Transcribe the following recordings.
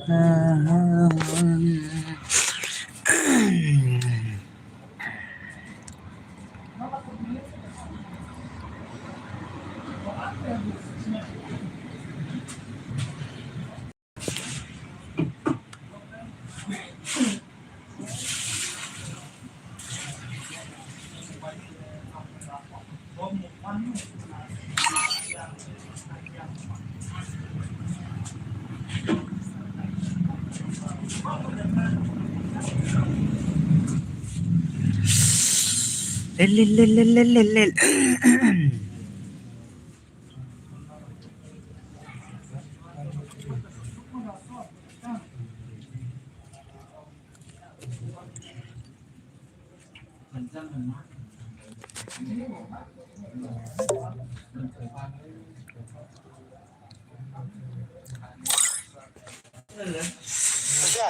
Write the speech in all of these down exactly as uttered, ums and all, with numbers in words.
Lel, lel, lel, lel, lel, lel, lel.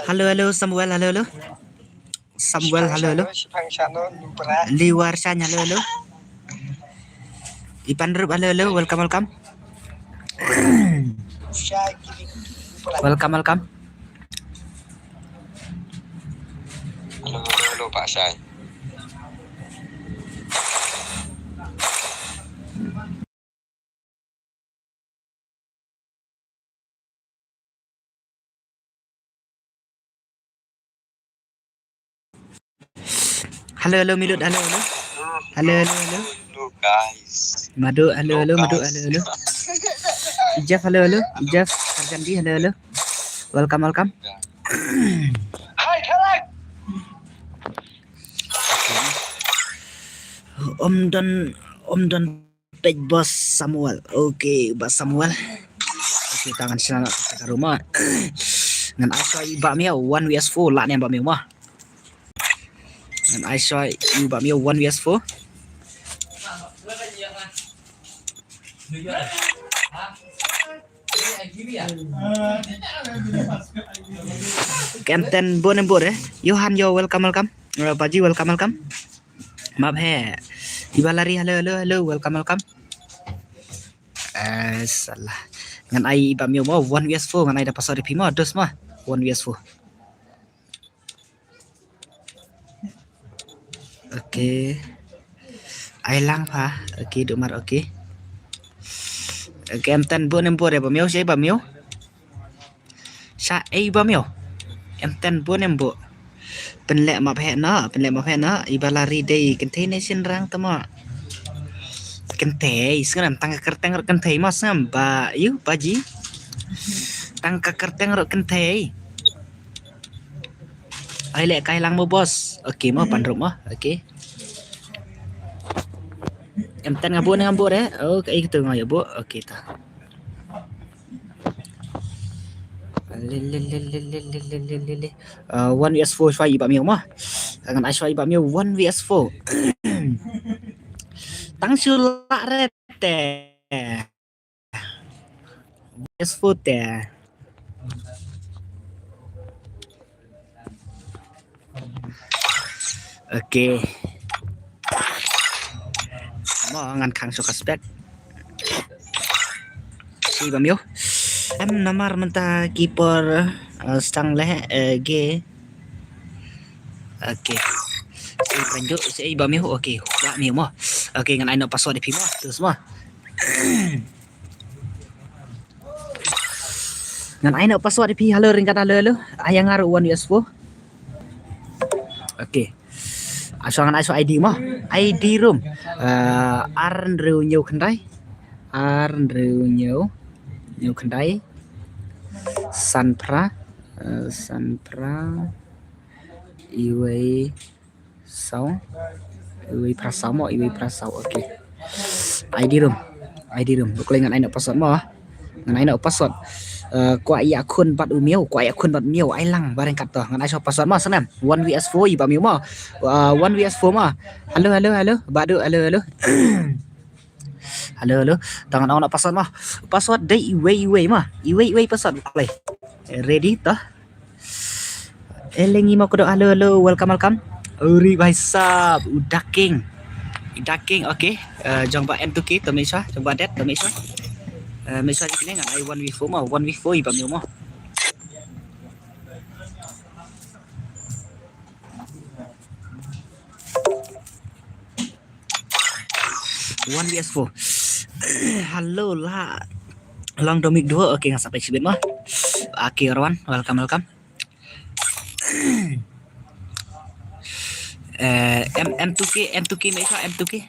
Hello, hello, Samuel, hello, hello. Samuel, hello, hello. Liwar Shang, hello, hello. Ipan Rup, hello, hello. Welcome, welcome. Welcome, welcome. Hello, hello, hello, Pak Shai. Hello, hello, Milut, hello, hello. Hello, hello, hello. Hello, guys. Madu, hello, hello, Madu, hello, hello. Jeff, hello, hello. Jeff Arjandi, hello, hello. Welcome, welcome. Hi, Kalak. Om Don, Om Don Page Boss Samuel. Okay, Boss Samuel. Okay, tangan sila nak kita ke rumah. Ngan ai soi ba miau one V S four lah ni ba miau mah. Ngan ai soi ba miau one V S four. Kenten bon embor eh. Johan, yo, welcome, welcome. Uh, Baji, welcome, welcome. Map he. Iba lari, hello, hello, hello, welcome, welcome. Eh, salah. Ngan ai ba miau mo one V S four, ngan ai da password pi mo, dos mo. One V S four. Okay. Ai lang pha. Okay, duk mar okay. Okay, em ten bu nem bu re ba miau, shai ba miau. Shai ba miau. Em ten bu nem bu. Pynleh map heh na, pynleh map heh na. Iba lari dei kynthei ne shin rang tama. Kynthei, sngam tang ka kyrteng ro kynthei ma sngam ba yu ba ji. Tang ka kyrteng ro kynthei. Ai leh kai lang mo boss. Okay mo pan rup mo. Okay. Em ten nga bu ne nga bu re. Oh, kai tu nga ya bu. Okay ta. Le le le le le le le le le. Uh, one V S four shwa iba miau mo. Ngan ai shwa iba miau one V S four. Tang shu la re te. Yes, four te. Okay. Mo ngan khang shu ka spek. Si ba miau. Em namar mynta ki por, eh, stang leh, eh, ge. Okay. Si ba miau, si ba miau. Okay. Ba miau mo. Okay, ngan ai noh password pi mo. Terus mo. Ngan ai noh password pi, hello, ring kata hello, hello. Ai nga ruh one V S four. Okay. Ai shu ngan ai shu I D mo. I D room. Uh, ar hynriew hynñiew khyndai. Ar hynriew hynñiew, hynñiew khyndai. San phra. Uh, san phra. Iwei saw. Iwei phra saw mo, iwei phra saw. Okay. I D room. I D room. Bukle ngan ai noh password mo. Ngan ai noh password. Uh, kwah ïakhun bad u miau, kwah ïakhun bad miau, ai lang ba ryngkat to. Ngan ai shu password mo, snem. One V S four iba miau mo. Uh, one V S four mo. Hello, hello, hello. Badu, hello, hello. Hello, hello. Tang ngan ai noh password mo. Password dei iwei iwei mo. Iwei iwei password. Bukle. Ready to. Elengi mo kodo, hello, hello, welcome, welcome. Uri bhai sab, u Daking. Daking, okay. Uh, jong ba M two K, to make sure, jong ba det, to make sure. Uh, make sure jikne ngan ai one V four mo, one V four iba miau mo. One V S four. Hello, la. Long domik dua. Okay, nga sa peit shibit mo. Okay, everyone. Welcome, welcome. Eh, M, M two K, M two K, me sa, M two K.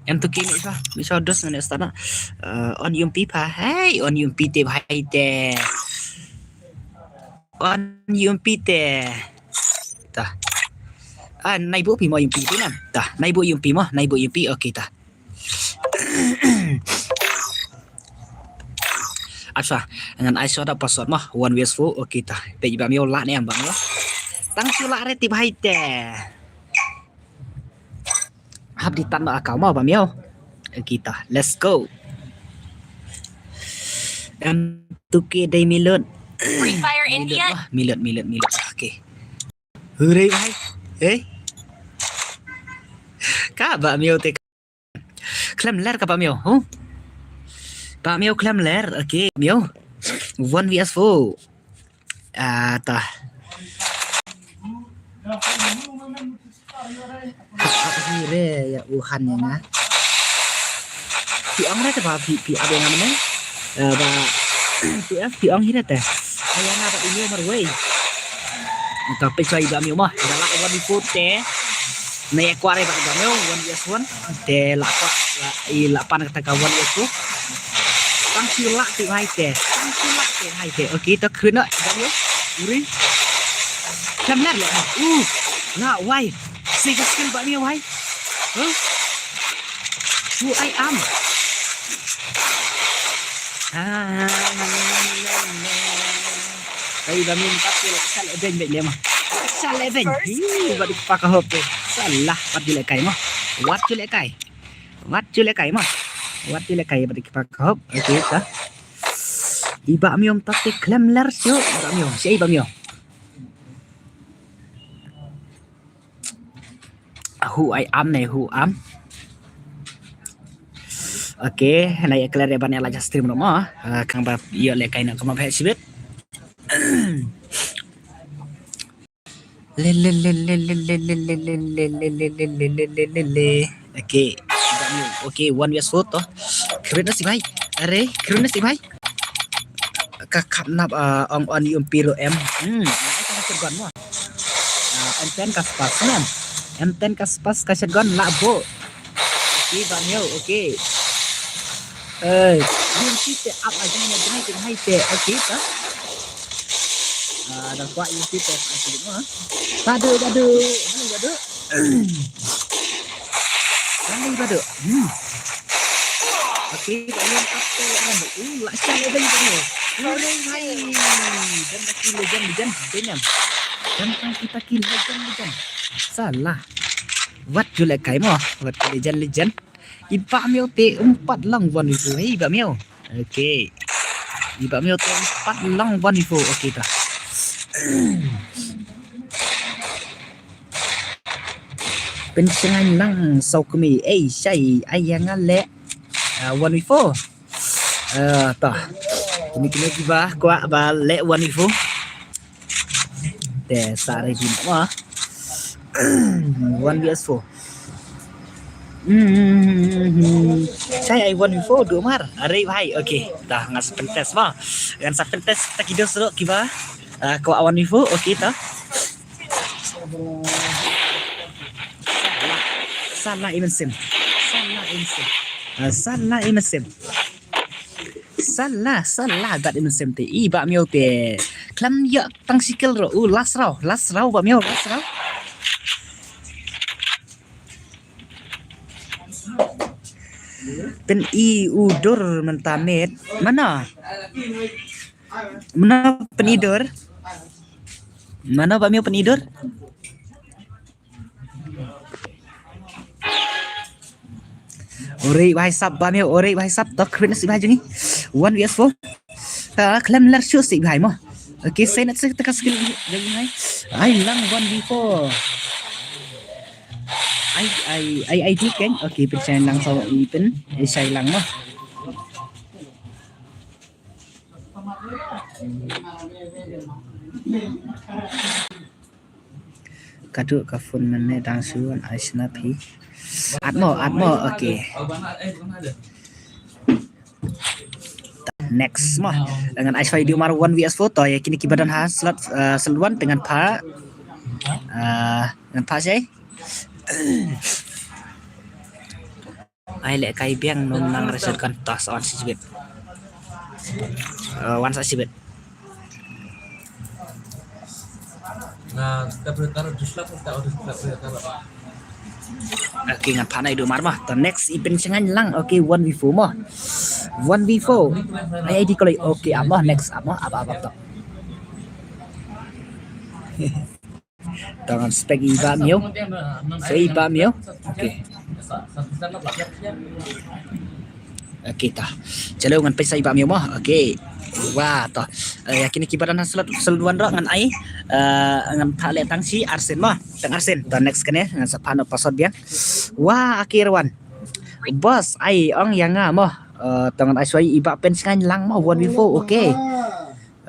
M two K, me sa, me sa, dos minit stana. Eh, on yumpi pa. Hey, on yumpi te, bhai te. On yumpi te. Ta. Ah, nai bu pi mo yumpi te nam. Ta, nai bu yumpi mo, nai bu yumpi. Okay, ta. Acha, ngan ai shuwa da password mo, one V S four, okay ta. Peit ba miaw lah ne em ba miaw. Tang shu lah re ti bhai te. Hap di tan ba account mo ba miaw. Okay ta, let's go. Em tu ke dei milut. Free Fire India. Milut, milut, milut. Okay. Hooray bhai. Hey. Ka ba miaw te Khlem ler ka ba miaw, huh? Ba miaw khlem ler, okay, miaw. One V S four. Ah, ta. Ap ap hi re ya u han ya nga. Phi ong re te ba phi, phi ap ya nga mane. Eh, ba phi ap, phi ong hi re te. Aya nga ba i miaw marwei. Ka peit shuwa i ba miaw mo. Da lah one V four te. Na ya kwah re ba i ba miaw, one V S one. Te lah kwah, lah, i lah pan kata ka one V S four. Tang shu lah te bhai te. Tang shu lah te bhai te. Okay, to khruna i ba miaw. Uri. Khlem ler le. Uh. Lah wai. Sei ka skill ba miaw wai. Huh? Who I am. Ah, ai ba min pat la sal event bet lema. Sal event. Hi, ba dik pa ka hop te. Salah, wat ju lehkai mo. Wat ju lehkai. Wat ju lehkai mo. Wat ju lehkai ba dik pa ka hop. Okay, ta. I ba miaw ta te khlem ler shu. I ba miaw. Shu i ba miaw. Who I am ne, who am. Okay, na ya clear ban ya la just stream mo. Ah, kang ba yo lehkai na kama ba shibit. Le le le le le le le le le le le le le le le le le le. Okay. Okay, one V S four to. Khruna si bhai. Are, khruna si bhai. Ka khap nap, ah, ong on yumpi ruh em. Hmm, ai ka shotgun mo. Ah, M ten ka spas kan. M ten ka spas ka shotgun lah bo. Okay, ba miaw, okay. Eh, yumpi te ap aja na jai te hai te. Okay, ta. Ah, da kwah yumpi te ap aja mo. Badu, badu. Badu, badu. Kali badu. Hmm. Okay, ba yang kata orang tu. Uh, lah sial dia bagi dia. Orang hai. Dan kaki legend, legend, legend. Dan kaki, kaki legend, legend. Salah. Wat ju lehkai mo. Wat ju legend, legend. I ba miaw te empat lang one V four. Hei, ba miaw. Okay. I ba miaw te empat lang one V four. Okay ta. Pynshngaiñ lang saw kmie, ei shai, ai ïa nga leh, ah, one v four. Ah, to. Kine kine kiba kwah ba leh one v four. Te sa ready mo. One v four. Hmm. Shai, ai one v four du mar. Are bhai, okay. To nga sa pyntest mo. Nga sa pyntest ta ki dos ruh kiba, ah, kwah one v four, okay to. Salah. Salah i mynsiem. Salah i mynsiem. Ah, salah i mynsiem. Salah, salah bad i mynsiem te. I ba miaw te. Khlem ïa tang sikil ruh. Uh, last round, last round ba miaw, last round. Pyn-i u dur mynta met. Mano? Mano pyn-i dur? Mano ba miaw pyn-i dur? Ore bhai sab ba miaw, ore bhai sab, tok khruen sih bhai jong ngi. One v four. Ta khlem ler shuh sih bhai mo. Okay, sa nat sih ta ka skill jong ngi bhai. Ai lang one v four. Ai, ai, ai, ai di keng. Okay, pynshai lang saw i pyn. Ai shai lang mo. Ka duh ka phone mynne dang shu wan ai snap hi. At mo, at mo, okay. Next mo. Ngan ai shwa ïa Duhmar one V S four, to ïa kine kiba don ha slot, eh, slot one te ngan phah. Eh, ngan phah shai. Ai lehkai biang num nang result kan, to sa wan sa shibit. Eh, wan sa shibit. Na, kita boleh taruh di slot, kita boleh, kita boleh taruh. Okay, ngan phah na ïa Duhmar mo. To next i Pynshngaiñ Lang. Okay, one V four mo. One V four. Ai, ai di koloi. Okay, ap mo, next ap mo, ap, ap, ap to. To ngan spek i Bah Miaw. So i Bah Miaw. Okay. Okay ta. Chalo ngan pynshai i Bah Miaw mo. Okay. Wah to. Eh, ïa kine kiba don ha slot, slot one ruh ngan ai. Eh, ngan phah leh tang shi arsien mo. Tang arsien. To next kane ngan sa phah noh password biang. Wah, akhir one. Boss, ai ong ïa nga mo. Eh, to ngan ai shwa ïa i Bah Pynshngaiñ Lang mo, one V four. Okay.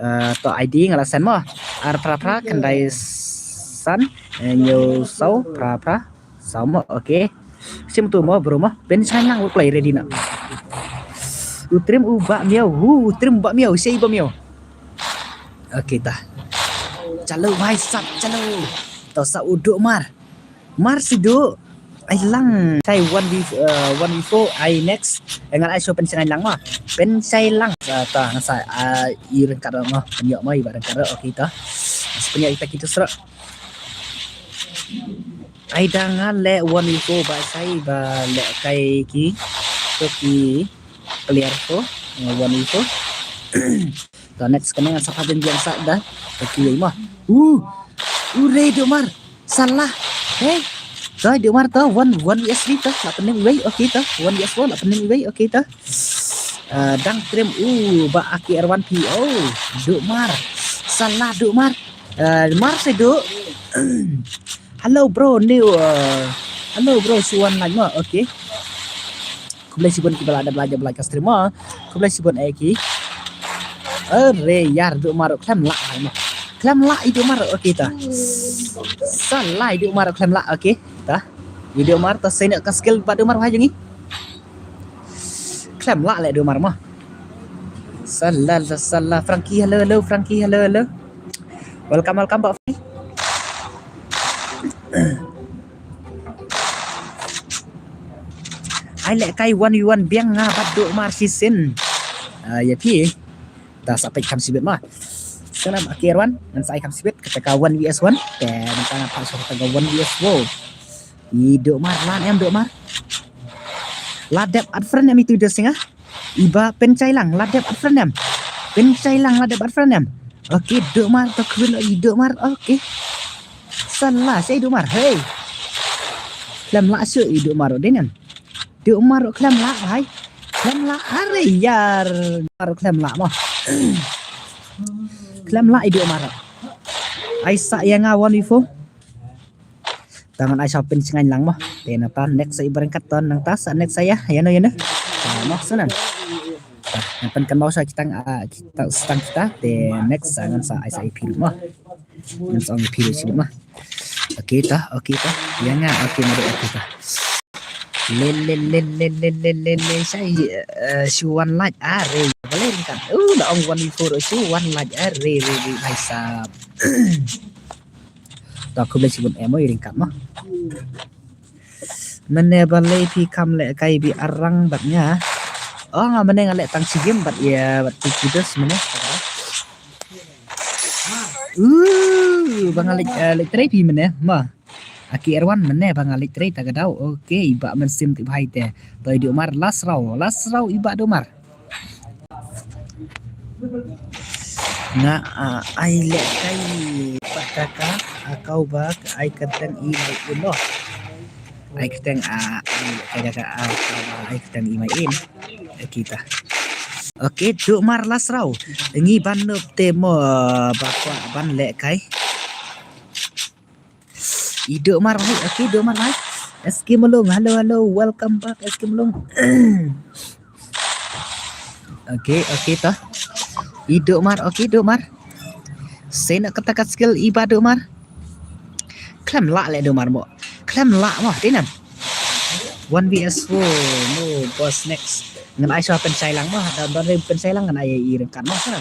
Eh, to I D nga la send mo. Ar phra phra khyndai san, eh, hynñiew saw phra phra saw mo, okay. Sim tu mo bro mo. Pynshngaiñ Lang, u kloi ready na. U trim u Bah Miaw, hu, u trim u Bah Miaw, shai Bah Miaw. Okay ta. Chalo bhai sab, chalo. To sa u Duhmar. Mar shu duh. Ai lang. Shai one V, eh, one V four, ai next. Eh, ngan ai shwa Pynshngaiñ Lang mo. Pynshngaiñ Lang. Eh, ta ngan sa, ah, i ryngkat ruh mo. Pynïoh mo, i Bah ryngkat ruh. Okay ta. Sa pynïoh ita kita srok. Ai da nga leh one V four ba shai ba lehkai ki. To ki player ko. Eh, one V four. To next kane ngan sa phah biang biang sa da. To ki wei mo. Uh. Uh, re Duhmar. Salah. Hey. To Duhmar to one, one V S three to. La pening wei. Okay to. One V S four la pening wei. Okay to. Eh, dang trim u ba aki R one P. Oh, Duhmar. Salah Duhmar. Eh, Mar shu duh. Hello bro, new, eh, hello bro, shu wan live mo. Okay. Khublei shibun kiba la dep like, dep like ka stream mo. Khublei shibun eh ki. Are yar Duhmar khlem lah ai mo. Khlem lah i Duhmar, okay ta. Salah i Duhmar khlem lah, okay ta. I Duhmar ta seiñ ka skill ba Duhmar wahai jong i. Khlem lah leh Duhmar mo. Salah, salah. Frankie, hello, hello. Frankie, hello, hello. Welcome, welcome back. Ai lehkai one v one biang nga bad Duhmar shisien. Ah, ïa phi. Ta sa peit kham sibit ma. Sa nam aki R one, ngan sa ai kham sibit kata ka one v one. Te ngan ta ngan phah shuh kata ka one v one. I Duhmar lan em Duhmar. La dep at friend em itu de singa. Iba Pynshngaiñ Lang la dep at friend em. Pynshngaiñ Lang la dep at friend em. Okay, Duhmar to kwil i Duhmar. Okay. Salah shai Duhmar. Hey. Khlem lah shuh i Duhmar dei nem. Duhmar khlem lah bhai. Khlem lah, are yar. Duhmar khlem lah mo. Khlem lah i Duhmar. Ai sa ïa nga one v four. Ta ngan ai sha Pynshngaiñ Lang mo. Te na ta next sa i ba ryngkat ton nang ta sa next sa ïa. Ïa no ïa no. Ta mo sa nan. Ta ngan pynkynmaw sha kita, ah, kita stang kita. Te next sa ngan sa ai sa i phi mo. Ngan sa ong i phi sha mo. Okay ta, okay ta. Ïa nga, okay ma dei, okay ta. Le le le le le le le le shai, eh, shu wan lait are. Balei ryngkat. Uh, la ong one v four shu wan lait are re re bhai sab. To khublei shibun em oi ryngkat ma. Mane balei phi kham lehkai bi arang bad nga. Oh, nga mane nga leh tang shi game bad ïa bad phi kudos mane. Uh, ba nga leh, eh, leh trei phi mane ma. Aki R one mane ba nga leh trei ta ka daw. Okay, i Bah Mynsiem tip hai te. To i Duhmar last round, last round i Bah Duhmar. Nga, ah, ai lehkai pat kata ka, ah, kau ba ai kyrteng i mai in noh. Ai kyrteng, ah, ai lehkai kata ka, ah, kau ba ai kyrteng i mai in. Eh, kita. Okay, Duhmar last round. Ngi ban nup te mo, ah, ba kwah ban lehkai. I Duhmar, hai, okay, Duhmar, hai. S K Mulung, hello, hello, welcome back, S K Mulung. Okay, okay, ta. I Duhmar, okay, Duhmar. Seiñ kata ka skill i ba Duhmar. Khlem lah leh Duhmar mo. Khlem lah mo, dei nam. One V S four mo, boss next. Ngan ai shuwa pynshai lang mo, da don re pynshai lang ngan ai i ryngkat mo, sana.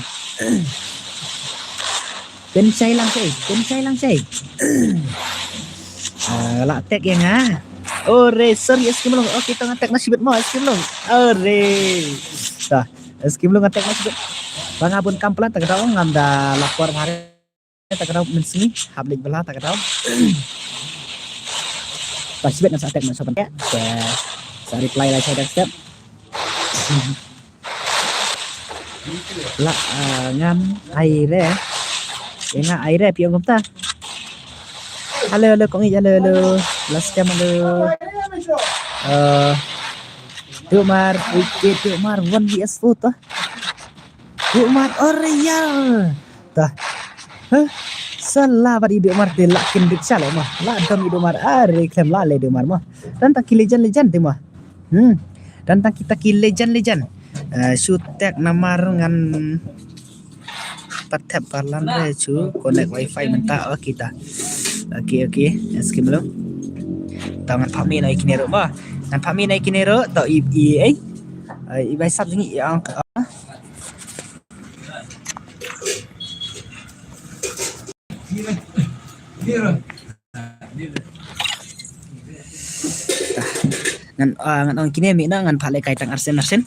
Pynshai lang sei, pynshai lang sei. Ah, la tag ïa nga. Ore, sorry, Eskimo Long. Okay, to ngan tag na shibit mo, Eskimo Long. Ore. Ta, Eskimo Long ngan tag na shibit. Ba nga bun kam palat ta ka daw ngam da la por nga re. Ta ka daw mynsngi, hap leit bala ta ka daw. Ba shibit ngan sa tag na shibit. Sa reply la shai dak step. La, ah, ngam ai re. Ïa nga ai re phi ong kumta. Hello, hello, kong ïa, hello, hello. Last time, hello. Eh, Tumar, okay, Tumar, one V S four to. Tumar, Oriel. Ta. Huh? Salah bad i Tumar te la kin dik shalom ma. La dam i Tumar, are klem la le Tumar ma. Dan tang ki legend, legend te ma. Hmm. Dan tang kita ki legend, legend. Eh, shu tag namar ngan pat thep parlan re shu connect wifi mynta. Okay ta. Okay, okay. Eskimo Long. Ta ngan phah mi na i kine ruh ma. Ngan phah mi na i kine ruh. Ta i, i, eh. Eh, i bai sap jingi i ang. Ngan, ah, ngan ong kine mi na ngan phah lehkai tang arsien arsien.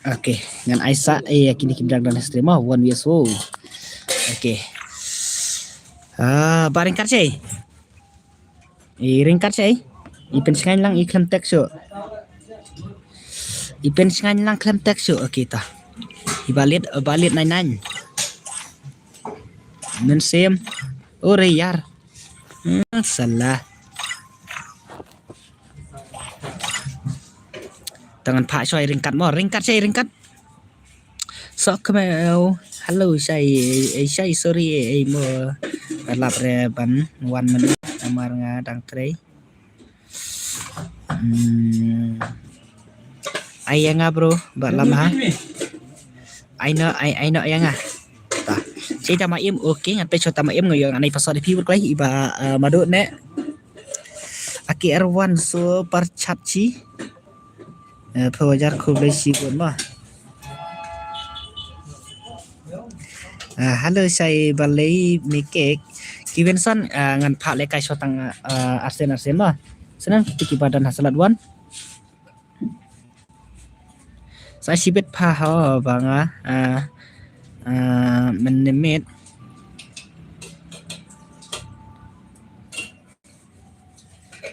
Okay, ngan ai sa, eh, kine ki dang don stream, oh, one vs one. Okay. Ah, ba ryngkat sei. Eh, ryngkat sei. I pynshngaiñ lang i khlem tek shuh. I pynshngaiñ lang khlem tek shuh. Okay ta. I ba liat, ba liat nine nine. Mynsiem. Ore ïar. Hmm, salah. Tang ngan phah shuwa i ryngkat mo, ryngkat sei ryngkat. Sok kmeu. Hello, shai, eh, shai, sorry, eh, eh, mo. Lap re ban, one minute, namar nga dang trei. Hmm. Ai ïa nga bro, ba lam ha. Ai no, ai, ai no ïa nga. Ta. Sei tama im, okay, ngan peit shuwa tama im nga ïoh ngan ai password phi bro klai, i ba, eh, madu ne. Aki Erwan super chat chi. Eh, phew hajar khublei shibun ma. Ah, hello, shai balei mikek. Ki Benson, ah, ngan phah lehkai shuwa tang, ah, arsien arsien ma. Sa nang kiti ki ba don ha slot one. Sa shibit pha ho ba nga, ah, ah, mynmiet.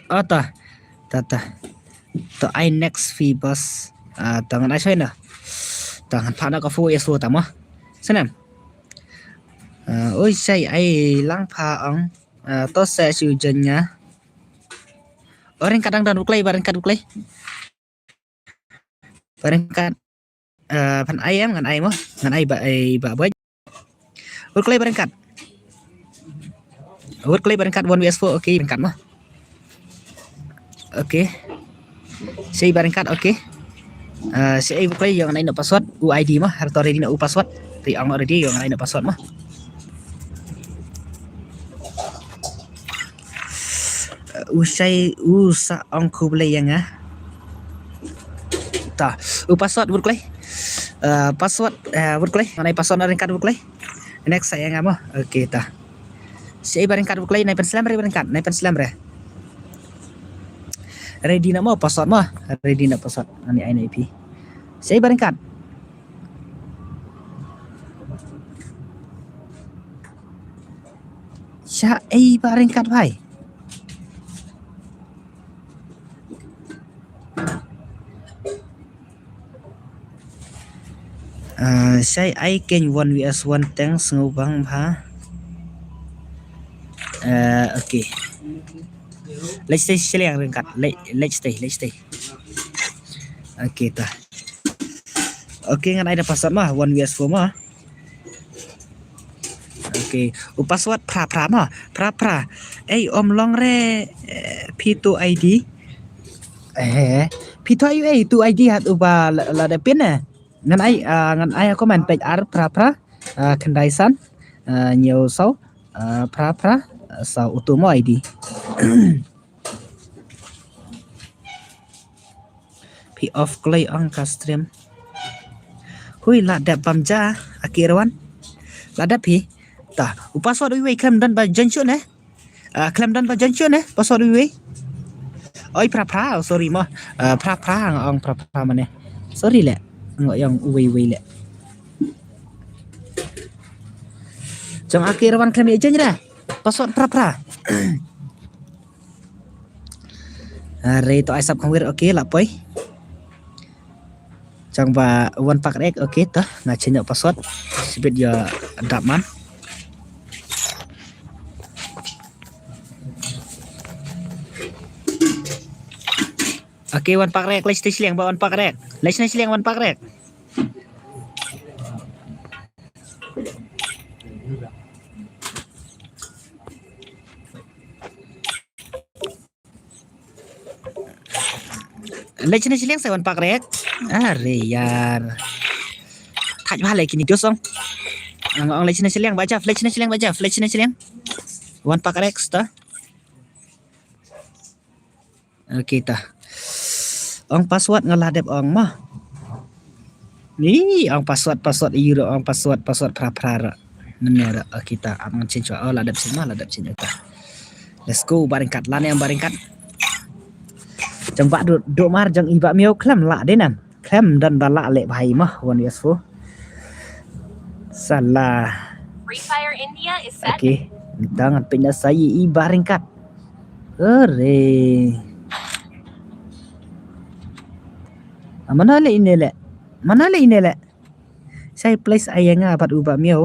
Oh, ta. Ta, ta. To ai next phi boss. Ah, to ngan ai shuwa na. To ngan phah na ka four S four ta mo. Sa nang. Ah, oi shai ai lang pha ong. Ah, to sa shu jan nga. Oh, ryngkat dang don bro klai, ba ryngkat bro klai. Ba ryngkat. Eh, phan ai em ngan ai mo, ngan ai ba, ai ba boy. Bro klai ba ryngkat. Bro klai ba ryngkat one vs four, okay, ryngkat mo. Okay. Sei ba ryngkat, okay. Eh, sei bro klai ïoh ngan ai noh password, u I D mo, har to ready noh u password. Te ong already ïoh ngan ai noh password mo. Uh, u shai, u sa ong khublei ïa nga. Ta, u password bro klai. Uh, password, uh, bro klai. Ngan ai password na ryngkat bro klai. Next sa ïa nga mo. Okay ta. Sei ba ryngkat bro klai, nai pynslem re ba ryngkat, nai pynslem re. Ready na mo password mo. Ready na password. Ani ai na ipi. Sei ba ryngkat. Sha ei ba ryngkat bhai. Ah, shai ai keiñ one vs one teng sngew bang bha. Ah, okay. Let's stay shiliang ryngkat. Let, let's stay, let's stay. Okay ta. Okay, ngan ai da password ma, one vs four ma. Okay. Okay. U password phra phra mo. Phra phra. Ei, ym long re, eh, phi tu I D. Eh, phi tu I D, tu I D hat uba la, la da pin eh. Ngan ai, ah, ngan ai comment page ar phra phra, ah, khyndai san, ah, hynñiew saw, ah, phra phra, ah, saw utu mo I D. Phi off kloi ong ka stream. Hui, la dep bam ja, a ki Rawan. La dep phi. Ta, u password uwei khlem don ba join shuh ne. Ah, khlem don ba join shuh ne, password uwei. Oi, phra phra, oh, sorry mo. Ah, phra phra, nga ong phra phra mane. Sorry le. Nga ong uwei uwei le. Jong a ki Rawan khlem ïa join re. Password phra phra. Are to ai sap khongwir, okay, la poi. Jong ba wan pak rek, okay, to nga change password. Sibit ïa dap man. Okay, wan pak rek, leit shiliang ba wan pak rek. Leit shiliang wan pak rek. Leit shane shiliang sa wan pak rek. Are yar. Thaj bha le kini dos ong. Ang ong leit shane shiliang ba jaf, leit shane shiliang ba jaf, leit shane shiliang. Wan pak rek sta. Okay ta. Ong password nga la dep ong mo. Ni ong password, password ïa ru, ong password, password phra phra ru. Nene ru, okay ta, ap ngan change wa. Oh, la dep change ma, la dep change ta. Let's go, ba ryngkat, lane ong ba ryngkat. Jong ba du, du mar jong i ba miaw khlem lah de nan. Khlem don ba lah leh bha i mo, one versus four. Salah. Free Fire India is set. Okay, nta ngan pynna sa i ba ryngkat. Hooray. Ah, mana leh ine leh? Mana leh ine leh? Sai place ai ïa nga bad u ba miaw.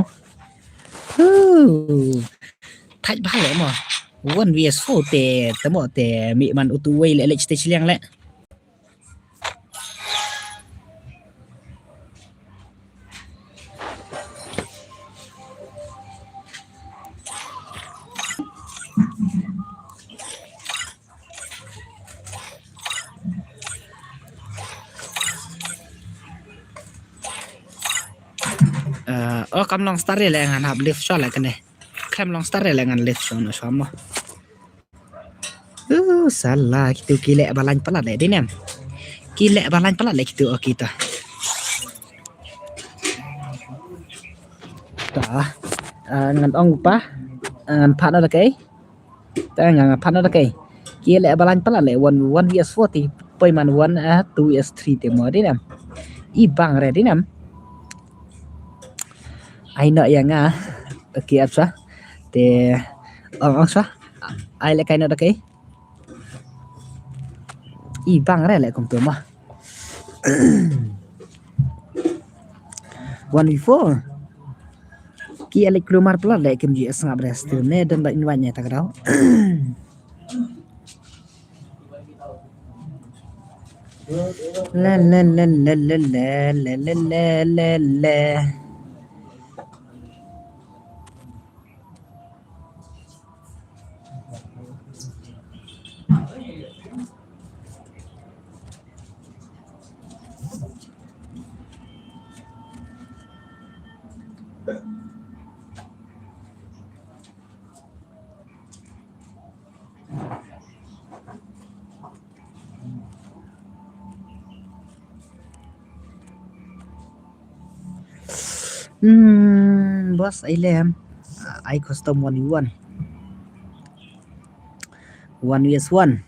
Huh. Thaj bha leh mo. One versus four te, te mo te, mih man utu wei leh, leh stage liang leh. Eh, oh, kam long star le ngan hap live shuwa le kane. Kam long star le ngan live shuwa no shuwa mo. Uh, salah, kitu ki leh ba lain palat le dei ne em. Ki leh ba lain palat le kitu, oh, kita. Ta, eh, ngan ong pa, eh, ngan pat na da kai. Ta nga nga pat na da kai. Ki leh ba lain palat le one, one versus four te poi man one, eh, two versus three te mo dei ne em. I bang re dei ne em. Ai noh ïa nga. Okay, ap sa. Te ong ong sa. Ai leh kai noh da kai. I bang re leh kumtu mo. One versus four. Ki leh kulmar palat leh kim ju sngap re still ne don ba invite ne ta ka daw. La la la la. Hmm, boss, ai lem. Ai custom one v one. One versus one.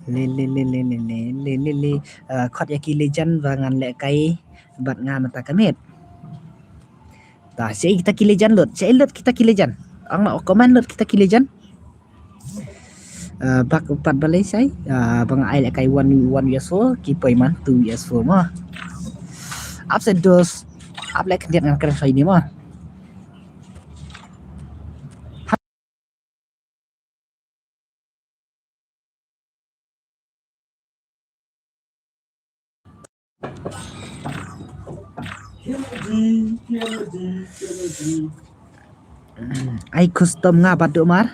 Le le le le le le le le le. Ah, khot ïa ki legend ba ngan leh kai bad nga mynta ka miet. Ta, shaei kita ki legend lut, shaei lut kita ki legend. Ong na comment lut kita ki legend. Ah, bak pat balei shaei. Ah, ba nga ai leh kai one, one versus four, ki poi man two versus four mo. Ap sa dos, ap leh khyndiat ngan kren shaei ni mo. Ai custom nga bad Dumar.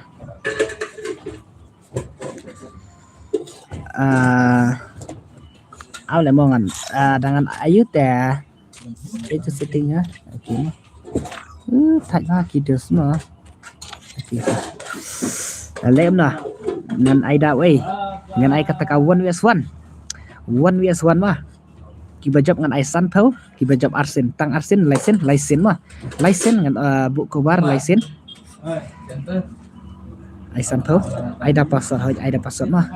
Ah, aw le mo ngan. Ah, dangan ayu te. Itu setting ya. Okay. Uh, thait ha ki dos mo. Okay. Lem na. Ngan ai da wei. Ngan ai kata ka one vs one. One vs one ma. Kiba jop ngan ai sanphew, kiba jop arsien, tang arsien, laisien, laisien ma. Laisien ngan, uh, buh cover laisien. Ai sanphew, ai da password hoi, ai da password ma.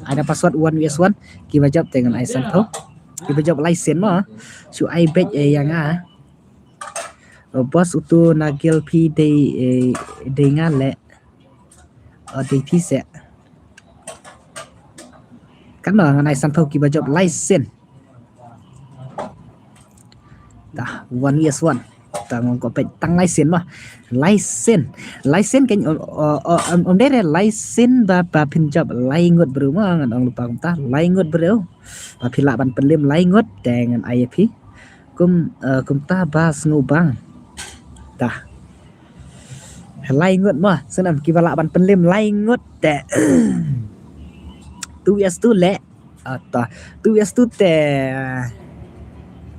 Ai da password one vs one, kiba jop te ngan ai sanphew. Kiba jop laisien ma. Shu ai beit, eh, ïa nga. Oh, boss utu nagil phi dei, eh, dei nga le. Oh, dei phi se. Kan ngan ai sanphew kiba jop laisien. Tah, one vs one. Tah, ngong ko peit tang laisien ma. Laisien. Laisien kan, o, o, o, um, um, dere laisien ba, ba phin jop laingut bru ma, ngan ong lypa kumta. Laingut bru. Ba phi lah ban pynlem laingut, te ngan ai phi. Kum, eh, kumta ba sngew bang. Tah. Laingut ma, sngewbha kiba lah ban pynlem laingut te. Two vs two le. Ata. Two vs two te.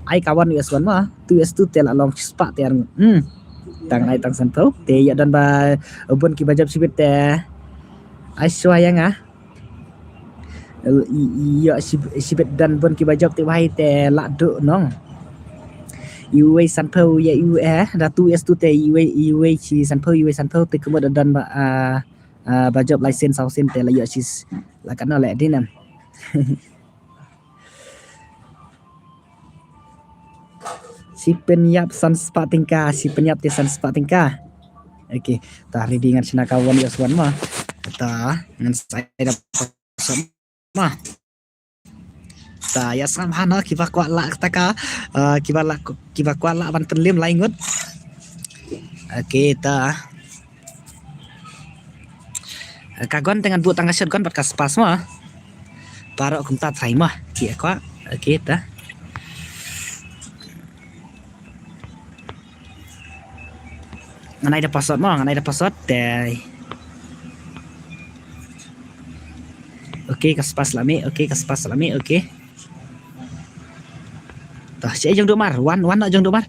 Ai ka one vs one ma. Two vs two te la long spah te ar. Hmm. Tang ai tang sanphew. Te ïa don ba bun kiba jop shibit te. Ai shwa ïa nga. Ïa shibit don bun kiba jop te wahai te la duk nong. Iwei sanphew ïa iwei eh. Da two vs two te iwei iwei shi sanphew iwei sanphew te kumut don ba, ah, ah, ba jop laisien saw sien te la ïa shi la kan le dinem. Shi pynïap san spah tyngka, shi pynïap te san spah tyngka. Okay, ta ready ngan shna ka one vs one ma. Ta ngan sai da ma. Ta ïa sngap hana kiba kwah lah kata ka, uh, kiba lah, kiba kwah lah ban pynlem laingut. Okay, ta. Ka gun te ngan buh tang ka shotgun bad ka spas ma. Baroh kumta trai ma. Ki akwa. Okay, ta. Ngan ai da password ma, ngan ai da password te. Okay, ka spas lami, okay, ka spas lami, okay. Tah, shi jong Dumar, wan, wan jong Dumar.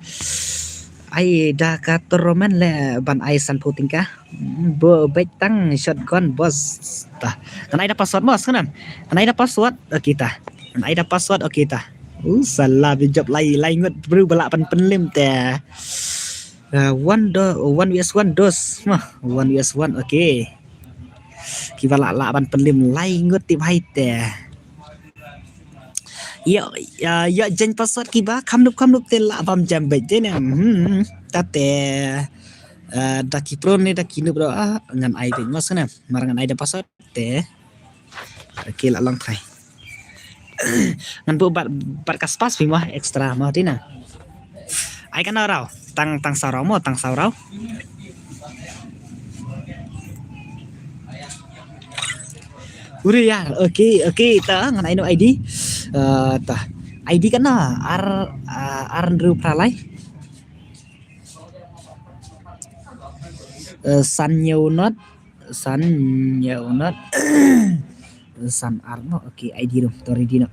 Ai da ka tournament le ban ai sanphew tyngka. Bo beit tang shotgun boss. Tah. Ngan ai da password mo sngewbha. Ngan ai da password. Okay tah. Ngan ai da password okay tah. Uh, salah bijop lai lai ngut bru ba lah ban pynlem te. Uh, one do one vs one dos. Mah, one vs one. Okay. Kiba lah lah ban pynlem lai ngut tip hai te. Ïa, ïa, ïa jeng password kiba kham nup kham nup te lah bam jam beit te ne. Hmm, ta te, eh, da ki pro ne da ki nup ro, ah, ngan ai beit mas ne. Mar ngan ai da password te. Okay, lah long try. Ngan buh bad, bad ka spas phi mo extra mo te na. Ai kano raw, tang, tang saw raw mo, tang saw raw. Ure yar, okay, okay, ta ngan ai no I D. Eh, ta I D kano ar, ah, ar hynriew phra lai. Eh, san hynñiew not, san hynñiew not. San ar no, okay, I D rum, to ready no.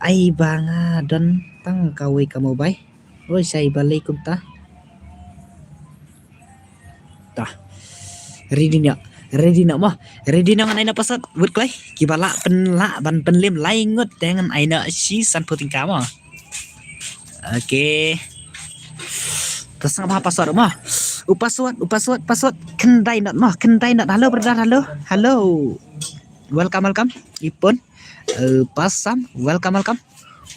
Ai ba nga don tang kawei ka mobile. Oi, shai balei kumta. Tah. Ready no. Ready no mo. Ready no ngan ai na password. Wut klai. Kiba lah pyn lah ban pynlem lai ngut te ngan ai na shi sanphew tyngka mo. Okay. Ka sngap ha password mo. U password, u password, password. Khyndai not mo. Khyndai not. Hello brother, hello. Hello. Welcome, welcome. Ipon. Eh, pasam. Welcome, welcome.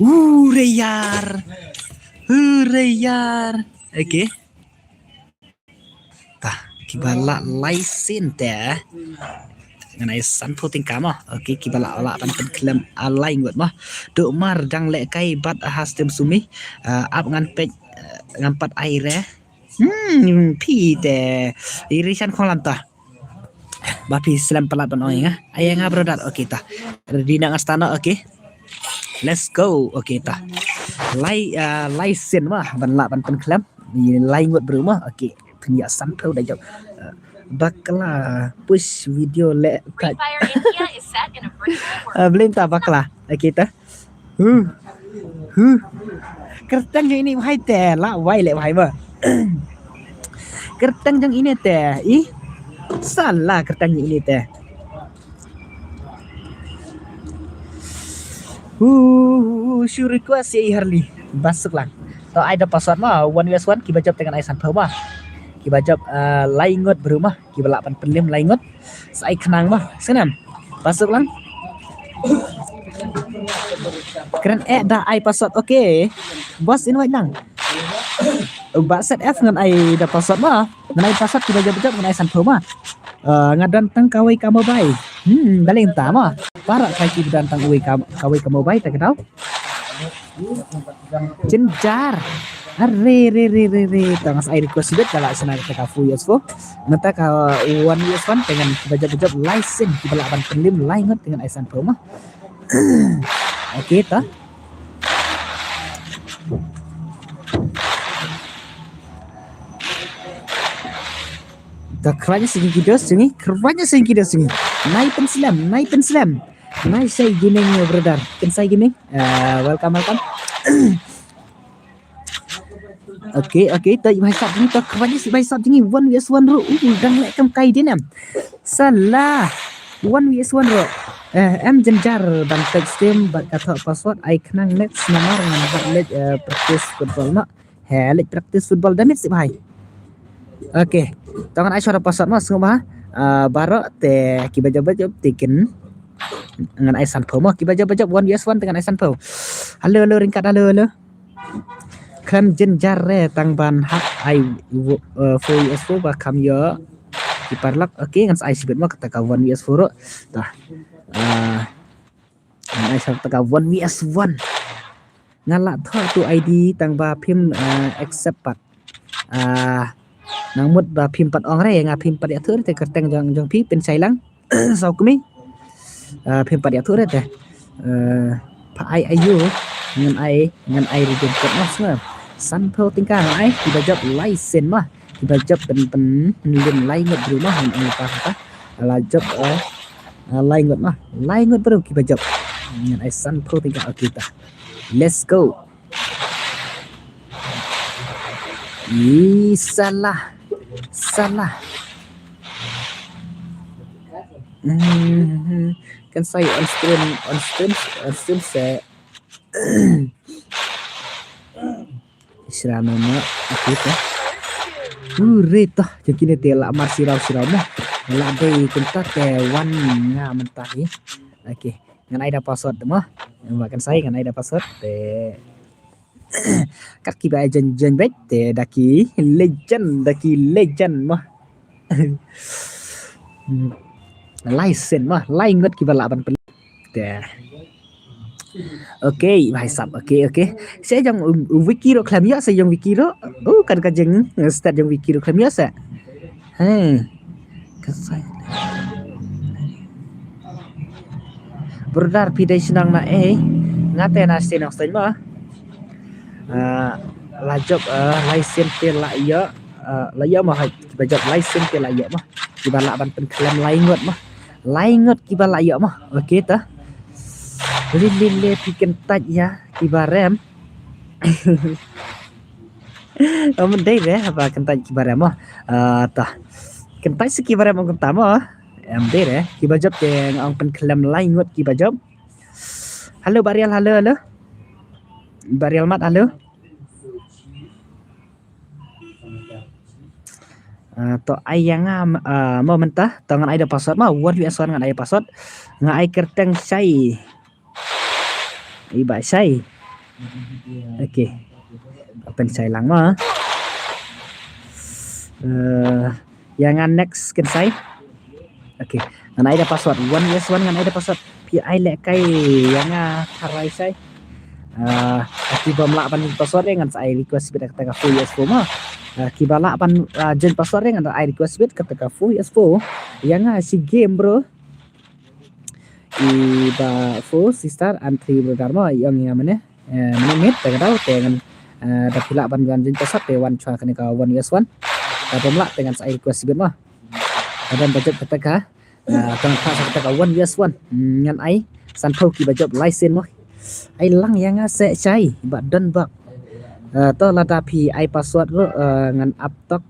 Hooray yar. Hooray yar. Okay. Tah, kiba lah lai sien te. Ngan ai sanphew tyngka mo. Okay, kiba lah lah ban pynkhlem lai ngut mo. Duk mar dang leh kai bad ha stem sumi. Ah, ap ngan peit, eh, ngan pat ai re. Hmm, phi te. Iri shan khong lam tah. Ba phi slem palat ban ong ïa nga. Ai ïa nga brother. Okay tah. Ready na nga start no, okay. Let's go. Okay tah. Lai, ah, lai sien mo ban lah ban pynkhlem. Lai ngut bru mo. Okay. Pynïa sanphew da jop. Bakla push video le. Free Fire India is set in a virtual world. Blim ta bakla. Okay ta. Huh. Huh. Kyrteng jong ine bhai te la wai le bhai ba. Kyrteng jong ine te. Ih. Salah kyrteng jong ine te. Huh, shu request ïa i Harley. Ba suk lang. To ai da password mo, one versus one, kiba jop te ngan ai sanphew mo. Kiba jop, eh, lai ngut bru mo, kiba lah ban pynlem lai ngut. Sa ai khnang mo, sngewbha. Ba suk lang. Kren eh da ai password, okay. Boss invite lang. Ba set F ngan ai da password mo. Ngan ai password kiba jop jop ngan ai sanphew mo. Eh, nga don tang kawei ka mobile. Hmm, da lei ta mo. Para ka ki don tang uwei ka, kawei ka mobile ta ka dau. Jynjar. Are, re, re, re, re. Tang sa ai request bit ka la sna ka four years four. Nata ka one years one te ngan kiba jop jop license kiba lah ban pynlem lai ngut te ngan ai sanphew mo. Okay ta. Ta khranya sing kidos jong ngi, khranya sing kidos jong ngi. Nai pynslem, nai pynslem. Nai sai gaming, brother. Kynsai gaming. Eh, welcome, welcome. Okay, okay, ta i bhai sap jong ngi, ta khranya sing bhai sap jong ngi. One versus one ruh. Uh, dang leh kam kai din em. Salah. One versus one ruh. Eh, em jynjar ban text team bad ka thoh password ai khnang next namar ngan bad leh, eh, practice football mo. He, leh practice football da mit sih bhai. Okay. To ngan ai shuwa da password mo sngewbha. Ah, baroh te kiba jop ba jop te kin ngan ai sanphew mo, kiba jop ba jop one versus one te ngan ai sanphew. Hello, hello, ryngkat, hello, hello. Khlem jynjar re tang ban hap ai, eh, four versus four ba kham ïoh ki paralok. Okay, ngan sa ai shibit mo kata ka one versus four ruh. Tah. Ah, ngan ai sa kata ka one versus one. Nga lah thoh tu I D tang ba phim, eh, accept pat. Ah, nang mut ba phim pat ong re, nga phim pat ïathuh re te kyrteng jong, jong phi pynshai lang. Saw kmie. Ah, phim pat ïathuh re te. Eh, pha ai ayu, ngan ai, ngan ai redeem code mo sngewbha. Sanphew tyngka ngan ai, kiba jop license mo. Kiba jop pyn, pyn, pynlem lai ngut bru mo, ngan ai pa pa. Ala jop, eh, ah, lai ngut mo. Lai ngut bru kiba jop. Ngan ai sanphew tyngka, okay ta. Let's go. Ih, salah. Salah. Hmm, kan sa on stream, on stream, on stream sa. Sra mama, okay ta. Hooray ta, jong kine te la mar siraw siraw mo. La dei kumta te wan nga mynta hi. Okay. Ngan ai da password mo. Ba kan sai ngan ai da password te. Kat kiba ai jan jan bet te da ki legend, da ki legend mo. Hmm. License mo, lai ngut kiba lah ban pynlem. Te. Okay, bhai sab. Okay, okay. Sa jong, um, Wiki ruh khlem ïoh, sa jong Wiki ruh. Oh, kan ka jing, eh, start jong Wiki ruh khlem ïoh sa. He. Ka sai. Brother, phi dei shnong na ei? Nga te na Shnong Saiñ mo. Ah, la jop, ah, license te la ïoh, ah, la ïoh mo, hai, kiba jop license te la ïoh mo. Kiba lah ban pynkhlem lai ngut mo. Lai ngut kiba la ïoh mo. Okay ta. Lei lei lei phi kyntait ïa kiba rem. Ym dei re ba kyntait kiba rem mo. Ah, ta. Kyntait sa kiba rem ong kumta mo. Ym dei re. Kiba jop te nga ong pynkhlem lai ngut kiba jop. Hello Barial, hello, hello. Barial Mat, hello. Ah, to ai ïa nga, ah, mo mynta, to ngan ai da password mo, one versus one ngan ai password. Nga ai kyrteng Shai. Ai ba Shai. Okay. Pynshai lang mo. Eh, ïa nga next kan sai. Okay. Ngan ai da password. One versus one ngan ai da password. Phi ai leh kai ïa nga tharai sai. Ah, kiba ym lah ban password re ngan sa ai request bit kata ka four versus four mo. Ah, kiba lah ban, ah, join password re ngan ai request bit kata ka four versus four. Ïa nga shi game bro. I ba four sister and three brother mo, ïong ïa mane. Eh, mane mit, te ka dau, te ngan, Eh, da phi lah ban wan jin pasat te wan shuwa kane ka one versus one. Ka bym lah te ngan sa ai request shibit mo. Ka don budget kata ka. Eh, tang pat sa kata ka one versus one. Hmm, ngan ai san phew kiba jop license mo. Ai lang ïa nga seh shai ba don bak. Eh, to lada phi ai password ruh, eh, ngan ap tok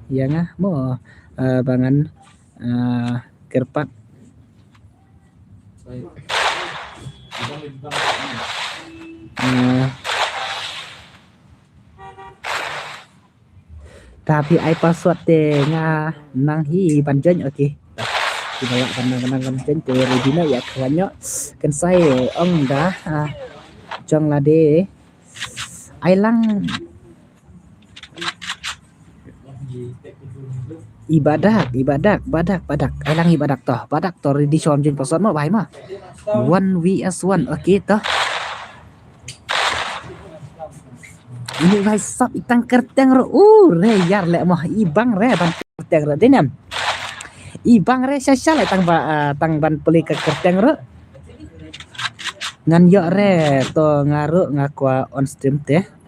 ïa nga mo, eh, ba ngan, eh, kyrpad. Eh, ta phi ai password te nga nang hi ban join, okay. Ki ba lah ban nang, nang ban join te ready noh ïa khwan noh. Kan sa ong da, ah, jong lade. Ai lang i Badak, i Badak, Badak, Badak. Ai lang i Badak to, Badak to ready shuwa join password mo, bhai mo. One versus one, okay to. Ini bhai sap i tang kyrteng ruh. Uh, re ïar leh mo, i bang re ban kyrteng ruh dei ne em. I bang re sha sha leh tang ba, ah, tang ban plie ka kyrteng ruh. Ngan ïoh re to nga ruh nga kwah on stream te.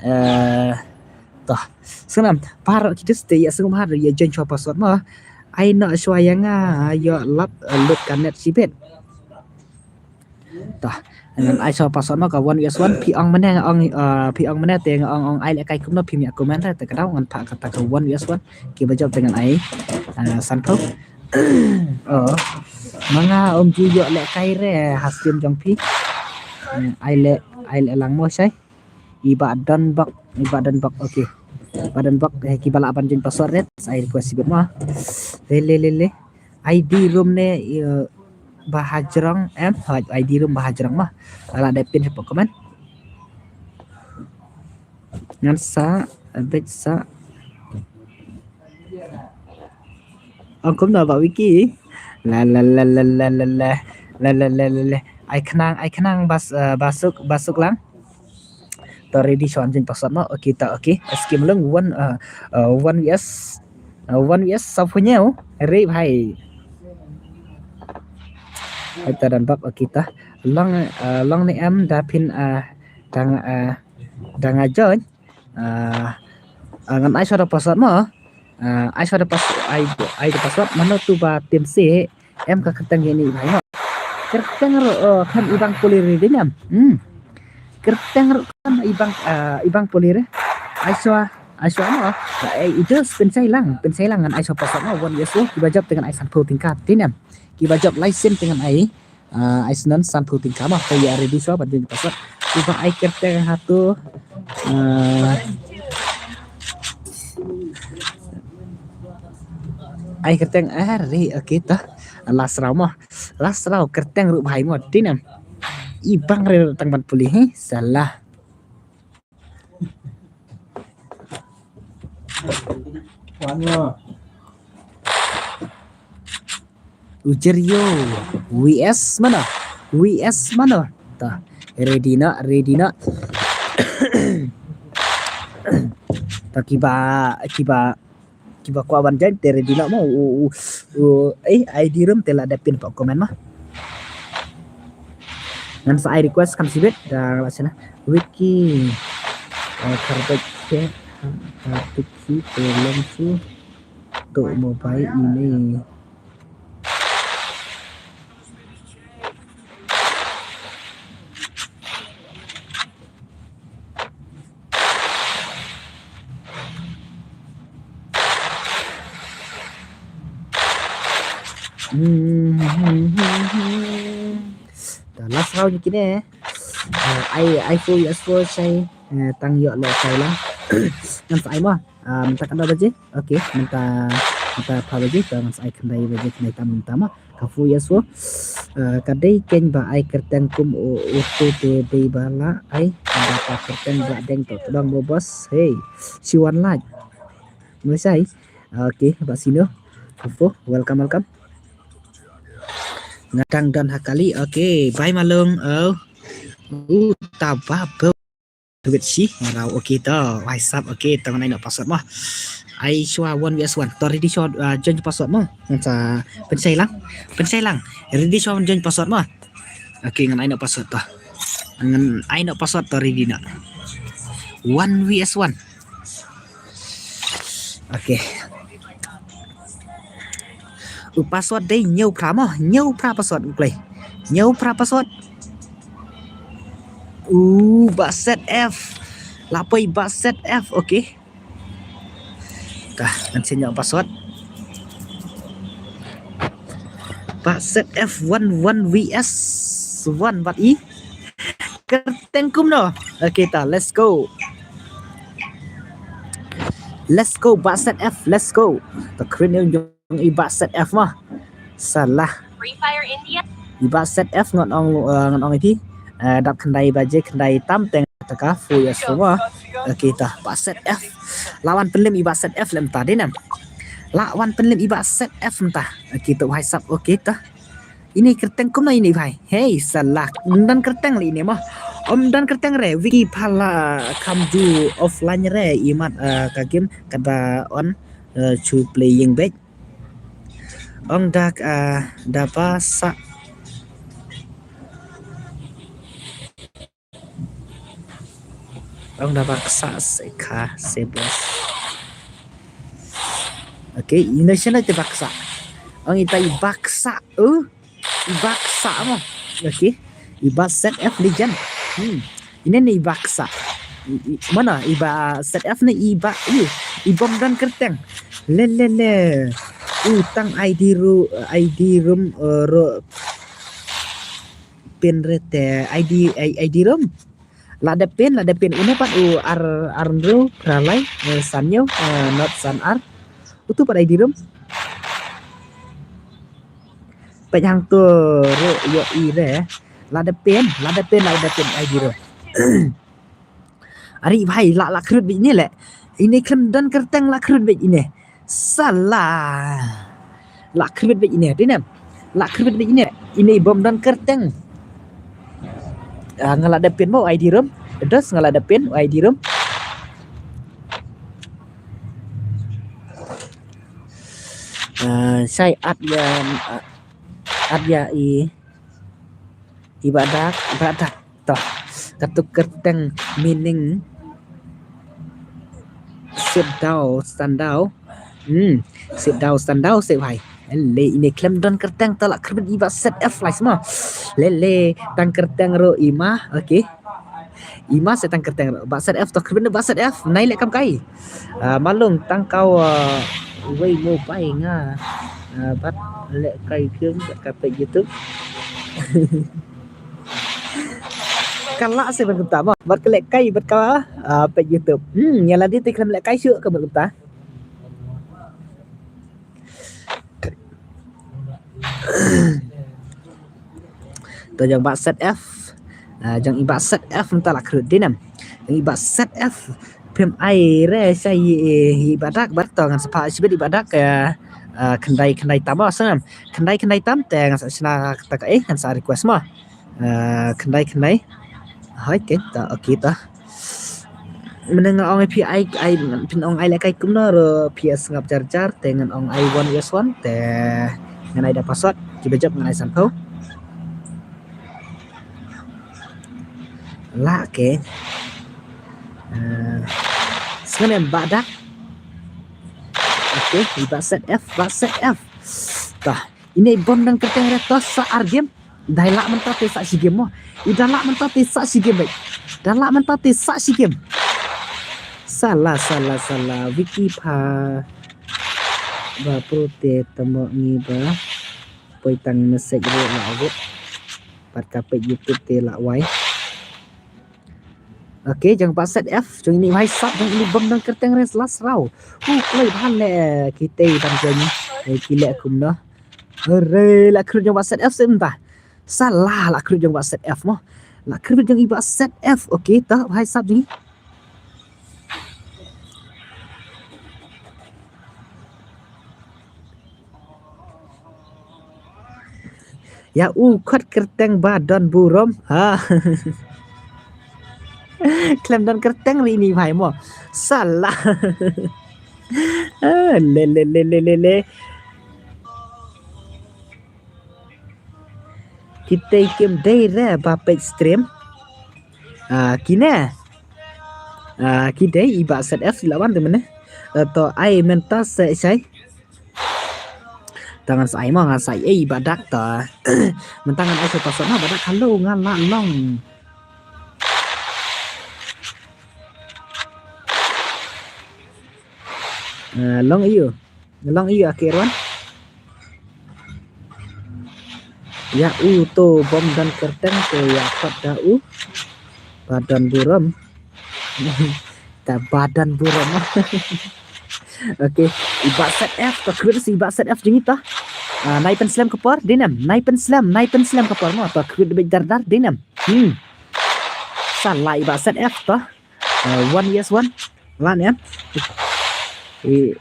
Eh, to. Sngewbha baroh kito te ïa sngewbha ïa join shuwa password mo. Ai noh shuwa ïa nga ïoh lap, eh, lut ka net shibit. To. Ngan ai shuwa password mo ka one versus one, phi ong mynne nga ong, eh, phi ong mynne te nga ong ong ai lehkai kumno phim ïa comment re te ka daw ngan phah kata ka one versus one. Kiba jop te ngan ai, eh, san phew. Oh. Ma nga ym ju ïoh lehkai re ha stream jong phi. Eh, ai leh, ai leh lang mo shai. I Bah Donbok, i Bah Donbok, okay. Bah Donbok, eh, kiba lah ban join password re, sa ai request shibit mo. Le, le, le, le. I D room ne, eh, ba hajrong, em, ha, I D room ba hajrong mo. Lah dep pin hapoh comment. Ngan sa, eh, bit sa. Ong kumno Bah Wiki? La, la, la, la. La, la, la, la, la. Ai khnang, ai khnang bas, eh, basuk, basuk lang. To ready shuwa join password mo. Okay, to, okay. Skim lang one, eh, eh, one versus, eh, one versus sa phew ñiew. Re bhai. Ai ta Donbok, okay, to. Long, eh, long ne em da phin, eh, dang, eh, dang, eh, join. Ah, ah, ngan ai shuwa da password mo. Ah, ai shuwa da pas-, ai, ai da password, mano tu ba tim se, em ka kyrteng ïa ini bhai mo. Kyrteng ruh, oh, khlem i bang pule re dei ne em. Hmm. Kyrteng ruh khlem i bang, ah, i bang pule re. Ai shuwa, ai shuwa mo. Ai, i dos pynshai lang, pynshai lang ngan ai shuwa password mo, one versus one, kiba jop te ngan ai san phew tyngka, dei ne em. Kiba jop license te ngan ai. Ah, ai snan san phew tyngka mo, to ïa ready shuwa ban join password. Kiba ai kyrteng hato. Ah, ai kyrteng, ah, re, okay, to. Last round mo. Last round kyrteng ruh bhai mo, dei ne em. I bang re tang ban pule, he, salah. Ujerio, V S mano? V S mano? Ta, ready noh, ready noh. Ta kiba, kiba, kiba kwah ban join te ready noh mo. U, u, u, eh, I D room te lah dep pin hapoh comment mo. Ngan sa ai request kham shibit da la sena. Wiki. Eh, karbet ke, karbet ki, tolong su. Tu mobile ini. Da last round ni kine. Eh, ai, ai four, yes four, shai. Eh, tang ïoh lehkai la. Ngan sa ai mo. Ah, mynta katno baje? Okay, mynta, mynta pha baje, to ngan sa ai khyndai baje, khyndai tam mynta mo. Ka four, yes four. Ah, ka dei keiñ ba ai kyrteng kum u, uto te dei ba la ai, ba ka kyrteng ba deng to tdong mo boss. Hey, shi wan lait. Mo shai. Okay, ba sino. Ka four, welcome, welcome. Nga dang don ha kali. Okay, bye Malung. Oh. U ta ba bo. Wit shi, ngarau, okay to, WhatsApp, okay to, ngan ai noh password mo. Ai shuwa one versus one, to ready shuwa, uh, join password mo. Ngan sa pynshai lang, pynshai lang, ready shuwa join password mo. Okay, ngan ai noh password to. Ngan ai noh password to ready noh. One V S one. Okay. U password dei hynñiew phra mo, hynñiew phra password u kloi. Hynñiew phra password. U Bah Set F. La poi Bah Set F, okay. Tah, ngan send ïa u password. Bah Set F one one V S one bad i kyrteng kumno. Okay tah, let's go. Let's go, Bah Set F, let's go. Tah, kren ïa u jong i Bah Set F mo. Salah. Free Fire India. I Bah Set F ngan ong, eh, ngan ong ïa phi. Eh, dap khyndai baje khyndai tam teng taka fu ya suma. Okay tah, Bah Set F. La wan pynlem i Bah Set F lem ta dei nam. La wan pynlem i Bah Set F mynta. Okay tah, wahai sap, okay tah. Ine kyrteng kumno ine bhai? Hey, salah. Ym don kyrteng la ine mo. Ym don kyrteng re. Wiki pha la kham ju offline re. Imat, eh, ka game katba on, eh, chu playing beit. Ong da, eh, da ba sa. Ong da ba ksa se ka se bos. Okay, ine sha ine te ba ksa. Ong ita i ba ksa, uh, i ba ksa mo. Okay, i Bah Set F legend. Hmm, ine ne i ba ksa. I, i, mana i Bah Set F ne i ba, i, i bym don kyrteng. Le, le, le. U tang I D ru, I D rum, uh, ru, pin re te I D, I, I D rum. La da pin, la da pin. Une pat u ar, ar ru, pra lai, eh, san ïew, eh, not san ar. Utu pat I D rum. Peit hangto ru ïoh i re. La da pin, la da pin, la da pin I D rum. Ari bhai, la, la khrut beit ine le. Ine khlem don kyrteng la khrut beit ine. Salah. La khrut beit ine, dei nam. La khrut beit ine. Ine bym don kyrteng. Ah, nga la da pin mo I D rum. Dos nga la da pin I D rum. Ah, sai at ya, at ya i, i Bah Dak, i Bah Dak. Toh, katu kyrteng meaning sit down, stand down. Hmm, sit down, stand down, sit bhai. Le ine khlem don kyrteng ta la khrut i Bah Set F lai sma. Le le tang kyrteng ro i ma, okay. I ma se tang kyrteng ro. Bah Set F toh khrut Bah Set F, nai le kam kai. Ah, malung tang kau, ah, wei mobile nga. Ah, bat le kai kum ka peit YouTube. Ka lah se ban kumta mo. Bad ka lehkai bad ka, ah, peit YouTube. Hmm, ïa lade te khlem lehkai shuh ka ban kumta. To jong Bah Set F. Ah, jong i Bah Set F mynta la khrut dei nam. Jong i Bah Set F. Phim ai re sha i, i Bah Dak, bad to ngan sa phah shibit i Bah Dak, ah, khyndai khyndai tam mo, sngem. Khyndai khyndai tam te ngan sa shna kata ka, eh, ngan sa request mo. Ah, khyndai khyndai. Hoi, okay, ta, okay, ta. Mynne nga ong ai phi ai, ai, phin ong ai lehkai kumno ruh phi ïa sngap jar jar, te ngan ong ai one yes one, te ngan ai da password, kiba jop ngan ai sanphew. Lah, okay. Ah, sngewbha Bah Dak. Okay, i Bah Set F, Bah Set F. Tah, ine bym don kyrteng re, to sa ar game. Dei lah mynta te sa shi game mo. I da lah mynta te sa shi game beit. Da lah mynta te sa shi game. Salah, salah, salah. Wiki pha. Ba pro te tamo ngi ba. Poi tang message re la awit. Pat ka peit YouTube te la wai. Okay, jong Bah Set F, jong ini wai sap, jong ini bym don kyrteng re last round. Hu kloi bha le, kita ban jong ni. Eh, ki leh kumno. Hore, la khrut jong Bah Set F se mynta. Salah, la khrut jong Bah Set F mo. La khrut jong i Bah Set F. Okay, ta wai sap jong i. Ïa u khot kyrteng ba don burom. Ha. Khlem don kyrteng ri ni bhai mo. Salah. Ah, le, le, le, le, le. Kita kim dei re ba peit stream. Ah, kine. Ah, ki dei i Bah Set F sila wan te mynne. Eh, to ai mynta sa shai. Ta ngan sa ai mo, ngan sa ai, eh, i Bah Dak ta. Mynta ngan ai sa pasot na Bah Dak, hello, nga la long. Eh, long ïa u. Long ïa u, ake ruan. Ïa u to bym don kyrteng te ïa pat da u. Ba don burom. Ta ba don burom. Okay, i Bah Set F, to kyrteng i Bah Set F jingita. Ah, nai pynslem ka por, dei ne em, nai pynslem, nai pynslem ka por mo, to kyrteng beit dar dar, dei ne em. Hmm. Sa la i Bah Set F to. Ah, one yes one. La ne em. I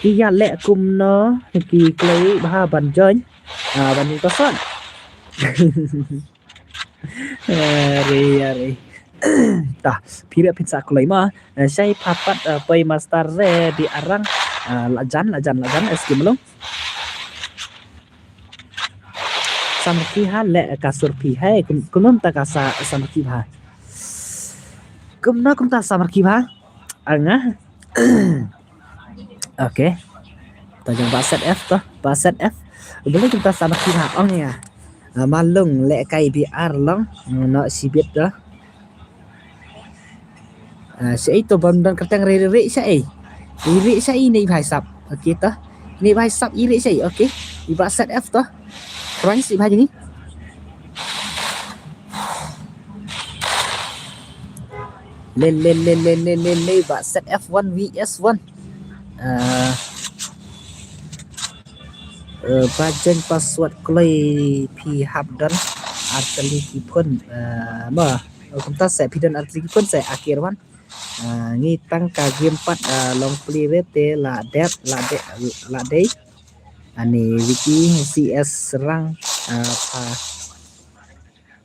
Ki ïa leh kumno ki kloi bha ban join, ah, ban ïeng pasot. Are, are. Ta, phi ruh phin sa kloi ma. Eh, shai pha pat, eh, poi master re di arang. Ah, la jan, la jan, la jan, eh, skim long. Samrkhie ha leh ka surpi hai, kum, kumno ta ka sa, samrkhie bha. Kumno kumta samrkhie bha. Anga. Okay. Ta jong Bah Set F to, Bah Set F. Balei kumta samrkhie bha ong ïa. Ah, malung leh kai B R long, no sibit to. Ah, shaei to bym don kyrteng, re re shaei. Re re shaei, ne bha sap. Okay to. Ne bha sap, i re shaei. Okay. I Bah Set F to. Kyrpang shi bha jingïa. Le le le le le le le Bah Set F one V S one. Ah. Eh, ba jeng password kloi phi hap don artylli ki phone. Eh, ma, eh, kumta se phi don artylli ki phone se, ake ruan. Eh, ngi tang ka game pat, eh, long plie re te la dep, la de, la dei. Ani Wiki C S rang, eh, pha.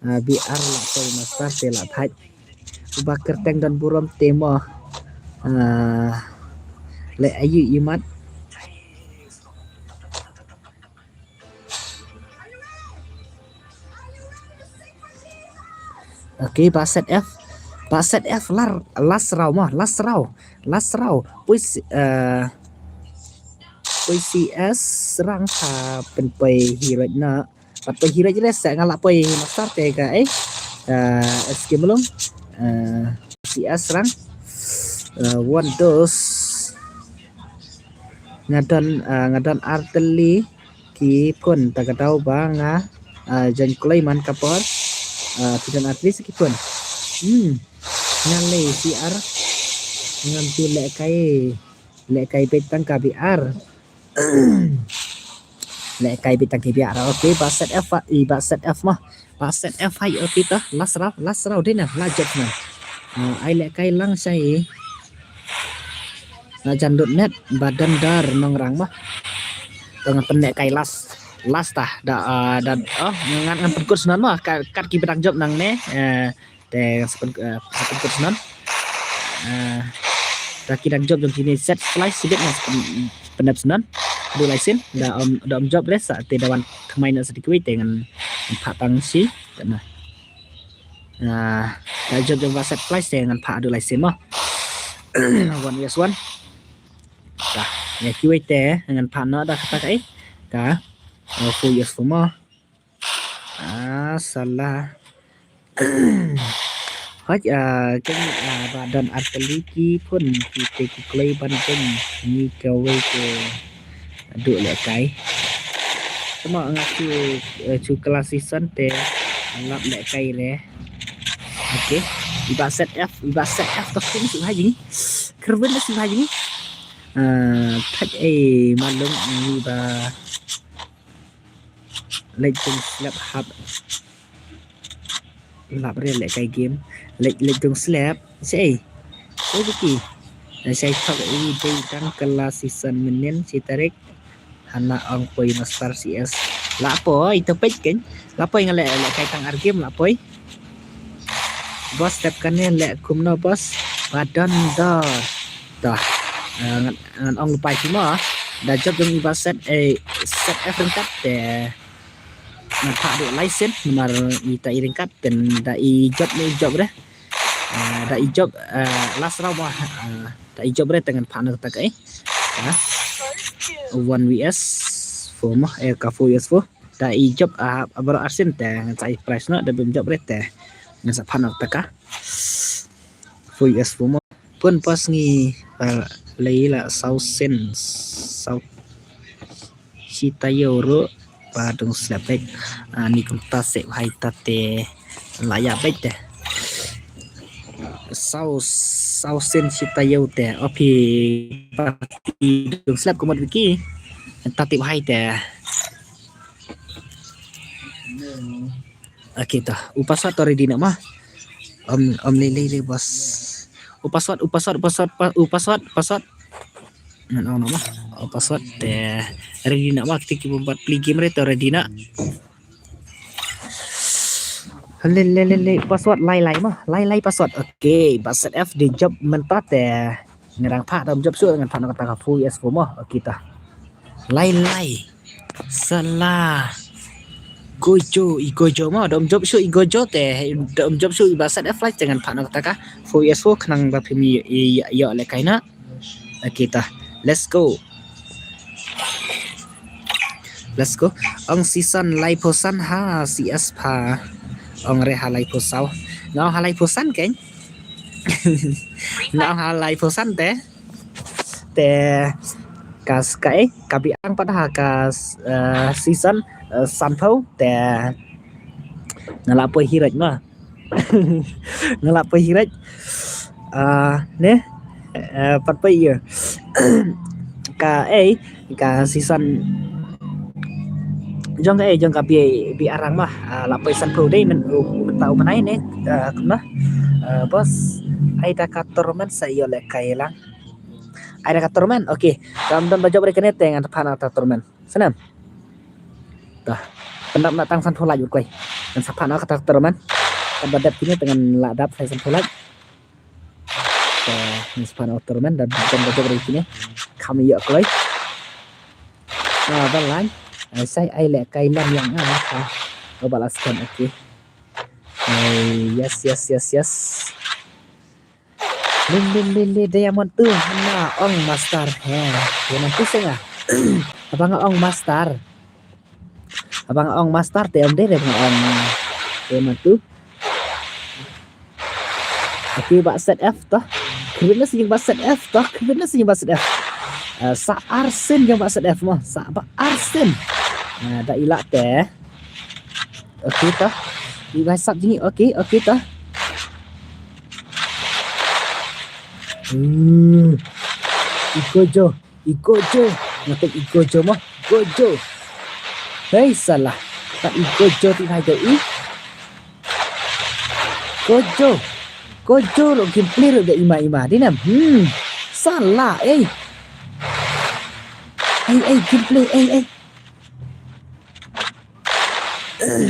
Ah, B R la poi master te la thait. Uba kyrteng don burom te mo. Ah, le ayu imat. Okay, Bah Set F. Bah Set F lar, last round mo, last round. Last round. Poi si, eh, poi C S rang ha pen poi hi right na. Pat poi hi right rest nga la poi master te ka, eh. Eh, S K Malung. Eh, C S rang. Eh, one dos. Nga don, eh, nga don artylli ki phone, ta ka daw ba nga, eh, join kloi man ka por. Eh, phi don artylli ki phone. Hmm. Nga leh C R. Ngam tu leh kai, leh kai beit tang ka B R. Leh kai beit tang ka B R. Okay, Bah Set F, i Bah Set F mo. Bah Set F hai, okay to. Last round, last round dei na, la jop na. Ah, ai leh kai lang shai. La jan dot net, ba don dar nongrang mo. To ngan pynleh kai last. Last ta, da, ah, da, oh, ngan, ngan pynkut snon mo. Kat, kat ki ba dang jop nangne. Eh, Te sa pyn, eh, sa pynkut snon. Eh, da ki dang jop jong kine set flash sibit nga sa pyn, pyndep snon. Haduh lai sien, da ym, da ym jop re sa te da wan thymmai na sa dei kiwei te ngan, ngan phah tang shi. Te na. Eh, da jop jong ba set flash te ngan phah haduh lai sien mo. One yes one. Da, ïa kiwei te ngan phah noh da kata ka, eh. Ka, eh, four yes four mo. Ah, salah. Hooid, ah, kane, ah, ba don artylli ki phone, ki te ki kloi ban jeng, ngi kawei te duh leh kai. Tama nga shu, eh, shu class season te lap leh kai re. Okay. I Bah Set F, i Bah Set F to kum shu hai jing. Kerwin shu hai jing. Ah, thait ei malung i ba Leit jong slap hap. Lap re leh kai game. Leit, leit jong slap. Sei. Sei biki. Na sei thok i dei dang kylla season mynnin shi tarik. Hana ong poi master C S. La poi to peit ken. La poi nga leh, leh kai tang ar game la poi. Boss step kane leh kumno boss. Ba don dor. Dah. Eh, ngan, ngan ong lupai ki mo. Da jop jong i ba set, eh, set F ryngkat te. ngan phah duh lai sien namar ita i ryngkat te da i jop ne i jop re. Ah, da i jop, ah, last round ba, ah, da i jop re te ngan phah noh kata ka, eh. Ah, one V S four mo, eh, ka four V S four. Da i jop, ah, baroh arsien te ngan sa i prize noh, da bym jop re te ngan sa phah noh kata ka four V S four mo. Pun pas ngi, ah, lei la saw sen, saw shi taïew ruh ba dung slap beit. Ah, ni kumta sep hai ta te la ïa beit te. Saw, saw sen shi taïew te. O phi parti dung slap kumut Vicky. Ta tip hai te. Okay, to. U password to ready noh ma. Om, om, le, le, le, boss. U password, u password, u password, pa-, u password, password. Ngan ong noh ma. U password te ready noh ma. Kita ki bym pat play game re to ready noh. Le, le, le, le, password lai lai ma. Lai lai password. Okay, ba set F de jop mynta te. Ngan phah, da ym jop shuh ngan phah noh kata ka four V S four mo. Okay, to. Lai lai. Salah. Gojo, i Gojo mo. Da ym jop shuh i Gojo te. Da ym jop shuh i ba set F lai te ngan phah noh kata ka four V S four khnang ba phim ïoh, ïoh, ïoh lehkai noh. Okay, to. Let's go. Let's go. Ong season laiphew san ha C S pha. Ong re ha laiphew saw. Nga ong ha laiphew san keiñ. Nga ong ha laiphew san te. Te ka s-, ka, eh, ka biang pat ha ka s-, eh, season, eh, sanphew te nga la poi hi rek ma. Nga la poi hi rek. Ah, ne? Eh, pat poi ïa. Ka, eh, ka season jong ka, eh, jong ka bi, bi arang ma. Ah, la poi sanphew dei men, u, mynta u bnai ne. Ah, kumno? Ah, boss, ai da ka tournament sa ïoh lehkai lang. Ai da ka tournament. Okay. Kam don ba jop re kane te ngan phah noh kata tournament. Snem. Tah. Pyndap na tang sanphew lait u kloi. Ngan sa phah noh kata tournament. Kaba dep kine te ngan la dap phai sanphew lait. Te ngan sa phah noh tournament da don ba jop re kine. Kam ïoh kloi. Ah, ban lain. Ai sai ai lehkai lam ïa nga. Ah, oh, ba la scan, okay. Ai, yes, yes, yes, yes. Lin, lin, lin, lin, Diamond tu. Hana ong master. He, Diamond tu senga. Haba nga ong master. Haba nga ong master te ym dei re ba nga ong Diamond tu. Okay, ba set F to. Kyrpad na sien ba set F to. Kyrpad na sien ba set F. Eh, sa arsien jong ba set F mo. Sa ba arsien. Eh, da i lah te. Okay to. I ba sap jingïoh. Okay, okay to. Hmm. I Gojo. I Gojo. Nga tip i Gojo mo. Gojo. Hei, salah. Kat i Gojo ti hai i. Gojo. Gojo ruh gameplay ruh da ima ima. Dei nam. Hmm. Salah, eh. Eh, eh, gameplay, eh, eh.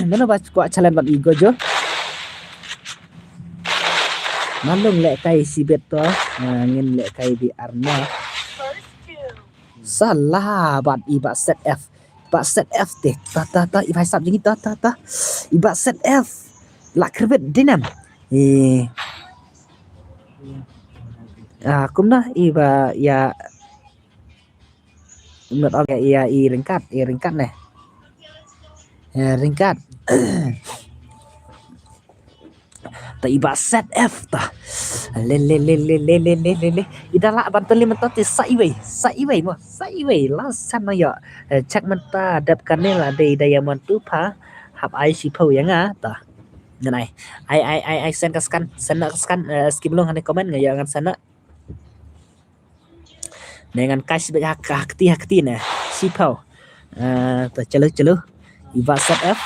Mano ba kwah challenge bad i Gojo? Malung lehkai shibit to, ah, ngin lehkai bi ar noh. Salah bad i ba set F. Ba set F te. Ta, ta, ta, i ba sap jingïoh, ta, ta, ta. I ba set F. La kyrpad dei nam. Eh. Ah, kumno i ba ïa Ngat ong ïa i ryngkat, i ryngkat ne. Eh, ryngkat. Ta i ba set F ta. Le, le, le. I da lah ban pynlem mynta te sa iwei, sa iwei mo, sa iwei. Last chance na ïa. Eh, check mynta dep kane la dei Diamond tu pha. Hap ai shiphew ïa nga ta. Ngan ai. Ai, ai, ai, ai, send ka scan, send na ka scan, eh, skip long ha ne comment nga ïa ngan send na. Ne ngan kai sibit ha, ha kti, ha kti ne. Shiphew. Eh, ta chalo, chalo. I ba set F.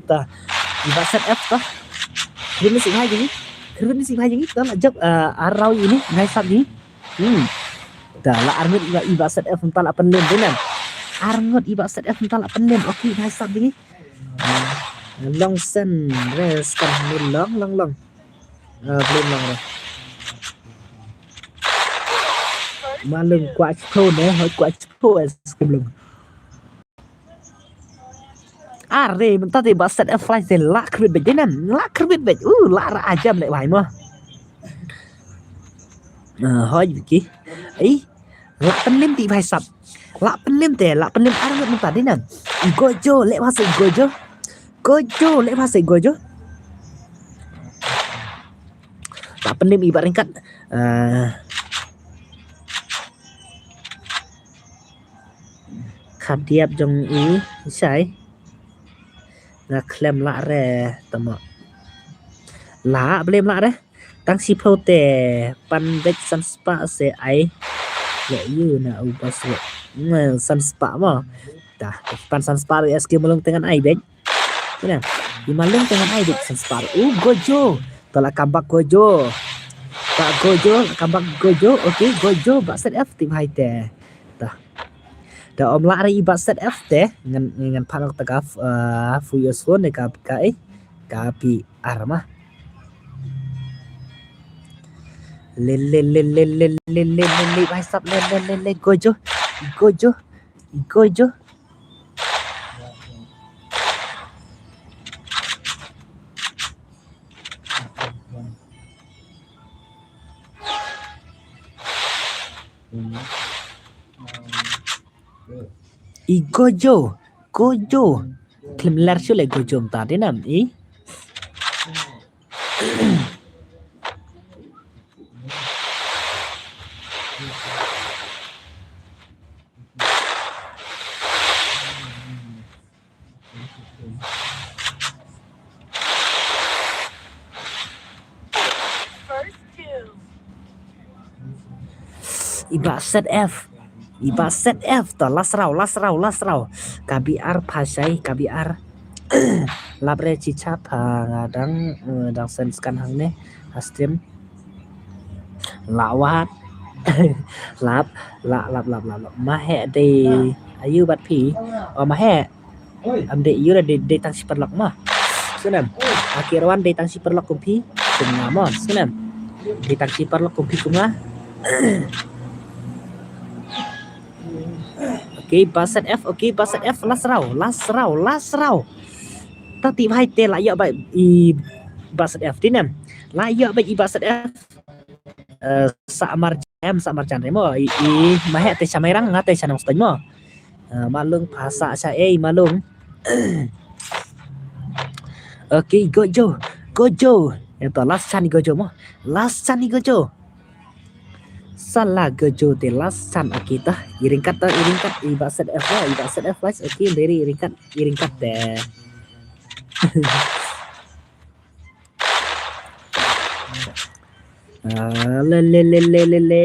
Ta. I ba set F ta. Kren ni sibit ha jingïoh. Kren ni sibit ha jingïoh. Ta la jop, eh, ar round ini. Ngai sap jingïoh. Hmm. Ta la ar ngut i ba, i ba set F mynta la pynlem dei nam. Ar ngut i ba set F mynta la pynlem. Okay, ngai sap jingïoh. Long send re scan ni long, long, long. Ah, blue long re. Malung kwah chipho ne, hoi kwah chipho es kumlung. Are mynta te ba set F flash te la krbit bej dei nam, la krbit bej. U la ra ajam leh bai mo. Hoi ki. Ei, la pynlim te bai sap. La pynlim te, la pynlim ar mynta dei nam. Gojo leh ba set gojo. Gojo leh ba set gojo. La pynlim i ba ryngkat. Khadiap jong i shai. Nga khlem lah re tama. Lah, blem lah re. Tang shi phew te pan bek san spah se ai. Le yu na u bas re. Nge san spah mo. Dah, pan san spah S K Malung te ngan ai bek. Ina, i Malung te ngan ai bek san spah. U Gojo. To la comeback Gojo. Ba Gojo, comeback Gojo. Okay, Gojo ba set F tip hai te. Dah. Da om lah re i ba set F te ngan ngan pha nok ta ka Furious Phone ne ka ka eh ka P R ma. Le le le le le le le le le bai sap le le le le Gojo Gojo Gojo. I Gojo, Gojo. Khlem ler shu le Gojo mynta dei nam i. I ba set F. I ba set F to last round, last round, last round. Ka B R pha shai, ka B R. Lap re chicha pha nga dang, eh, dang sen scan hangne. Ha stream. Lawat. Lap, lap, lap, lap, lap, lap. Mahe dei. Ayu bat phi. Oh, mahe. Am dei yu dei dei tang shi paralok ma. Sunem. Aki Irwan dei tang shi paralok kum phi. Kum nga ma. Sunem. Dei tang shi paralok kum phi kum nga. Okay, ba set F. Okay, ba set F. Last round. Last round. Last round. Ta tip hai te la ïoh ba i ba set F dei nem. La ïoh ba i ba set F. Eh, sa marjan, sa marjan re mo. I, i mahe te sha Mairang, nga te sha Nongstoiñ mo. Eh, Malung pha sa sha ei Malung. Okay, Gojo, Gojo. Ito last chance i Gojo mo. Last chance i Gojo. Sala Gojo te last chance. Okay ta. I ryngkat ta, i ryngkat, i ba set F mo, i ba set F last. Okay, dari i ryngkat, i ryngkat te. Ah, le, le, le, le, le, le.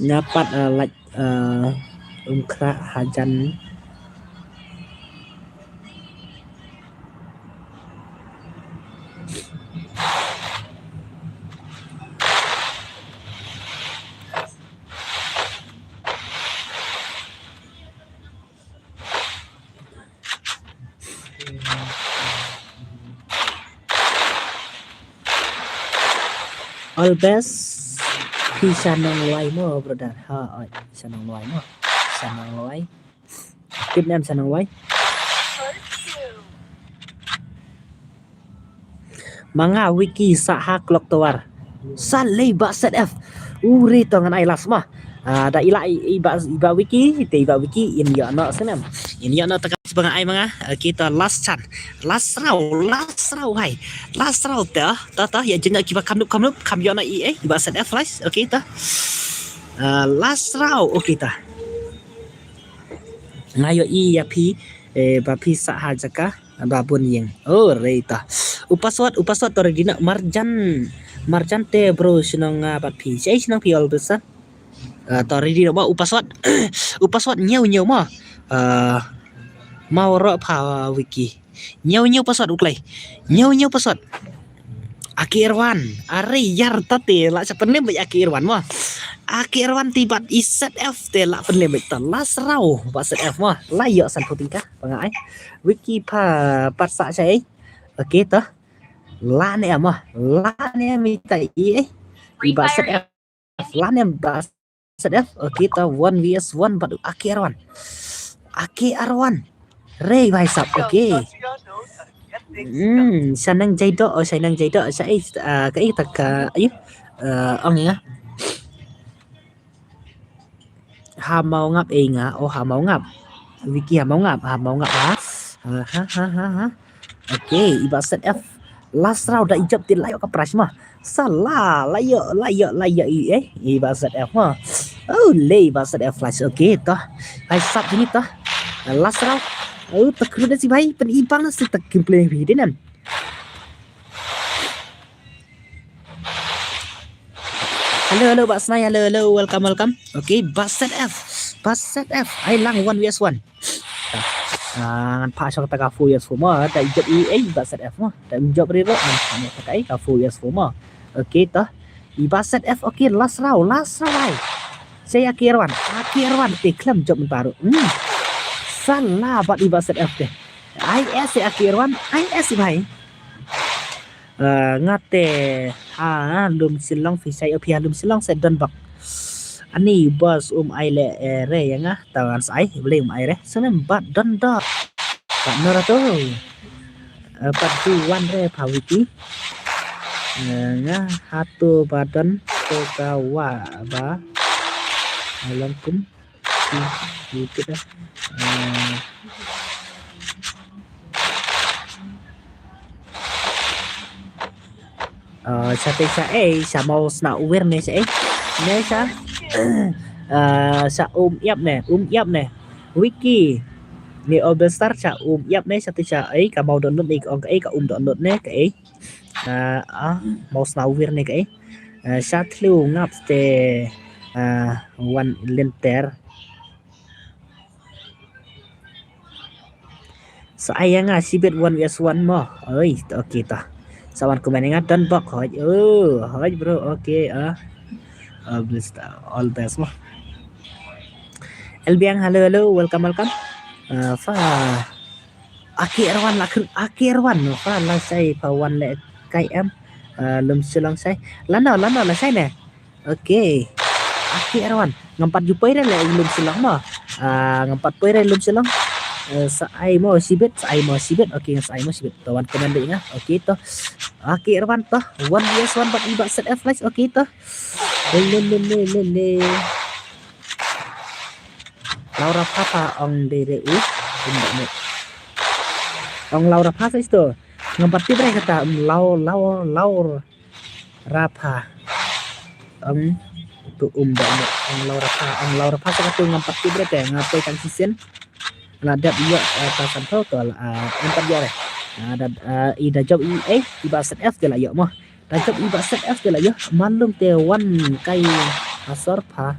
Nga pat, ah, lait, ah, um khrah hajan. All best. Phi sha Nonglwai mo, brother. Ha, oi, sha Nonglwai mo. Sha Nonglwai. Tip nem sha Nonglwai. Ma nga Wiki sa ha Clock Tower. Sa lei ba set F. U re to ngan ai last ma. Ah, da ila i, i ba, i ba Wiki, te i ba Wiki, in ïoh no snem. In ïoh no ta ka ba nga ai ma nga. Okay, ta last chance. Last round, last round hai. Last round ta, ta, ta, ïa jin ki ba kam nup, kam nup, kam ïoh no i, eh, i ba set F last. Okay, ta. Ah, last round, okay, ta. Nga ïoh i ïa phi, eh, ba phi sa ha jaka. Ba bun ïing. Oh, rei ta. U password, u password to ready na marjan. Marjan te bro shnong nga bat phi. Shai shnong phi all person. Ah, to ready na ba u password. U password ñiew ñiew ma. Ah, mau ro pha Wiki. Ñiew ñiew password u klei. Ñiew ñiew password. Aki Irwan, are ïar ta te la sa pynlem bad Aki Irwan mo. Aki Irwan te bat i set F te la pynlem bad ta last round ba set F mo. La ïoh san phew tyngka ba nga ai. Wiki pha pat sa shai. Okay ta. La ne em, la ne em ita i, eh. I Bah Set F, la ne em Bah Set F. Okay, ta one V S one bad Aki Arwan. Aki Arwan. Rei bhai sab, okay. Hmm, sa nang jai do, oh, sa nang jai do, sa eh, ah, ka eh, ta ka, ayu. Ah, ong ya. Ha Mawngap eh nga, oh ha Mawngap. Wiki ha Mawngap, ha Mawngap ha. Ha ha ha ha ha. Okay, i Bah Set F. Last round da i jop te la ïoh ka prize ma. Sa la, la ïoh, la ïoh, la ïoh i eh, i Bah Set F ma. Oh, le i Bah Set F flash. Okay, to. Hai sap sini to. Last round. Oh, tak kena si bhai, pen ibang na si tak gameplay bhi din em. Hello, hello, Bah Snai, hello, hello, welcome, welcome. Okay, Bah Set F, Bah Set F, ai lang one V S one. Ah, ngan phah shong ta ka four V S four ma, ta i jop i, eh, Bah Set F ma, ta i jop ri ro, ngan phah ta ka, eh, ka four V S four ma. Okay, ta. I Bah Set F, okay, last round, last round ai. Sa ïa Aki Arwan, Aki Arwan, te khlem jop mynta ruh. Hmm. Sa la bad i Bah Set F te. Ai S ïa Aki Arwan, ai S bhai. Ah, nga te ha Lumshillong phi shai, oh, phi ha Lumshillong sa Donbok. Ani boss um ai le, eh, re ïa nga, ta ngan sa ai, bele um ai re. Sa nem bad Dondok. Bad nora to. Eh, bad tu wan re pha Wiki. Eh, nga ha tu ba don to ka wa ba. Along kum. Wiki dah. Eh, Ah, sa te sa ei, sa Mawsnawir ne sa ei. Ne sa, ah, sa Um Ïap ne, Um Ïap ne. Wiki. Ne Obestar sa Um Ïap ne, sa te sa ei, ka Maw Download ne, ka ong ka ei, ka Um Download ne, ka ei. Ah, ah, Mawsnawir ne ka ei. Ah, sa Thliew Ngap te, ah, Wan Lynter. Sa ai ïa nga shibit one V S one mo. Oi, okay ta. Sa wan comment ïa nga Donbok hoi. Oh, hoi bro, okay ah. Ah, bless, all best mo. Elbiang, hello, hello, welcome, welcome. Ah, fa. Aki Arwan la khun, Aki Arwan mo. Fa la shai pha wan le kai em. Ah, Lumshillong shai. Lano, lano la shai ne. Okay. Aki Arwan. Ngam pat ju poi re le Lumshillong mo. Ah, ngam pat poi re Lumshillong. Eh, sa ai mo shibit, sa ai mo shibit. Okay, sa ai mo shibit. To wan comment ïa nga. Okay to. Aki Arwan to. One V S one bad i Bah Set F flash. Okay to. Le le le le le le. Laura Papa ong dei re u. Ong Laura Papa sa isto. Ngam pat tip re kata, um, Lau, Lau, Lau. Rapha. Ong tu um ba ong Lau Rapha, ong Lau Rapha sa katu ngam pat tip re te, nga poi tang shisien. La dep ïoh, eh, ta san phew to la, eh, ngam pat ïoh re. Ah, da, eh, i da jop i, eh, i Bah Set F te la ïoh mo. Da jop i Bah Set F te la ïoh. Malum te wan kai asor pha.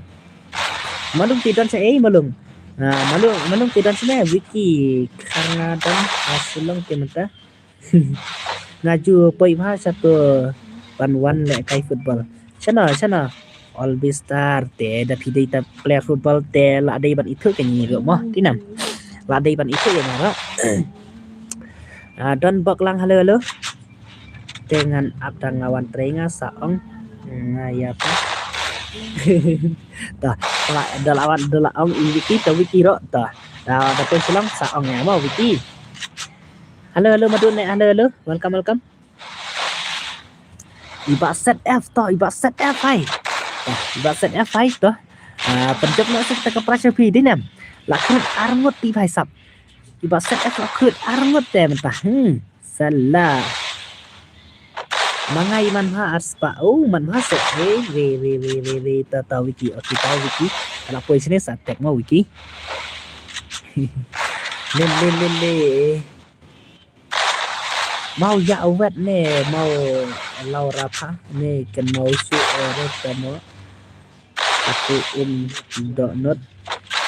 Malum te don sa ei malum. Ah, malum, malum te don sa ne Wiki Kharngadan Asilong te mynta. Nga ju poi bha sha to ban wan leh kai football. Shano, shano? All Star te da phi dei ta player football te la dei ban ithuh ka ngi ruh mo. Tinam. La dei ban ithuh ïa nga ruh. Ah, Donbok lang, hello, hello. Te ngan ap da nga wan trei nga sa ong. Nga ïa pa. Ta, la, da la wan, da la ong i Wiki, ta Wiki ruh, ta. Da, da poi Shillong sa ong ïa mo Wiki. Hello, hello, Madun, eh, hello, hello. Welcome, welcome. I Bah Set F to, i Bah Set F hai. To, i Bah Set F hai to. Ah, pynjop noh suk ta ka pressure phi dei nem. La khrut arngut ti bhai sap. I Bah Set F la khrut arngut te mynta. Hmm, sala. Mangai man ha arspa. Oh, man ha se. Hey, we, we, we, we, we, ta, ta Wiki. Okay, ta Wiki. Ka la poi sini sa tek mo Wiki. Le, le, le, le. Mau ïa awet ne, mau Laura pha ne, ken mau su, eh, re, ken mau. Aku um doh not.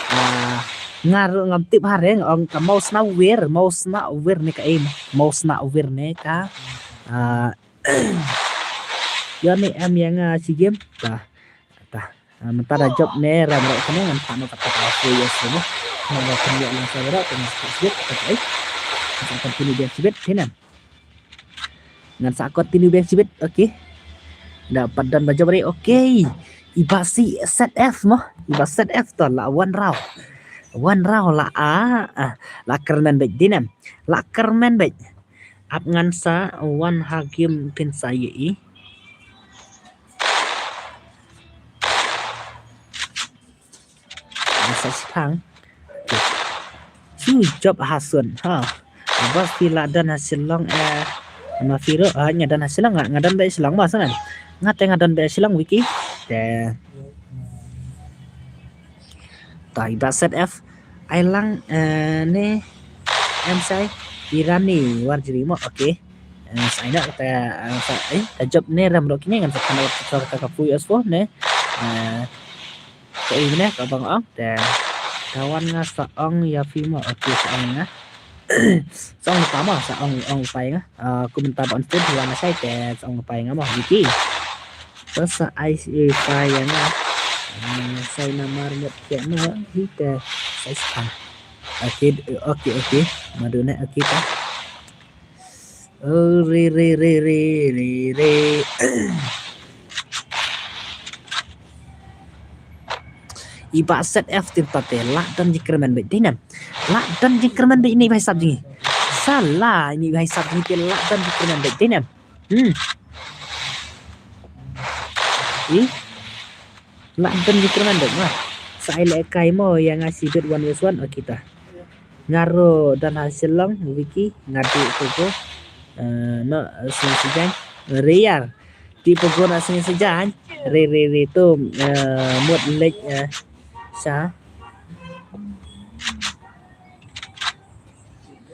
Ah, nga ruh ngam tip ha reng, ong ka Mawsnawir, Mawsnawir ne ka ei, Mawsnawir ne ka. Ah, ïa ne em ïa nga shi game. Ta, ta. Ah, mynta da jop ne ram rek kane ngan phah noh kata ka four years ne. Ngan da pynïoh lang sa rek, ngan sa shibit, kata ka ei. Ngan sa continue dia shibit, kane. Ngan sa continue biang shibit, okay. Da pat don ba jop re, okay. Iba si set F mo, iba set F to la wan raw. Wan raw la a, a, la kyrmen beit dinem. La kyrmen beit. Ap ngan sa wan ha game phin sa ïohi. Sa shipang. Chu jop ha sun ha. Bas phi la don ha Shillong eh. Ma phi ro ah, nga don ha Shillong, nga don beit Shillong ma sa ngan. Nga te nga don beit Shillong Wiki. Te. Tai ba set F. Ai lang eh, ne em sai Irani war jri mo, okay. Eh, sai na ta eh, sa eh ta jop ne ram ro kine ngan sa kana ta ka fu us fo ne. Eh, ka ing ne ka bang ong te. Kawan nga sa ong ïa phi mo, okay, sa ong nga. Sa ong pa mo, sa ong ong pa nga. Ah, kumta ba on stage wan sai te sa ong pa nga mo, Wiki. Sa sa ai si pa nga. Ah, sai na mar mut ke mo, hi te sai sa. Okay, okay, okay. Maduna okay ta. Oh, re, re, re, re, re, re. Iba set F tin ta te la don jingkyrmen beit dinem. La don jingkyrmen beit ini ba hisap jingi. Salah ini ba hisap jingi te la don jingkyrmen beit dinem. Hmm. Ih. La don jingkyrmen beit ma. Sa ai leh kai mo ïa nga shibit one versus one, okay ta. Nga ro don ha Shillong, Wiki, nga dih pogo. Eh, no, sini sejang. Riyar. Dih pogo na sini sejang. Re, re, re tu. Eh, mut lek eh, sa.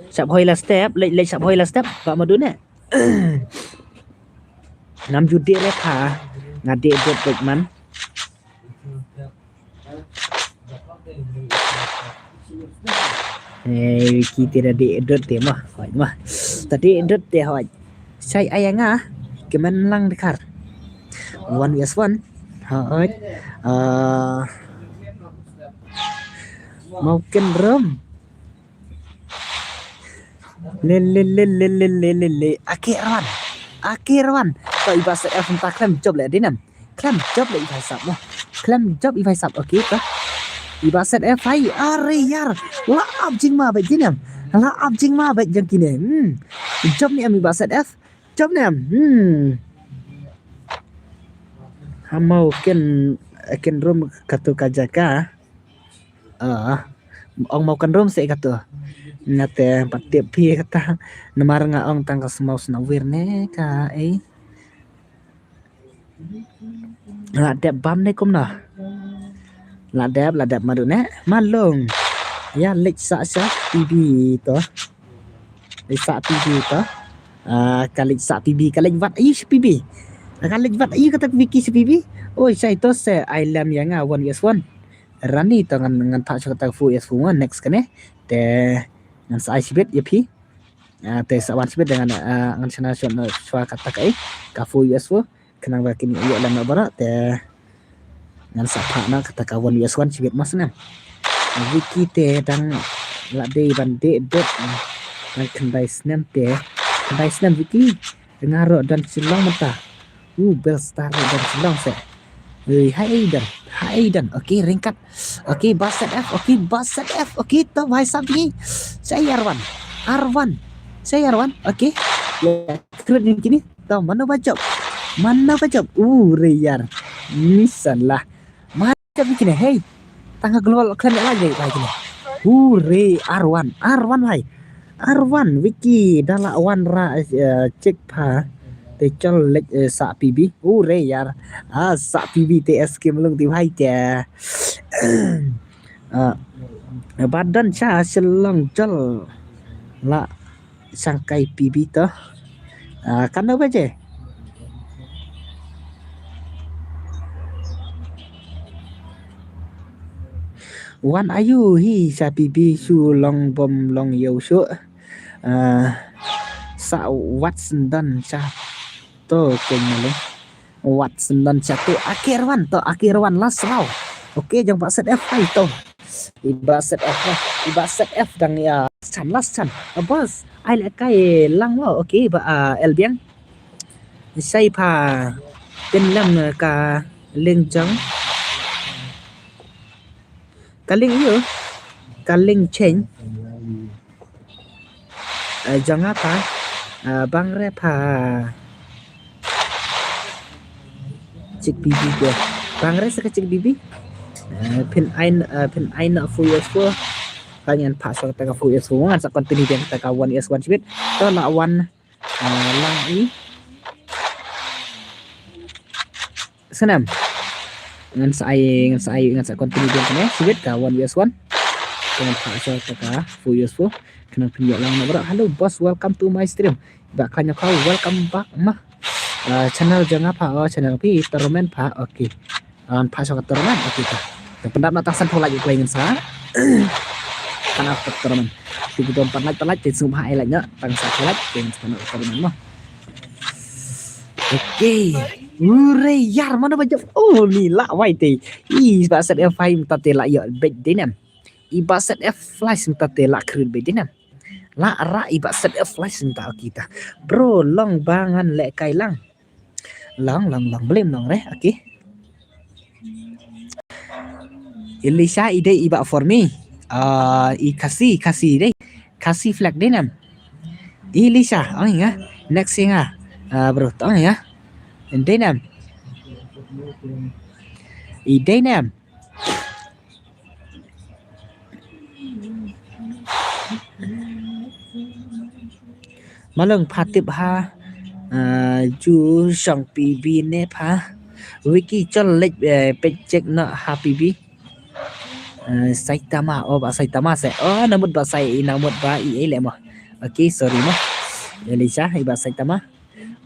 Sap hoi la step, lek, lek sap hoi la step. Ba maduna. Ngam ju dih re pha. Nga dih dot dot man. Hey, kita dah dih dot te mah. Hoi mah. Tadi dot te hoi. Sai ai nga. Kemen lang dekar. One versus one. Hoi. Ah. Mau ken rum. Le, le, le. Aki Irwan. Aki Irwan. To iba set F ta klem jop le dinem. Klem jop le iba sap mo. Klem jop iba sap. Okay to. Iba set F hai. Are yar. La ap jingma beit dinem. La ap jingma beit jong kine. Hmm. Jop ne em iba set F. Jop ne em. Hmm. Hamau ken ken rum katu ka jaka. Ah, ong mau kan rum se katu. Nga te pat tip phi kata. Namar nga ong tang ka smau sna wir ne ka ei. La dep bam ne kumno. La dep, la dep madu ne. Malung. Ya lek sa sa P B to. Lek sa P B to. Ah, ka lek sa P B, ka lek wat ayu sa P B. Ka lek wat ayu kata Wiki sa P B. Oi, sa ito se ai lem ya nga one versus one. Rani to ngan ngan thah sha kata four versus four next kane. Te ngan sa ai sibit ïa phi. Ah, te sa wan sibit de ngan ah, ngan shna shwa kata ka eh, ka four versus four. Khnang ba kin ïoh lem na baroh te ngan sa phah na kata ka one versus one sibit mas na. Wiki te dang la dei ban dei dot. Ngan khyndai snem te. Khyndai snem Wiki. Nga ruh don Shillong mynta. U bel star ruh don Shillong se. Ui, hai don, hai don. Okay, ringkat. Okay, ba set F. Okay, ba set F. Okay, to bai sab ni. Sai Arwan. Arwan. Sai Arwan. Okay. Ya, kret ni kini. To mano ba jop. Mano ba jop. Uh, re yar. Ni salah. Mano ba jop ni kini. Hey. Tang ka global klan ya lagi lagi kini. Uh, re Arwan. Arwan hai. Arwan, Wiki, da la wan ra eh, check pha. Te chol lek eh, sa P B. U re yar. Ah, sa P B te S K Melung ti bhai te. Ah, ba don cha Shillong chol. La sangkai P B to. Ah, kan ba je. Wan ayu hi sa P B su long bom long yau su. Ah, sa wat sendon sa to keng malu. Wat sendon sa to akhir wan to akhir wan last round. Okay, jong ba set F hai to. Iba set F lah. Iba set F dang ya chan last chan. Abas. Ai le kai lang lo. Okay, ba uh, Elbiang. Shai pha pynlem ka link jong. Ka link ïa. Ka link change. Eh, jong nga pha. Eh, bang re pha. Chick bibi ke. Bang re sa ka chick bibi. Eh, phin ai, eh, phin ai na four years four. Ka ngan pha sa ka four years four. Ngan sa continue biang ka one years one shibit. To la one. Ah, lang i. Snam. Ngan sa ai, ngan sa ai, ngan sa continue biang kane. Shibit ka one vs one. Ngan pha sa ka four vs four. Kane pynïoh lang na bro. Hello boss, welcome to my stream. Ba kane ka welcome back ma. Ah, channel jong nga pha, oh, channel phi, Torment pha. Okay. An pha sa ka tournament, okay ta. Te pyndap na tang san phew like ïa klei ngan sa. Kan ap ka tournament. Te ki dom pat like, pat like, te sngewbha ai like na tang san phew like, te ngan sa pyndap ka tournament mo. Okay. Ure yar, mano ba jop. Oh, ni la wai te. I ba set F five mynta te la ïoh beit dei nam. I ba set F flash mynta te la create beit dei nam. La ra i ba set F flash mynta, okay ta. Bro, long ba ngan leh kai lang. Long, long, long, blim long re, okay. Elisha i dei i ba for me. Ah, i Khasi, Khasi dei. Khasi flag dei nam. Elisha, ong nga. Next ïa nga. Ah, bro, tong nga. Dei nam. I dei nam. Malong pha tip ha, ah, ju shong P B ne pha. Wiki chol lek, eh, pet check no ha P B. Eh, Saitama, oh, ba Saitama se. Oh, namut ba Sai, namut ba i, i le mo. Okay, sorry mo. Elisha, i ba Saitama.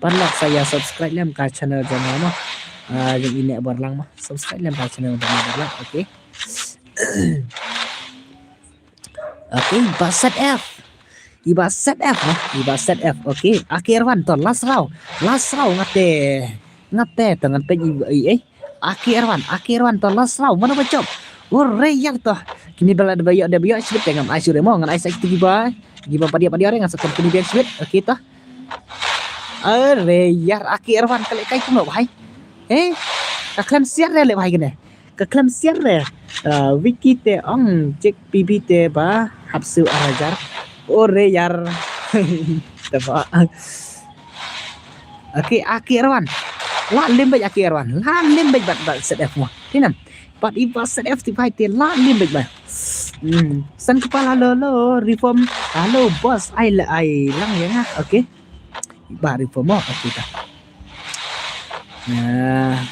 Paralok sa ïa subscribe lem ka channel jong nga mo. Ah, jong i ne Barlang mo. Subscribe lem ka channel jong nga Barlang, okay. Okay, ba set F. I ba set F mo, i ba set F. Okay, Aki Erwan to last round. Last round ngate. Ngate to ngan pej i, i, eh. Aki Erwan, Aki Erwan to last round. Mano ba jop? Ure yar to. Kini bala da ba ïoh, da ba ïoh shibit te ngam ai shuh re mo, ngan ai sa ki ba. Ki ba padia padia re ngan sa kon kini biang shibit. Okay to. Ure yar, Aki Erwan ka leh kai kumno bhai. Eh? Ka khlem siar re leh bhai kane. Ka khlem siar re. Ah, Wiki te ong check P B te ba hap siew ar hajar. Ure yar. Te ba. Okay, Aki Erwan. La lim beit Aki Erwan. La lim beit bad, bad set F mo. Tinam. Bad i ba set F ti bhai te la lim beit bhai. Hmm. San kepala lo lo reform. Hello boss. Ai la ai lang ïa nga. Okay. Ba reform mo. Okay ta. Nah.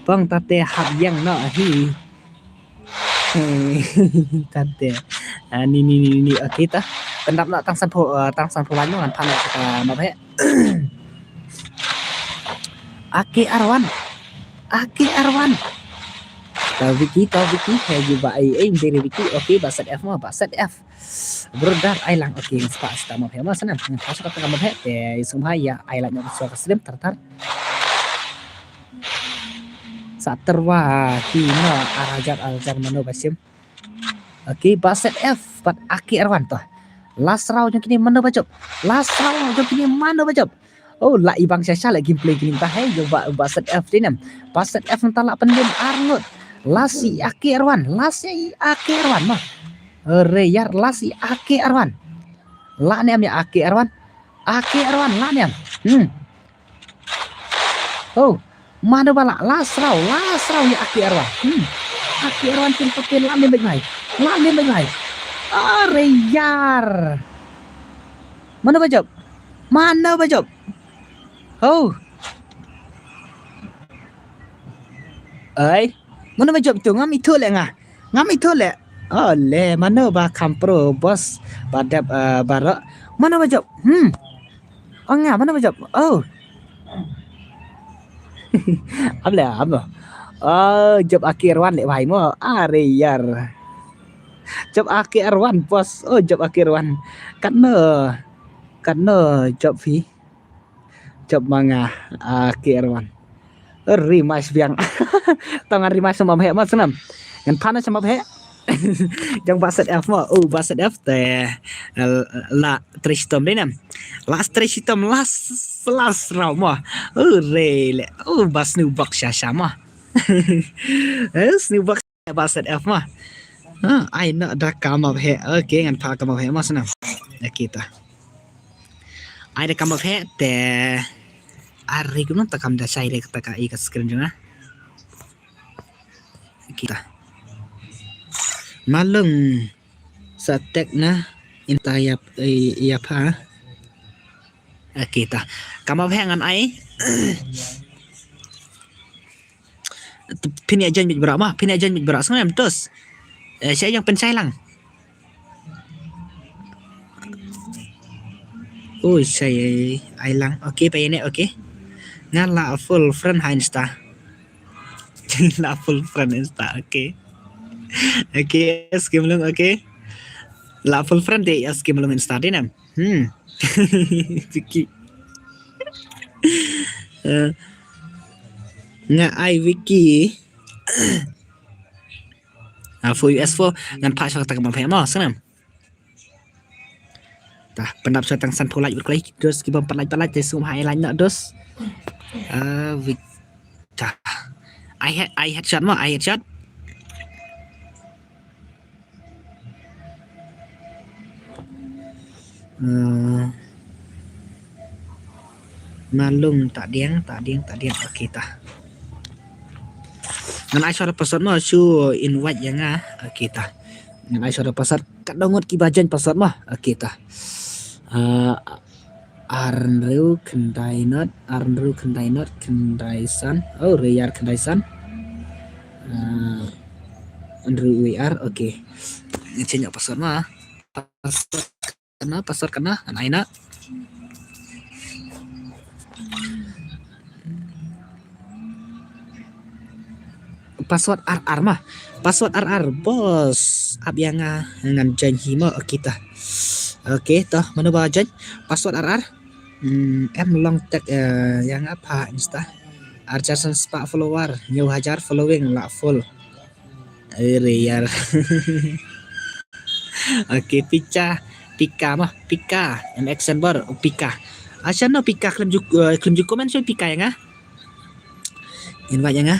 Pong ta te hap ïeng no ahi. Tante. Ah, ni, ni, ni, ni. Okay ta. Pyndap na tang san phew, ah, tang san phew wan ngan pan na ka map he. Aki Erwan. Aki Erwan. Ta Wiki, ta Wiki. He ju ba ai, ai, dari Wiki. Okay, ba set F mo, ba set F. Brother, ai lang. Okay, ngan spah sa ka map he mo sana. Ngan spah sa ka map he. Te sum ha ïa ai lang ngan sa ka stream tar tar. Sa terwa ki na ar hajar, ar hajar mano ba shim. Okay, ba set F bad Aki Erwan to. Last round jong kine mano ba jop. Last round jong kine mano ba jop. Oh, la i bang sha sha la gameplay kine ta hei jong ba, ba set F dei nam. Ba set F nta la pyndem ar ngut. Last i Aki Erwan, last i Aki Erwan ma. Ure yar last i Aki Erwan. La ne am ïa Aki Erwan. Aki Erwan la ne am. Hmm. Oh, mano ba la, last round, last round ïa Aki Erwan. Hmm. Aki Erwan tin patin la lim beit mai. La lim beit mai. Ure yar. Mano ba jop? Mano ba jop? Oh. Ai, mano ba jop tu ngam ithuh leh nga. Ngam ithuh leh. Oh le, mano ba kham pro boss ba dep, eh, baroh. Mano ba jop? Hmm. Oh nga, mano ba jop? Oh. Am le, am lo. Oh, jop Aki Erwan leh bhai mo. Ure yar. Jop Aki Erwan boss. Oh, jop Aki Erwan. Katno. Katno jop phi. Jop ma nga, ah, Aki Erwan. Rematch biang. Tang ngan rematch sa map heh ma snam. Ngan pan sa map heh. Jong Baset F mo, oh Baset F te, eh, la trei shitom dei nam. La trei shitom las, las raw mo. Oh re le, oh ba snu bok sha sha mo. Eh, snu bok sha Baset F mo. Ah, ai na da come up he. Okay, ngan pha come up he mo sana. Okay ta. Ai da come up he te. Ari kumno ta kam da shai re ta ka i ka screen jong nga. Kita. Malung sa tek na inta ya, ya pha. Kita. Come up he ngan ai. Phin ïa join bit bra ma, phin ïa join bit bra sngem tus. Eh, sha ïa pynshai lang. Oh, shai ai lang. Okay, pa ine, okay. Nga la full friend ha Insta. La full friend Insta, okay. Okay, skim lung, okay. La full friend de, ya skim lung Insta de nam. Hmm. Vicky. Eh, nga ai Vicky. Ah, for U S four ngan pha sha ka ta ka bang pha mo, sngem. Ta pyndap sha tang san phew like bad klai. Dos ki bym pat like pat like te sngewbha ai like na dos. Ah, Vic. Ta. I head, I headshot mo, I headshot. Eh, Malung ta diang, ta diang, ta diang. Okay ta. Ngan ai shuwa da password mo, shu invite ïa nga. Okay ta. Ngan ai shuwa da password. Kat da ngut ki ba join password mo. Okay ta. Eh, ar hynriew khyndai nod, ar hynriew khyndai nod, khyndai san. Oh, re ïar khyndai san. Eh, hynriew wei ar, okay. Ngan change password mo. Password kane, password kane, ngan ai na. Password R R ma. Password R R, bos. Ap ïa nga ngan join hi mo, okay ta. Okay, to, mano ba join? Password R R. Hmm, em long tag, eh, ïa nga pha Insta. Ar hajar san spah follower, hynñiew hajar following la full. Are ïar. Okay, Pika, Pika ma, Pika, M X Sembor, oh, Pika. Asha no Pika khlem ju, eh, khlem ju comment sha Pika ïa nga. Invite ïa nga.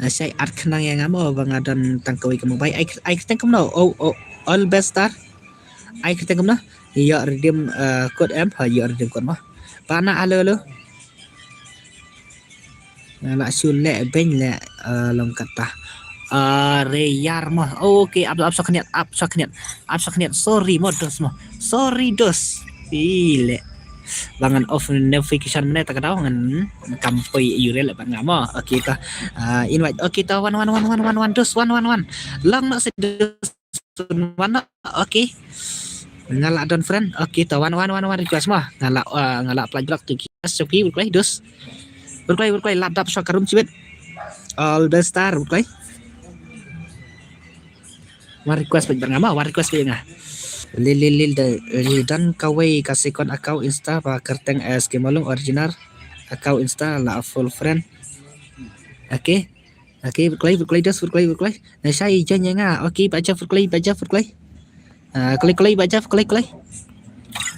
Asha ai ar khnang ïa nga mo ba nga don tang kawei ka mobile. Ai, ai kyrteng kumno? Oh, oh, All Best Star. Ai kyrteng kumno? Ïoh redeem, eh, code em, ha ïoh redeem code mo. Pa na alo alo. Nga la shu leh beiñ leh, eh, long kata. Eh, re ïar mo. Okay, ap, ap sha khyndiat, ap sha khyndiat. Ap sha khyndiat. Sorry mo dos mo. Sorry dos. Ile. Ba ngan off notification mynne ta ka daw ngan kam poi ïurel ban nga mo. Okay ta. Eh, invite. Okay ta, wan wan wan wan wan wan dos, wan wan wan. Long no se dos. Wan, okay. Nga la don friend. Okay, ta wan wan wan wan request mo. Nga la, uh, nga la apply block tu ki. Yes, okay, bad klai dos. Bad klai, bad klai, lap dap sha ka room chibit. All Best Star, bad klai. Wan request bad nga mo, wan request bad nga. Lil lil lil da, lil don kawei ka second account Insta ba kyrteng S K Malung original account Insta la full friend. Okay. Okay, bad klai, bad klai dos, bad klai, bad klai. Na shai join ïa nga. Okay, ba jaf, bad klai, ba jaf, bad klai. Ah, klai, klai, ba jaf, klai, klai.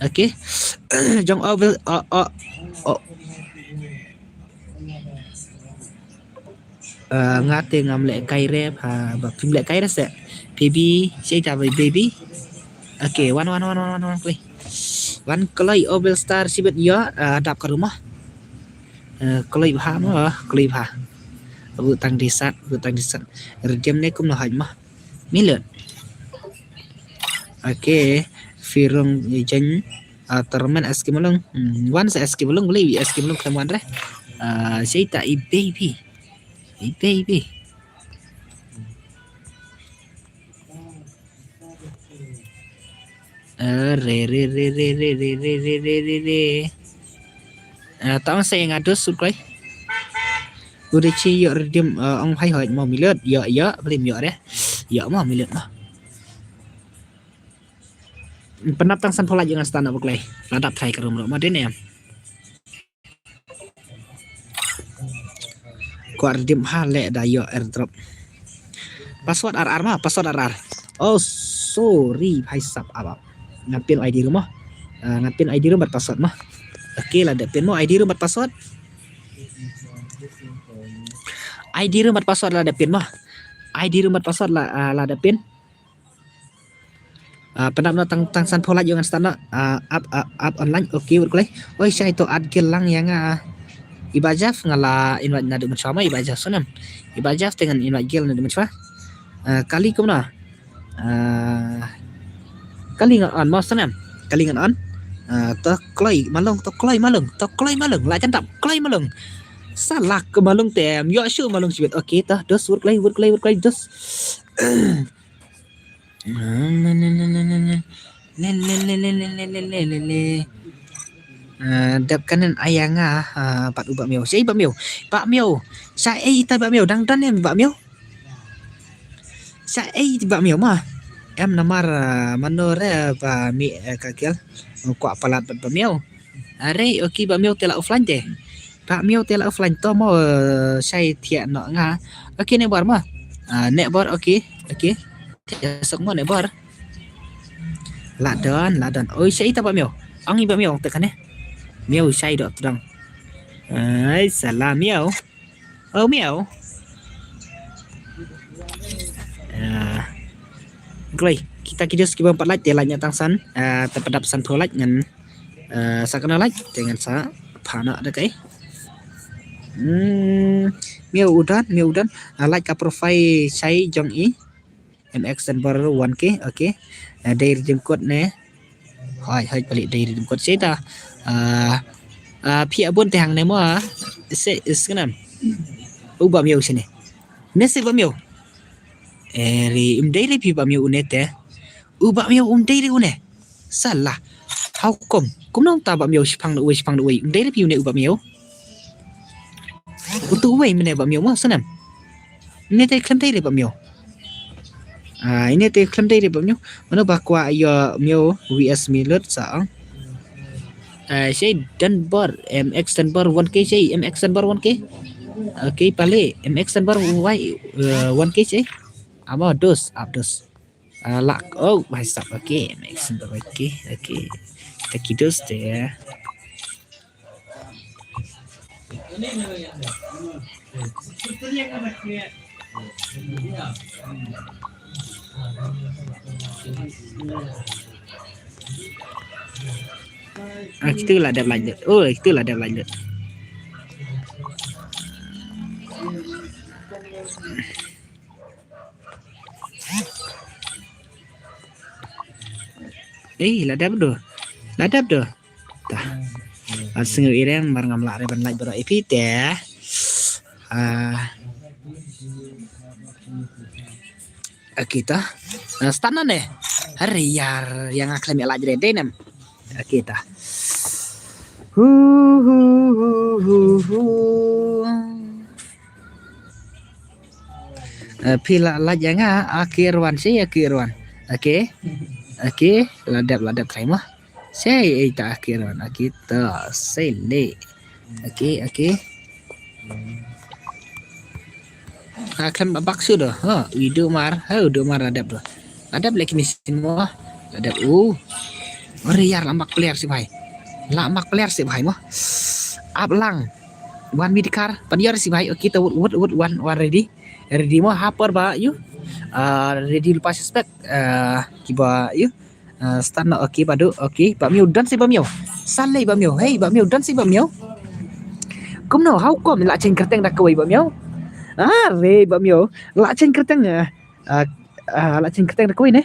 Okay. Jong o bel, o, o, o. Ah, nga te ngam leh kai re, ha, ba phim leh kai re se. Baby, shai ta baby. Okay, wan, wan, wan, wan, wan, wan, klai. Wan klai, o bel star sibet ïa, ah, dap ka room mo. Eh, kloi bha mo, kloi bha. Butang disat, butang disat. Redeem ne kumno haj mo. Milet. Okay, firong jen, ah, termen S K Malung. Hmm, wan sa S K Malung, beli S K Malung khlem wan re. Ah, cerita i baby. I baby. Eh, re, re, re. Eh, tang sa nga dos sut kloi. Udah ci ïoh redeem, eh, ong hai hai mo milet. Ïoh, ïoh, beli ïoh re. Ïoh mo milet mo. Pynap tang san phew like ïa nga stan na ba kloi. La dap trai ka room ro mo dei ne. Kwah redeem ha leh da ïoh airdrop. Password ar ar ma, password ar ar. Oh, sorry, bhai sab, ap ap. Ngan pin I D room ma. Ah, ngan pin I D room bad password ma. Okay, la dep pin mo I D room bad password. I D room bad password la dep pin ma. I D room bad password la, ah, la dep pin. Ah, pynap noh tang, tang sanphew lait ïoh ngan start noh. Ah, ap, ap, ap online. Okay, wat kloi. Oi, shai to add guild lang ïa nga. I Bah Jeff nga la invite naduh mynshuwa ma, i Bah Jeff snem. I Bah Jeff te ngan invite guild naduh mynshuwa. Ah, kali kumno? Ah, kali ngan on ma snem. Kali ngan on. Ah, to kloi malung, to kloi malung, to kloi malung. La jan dap kloi malung. Sa lak malung te ym ïoh shuh malung shibit. Okay, to dos, wat kloi, wat kloi, wat kloi, dos. Le, le, le. Ah, dep kane ai ïa nga, ah, bad u Bah Miaw. Shei Bah Miaw. Bah Miaw. Shei ita Bah Miaw. Dang don em Bah Miaw. Shei Bah Miaw ma. Em namar, ah, mano re ba mi, eh, ka kial. Kwah palat bad Bah Miaw. Are, okay, Bah Miaw te la offline te. Bah Miaw te la offline to mo, eh, shai thiah noh nga. Okay, ne bor ma. Ah, ne bor, okay, okay. Thiah sok mo ne bor. La don, la don. Oi, shai ta Bah Miaw. Ang i Bah Miaw te kane. Miaw shai dok tdong. Ai, salah Miaw. Oh, Miaw. Ah. Kloi, kita ki dos kiba empat lait te lait nya tang san. Ah, te pynap sanphew lait ngan. Ah, sa kane lait te ngan sa phah noh da kai. Hmm, Miaw u don, Miaw u don. Ah, lait ka profile shai jong i. M X ten bor one K, okay. Ah, dei redeem code ne. Hoi, hoi, pali dei redeem code shei ta. Ah, ah, phi abon te hangne mo, ah. Se, se kanam. U Bah Miaw shane. Ne se Bah Miaw. Eri, um dei re phi Bah Miaw une te. U Bah Miaw um dei re une. Salah. How come? Kumno ta Bah Miaw shipang da uwei, shipang da uwei. Um dei re phi une u Bah Miaw. Utu uwei mene Bah Miaw mo sanam. Ine te khlem dei re Bah Miaw. Ah, ine te khlem dei re Bah Miaw. Mano ba kwah ïoh Miaw V S Milut sa ang. Ah, shei Dunbar, M X Dunbar one K shei, M X Dunbar one K. Okay, pale, M X Dunbar Y, uh, one K shei. Amo dos, ap dos. Ah, lak, oh, bhai sab, okay, M X Dunbar one K, okay. Takidos te. Ah, kita lah dep lanjut. Oh, kita lah dep lanjut. Eh, la dep doh. La dep doh. Tah. At sngew ireng mar ngam lah re ban lait baroh iphi te. Ah. Aki tah. Ah, start na ne. Hari yar yang akhlem ya lait re denem. Aki tah. Hu hu hu hu hu. Eh, phi la lait ïa nga, aki Irwan, sei aki Irwan. Okay. Okay, la dep, la dep trai mo. Sei, eh, ta aki Irwan, aki ta, sei le. Okay, okay. Ah, khlem bak su doh. Ha, i Duk Mar, ha, Duk Mar la dep doh. La dep leh kine sien mo. La dep, uh. Ore yar la mak player sibhai. La mak player sibhai mo. Ap lang. Wan mid car, pan ïar sibhai, okay, ta wut, wut, wut, wan, wan ready. Ready mo, ha por ba, ïoh. Ah, ready lypa suspect, ah, kiba, ïoh. Ah, start noh, okay, ba Duk, okay, Bah Miaw, don sei Bah Miaw. Sa lei Bah Miaw, hey, Bah Miaw, don sei Bah Miaw. Kumno, how come, la chen kyrteng da kawei Bah Miaw. Ah, re Bah Miaw, la chen kyrteng, ah, ah, ah, la chen kyrteng da kawei ne.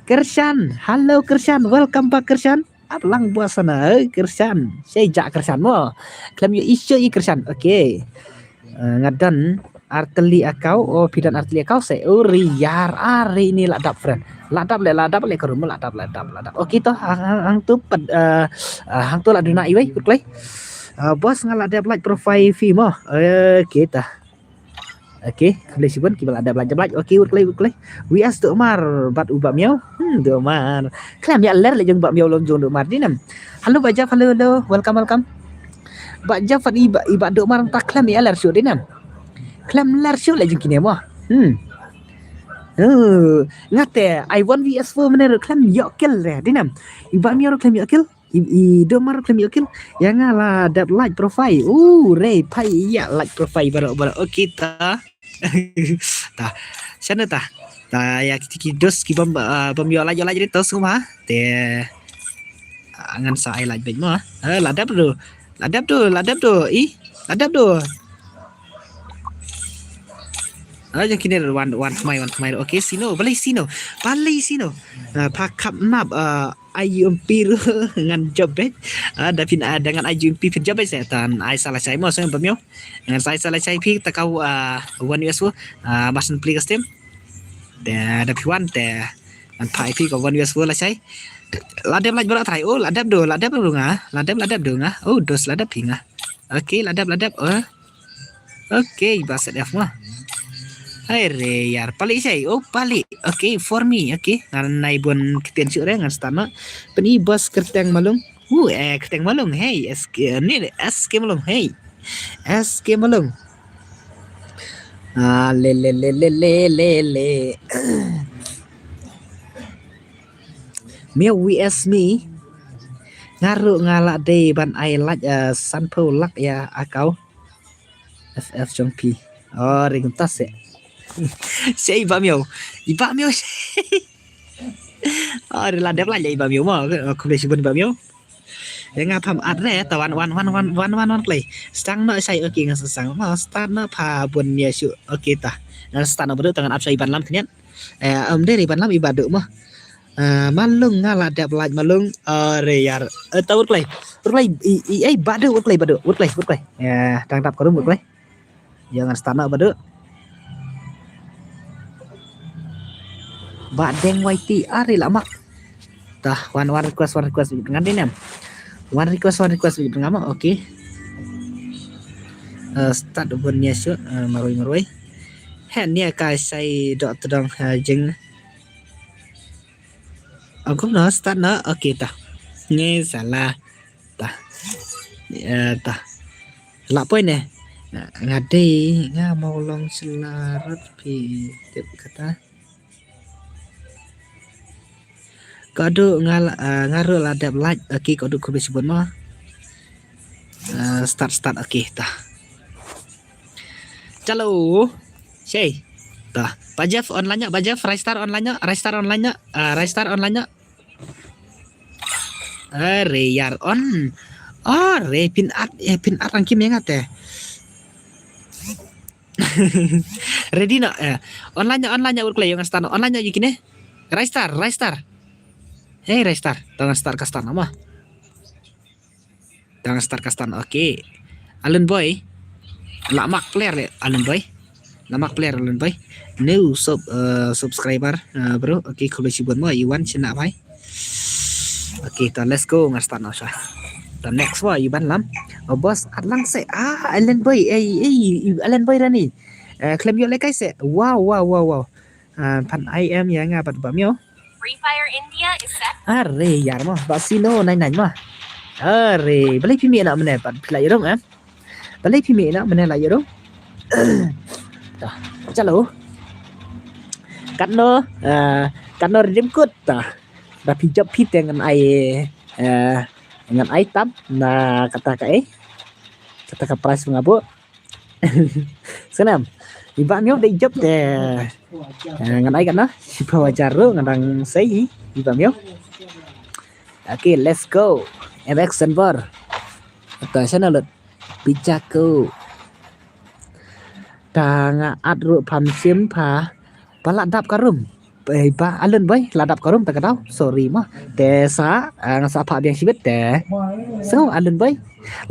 Kyrshan, hello Kyrshan, welcome back Kyrshan. Ap lang bua sana, eh, Kyrshan. Sei ja Kyrshan mo. Khlem ïoh issue i Kyrshan. Okay. Eh, nga don ar tylli account, oh, phi don ar tylli account sei. Oh, ri yar, ar ri ni la dap friend. La dap leh, la dap leh ka room, la dap, la dap, la dap. Okay to, hang, hang, hang tu pat, eh, eh, hang tu la duna iwei, kut klei. Eh, boss nga la dep lait profile phi mo. Okay ta. Okay, khublei shibun kiba la dep lait, dep lait. Okay, wut klei, wut klei. V S Duk Mar bad u Bah Miaw. Hmm, Duk Mar. Khlem ïa ler leh jong Bah Miaw lem jong Duk Mar dinem. Hello Bah Jeff, hello, hello. Welcome, welcome. Bah Jeff bad i Bah, i Bah Duk Mar ta khlem ïa ler shuh dinem. Khlem ler shuh leh jong kine mo. Hmm. Oh, nga te, ai one V S four mynne ruh khlem ïoh kill re, dei nam. I Bah Miaw ruh khlem ïoh kill. I, i Domar ruh khlem ïoh kill. Ïa nga la dep like profile. Uh, re, phai ïa like profile baroh, baroh. Okay, ta. Ta. Shano ta. Ta, ïa kiti ki dos ki bym, ah, bym ïoh like, ïoh like ri to sngewbha. Te. Ah, ngan sa ai like beit mo. Ah, la dep do. La dep do, la dep do. I, la dep do. Ah, jong kine wan, wan thymmai, wan thymmai. Okay, sino, balei sino. Balei sino. Ah, pha khap nap, ah, ai umpi ruh ngan jop beit. Ah, da phin, ah, da ngan ai umpi phin jop beit se tan ai sa lashai mo, sngewbha Bah Miaw. Ngan sa ai sa lashai phi ta ka, ah, one U S four. Ah, masan pli ka stem. Da, da phi wan te. Ngan phai phi ka one U S four lashai. La dep like baroh trai. Oh, la dep do, la dep do nga. La dep, la dep do nga. Oh, dos la dep phi nga. Okay, la dep, la dep. Oh. Okay, ba set F mo. Hai re yar, pali shai. Oh, pali. Okay, for me. Okay, ngan nai bun ktien shuh re, ngan start noh. Pyni boss kyrteng malung. Uh, eh, kyrteng malung. Hey, S K, ni, S K malung. Hey. S K malung. Ah, le, le, le. Miaw V S me. Nga ruh nga lah dei ban ai like, eh, sanphew lak ïa account. F F jong phi. Oh, ring tas eh. Sei Bah Miaw. I Bah Miaw. Oh, ri la dep la ïa i Bah Miaw mo. Khublei shibun Bah Miaw. Ïa nga pham at re, ta wan, wan, wan klei. Stang noh shai, okay, nga sa stang. Mo, start noh pha bun ïa shu. Okay, ta. Nga start noh baduh, ta ngan ap shai ban lam khyndiat. Eh, em dei ri ban lam i Bah Duh mo. Eh, malung nga la dep like malung. Are yar. Eh, ta wut klei. Wut klei, i, i, eh, Bah Duh, wut klei, Bah Duh, wut klei, wut klei. Eh, dang dap ka rum wut klei. Ïa ngan start noh Bah Duh. Bah Deng Y T, are la mak. Tah, one, one request, one request, ngan dei nem. One request, one request, ngan mak, okay. Eh, start bun nia shu, eh, marwei, marwei. He nia ka shai dok tdong, eh, jing. Angkum no, start no, okay tah. Nge salah. Tah. Eh, tah. Lah poi ne. Nga dei, nga mau long sla rot phi tip kata. Ka du nga la, eh, nga ruh la dep like, okay, ka du khublei shibun mo. Eh, start, start, okay, tah. Chalo. Shei. Tah. Bah Jeff online nya, Bah Jeff, Ristar online nya, Ristar online nya, eh, Ristar online nya. Are yar on. Are pin at, eh, pin at angkim ïa nga te. Ready no? Eh, online nya, online nya, wut klei ïa nga start no. Online nya ïa kine. Ristar, Ristar. Hey Ristar, tang start ka start nama. Tang start ka start, okay. Alan Boy. La mak player le Alan Boy. La mak player Alan Boy. New sub, eh, subscriber, eh, bro. Okay, khublei shibun mo. Iwan China bhai. Okay, to let's go, ngan start noh sha. To next wa, Iwan lam. Oh, boss, at lang se. Ah, Alan Boy, eh, eh, Alan Boy Rani. Eh, khlem ïoh lekai se. Wow, wow, wow, wow. Ah, phan I M ïa nga bad Bah Miaw. Free Fire India is set. Are, yar mo, Bah Sino nine nine mo. Are, balei phi mih na mene, bad phi la ïa rong, eh? Balei phi mih na mene la ïa rong. Tah, chalo. Katno, eh, katno redeem code tah. Da phi jop phi te ngan ai, eh, ngan ai tam na kata ka, eh. Kata ka prize nga buh. Snam. I Bah Miaw dei jop te. Eh, ngan ai katno. Shiphew hajar ruh ngan dang sei i Bah Miaw. Okay, let's go. M X Senbor. Ata shano lut. Picha ko. Ta nga at ruh pham shim pha. Ba la dap ka rum. Ba, ba Alan Boy, la dap ka rum ta ka daw. Sorry ma. Te sa, ah, nga sa phah biang shibit te. So, Alan Boy,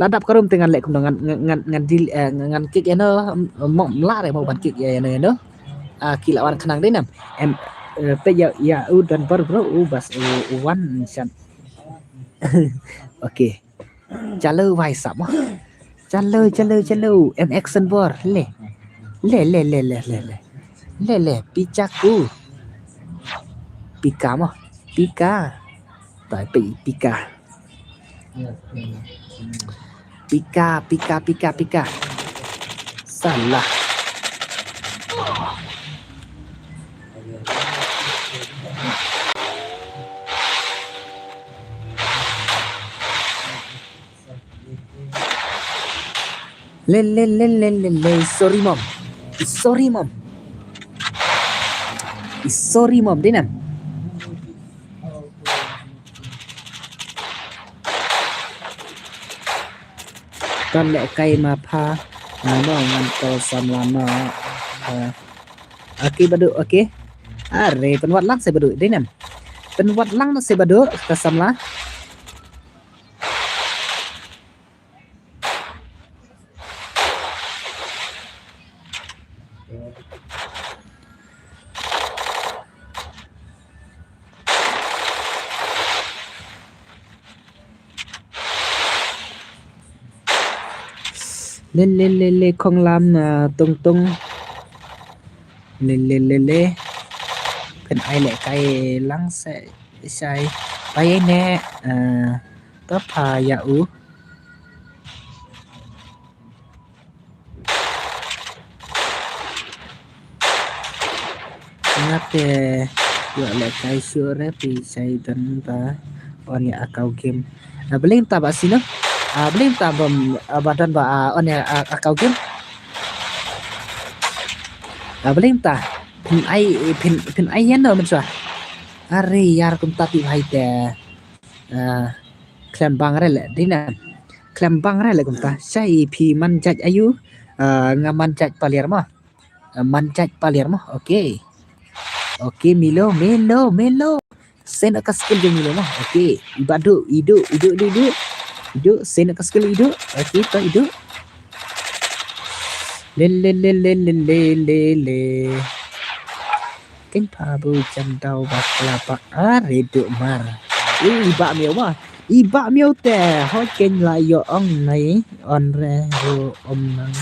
la dap ka rum te ngan leh kumno ngan, ngan, ngan, ngan deal, eh, ngan kick ïa no, mo, mla re mo ban kick ïa no, ïa no. Ah, ki la wan khnang dei nam. Em, eh, peit ïa, ïa u don bor bro, u bas, u, u wan shan. Okay. Chalo bhai sahab mo. Chalo, chalo, chalo. M X Senbor. Le. Le, le, le, le, le, le. Le, le. Picha ko. Pika mo. Pika. Tai pi, pika. Pika, pika, pika, pika. Salah. Le, le, le, le, le, le. Sorry, mom. Sorry, mom. Sorry, mom. Dei nam. Kan leh kai ma pha. Ano ngan call samla no. Ah. Okay, Badu, okay. Are, pynwad lang se Badu, dei nam. Pynwad lang na se Badu, ka samla. Le, le, le, le, khonglam, ah, tung, tung. Le, le, le, le. Phin ai leh kai lang se, shai. Pai ne, ah, to pha ya u. Nga te ïoh leh kai shuh re phi shai don ba on ïa account game. Ah, balei mynta ba sino? Ah, balei mynta ba, ah, ba don ba, ah, on ïa, ah, account game? Ah, balei mynta? Phin ai, phin, phin ai ïa no mynshuwa? Are ïar kumta phi bhai te. Ah, khlem bang re leh, dei nam. Khlem bang re leh kumta. Shai phi man jait aïu? Ah, nga man jait Paliar mo. Ah, man jait Paliar mo. Okay. Okay, Milo, Milo, Milo. Send ka skill jong Milo mo. Okay. Iba du, idu, idu, idu, idu. Idu, send ka skill idu. Okay, to idu. Le, le, le, le. Ken pha bu jan dau ba kla bak are du mar. Iba miaw ma. Iba miaw te. Hoi ken la ïoh ong nai. On re ru om nang.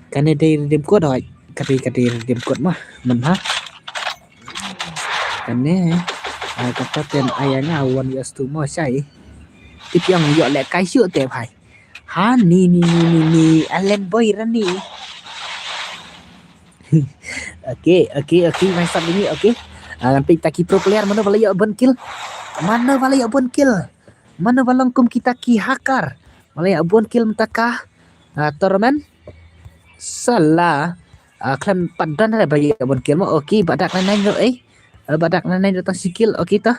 Kane dei redeem code hoi. Kane, kane redeem code ma. Man ha. Kane. Ah, kata ten ai nga one U S two mo shai. Tip ïa nga ïoh leh kai shuh te bhai. Ha, ni, ni, ni, ni, ni, Allen Boy Rani. Okay, okay, okay, nice shot ni, okay. Ah, ngan peit ta ki pro player, mano ba la ïoh bun kill? Mano ba la ïoh bun kill? Mano ba long kum kita ki hacker? Ba la ïoh bun kill mynta ka, ah, tournament. Salah. Ah, khlem pat don re ba ïoh bun kill mo. Okay, ba dak nine nine ro, eh. Ah, ba dak nine nine ro tang shi kill, okay to.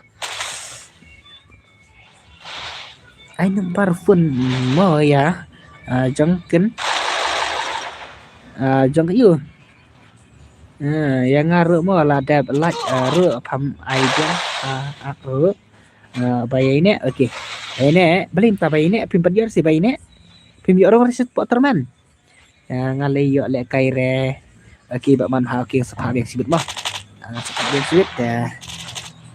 Ai number phone mo ïa, ah, jong ken. Ah, jong ïu. Ah, ïa nga ruh mo la dep like, ah, ruh pham ai jong, ah, ah, ruh. Ah, ba ïa ine, okay. Ine, blim ta ba ine, phim pat ïoh si ba ine. Phim ïoh rong reset po terman. Ah, nga leh ïoh leh kai re. Okay, ba man ha, okay, sa pha biang shibit mo. Ah, sa pha biang shibit, eh.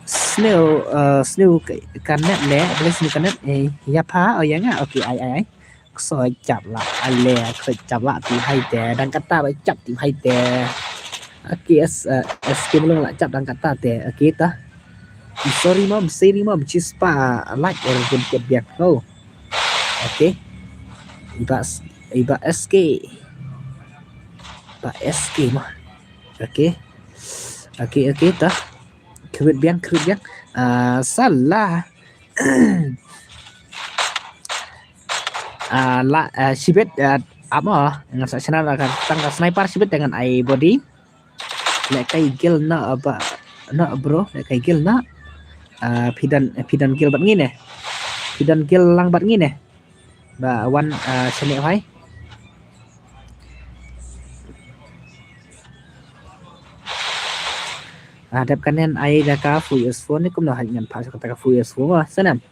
Snow, eh, snow ka, ka net le, blim snow ka net, eh, ïa pha, oh, ïa nga, okay, ai, ai, ai. Kso chap la, ale, kso chap la, ti hai te, dang kata ba chap ti hai te. Okay, es, eh, es kim long la chap dang kata te, okay ta. Sorry mom, sorry mom, chispa, like, er, gun kot biang. Oh. Okay. Iba, iba S K. Iba S K mah. Okay. Okay, okay, ta. Kebit biang, kebit biang. Ah, salah. Ah, la, ah, shibit, ah, amo, ngan sa shna la ka tang ka sniper shibit dengan ai body. Leh kai gil na ba, na bro, leh kai gil na. Ah, phi don, phi don gil bad ngi ne. Phi don gil lang bad ngi ne. Ba wan, ah, shane hai. Ah, dep kanen ai da ka full S four ni kumno hai ngan pha kata ka full S four ma, sanam.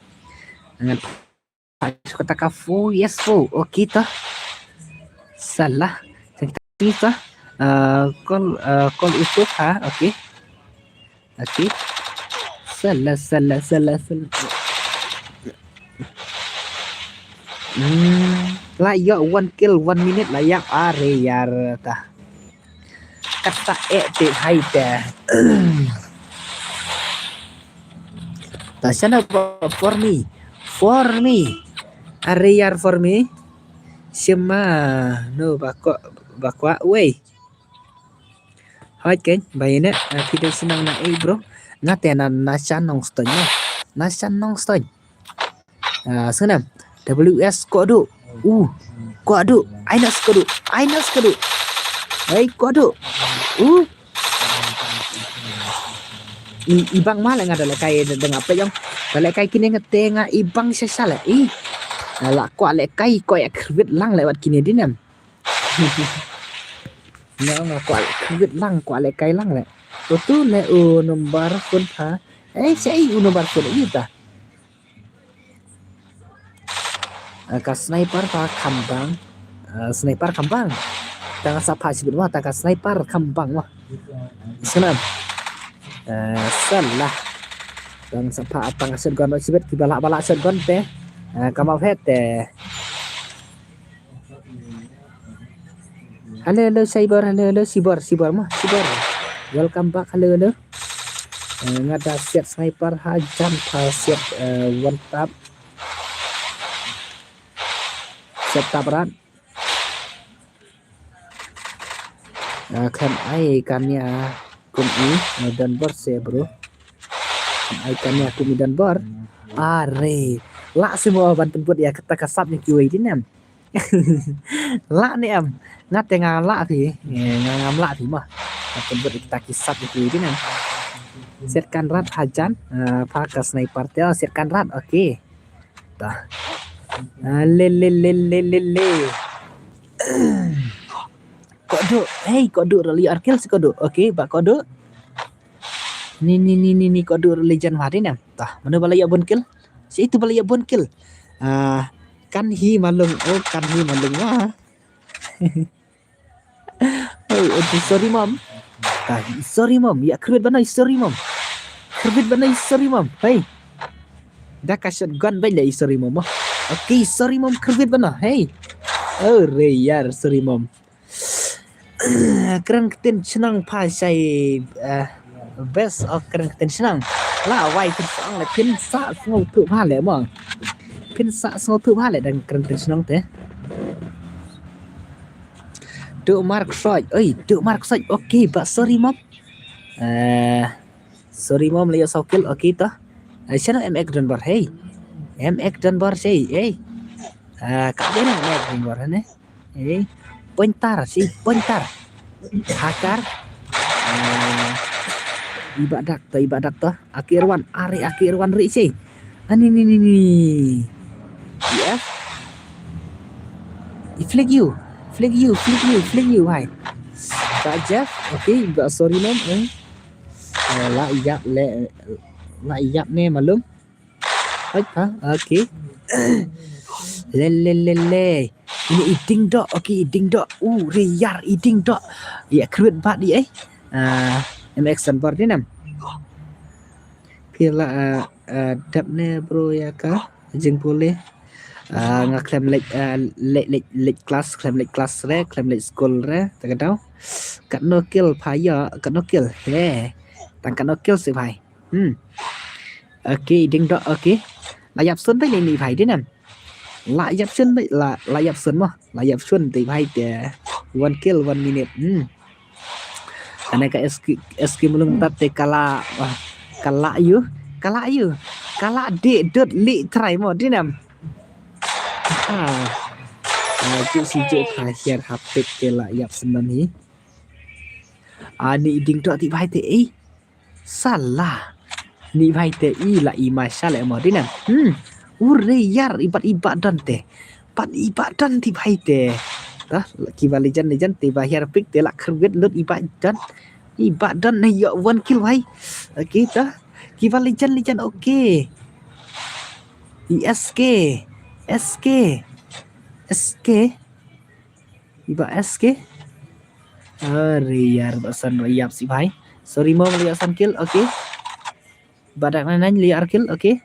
Ngan pha kata ka full S four. Okay ta. Salah. Kita ni ta. Ah, call, ah, call itu ha. Okay. Okay. Salah, salah, salah, salah. Hmm, la ïoh one kill, one minute la ïoh are ïar ta. Kata eh te hai te. Ta sana for me. For me. Are ïar for me. Shim ma, no ba kwah, ba kwah wei. Hoi ken, ba ine, ah, phi dei shnong na ei bro. Nga te na, na sha Nongstoiñ no. Na sha Nongstoiñ. Ah, sngewnem. W S Kodu. U. Kodu. Ainas Kodu. Ainas Kodu. Hei Kodu. U. I, i bang ma le nga da le kai da nga pe jong. Da le kai kine nga te nga i bang sha sha le. I. La kwah le kai ko ya khwit lang le wat kine dinem. Nga nga kwah le khwit lang kwah le kai lang le. To tu le u number phone pha. Eh, sei u number phone i ta. Ah, ka sniper pha kham bang. Ah, sniper kham bang. Tang sa pha sibit wa ta ka sniper kham bang wa. Sngewnem. Ah, salah. Tang sa pha tang ka shotgun wa sibit ki bala bala shotgun te. Ah, kama phet te. Hello, hello, Cyber, hello, hello, Sibor, Sibor ma, Sibor. Welcome back, hello, hello. Eh, nga da siat sniper ha jam ha siat, eh, one tap. Siat tap rat. Eh, khlem ai kane kum i, eh, don bor se bro. Khlem ai kane kum i don bor. Are. Lah se mo ban pynbud ïa kata ka sap ni kiwei dinem. Lah ne em. Nga te nga lah phi. Eh, nga ngam lah phi mah. Nga te bud kita ki sap ki dinem. Siat kan rat hajan. Eh, pha ka sniper te. Oh, siat kan rat. Okay. Ta. Ah, le le le le le le. Kodu. Hey, Kodu rally arkil si Kodu. Okay, ba Kodu. Ni ni ni ni ni Kodu rally jan hari ne. Ta, mano bala ïa bun kill. Si itu bala ïa bun kill. Ah, kan hi malung. Oh, kan hi malung. Wah. Oh, oh, sorry mom. Ah, sorry mom. Ïa khwit bana sorry mom. Khwit bana sorry mom. Hey. Da ka shotgun ba le sorry mom. Okay, sorry mom khwit bana. Hey. Oh, re yar sorry mom. Kren ktien shnong pha shai, eh, best of kren ktien shnong. La wai phin sa le phin sa sngewthuh pha le mo. Phin sa sngewthuh pha le dang kren ktien shnong te. Duk Mark Soy, oi, Duk Mark Soy, okay, ba sorry mom. Eh, sorry mom le yo saw kill, okay to. Eh, shano M X Dunbar, hey. M X Dunbar, hey, hey. Eh, ka jena M X Dunbar, ne? Eh, pointer, si pointer. Hakar. Eh, iba dak to, iba dak to. Aki Irwan, are Aki Irwan ri si. Ani ni ni ni. Yes. I flick you. Flick you, flick you, flick you. Hai. Ka Jeff. Okay, iba sorry mom. Eh. Eh, la iyap le, la iyap ne malum. Hoi pha, okay. Le le le le. Ini i ding dok, okay, i ding dok. Uh, re yar i ding dok. Ïa khwit bat di eh. Ah, M X Dunbar di nam. Phi la, ah, ah, dap ne bro ïa ka jingpule. Ah, nga khlem leit, ah, leit, leit, leit klas, khlem leit klas re, khlem leit skul re, ta ka daw. Katno kill pha ïa, katno kill. He. Tang katno kill si bhai. Hmm. Okay, ding dok, okay. La ïap sun bai ni bhai dinem. La ïap sun bai, la, la ïap sun mo. La ïap sun te bhai te. One kill, one minute. Hmm. Ane ka S K, S K mulung tat te kala, wah, kala yu, kala yu. Kala de dot li try mo dinem. Ah. Ah, ju si ju ka hiar hapik te la ïap sun hi. Ah, ni ding dok ti bhai te, eh. Salah. Ni bhai te i la i ma sha le mo dinem. Hmm. Ure yar ibat ibat don te. Bat ibat don ti bhai te. Tah, ki ba lejan lejan te ba hiar pik te la khwit lut ibat don. Ibat don ne yo one kill bhai. Okay tah. Ki ba lejan lejan okay. I S K. S K. S K. Iba S K. Are yar ba san ïap si bhai. Sorry mom le ïa san kill, okay. Ba dak nan le ïa ar kill, okay.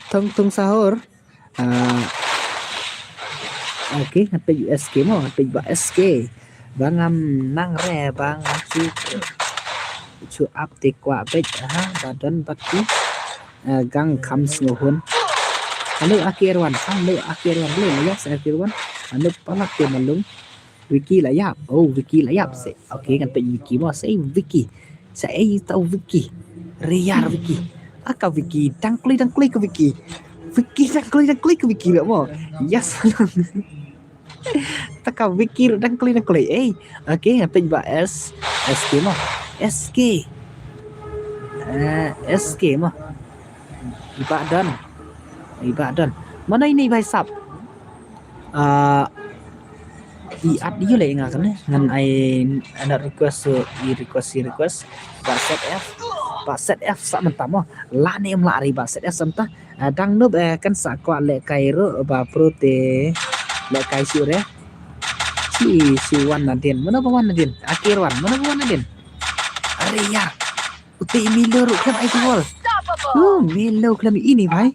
Tong tong sahur. Ah, okay, ngan peit U S K mo, ngan peit ba S K. Ba ngam nang re, ba ngam chu, chu up te kwah peit, ha, ba don ba ki. Eh, gang kham sngew hun. Hello, Aki Erwan. Hello, Aki Erwan. Hello, la ïap sa Aki Erwan. Hello, palat te malung. Vicky la ïap. Oh, Vicky la ïap se. Okay, ngan peit Vicky mo. Sa Vicky. Sa ei tau Vicky. Riyar Vicky. Aka Vicky. Dang kloi, dang kloi ka Vicky. Vicky dang kloi, dang kloi ka Vicky mo. Yes. Taka Vicky ruh dang kloi, dang kloi. Ei. Okay, ngan peit ba S, SK mo. SK. Eh, SK mo. Iba don. Iba don. Mano ine i ba i sap? Ah, i at ïu leh nga kane. Ngan ai, ai request, eh, i request, i request. Ba set F. Ba set F sa mynta mo. La ne em la ri ba set F sa mynta. Ah, dang nup, eh, kan sa kwah lehkai ruh ba pro te lehkai shuh re. Shi, shi wan nadien. Mano ba wan nadien? Aki Erwan. Mano ba wan nadien? Are ya. Ute i Milo ruh khlem ai wall. Oh, Milo khlem ine bhai.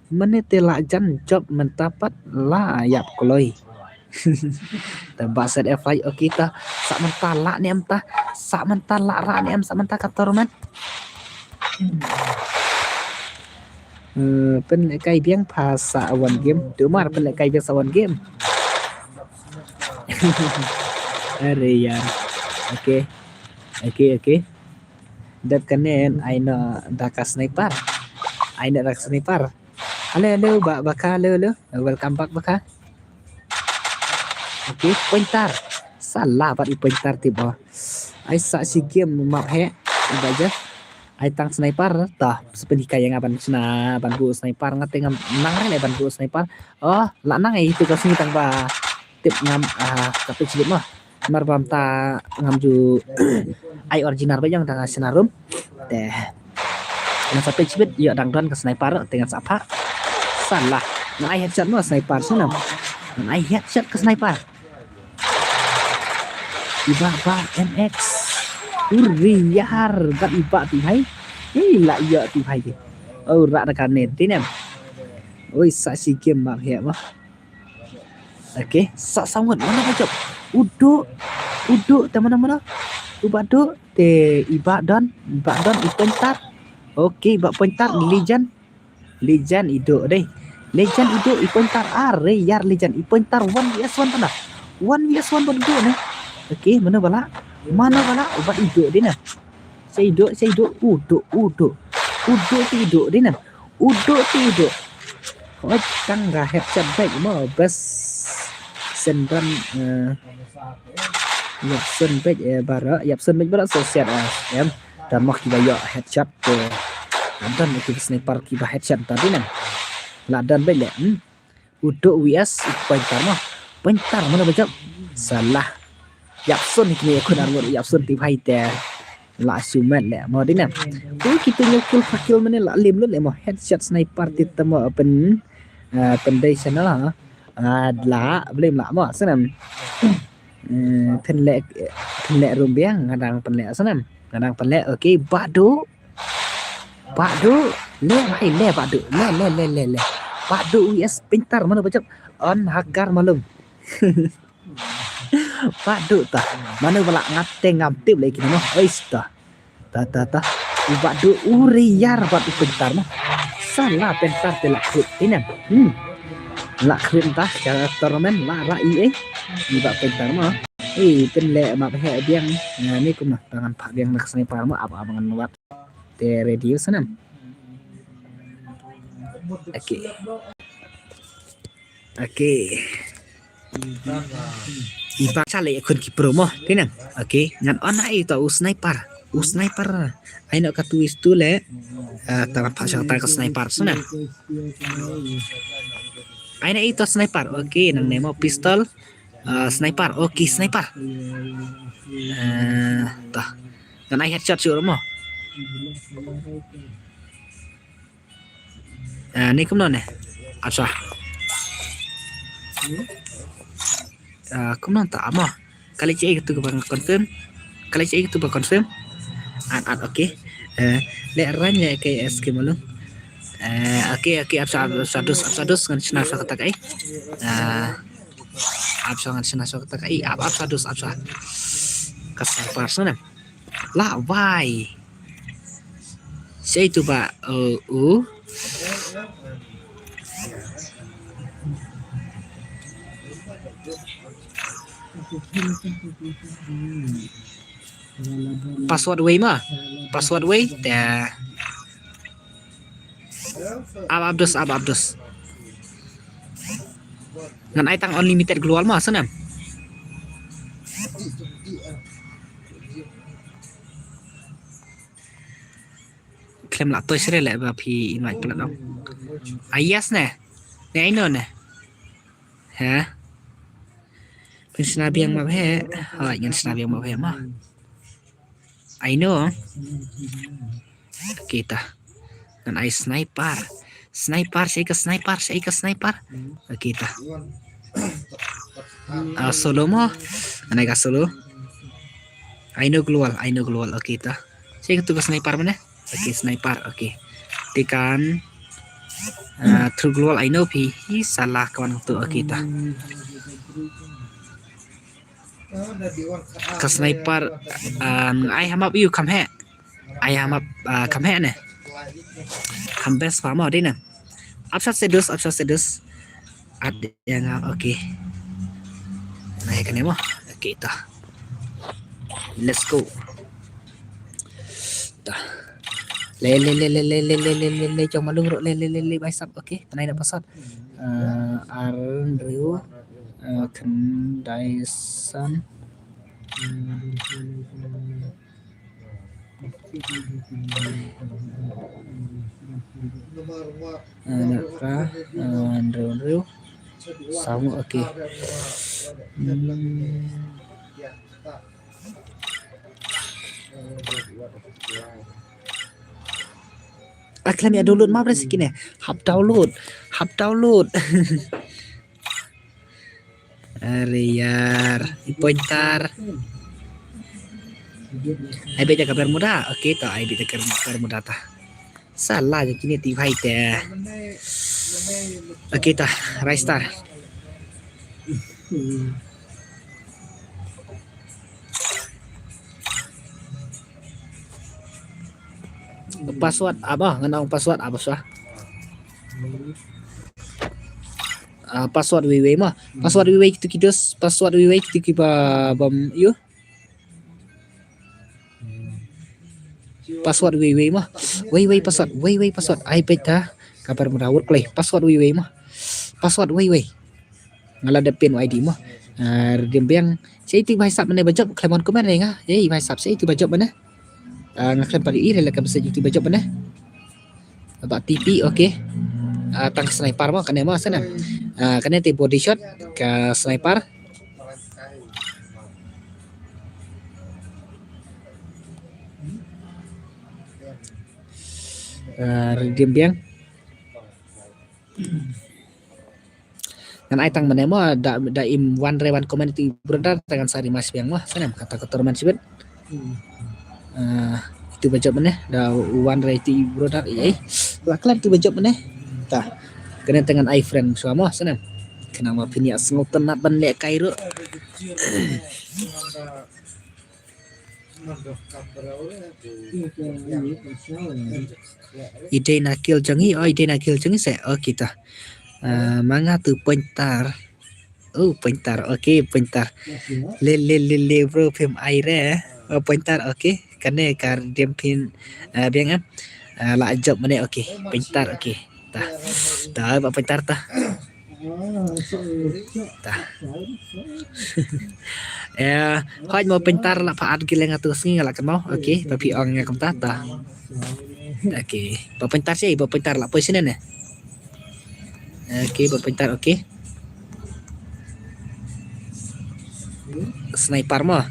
Mane te la jan jop mynta pat la ïap kloi. Te ba set F ai, okay ta. Sa mynta la ne em ta. Sa mynta la ra ne em, sa mynta ka tournament. Hmm, pynlehkai biang pha sa one game. Tumar pynlehkai biang sa one game. Are ya. Okay. Okay, okay. Dep kane ai noh da ka sniper. Ai noh da ka sniper. Hello, hello, ba, ba ka, hello, hello. Welcome back, ba ka. Okay, pointer. Salah bad i pointer tip ba. Ai sa shi game map heh. Ba ja. Ai tang sniper, ta. Sa pynhikai ïa nga ban shna, ban buh sniper, nga te ngam nang re leh ban buh sniper. Oh, la nang ai tu ka sngi tang ba. Tip ngam, ah, ka page lip mo. Namar ba mynta ngam ju ai original ba jong, dang shna room. Te. Nga sa page bit, ïoh dang don ka sniper, te ngan sa phah. Salah. Ngan ai headshot mo sniper, sngewbha. Ngan ai headshot ka sniper. Iba ba M X. Uriar, gat iba ti hai. Hei, la ïoh ti hai ti. Oh, rak da kane, ti nem. Oi, sa shi game map heh mo. Okay, sa sawut, mano ba jop? Udo, udo, te mano, mano? Uba do, te iba don, iba don, i pointer. Okay, iba pointer, legend. Legend i do dei. Legend i do, i pointer, are ya legend, i pointer one V S one tana. One V S one bad do ne. Okay, mano ba la? Mano ba la? Uba i do dei na. Sa i do, sa i do, udo, udo. Udo ti i do dei na. Udo ti udo. Oi, tang ga headshot bad mo, best. Sendran, eh, Yapson bad, eh, bara, Yapson bad bara, so set, eh, em. Dan mo kiba ïoh headshot, eh, dan mo kiba sniper kiba headshot tadi nan. La dan bad le, hmm. Udo V S, i pointer mo. Pointer, mano ba jop? Salah. Yapson kine ïa khun arngut, Yapson ti bhai te. La shu met le mo dei ne. Ko kitu nyu kill fa kill mane la lim lut le mo. Headshot sniper ti tamo pyn, eh, pyndei channel ha. Ah, la blim la mo snem. Eh, pynleh, pynleh room biang, nga dang pynleh snem. Nga dang pynleh, okay, Badu. Badu. Le, hai, le, Badu. Le, le, le, le, le. Badu V S pointer, mano ba jop? On Hagar malum. Badu ta. Mano ba la, nga te ngam tip lagi kine mo. Ois ta. Ta, ta, ta. U Badu u Riyar bad u pointer mo. Salah pointer te la khrip inem. Hmm. La khrip ta, ka tournament la ra i, eh. Iba pointer mo. Eh, pynleh map heh biang. Nga ni kumno, tangan phah biang na ka sniper mo, ap, ap ngan wat. Te radio snem. Okay. Okay. Iba cha leh khun ki pro mo, kine. Okay, ngan on ai to u sniper. U sniper. Ai no ka tu is tu le. Ah, tara pa cha ta ka sniper snem. Ai na ito sniper. Okay, nang ne mo pistol. Ah, sniper. Okay, sniper. Ah, ta. Ngan ai headshot shuh mo. Ah, ni kumno ne? Acha. Ah, kumno ta ama? Kali che itu ba confirm. Kali che itu ba confirm. At, at, okay. Eh, le ran ya ke S K malu. Eh, okay, okay, apsa, apsa dus, apsa dus ngan shna sa kata kai. Ah, apsa ngan shna sa kata kai. Ap, apsa dus, apsa. Kasar par sana. La vai. Shaei tu ba, uh, u. Password wei ma. Password wei te. Ap ap dus, ap ap dus. Ngan ai tang unlimited global ma, sngewbha. Khlem lah toi sre leh ba phi invite pynlong. Ah, yes ne. Ne, ai no ne. Ha? Phin shna biang ma ba he. Hooid, ngan shna biang ma ba he ma. Ai no. Okay ta. Ngan ai sniper. Sniper, shaei ka sniper, shaei ka sniper. Okay ta. Ah, solo mo. Ngan ai ka solo. Ai no global, ai no global. Okay ta. Shaei ka tu ka sniper mane? Okay, sniper. Okay. Te kan, ah, through global ai no phi. Hi sala ka wan tu. Okay ta. Ka sniper, ah, ai ha map ïu kham heh. Ai ha map, ah, kham heh ne. Kham best pa mo dei ne. Ap sat se dus, ap sat se dus. At ïa nga, okay. Nai kane mo. Okay ta. Let's go. Ta. Le le le le le le le le le le jong malung ro le le le le bai sap, okay. Tanai na pasat. Ah, ar riu, ah, khyndai san. Ah, na ka, ah, hynriew hynriew. Saw mo, okay. Hmm. Ah, khlem ïa download ma bre siki ne. Hap download. Hap download. Are ïar, i pointer. Ai beit da ka Bermuda. Okay ta, ai beit da ka Bermuda ta. Sala ja kine ti bhai te. Okay ta, Rai Star. Password apa? Ngan ong password apa sah? Ah, password wei wei ma. Password wei wei kitu ki dos, password wei wei kitu ki ba, bam, ïu. Password wei wei ma. Wei wei password, wei wei password. Ai beit ta. Ka Bermuda wut klei. Password wei wei ma. Password wei wei. Nga la dep pin I D mo. Ah, Riddim Biang. Shaei tu ba sap mane ba jop, khlem wan comment ïa nga. Shaei ba sap, shaei tu ba jop mane. Ah, nga khlem pali i re la ka message tu ba jop mane. Ba T P, okay. Ah, tang sniper mo, kane mo sana. Ah, kane te body shot ka sniper. Ah, Riddim Biang. Ngan ai tang mane mo, da, da im wan re wan comment tu brother, ta ngan sa rematch biang mo. Sana kata ka tournament sibit. Ah, itu ba jop mane, da wan re tu brother, eh. Wa klan tu ba jop mane. Ta. Kane ta ngan ai friend shuwa mo, sana. Kane ma phin ïa sngewtynnat ban leh kai ruh. I dei na kill jong i, oh, i dei na kill jong i se, oh, kita. Ah, ma nga tu pointer. Oh, pointer, okay, pointer. Le, le, le, le, bro, phim ai re. Oh, pointer, okay. Kane ka Riddim phin, ah, biang em. Ah, la jop mane, okay. Pointer, okay. Ta. Ta, ba pointer ta. Ta. Eh, hooid mo pointer la pha at gileng atu sngi la kan mo. Okay, ba phi ong nga kumta ta. Okay, ba pointer shaei, ba pointer la poi sini ne. Okay, ba pointer, okay. Sniper mo.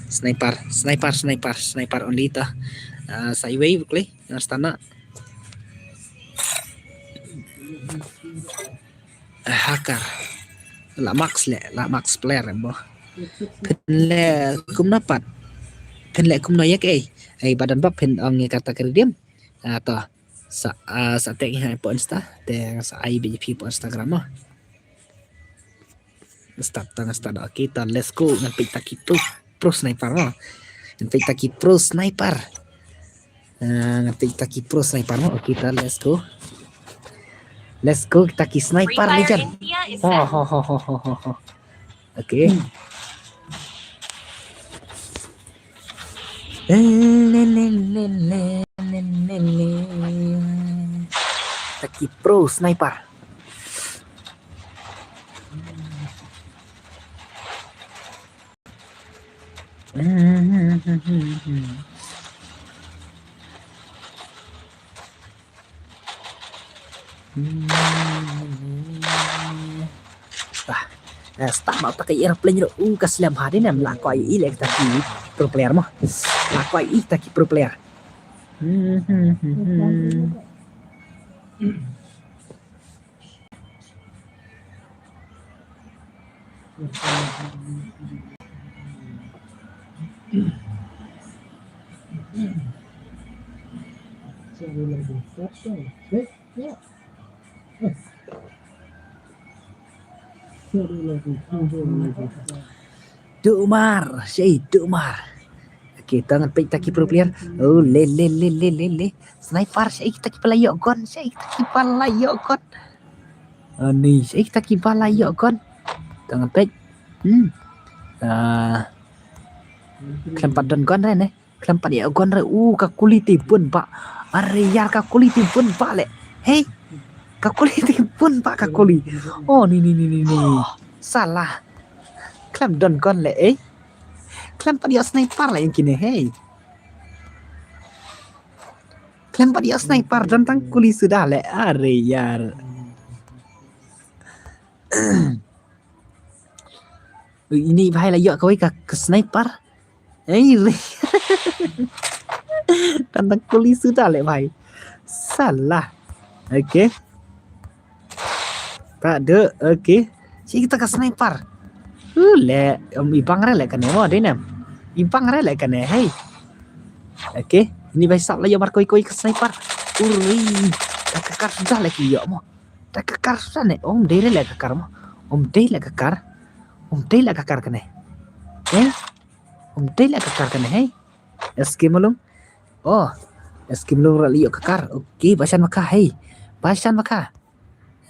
Sniper, sniper, sniper, sniper only ta. Ah, sa iwei buklei, ngan stana. Eh, hacker. La max le, la max player em bo. Phin le kumno pat. Phin le kumno ïa ke. Ai ba don bap phin ong ïa kata ka Riddim. Ah, to. Sa, ah, sa tag ïa po Insta. Te sa ai B J P po Instagram mo. Start ta, start. Okay ta, let's go. Ngan peit ta ki pro, pro sniper mo. Ngan peit ta ki pro sniper. Ah, ngan peit kita ki pro sniper mo. Okay, ta, let's go. Let's go, kita ki sniper, Free Fire legend. India is Oh, back. Ho, ho, ho, ho, ho, ho. Okay. Le, le, le, le, le, le, le. Kita ki pro sniper. Ah, eh, start ma ta ka aeroplane ruh, u ka slem ha dei ne em, la kwah ïohi leh kita ki pro player mo. La kwah ïohi kita ki pro player. Duh mar, shaei, duh mar. Okay, to ngan peit kita ki pro player. Oh, le, le, le. Sniper, shaei kita kiba la ïoh gun, shaei kita kiba la ïoh gun. Ani, shaei kita kiba la ïoh gun. To ngan peit. Hmm. Ah. Khlem pat don gun re ne. Khlem pat ïoh gun re. Uh, ka kuli te bun bah. Are ïar, ka kuli te bun bah leh. Hei. Ka kuli te bun bah, ka kuli. Oh, ni, ni, ni, ni, ni. Salah. Khlem don gun leh, eh. Khlem pat ïoh sniper leh ïa kine, hei. Khlem pat ïoh sniper, don tang kuli suda leh. Are ïar. Ui, ini bhai la ïoh kawei ka, ka sniper. Ei, re. Don tang kuli suda leh bhai. Salah. Okay. Pat de, okay. Shaei kita ka sniper. Uh, leh, um, i bang re leh kane mo, dei ne em. I bang re leh kane, hei. Okay, ini bhai sap la ïoh mar kawei kawei ka sniper. Uri, da ka kar suda leh ki ïoh mo. Da ka kar suda ne, um dei re leh ka kar mo. Um dei leh ka kar. Um dei leh ka kar kane. Eh? Um dei leh ka kar kane, hei. Eske malum. Oh, eske malum ruh la ïoh ka kar. Okay, ba shan ma ka, hei. Ba shan ma ka.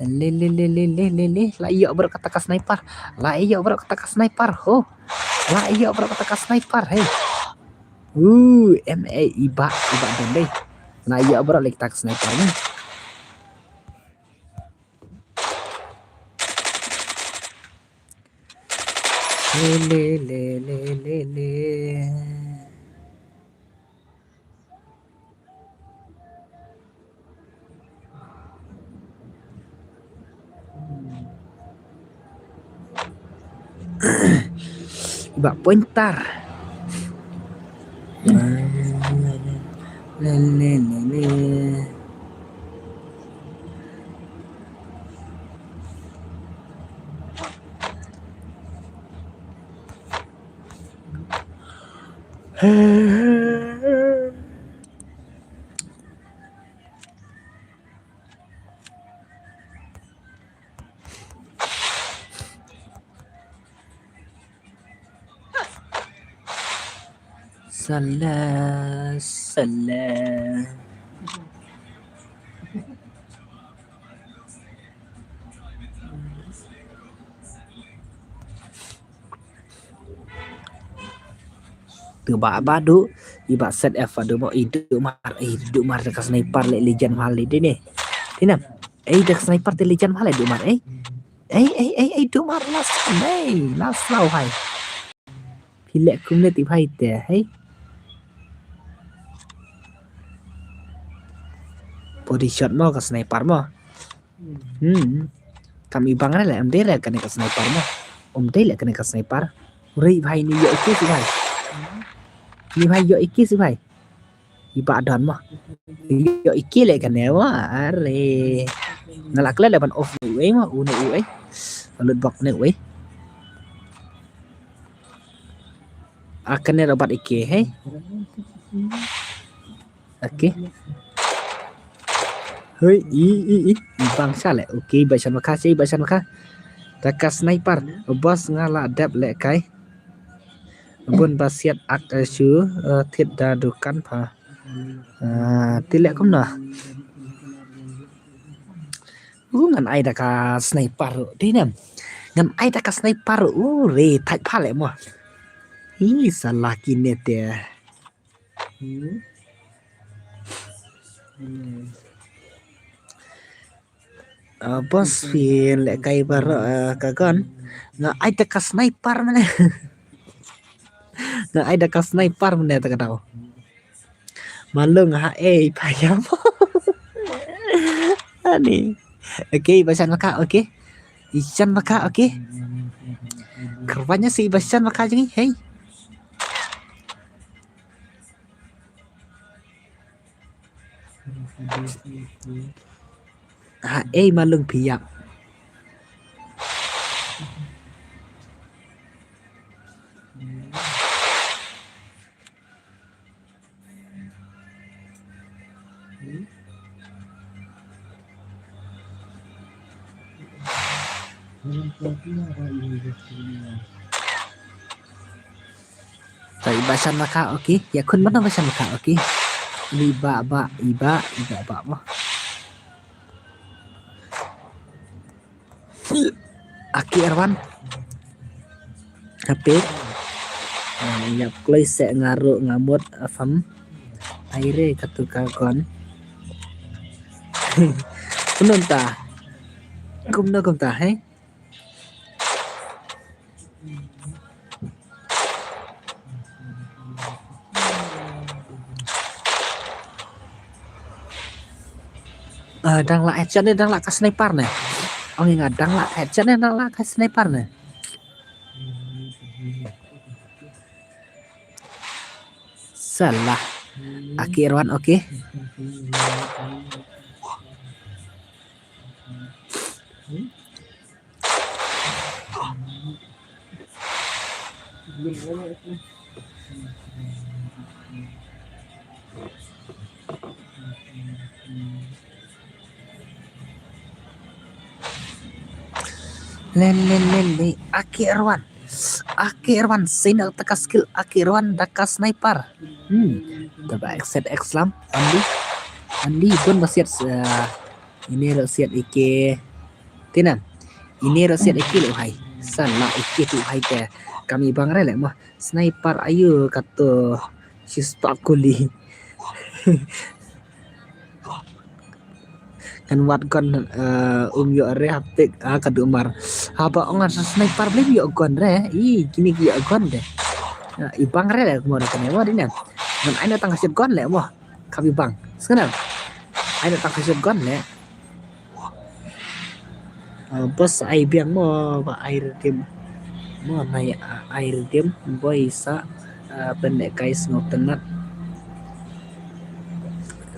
Le, le, le. La ïoh baroh kata ka sniper. La ïoh baroh kata ka sniper. Ho. La ïoh baroh kata ka sniper. Hey. Uh, M A, i bah, i bah don dei. La ïoh baroh leh kata ka sniper ni. Le, le, le, le, le, le. Ba pointer. Le, le, le, le. Salah, salah. Te ba, ba duh, i ba set F ba duh mo, i duh mar, i duh mar da ka sniper leh legend ma ha leh dei ne. Dei ne. Ei, da ka sniper te legend ma ha leh duh mar, ei. Ei, ei, ei, ei, duh mar last, ei, last law hai. Phi leh kumne te bhai te, hei. Body shot mo ka sniper mo. Hmm. Kam i bang re leh, em dei re kane ka sniper mo. Em dei re kane ka sniper. Rei bhai ni ïoh iki si bhai. Ni bhai ïoh iki si bhai. I bah don mo. Ïoh iki leh kane mo. Are. Nga la klet leh ban off ne uei mo, u ne uei. Lut bok ne uei. A kane ruh bat iki, hei. Okay. Hei, i, i, i. I bang sha leh. Okay, ba shan ma ka, shi ba shan ma ka. Da ka sniper. Boss nga la dep leh kai. Bun ba siat ak, eh, shu, eh, thied da dukan pha. Ah, te leh kumno? Uh, ngan ai da ka sniper ruh, dei ne em? Ngan ai da ka sniper ruh, uh, re, thait pha leh mo. Hi, sala kine te. Hmm. Hmm. Ah, boss phi leh kai baroh, ah, ka gun. Nga ai da ka sniper mane. Nga ai da ka sniper mane ta ka daw. Malung ha ei payam. Ani. Okay, ba shan maka, okay. I shan maka, okay. Kerbanya si ba shan maka jing, hey. Ha ei malung phi ïap. Ta i ba shan maka, okay. Ïa khun mano ba shan maka, okay. Iba ba, iba, iba ba mo. Aki Erwan. Happy. Ah, ïa kloi se nga ruh nga mut, ah, fam. Ai re katu ka gun. Kumno ta? Kumno kumta, hey? Ah, dang lah headshot ne, dang lah ka sniper ne. Ong nga dang lah headshot ne, dang lah ka sniper ne. Salah. Aki Irwan, okay. Len, len, len, len. Aki Irwan. Aki Irwan, sino ta ka skill Aki Irwan da ka sniper. Hmm. Taba exit exlam. Andi. Andi bun basiat, eh, Ine ruh siat ike. Tinan. Ine ruh siat ike leh hai. San la ike tu hai te. Kami bang re leh mah. Sniper ayu katu. Shispa kuli. Kan wat gun, eh, um yo re hapik, ah, kadu mar. Haba ong ar sniper blim yo gun re. I kini ki yo gun de. Ah, i bang re leh mo re kane mo dinan. Ngan aina tang shotgun leh mo. Kami bang. Sngewbha. Ai da tang ka shotgun leh. Ah, bas ai biang mo ba ai redim. Mo nai, ah, ai redim boi sa, ah, pendek kai sngewtynnat.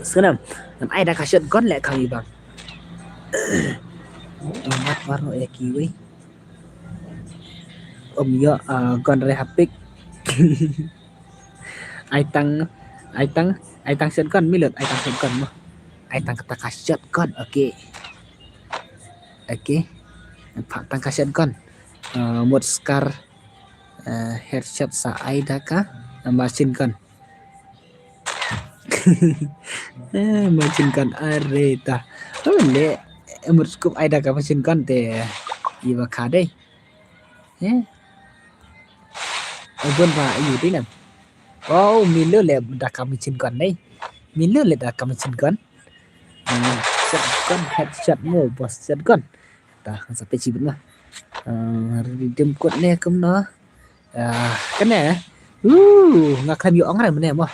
Sngewbha. Ngan ai da ka shotgun leh kami bang. Mat baroh ïa kiwei. Ym ïoh, ah, gun re hapik. Ai tang, ai tang, ai tang shotgun milut, ai tang shotgun mo. Ai tang kata ka shotgun, okay. Okay. Pha tang ka shotgun. Ah, mut scar, ah, headshot sa ai da ka, ah, machine gun. Eh, machine gun are ta. Oh, le, mut scope ai da ka machine gun te. Iwa ka dei. Eh. Abun ba ayu dei nan. Oh, milo le da ka machine gun dei. Milo le da ka machine gun. Ah, shotgun, headshot mo, boss shotgun. Ta, sa pe chibit ma. Ah, redeem code ne kumno. Ah, kane. Uh, nga khlem ïoh ong re mane mo.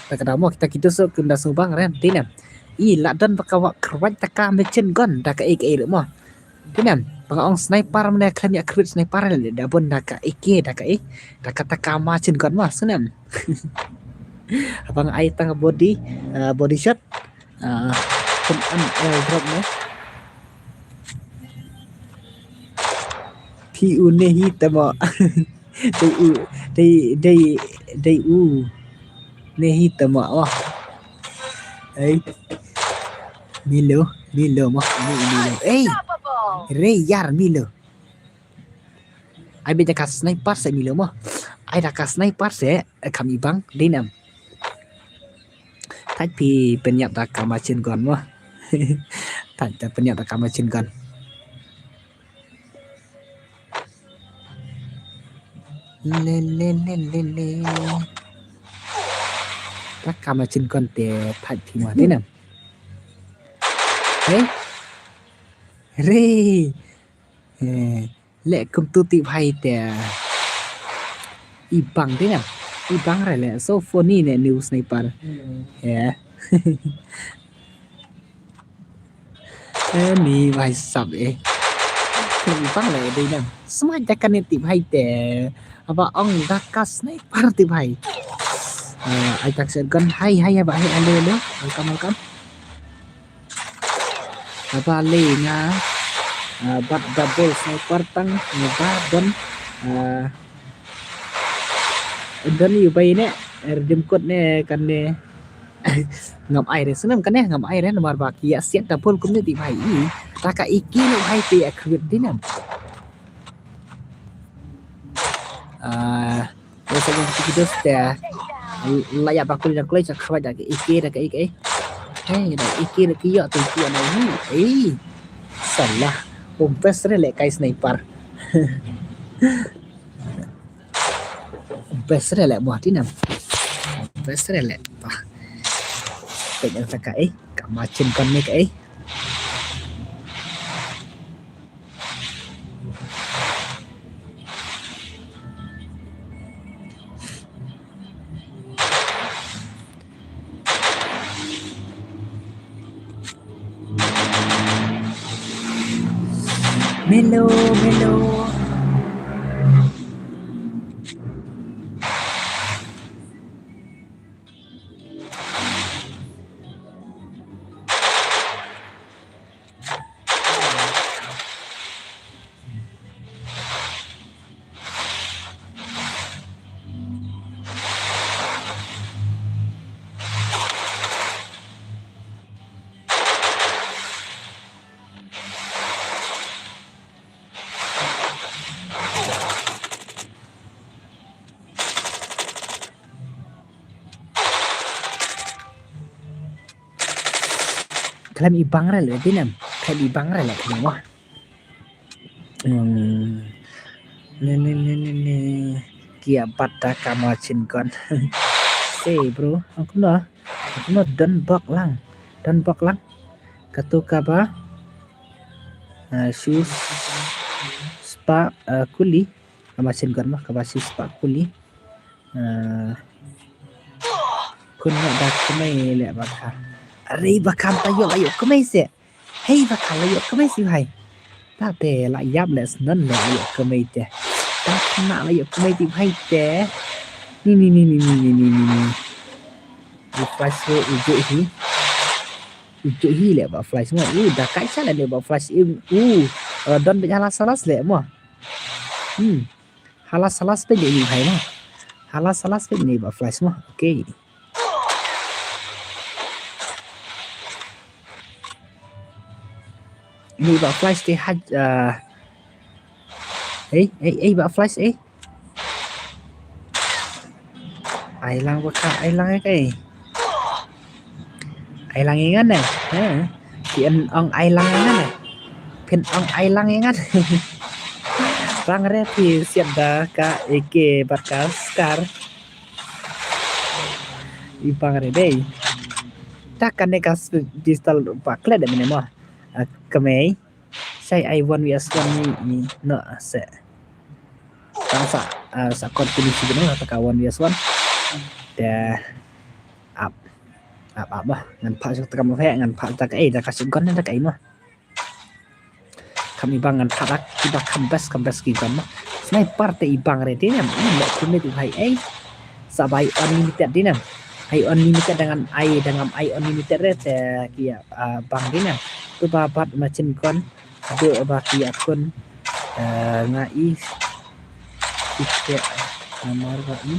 Ta ka da mo kita kita so kynda so bang re dei ne. I la don ba ka wa khrwat ta ka machine gun da ka ei ka ei mo. Dei ne. Ba nga ong sniper mane khlem ïa khrwat sniper le da bun da ka A K da ka ei. Da ka ta ka machine gun mo snem. Abang ai tang body, ah, body shot. Ah, kum an airdrop ne. Phi u ne hi tamo. Dei u, dei, dei, dei u. Ne hi tamo. Oh. Ei. Milo, milo mo, milo, milo. Ei. Re yar milo. Ai bit da ka sniper se milo mo. Ai da ka sniper se, eh, kami bang, dei nam. Thait phi pynïap da ka machine gun mo. Thait da pynïap da ka machine gun. Le le le le le. Da ka machine gun te thait phi mo dei nam. Hei. Re. Eh, leh kumtu tip hai te. I bang dei nam. I bang re leh. So funny ne new sniper. Yeah. Eh, ni bai sap eh. I bang leh dei nam. Smai da kane tip hai te. Aba ong da ka sniper tip hai. Eh, ai tak shotgun hai hai aba hai alo alo. Welcome, welcome. Haba lei nga, ah, bat double sniper tang nga ba don, ah, don ïu bai ne, er dim kot ne kan ne. Ngam ai re snam kan ne, ngam ai re namar ba ki ïa siat double kumne ti bai i. Ta ka iki lo hai te ïa kwit dinam. Ah, Ïa sa jong ki dos te. La ïa ba kuli da kuli sa khabai da ki iki da ki iki. Hei, da iki da ki ïa tu ki ïa na ni. Ei. Salah. Umpes re le kai sniper. Umpes re le buah tinam. Umpes re le. Pah. Pek yang saka eh. Ka machine gun ne ka eh. Melo, melo. Khlem i bang re le dinam. Khlem i bang re le khlem wah. Hmm. Ne ne ne ne ne. Kia bat da ka machine gun. Say bro, ang kumno? Ang kumno don bok lang. Don bok lang. Katu kaba. Uh, shoes spa uh, kuli. Ka machine gun ma kaba shoes spa kuli. Uh, kun na da kumai le baka. Are baka ta yo ayo kumai se. Hei baka la yo kumai si hai. Ta te la yap le snon le yo kumai te. Ta na la yo kumai ti hai te. Ni ni ni ni ni ni ni ni. Di flash ro ujuk hi. Ujuk hi le ba flash mo. U da kai sa le ba flash im. U. Uh, don be halas halas le mo. Hmm. Halas halas pe ni hai mo. Halas halas pe ni ba flash mo. Okay. Ni ba flash te haj uh, eh eh eh ba flash eh. Ai lang ba ka ai lang eh kai. Ai lang ïa ngan eh. Phin ong ai lang ïa ngan eh. Phin ong ai lang ïa ngan. Bang re phi siat da ka eke bad ka scar. I bang re dei. Ta kane ka pistol ba klet de mene mo. Kemei. Sai ai one vs one ni no se. Tang sa uh, sa continue si gino ta ka one vs one. Te ap ap ap bah ngan pha sa ta ka mo phe ngan pha ta ka eh ta ka shotgun ta ka eh mo. Kam ibang ngan pha ta ki ba kam best kam best ki gun mo. Sniper te ibang re te nam. Ina kumit hai eh. Sa bai unlimited dinam. Ai unlimited dengan ai dengan ai unlimited re te ki uh, bang dinam. Tu ba bat machine gun. Duk ba ki akun uh, nga i. Ite namar ba i.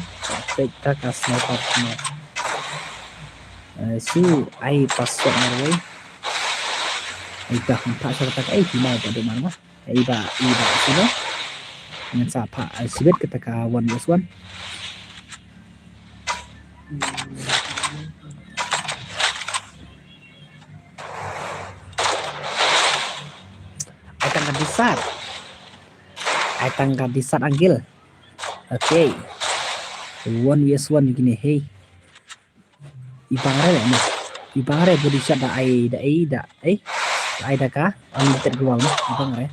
Pek ta ka sniper sniper. Uh, su ai password marwei. Ai ta kan tak sa tak ai ti mai ta duk marwei. Ai ba i ba sino. Ngan sa pha ai sibet kata ka one vs one. Disat. Ai tang ka disat angle. Okay. One versus one kine, hey. I bang re le mo. I bang re body shot da ai da ai da ai. Da ai da ka. Unlimited global mo. I bang re.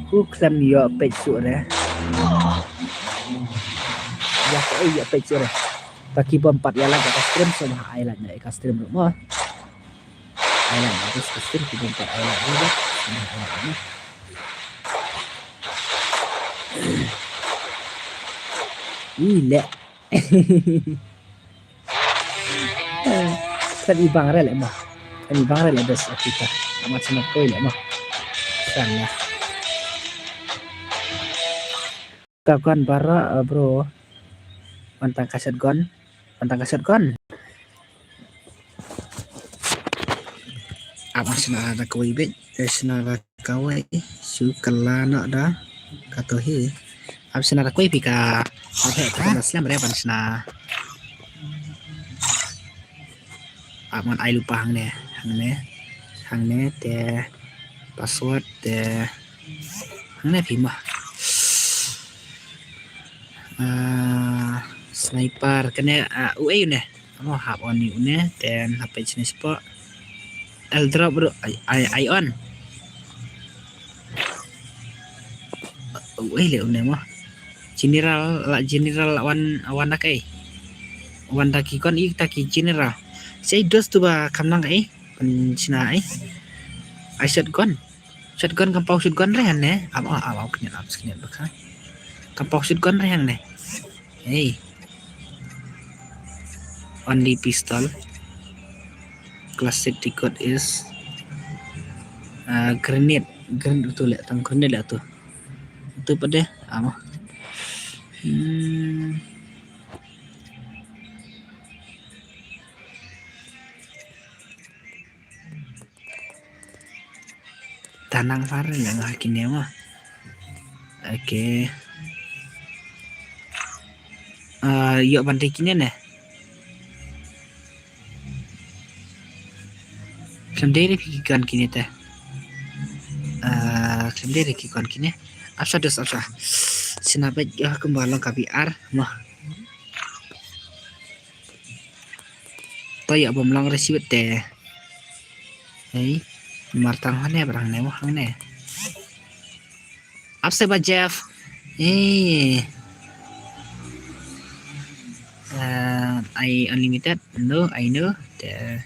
Hu khlem ïoh peit shuh re. Ïa ka ei ïoh peit shuh re. Ta ki bym pat ïa la ka stream sum ha ai la ïa ka stream ruh mo. Ai la ïa ka stream ki bym pat ai la ïa ka stream ha ai la. Ih le. Kan i bang re le mo. Kan i bang re le bes kita. Amat semat koi le mo. Salah. Ka gun bara, uh, bro. Wan tang ka shotgun. Wan tang ka shotgun. Ap sna da kawei bit, eh, sna da kawei, su kala na da, kato hi. Ap sna da kawei pika, ap he, ka da slam re ban sna. Ap ngan ai lupa hangne, hangne, hangne te password te hangne phi ma. Ah, sniper kane, ah, u ei une. Amo hap on une, then hap page ne spot. Airdrop bro, ai, ai, ai on. U ei le une mo. General la general la wan, wan da kai. Wan da ki kon i ta ki general. Sei dos tu ba kam nang kai. Pen sina ai. Ai shotgun. Shotgun kam pau shotgun re hangne. Ap ap ap kniat ap kniat baka. Kam pau shotgun re hangne. Hey. Only pistol. Classic record is, uh, grenade. Grenade tu le tang grenade le tu. Tu pada ama. Hmm. Tanang far le nga kine ma. Okay. Ah, ïoh ban te kine ne. Khlem dei re ki gun kine te. Ah, khlem dei re ki gun kine. Apsa dos apsa. Sina peit ïoh kumba long ka B R ma. To ïa bym long re siwet te. Hei. Martang hane barang ne mo hangne. Apse ba Jeff. Eh. Uh, I unlimited. No, I know. The,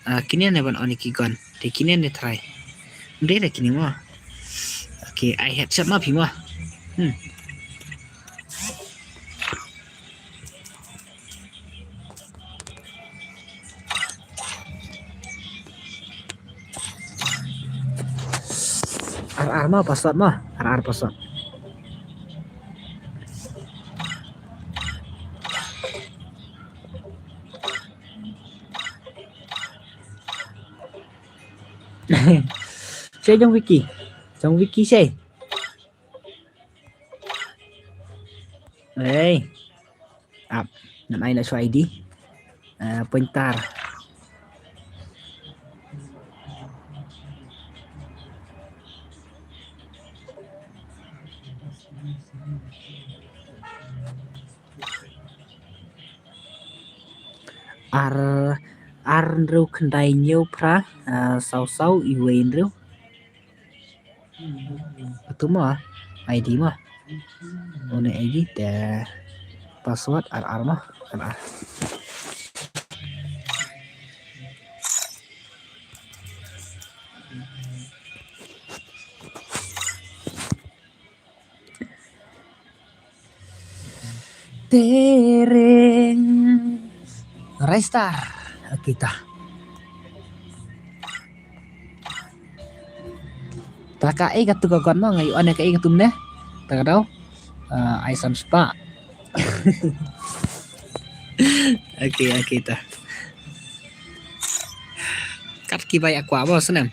uh, kine ne ban on ki gun. Te kine ne try. Ndei da kine mo. Okay, I headshot ma phi mo. Hmm. Ar ar ma password ma. Ar ar password. Sei jong Wiki. Jong Wiki sei. Hey. Ap. Ngan ai la shu I D. Eh, pointer. Ar, ar hynriew khyndai hynñiew phra, eh, saw saw iwei hynriew. Atu ma, I D ma. Une I D te password ar ar ma, ar ar. Tereng. Raistar. Kita. Ta ka ei ka tu ka kon ma ngai one ka ei ka tum ne. Ta ka dau. Ah, ai san spa. Okay, okay ta. Kat ki bai aqua ba snem.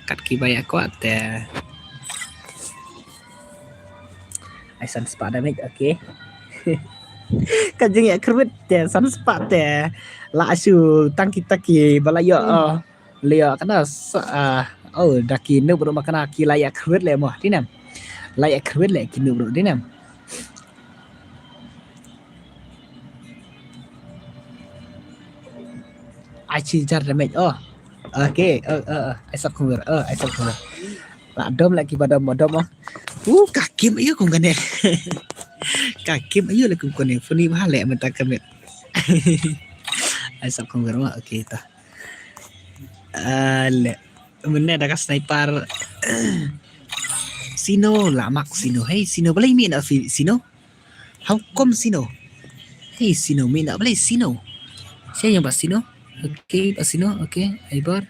Kat ki bai aqua te. San spah damage, okay. Ka jingïakyrwit te san spah te. La shu tang kita ki ba la ïoh, oh, la ïoh kane sa, ah, oh, da ki noob ruh ma kane ki la ïakyrwit leh mo, dei ne em? La ïakyrwit leh ki noob ruh, dei ne em? Ai chi jar damage, oh. Okay, oh, oh, oh. Ai sap khumwer, oh, ai sap khumwer. La dom leh ki ba dom, dom, oh. Uh, ka kim aïu kum kane. Ka kim aïu leh kum kane. Puni ba leh mynta ka met. Ai sap khumwer mo, okay ta. Ah, leh. Mynne da ka sniper. Sino la mak sino. Hey, sino balei mi na fi sino? How come sino? Hey, sino mi na balei sino? Siapa yang ba sino? Okay, ba sino. Okay, ai bor.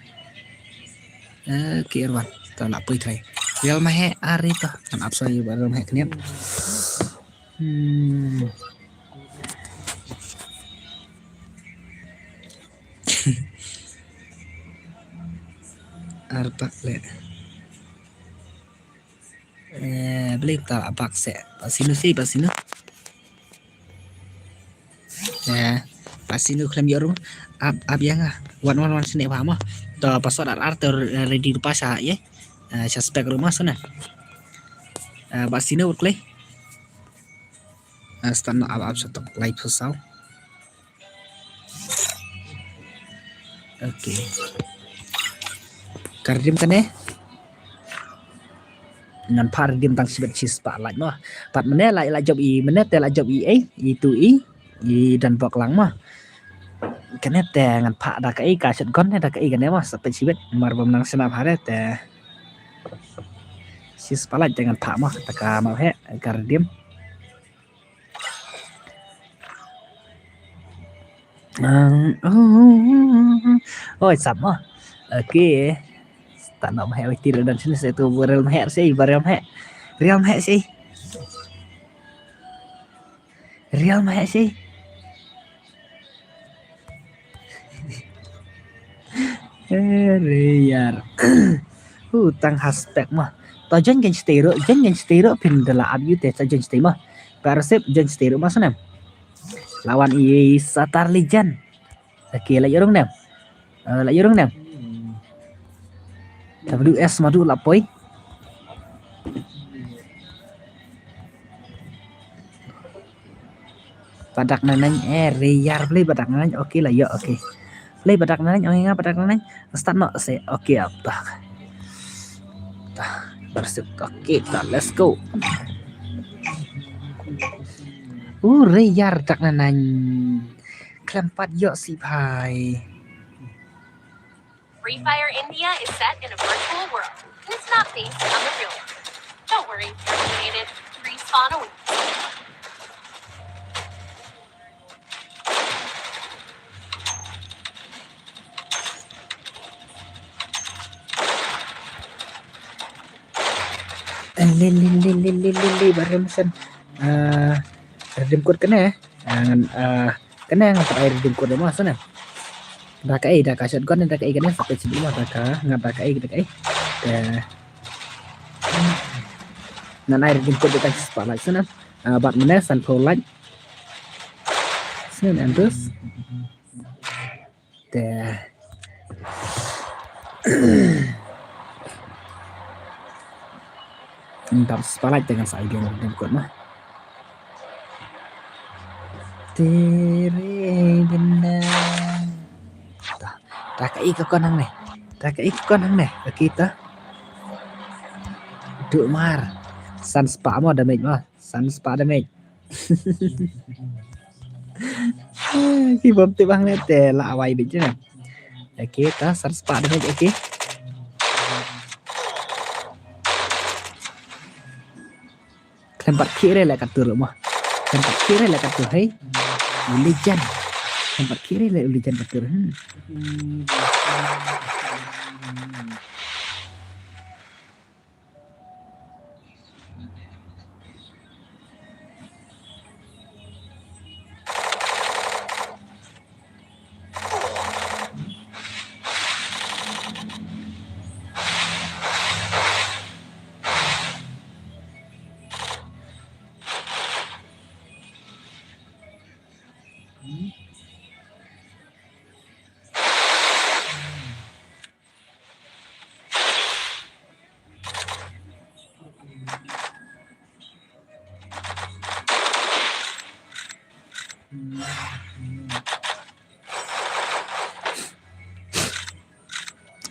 Okay, Erwan. Ta la poi trai. Real mahe ari ta. Kan apsa ïa ba real mahe kniat. Hmm. Arpak le. Eh, beli ta bak se. Ba sino si, ba sino. Eh, ba sino khlem ïoh rung. Ap, ap ïa nga. Wan, wan, wan sini ba mo. To password ar ar to ready rupa sa ye. Eh, suspect rumah sana. Eh, ba sino klei. Eh, start no ap, ap sa tok live sa. Okay. Ka redeem kane. Ngan phah redeem tang shibit shispah lait mo. Pat mynne la, la jop i, mynne te la jop i, eh, i tu i, i dan bok lang mo. Kane te ngan phah da ka i ka shotgun ne da ka i kane mo, sa pynshibit. Mar bym nang shna phah re te. Shispah lait te ngan phah mo, ta ka map he, ka redeem. Oi, sap mo. Okay. Start no mah, oi, tiro dan sini saya tu barel mah sih, barel mah. Real mah sih. Real mah sih. Are yar. Hu tang haspek mah. To jan kan stay ro, jan kan stay ro pin dala ab yu te sa jan stay mah. Persib jan stay ro mah sanem. Lawan i Satar Lijan. Laki la yorong nem. Eh, la yorong nem. W S madu la poi. Badak nanang, eh, riyar beli badak nanang, okay lah, yo, okay. Beli badak nanang, oh, nga badak nanang, start no, se, okay, apa. Tah, bersuk, okay, tah, let's go. Uh, riyar dak nanang. Klempat yo si bhai. Free Fire India is set in a virtual world. And it's not based on the real world. Don't worry, it's created. Respawn awaits. Lin, lin, lin, lin, lin, lin, lin, barim sen. Ah, redeem code kane, eh. Ah, ngan, ah, kane ngan pat ai redeem code mo sana. Da ka ai, da ka shotgun da ka ai kane, sa ka chibi mo da ka, ngat da ka ai, da ka ai. Eh. Ngan ai redeem code da ka spotlight sana. Ah, bat mane san pho light. Sana, and this. Te. Ntar spotlight dengan sa idea dengan kuat mah. Tere bina. Tah, tah ka ika konang ne. Tah ka ika konang ne. Kita. Duk mar. San spah mo damage mo. San spah damage. Ki bom te bang ne te la awai bit je ne. Okay, ta san spah damage, okay. Klempat kire le katur mo. Klempat kire le katur, hey. Ulijan. Klempat kire le ulijan katur. Hmm.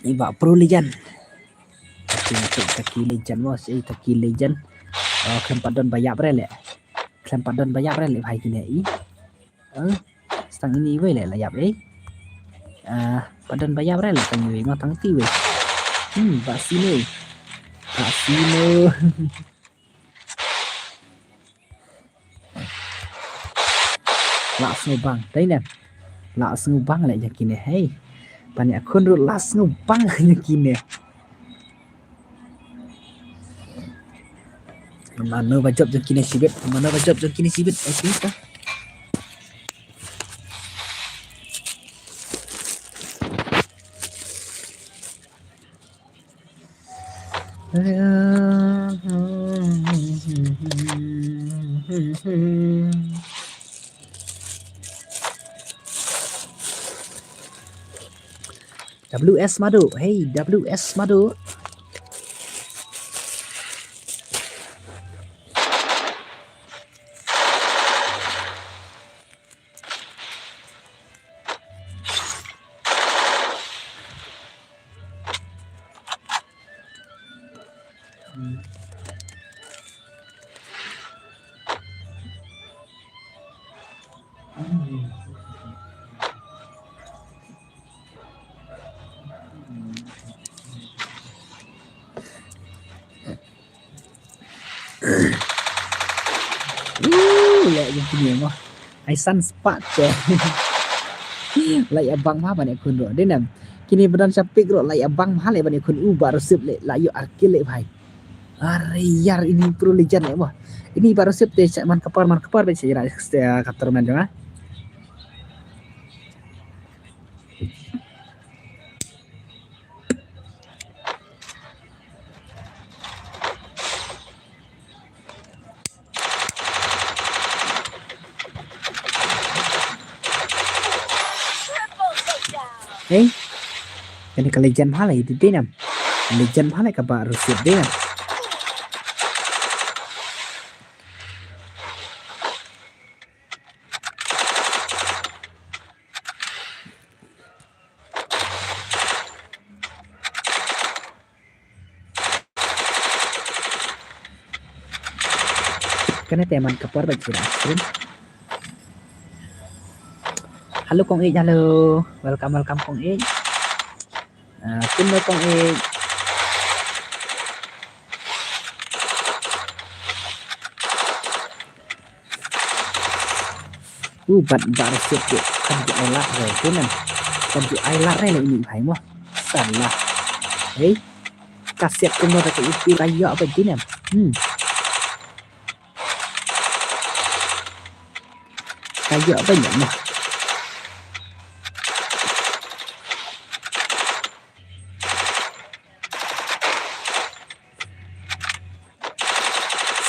Iba Pro Legend. Taki, taki, taki Legend mo, si taki Legend. Oh, khlem pat don ba ïap re le. Khlem pat don ba ïap re le bhai kine i. Eh, stang ini wei le la ïap eh. Ah, pat don ba ïap re le tang wei ma tang ti wei. Hmm, ba sino. Ba sino. La sngewbang, dei ne? La sngewbang le jong kine, hei. Ban ïakhun ruh la sngewbang jong kine. Mano ba jop jong kine shibit, mano ba jop jong kine shibit, eh, sini ka. W S Madu, hey, W S Madu. Uh, leh jong kine mo. Ai san spah te. La ïa bang ma ban ïakhun ruh. Dei ne em. Kine ba don sha pick ruh la ïa bang ma le ban ïakhun u Bah Rusip le la ïoh ar kill le bhai. Are ïar ini Pro Legend le mo. Ini Bah Rusip te sa man ka por man ka por ba sa ïa ka tournament jong nga. Hei. Kane ka Legend bha la ïa dei nam. Legend bha la ka Bah Rusip dei nam. Kane te man ka por ba jira stream. Hello Kong Ej, hello. Welcome, welcome Kong Ej. Ah, kumno Kong Ej? U bat bar siat tu kan ju ai lat re tu nan. Kan ju ai lat re le ini bhai mo. Salah. Hei. Ka siat tu mo ta ka ipi la ïoh ba ji nan. Hmm. Ka ïoh ba ïoh mo.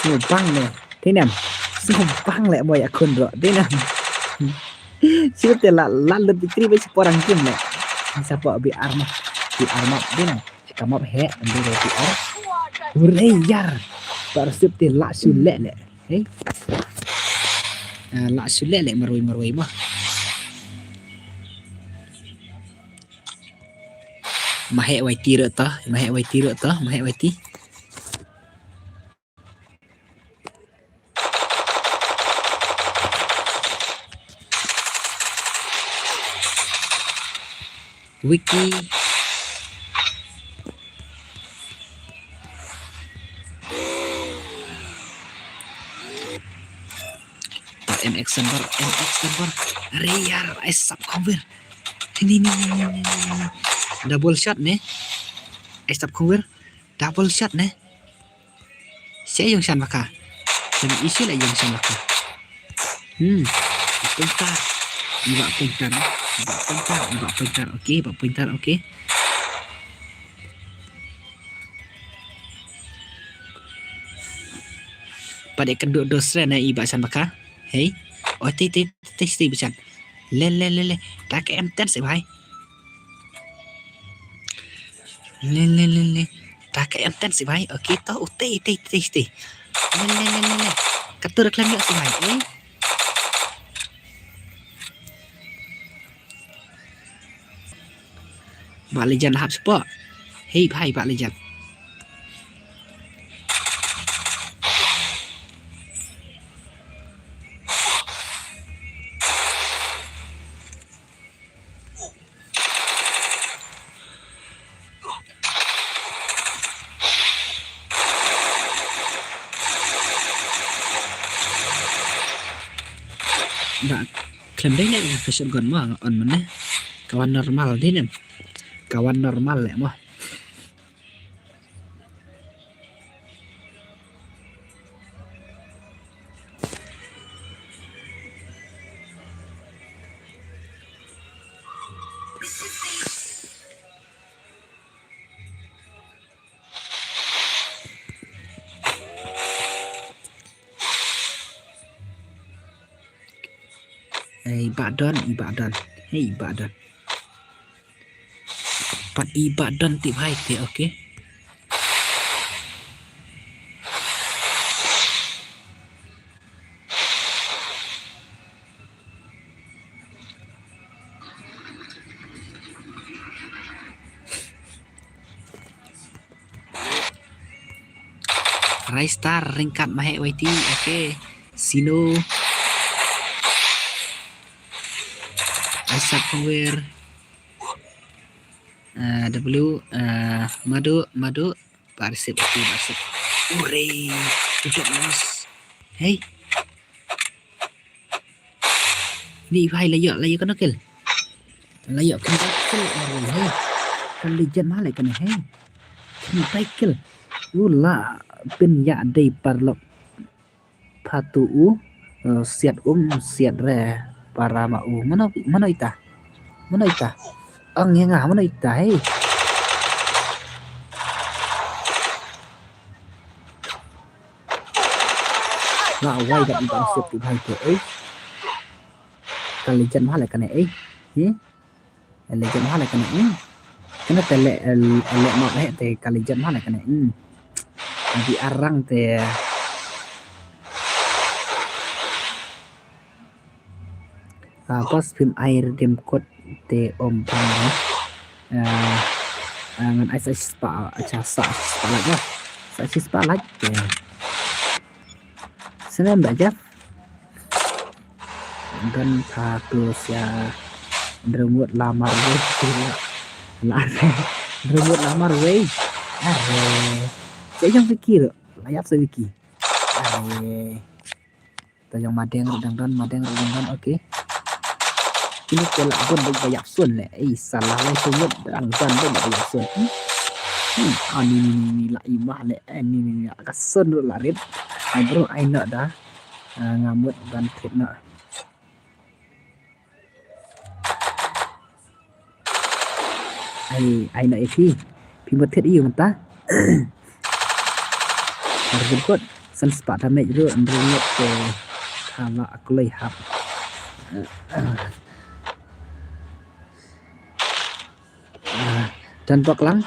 Sngewbang ne. Dei nam. Sngewbang le mo ïakhun ruh. Dei nam. Shu te la la le bikri ba shu porang kim le. Sapa bi arma. Bi arma dei nam. Kamap he ambil roti ar. Hurray ïar. Bah Rusip te la shu leh le. Hei. Ah, la shu leh le marwei marwei mo. Maheh wai ti ruh to, maheh wai ti ruh to, maheh wai ti. Wiki. M X number, M X number. Are ïar, ai sap cover. Ni, ni, ni. Double shot ne. Ai sap cover. Double shot ne. Sa ïong shan baka. Sa ïong shan baka. Hmm. Pointer. Iba pointer. Iba pointer. Iba pointer. Okay, iba pointer. Okay. Pat ïa kynduh dos re na iba shan baka. Hei. Oh, te, te, te, te, iba shan. Le, le, le, le. Ta ka M ten sih bhai. Le, le, le, le. Ta ka M ten sih bhai. Okay, to, u te, te, te, te. Le, le, le, le, le. Ka tur khlem ïoh sih bhai. Eh. Bah Legend hap spot. Hei, bhai, Bah Legend. Ba khlem dei ne ka shotgun mo, on mane. Ka wan normal dei ne. Ka wan normal le mo. Ei, Bah Don, i Bah Don. Hei, Bah Don. Pat i Bah Don tip hai te, okay. Raistar, Ringkat, Mahek, Y T, okay. Sino. Isaac Power. Ah, W, ah, Madu, Madu. Barsip, okay, Barsip. Ure, udah mas. Hey. Ni bhai, la ïoh, la ïoh kano kill. La ïoh kano kill, oh, hey. Kan Legend ma la kano, hey. Kano kill. U la pynïadei paralok. Phatu u, eh, siat um, siat re, para ma u. Mano, mano ita? Mano ita? Ang ïa nga, mano ita, hey? Nga wai da iba siat tu bhai tu, eh? Ka Legend ma la kane, eh? Hi? Legend ma la kane, eh? Kane te le, le ma he te ka Legend ma la kane, hmm. Di arang te. Ah, bas phim ai redeem code te om bang, eh. Ah, ah, ngan ai sa spa, acha sa spa lagi, ya. Sa spa lagi, ya. Snem ba Jeff. Gan pha tu sia. Drumut lamar wei. La. Drumut lamar wei. Are. Sa jong Vicky ro. La ïap sa Vicky. Are. Ta jong Madeng ro dang don, Madeng ro dang don, okay. Ini te la bun ba ïap sun le. Ei, salah lai sumut dang don ba ïap sun. Hmm. Hmm. Ah, ni, ni, ni, ni, la imah le. Eh, ni, ni, ni, ka sun ro la rit. Ai bro, ai na da. Ah, nga mut ban thit na. Ai, ai na ïa phi. Phi mut thit ïa u mynta. Har jemput. San spah damage ruh, nrung ngut te. Hala kloi hap. Ah, dan bak lang.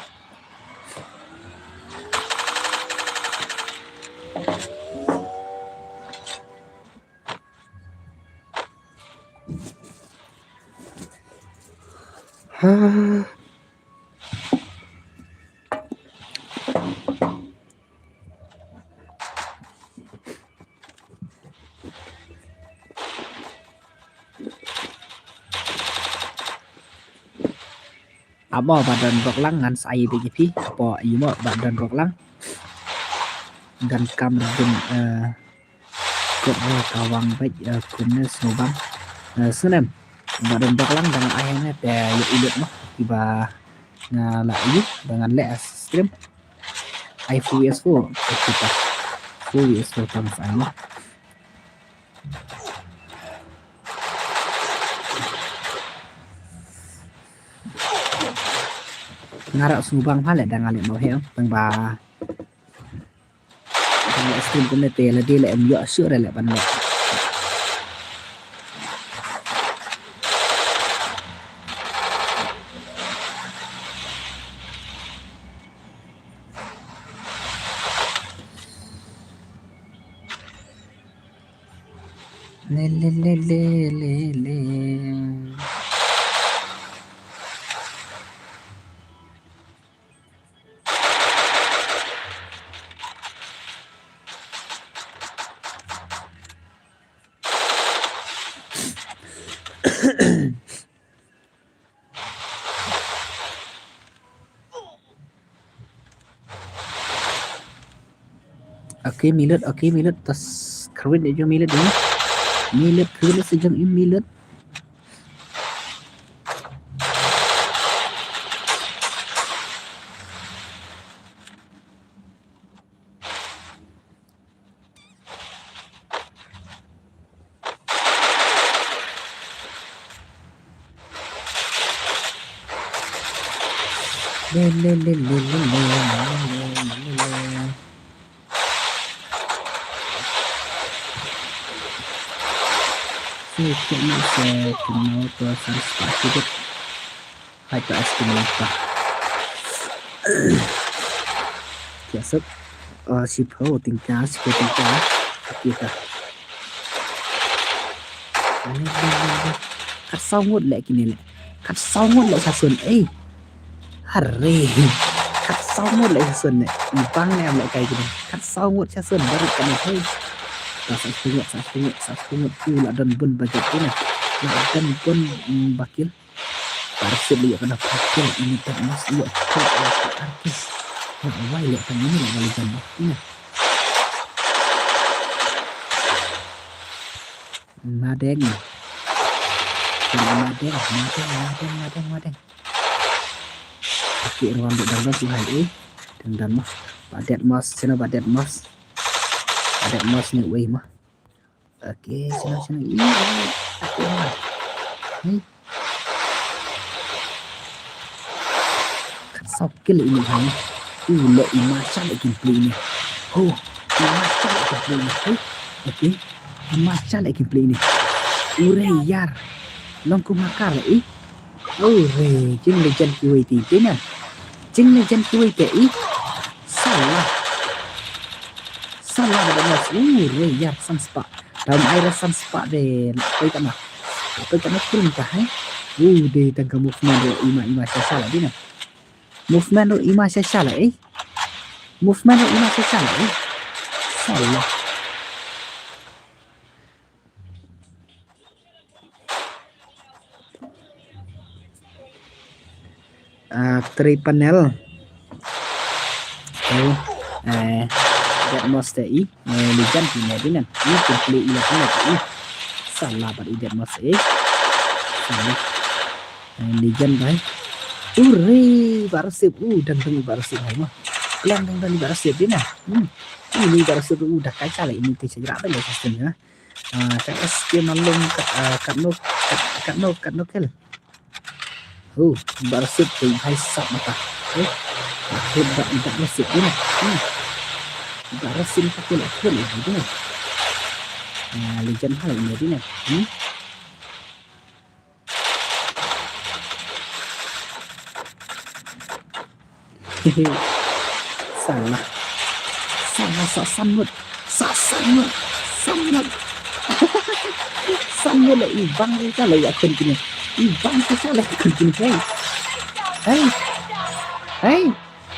Ha. Amo ba don bok lang ngan sa ai beit ïa phi. Apo imo ba don bok lang. Don kam rdin, eh, kot ba ka wang beit, eh, kumne sngewbang. Eh, sngewnem. Ba don bok lang dang ai ne te ïa ilut mo. Kiba nga la ïa ba ngan leh stream. Ai four V S four. Ai kita. Four V S four tang sa ai mo. Nga ruh sngewbang ha leh dang nga leh mo he tang ba. Tang ba stream kumne te lade leh em ïoh shuh re leh ban leh. Le, le, le, le, le, le. Okay, Milut, okay, Milut, tas kawin de jong Milut ini. Milut, kawin de sejong im Milut. Hai ta es krim langka. Kiasuk. Oh, sipho tingka, sipho tingka. Kita. Kat saw ngut leh kine leh. Kat saw ngut leh sa sun. Eh. Hare. Kat saw ngut leh sa sun leh. Ibang ne am leh kai kine. Kat saw ngut sa sun. Baru kane. Hei. Sa sa sungut, sa sungut, sa sungut. U la don bun bajet kine. La don bun bakil. Barsib liya kana pakai ini tak mas liya tak liya artis. Nak wai liya kan ini nak wali jamba. Ini. Madeng. Madeng, madeng, madeng, madeng, madeng. Okey, ruang dek dangdang tu hai eh. Dangdang mah. Badet mas, sini badet mas. Badet mas ni wei mah. Okey, sini sini. Ini. Okey. Ni. Kat saw kill ini hai. U le ima sha le kin play ini. Ho. Ima sha le kin play ini. Ho. Okey. Ima sha le kin play ini. Ure yar. Long ku makar le i. Ure. Jing le jan kiwei ti ti na. Jing le jan kiwei te i. Salah. Salah ba da mas. Ure yar san spah. Dam ai ra san spah de. Poi kana. Poi kana kill ta hai. U de tang ka movement ro ima ima sha sha la dina. Movement ro ima sha sha la eh. Movement ro ima sha sha la eh. Salah. Ah, three panel. Eh, eh, Dead Mouse te i, eh, Legend pine dinan. I pin play i la pine i. Salah bad i Dead Mouse eh. Salah. Eh, Legend bai. Ure, Barasip. Uh, dang dang Barasip hai ma. Klan dang dang Barasip dinan. Hmm. Ini Barasip u da kai chalai ini te chajra bai le system ya. Ah, kat S K Malung, kat, ah, kat no, kat, kat no, kat no kel. Oh, Barasip tu hai sap mata. Eh, aku dah, dah Barasip ni lah. Hmm. Barasip pakai lah kel ni lah. Ah, Legend hal ni lah. Hmm. Salah. Salah, sa sanut. Sa sanut. Sanut. Sanut le ibang le ka le ya kun kini. Ibang ka sa le kun kini. Hey. Hey. Hey.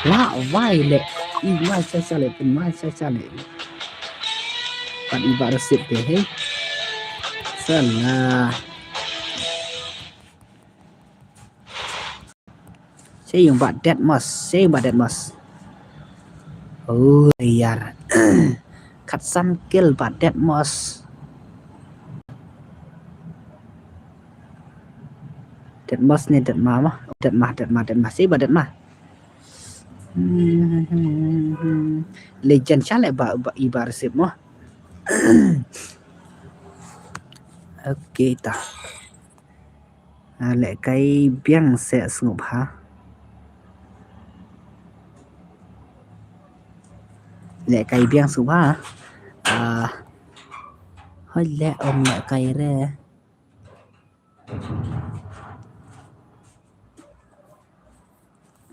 La wai le. Ibang sa sa le kun mai sa sa le. Kan ibang resip te hey. Salah. Sha ïing ba Dead Mouse, sha ïing ba Dead Mouse. Oh, ïar. Kat san kill ba Dead Mouse. Dead Mouse ne Dead Ma ma. Dead Ma, Dead Ma, Dead Ma. Sha ïing ba Dead Ma. Hmm, Legend sha le ba, ba, i ba resip mo. Okay, ta. Ah, lehkai biang seh sngewbha. Lehkai biang sngewbha. Ah, hoi leh ym lehkai re.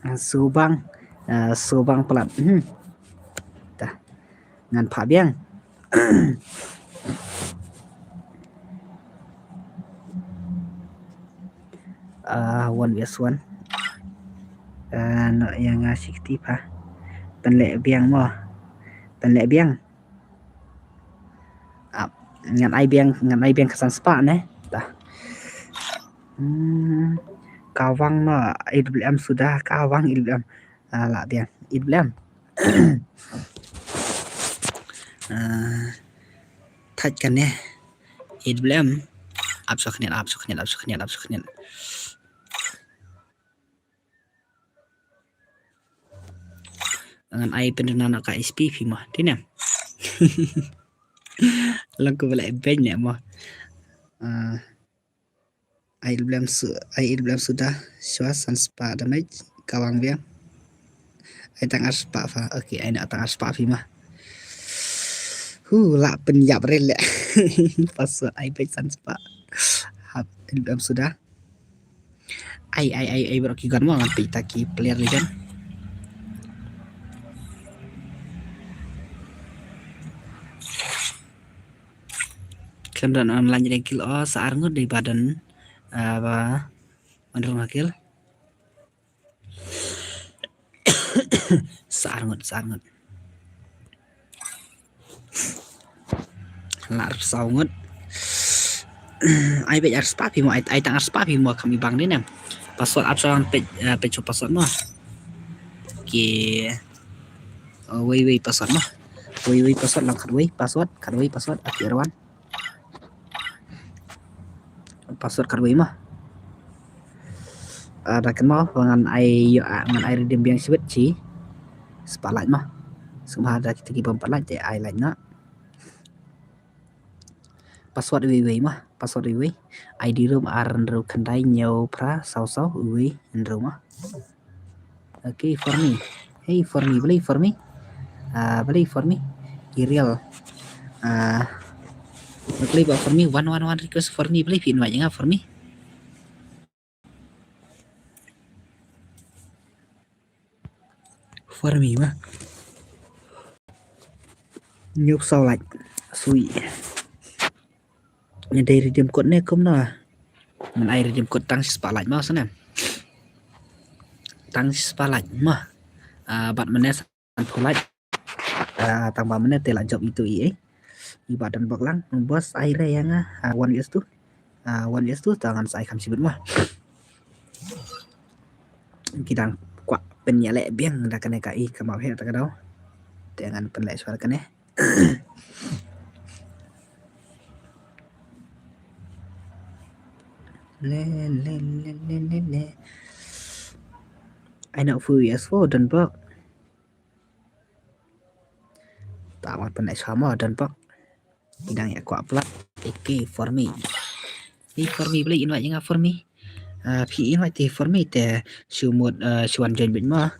Ah, subang, ah, subang palat. Hmm. Tah. Ngan phah biang. Ah, one versus one. Ah, no, ïa nga sixty pa. Pynleh biang mo. Pynleh biang. Ah, ngan ai biang, ngan ai biang ka san spah ne. Tah. Hmm, kawang no, A W M suda, kawang A W M. Ah, lah biang, A W M. Ah, thait kane, A W M. Ap sha khyndiat, ap sha khyndiat, ap sha khyndiat, ap sha khyndiat. Ngan ai pyndonkam na ka S P phi mo. Te ne. Long ko bela beng ne mo. Ah, ai blem su, ai blem suda. Shuwa san spah damage. Kawang biang. Ai tang ar spah pha. Okay, ai na tang ar spah phi mo. Hu, lah pynïap rel le. Password ai beng san spah. Hap, ai blem suda. Ai, ai, ai, ai, baroh ki gun mo, ngan peit ïa ki player Legend. Khlem don online ïa ki kill, oh, sa ar ngut dei ba don, ah, ba, ban rung ha kill. Sa ar ngut, sa ar ngut. Lah ar saw ngut. Ai beit ar spah phi mo, ai, ai tang ar spah phi mo, kam i bang dei ne. Password ap sha lang peit, eh, peit shu password mo. Okay. Oh, wei, wei, password mo. Wei, wei, password lang khatwei, password, khatwei, password, okay, Erwan. Password khatwei mo. Ah, da kynmaw ba ngan ai, ah, ngan ai redeem biang shibit shi spah like mo. Sngewbha da kita ki bym pat like te ai like noh. Password wei wei mo. Password wei wei. I D room ar hynriew khyndai hynñiew phra saw saw wei wei hynriew mo. Okay, for me. Hey, for me, balei for me? Ah, balei for me? Irial. Ah, balei ba for me? One, one, one request for me. Balei phi invite nga for me? For me mo. Hynñiew saw like. Sweet. Ngi dei redeem code ne kumno? Ngan ai redeem code tang shi spah like mo sngewbha. Tang shi spah like mo. Ah, bad mynne sanphew like. Ah, tang ba mynne te la jop itu i, eh. I ba don bok lang. Boss ai re ïa nga, ah, one versus two. Ah, one versus two, tang ngan sa ai kham shibit mo. Ki dang kwah pynïaleh biang da kane ka i ka map heh ta ka daw. Te ngan pynleh shuwa kane. Le, le, le. Ai na fu yes fo don bok. Ta wan pynleh shuwa mo don bok. Ki dang ïa kwah plat. Okay, for me. Hey, for me, balei invite ïa nga for me. Ah, phi invite te for me te shu mut, ah, shu wan join beit mo.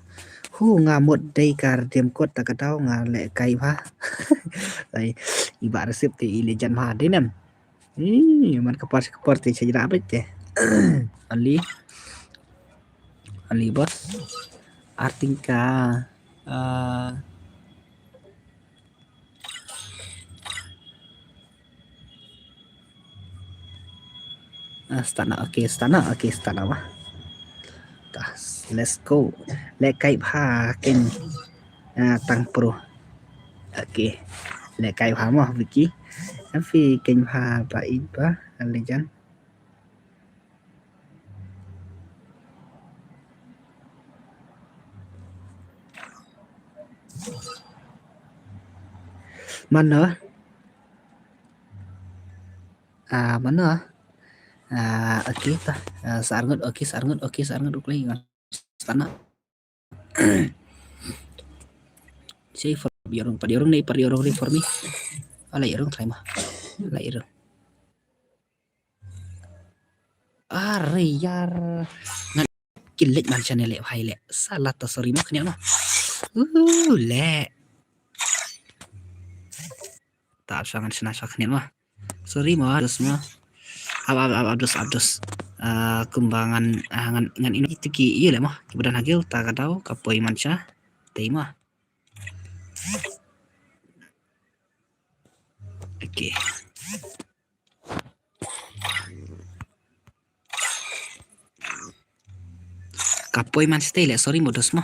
Hu, nga mut dei ka redeem code ta ka daw nga leh kai bha. Ai, i ba receive te i Legend bha dei nem. Ih, man ka por ka por te sha jrah beit te. Ali. Ali boss. Arting ka, ah, Ah, start na, okay, start na, okay, start na mo. Tah, let's go. Leh kai bha keiñ, ah, tang pro. Okay. Leh kai bha mo, Vicky. Em phi keiñ bha ba ïeit ba, Legend. Mano? Ah, mano? Ah, okay, ta. Ah, sa ar ngut, okay, sa ar ngut, okay, sa ar ngut, okay, ngan start na. Sei for ïa rung, pat ïa rung ne, pat ïa rung ne for me. Ala ïa rung try ma. Ala ïa rung. Are ïar. Ngan ki leh man channel leh bhai leh. Salah ta sorry mo khniat mo. Uh, leh. Ta ap sha ngan shna sha khniat mo. Sorry mo, dos mo. Ap, ap, ap, ap dos, ap dos. Ah, kumba ngan, ah, ngan, ngan ino itu ki, ïa leh mo. Ki ba don ha guild, ta ka daw, ka poi man sha. Tei mo. Okay. Ka poi man sha tei leh, sorry mo dos mo.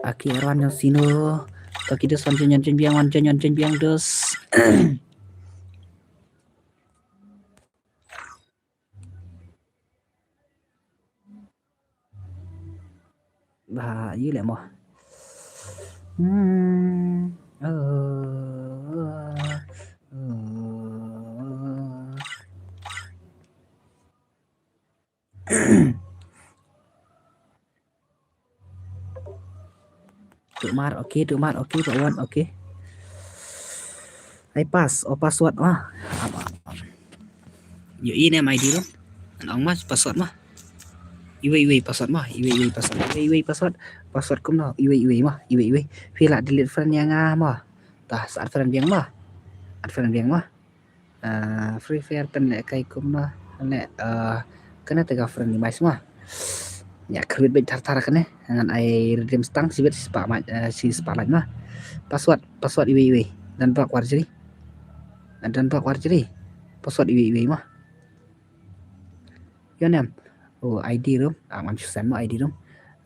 Aki Erwan jong sino. Taki dos wan jen jen biang, wan jen jen biang dos. Ba yu le mo. Hmm. Oh, oh. Tumar, okay, tumar, okay, ba wan, okay. Ai pass, oh password, ah. Apa? Yo, ini am I D rum. An ong mas password ma. Iwei iwei password ma, iwei iwei password, iwei iwei password. Password kumno, iwei iwei ma, iwei iwei. Phi la delete friend ïa nga ma. Tah, sa add friend biang ma. Add friend biang ma. Ah, Free Fire pynlehkai kumno, leh, ah, kane te ka friendly mais ma. Ïa kyrwit beit thar thar kane, ngan ai redeem stang shibit shispah ma, eh, shispah lait ma. Password, password iwei iwei. Done block war jri. Done block war jri. Password iwei iwei ma. Your name. Oh, I D rum. Ah, ngam shu send mo I D rum.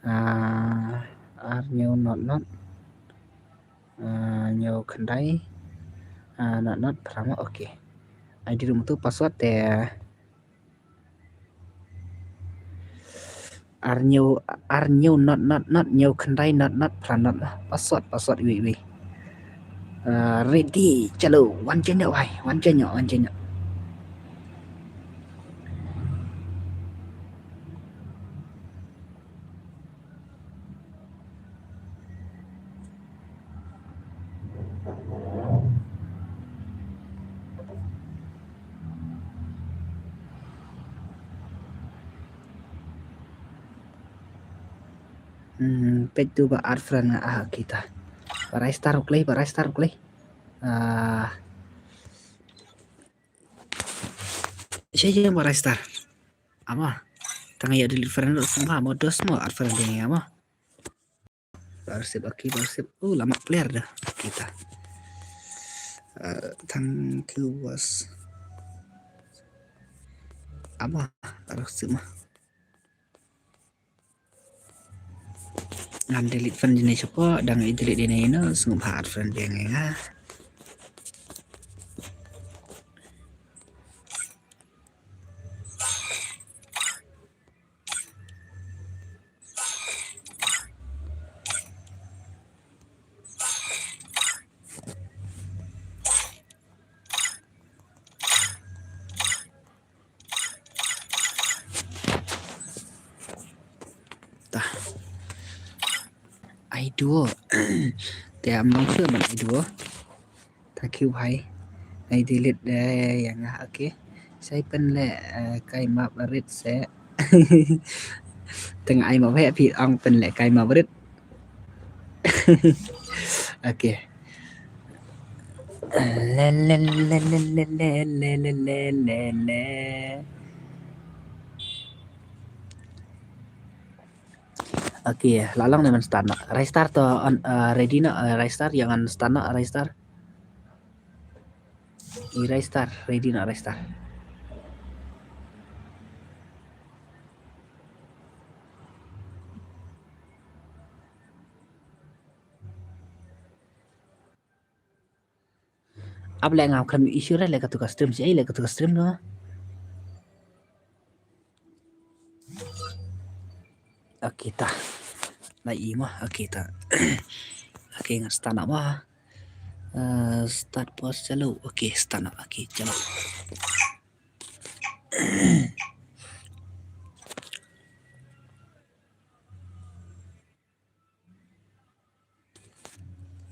Ah, ar hynñiew not not. Ah, hynñiew khyndai. Ah, not not phra mo. Okay. I D rum tu password te. Ar hynñiew, ar hynñiew not not not, hynñiew khyndai not not phra not. Password, password iwei iwei. Ah, ready, chalo, wan jin ïoh wai, wan jin ïoh, wan jin ïoh. Hmm, peit tu ba add friend nga, ah, kita. Ba register u klei, ba register u klei. Ah. Sha ïa ba register. Ama. Tang ïa delete friend ruh sngewbha mo, dos mo add friend ïa nga mo. Ba receive, okay, ba receive. Oh, lama player dah. Kita. Eh, tang ke was. Ama, ba receive ma. Ngam delete friend jine shapoh, dang i delete jine ino, sngewbha add friend biang ïa nga. Tah. Ai duo. Te am long sure ban ai duo. Thank you bhai. Ai delete deh ïa nga, okay. Sai pynleh, eh, kai map rit se. Teng ai map he phi ong pynleh kai map rit. Okay. Le, le, le. Okay, la long ne man start noh. Register to on, uh, ready noh, uh, register, ïa ngan start noh, register. I register, ready noh, register. Ap leh nga khlem issue re, leh katu ka stream, si ai leh katu ka stream no. Okay ta. Lai i mo, okay ta. Okay, nga start noh mo. Eh, start pause, chalo. Okay, start noh. Okay, chalo.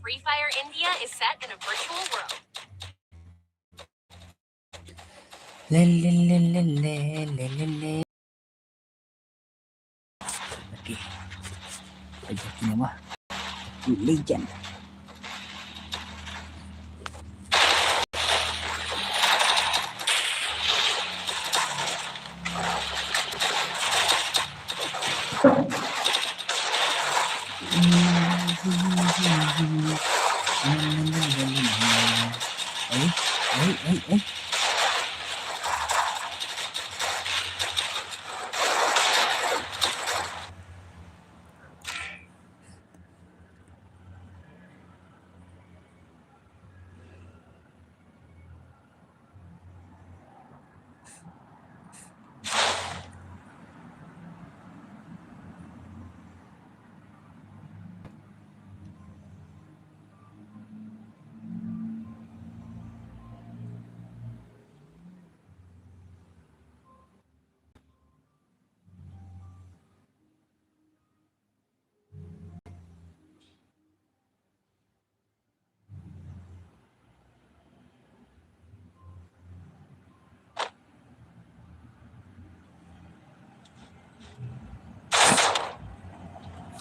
Free Fire India is set in a virtual world. Le, le, le. Okay. Ayo, ini mah. Legend. Eh, eh, eh, eh.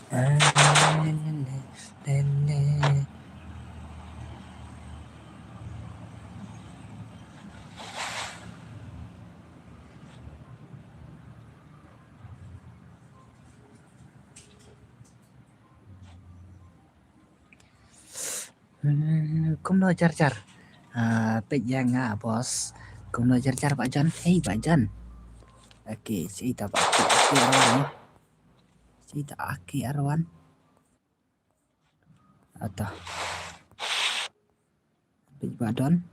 Hmm, kumno jar jar? Ah, peit ïa nga, boss. Kumno jar jar, Bah John? Hei, Bah John. Okay, sita Bah Aki Arwan. Sita Aki Arwan. Ata. Peit Bah Don.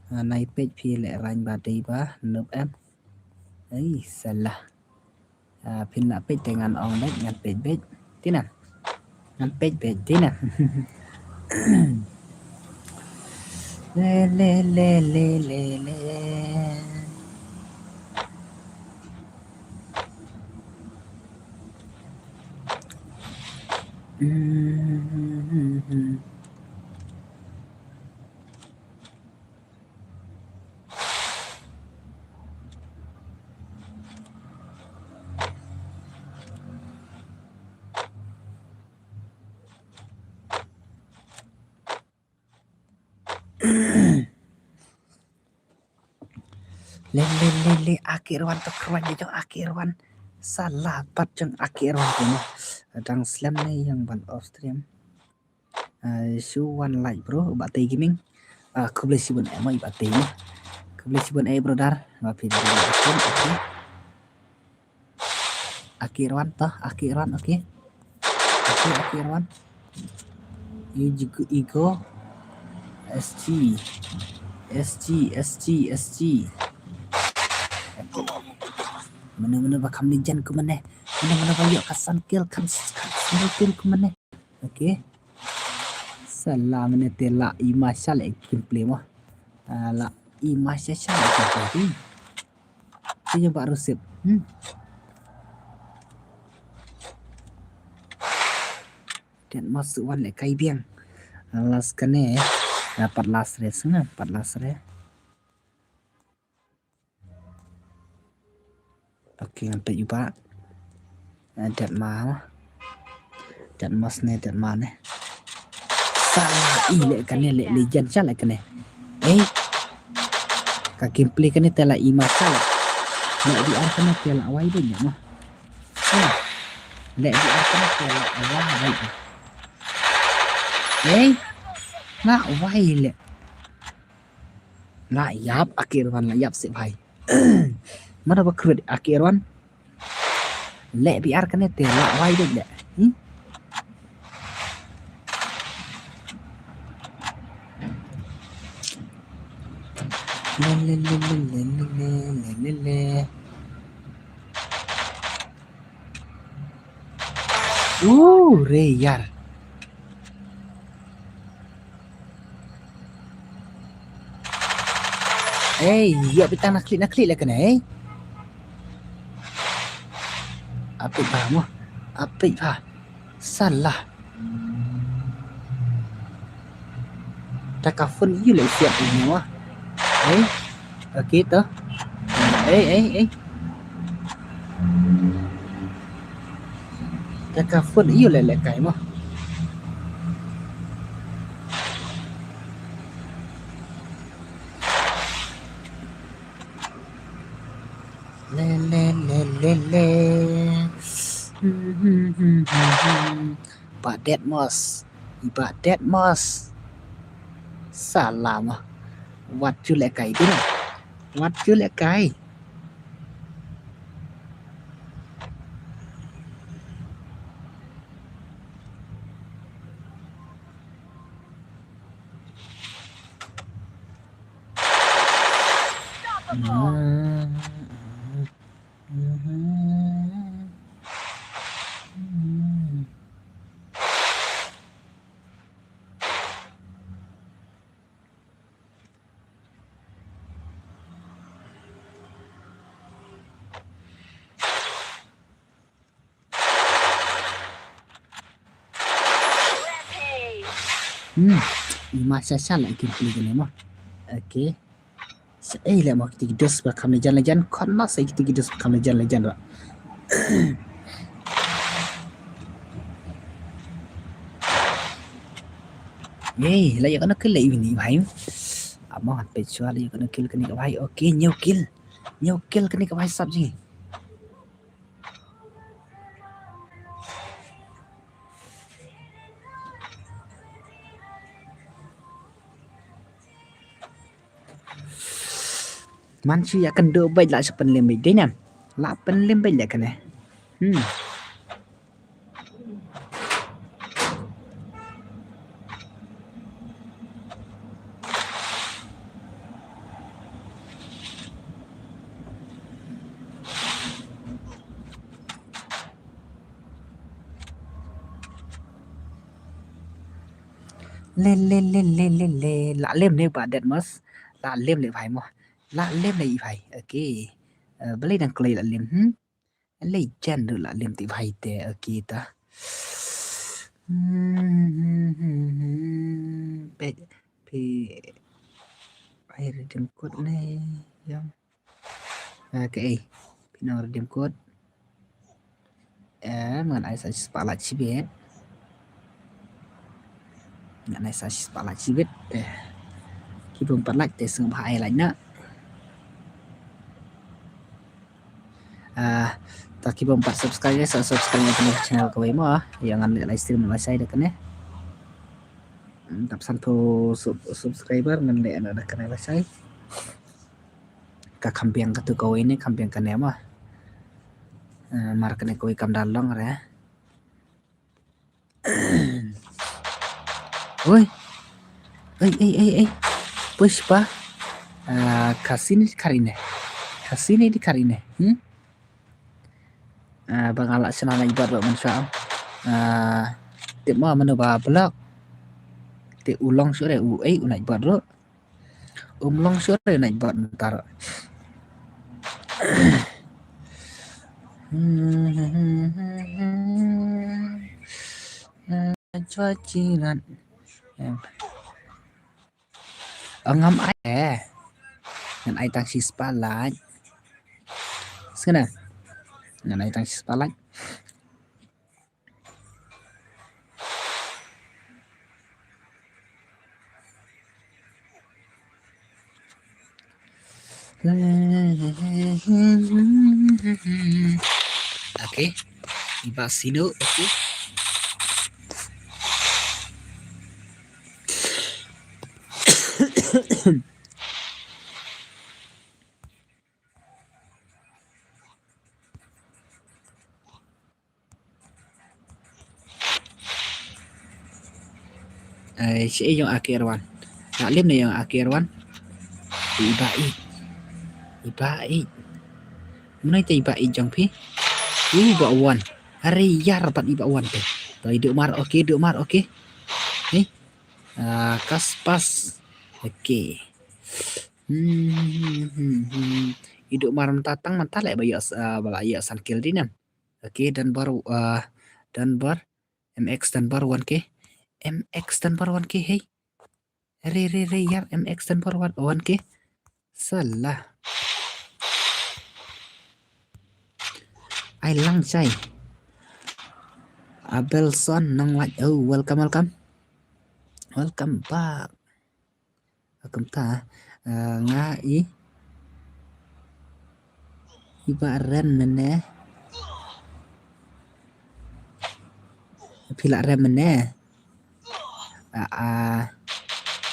Ah, nai peit phi leh rain ba dei ba, nup em. Ei, salah. Ah, phin lah peit te ngan ong beit, ngan peit beit. Tinan. Ngan peit beit, tinan. Le, le, le, le, le, le. Mm-hmm. Le, le, le, le, Aki Irwan to kruan jong Aki Irwan. Salah pat jong Aki Irwan tu mo. Dang slem ne ïa ban off stream. Ah, shu wan like bro, Bah Tei Gaming. Ah, khublei shibun eh mo, Bah Tei mo. Khublei shibun eh brother. Ba phi dei stream, okay. Aki Irwan to, Aki Irwan, okay. Okay, Aki Irwan. Ego, Ego. S G. S G, S G, S G. Mano mano ba kham ni jan kumne. Mano mano ba ïoh ka san kill, kan, kan san kill kumne. Okay. Salah, mane te la i ma sha leh gameplay mo. Ah, la i ma sha sha leh gameplay. Te ïa ba rusip. Hmm. Te mos wan leh kai biang. Last kane. Ah, pat last re snga, pat last re. Okay, ngan peit u Bah. Eh, Dad Ma. Dad Mos ne, Dad Ma ne. Salah, i leh kane leh legend sha leh kane. Eh. Ka gameplay kane te la i ma sha leh. Leh di ar kane te la wai de nya ma. Eh. Leh di ar kane te la wai de. Eh. La wai leh. La ïap Aki Irwan, la ïap seh bhai. Mano ba kruid Aki Irwan. Leh bi ar kane te la wai de leh. Hmm? Le, le, le, le. Uh, re yar. Ei, ïa bitang na klik na klik leh kane, ei. Apit ba mo. Apit ba. Salah. Taka phone ïu leh siap ïa mo. Ei. Okay to. Ei, ei, ei. Taka phone ïu leh leh kai mo. Le, le, le, le, le. Ba Dad Mos. Ba Dad Mos. Salah mo. Wat ju leh kai dina. Wat ju leh kai. Hmm, i ma sha sha la kin pli kane mo. Okay. Sa ei le mo kiti ki dos ba kham le jan le jan, kon ma sa kiti ki dos ba kham le jan le jan ra. Yei, la ïoh katno kill la i bhai. Amo ngan peit shuwa la ïoh katno kill kane ka bhai. Okay, hynñiew kill. Hynñiew kill kane ka bhai sap jong ngi. Man shu ïa kynduh beit la shu pynlem beit dei ne. La pynlem beit la kane. Hmm. Le, le, le, le, le, le. La lem ne ba Deadmas. La lem le bhai mo. La lem le i bhai. Okay. Eh, balei dang kloi la lem, hmm? Legend ruh la lem te bhai te. Okay ta. Hmm, peit, peit. Ai, redeem code ne, ïa. Okay. Pynang redeem code. Eh, ngan ai sa spotlight shibit. Ngan ai sa spotlight shibit. Eh. Ki bym pat like te sngewbha ai like na. Ah, ta ki bym pat subscribe, sa subscribe ïa kane ka channel kawei mo. Ïa ngan leh live stream lashai da kane. Hmm, tap sanphew sub-, subscriber ngan leh na da kane lashai. Ka kham biang katu kawei ne, kham biang kane mo. Eh, mar kane kawei kam da long re. Oi. Ei, ei, ei, ei. Pushpa. Ah, ka sini di kari ne. Ka sini di kari ne. Hmm? Ah, ba nga la shna na ibat ba man sha. Ah, tip mo mano ba block. Te u long shuh re u ei u na ibat ro. Um long shuh re na ibat ntar. Chwa chirat. Ngam ai eh. Ngan ai tang shi spotlight. Sngena. Ngan ai tang shi spotlight. Okay. Iba sino, okay. Ai, shi ïong aki erwan. Nak lim ne ïong aki erwan. Iba i. Iba i. Mano ita iba i jong phi? Iba wan. Hari yar pat iba wan te. To idu mar, okay, idu mar, okay. Ni. Ah, kaspas. Okay. Hmm, hmm, hmm, hmm. Idu mar mata tang mata leh ba ïa, ah, ba la ïa san kill di nam. Okay, Dunbar, uh, Dunbar, M X Dunbar one K. M X Dunbar one K, hey. Re, re, re, yar, M X Dunbar one, one K. Salah. Ai lang chai. Abelson nang laj. Oh, welcome, welcome. Welcome back. Kumta, eh, nga i, iba rem mene. Phi la rem mene. Ah, ah.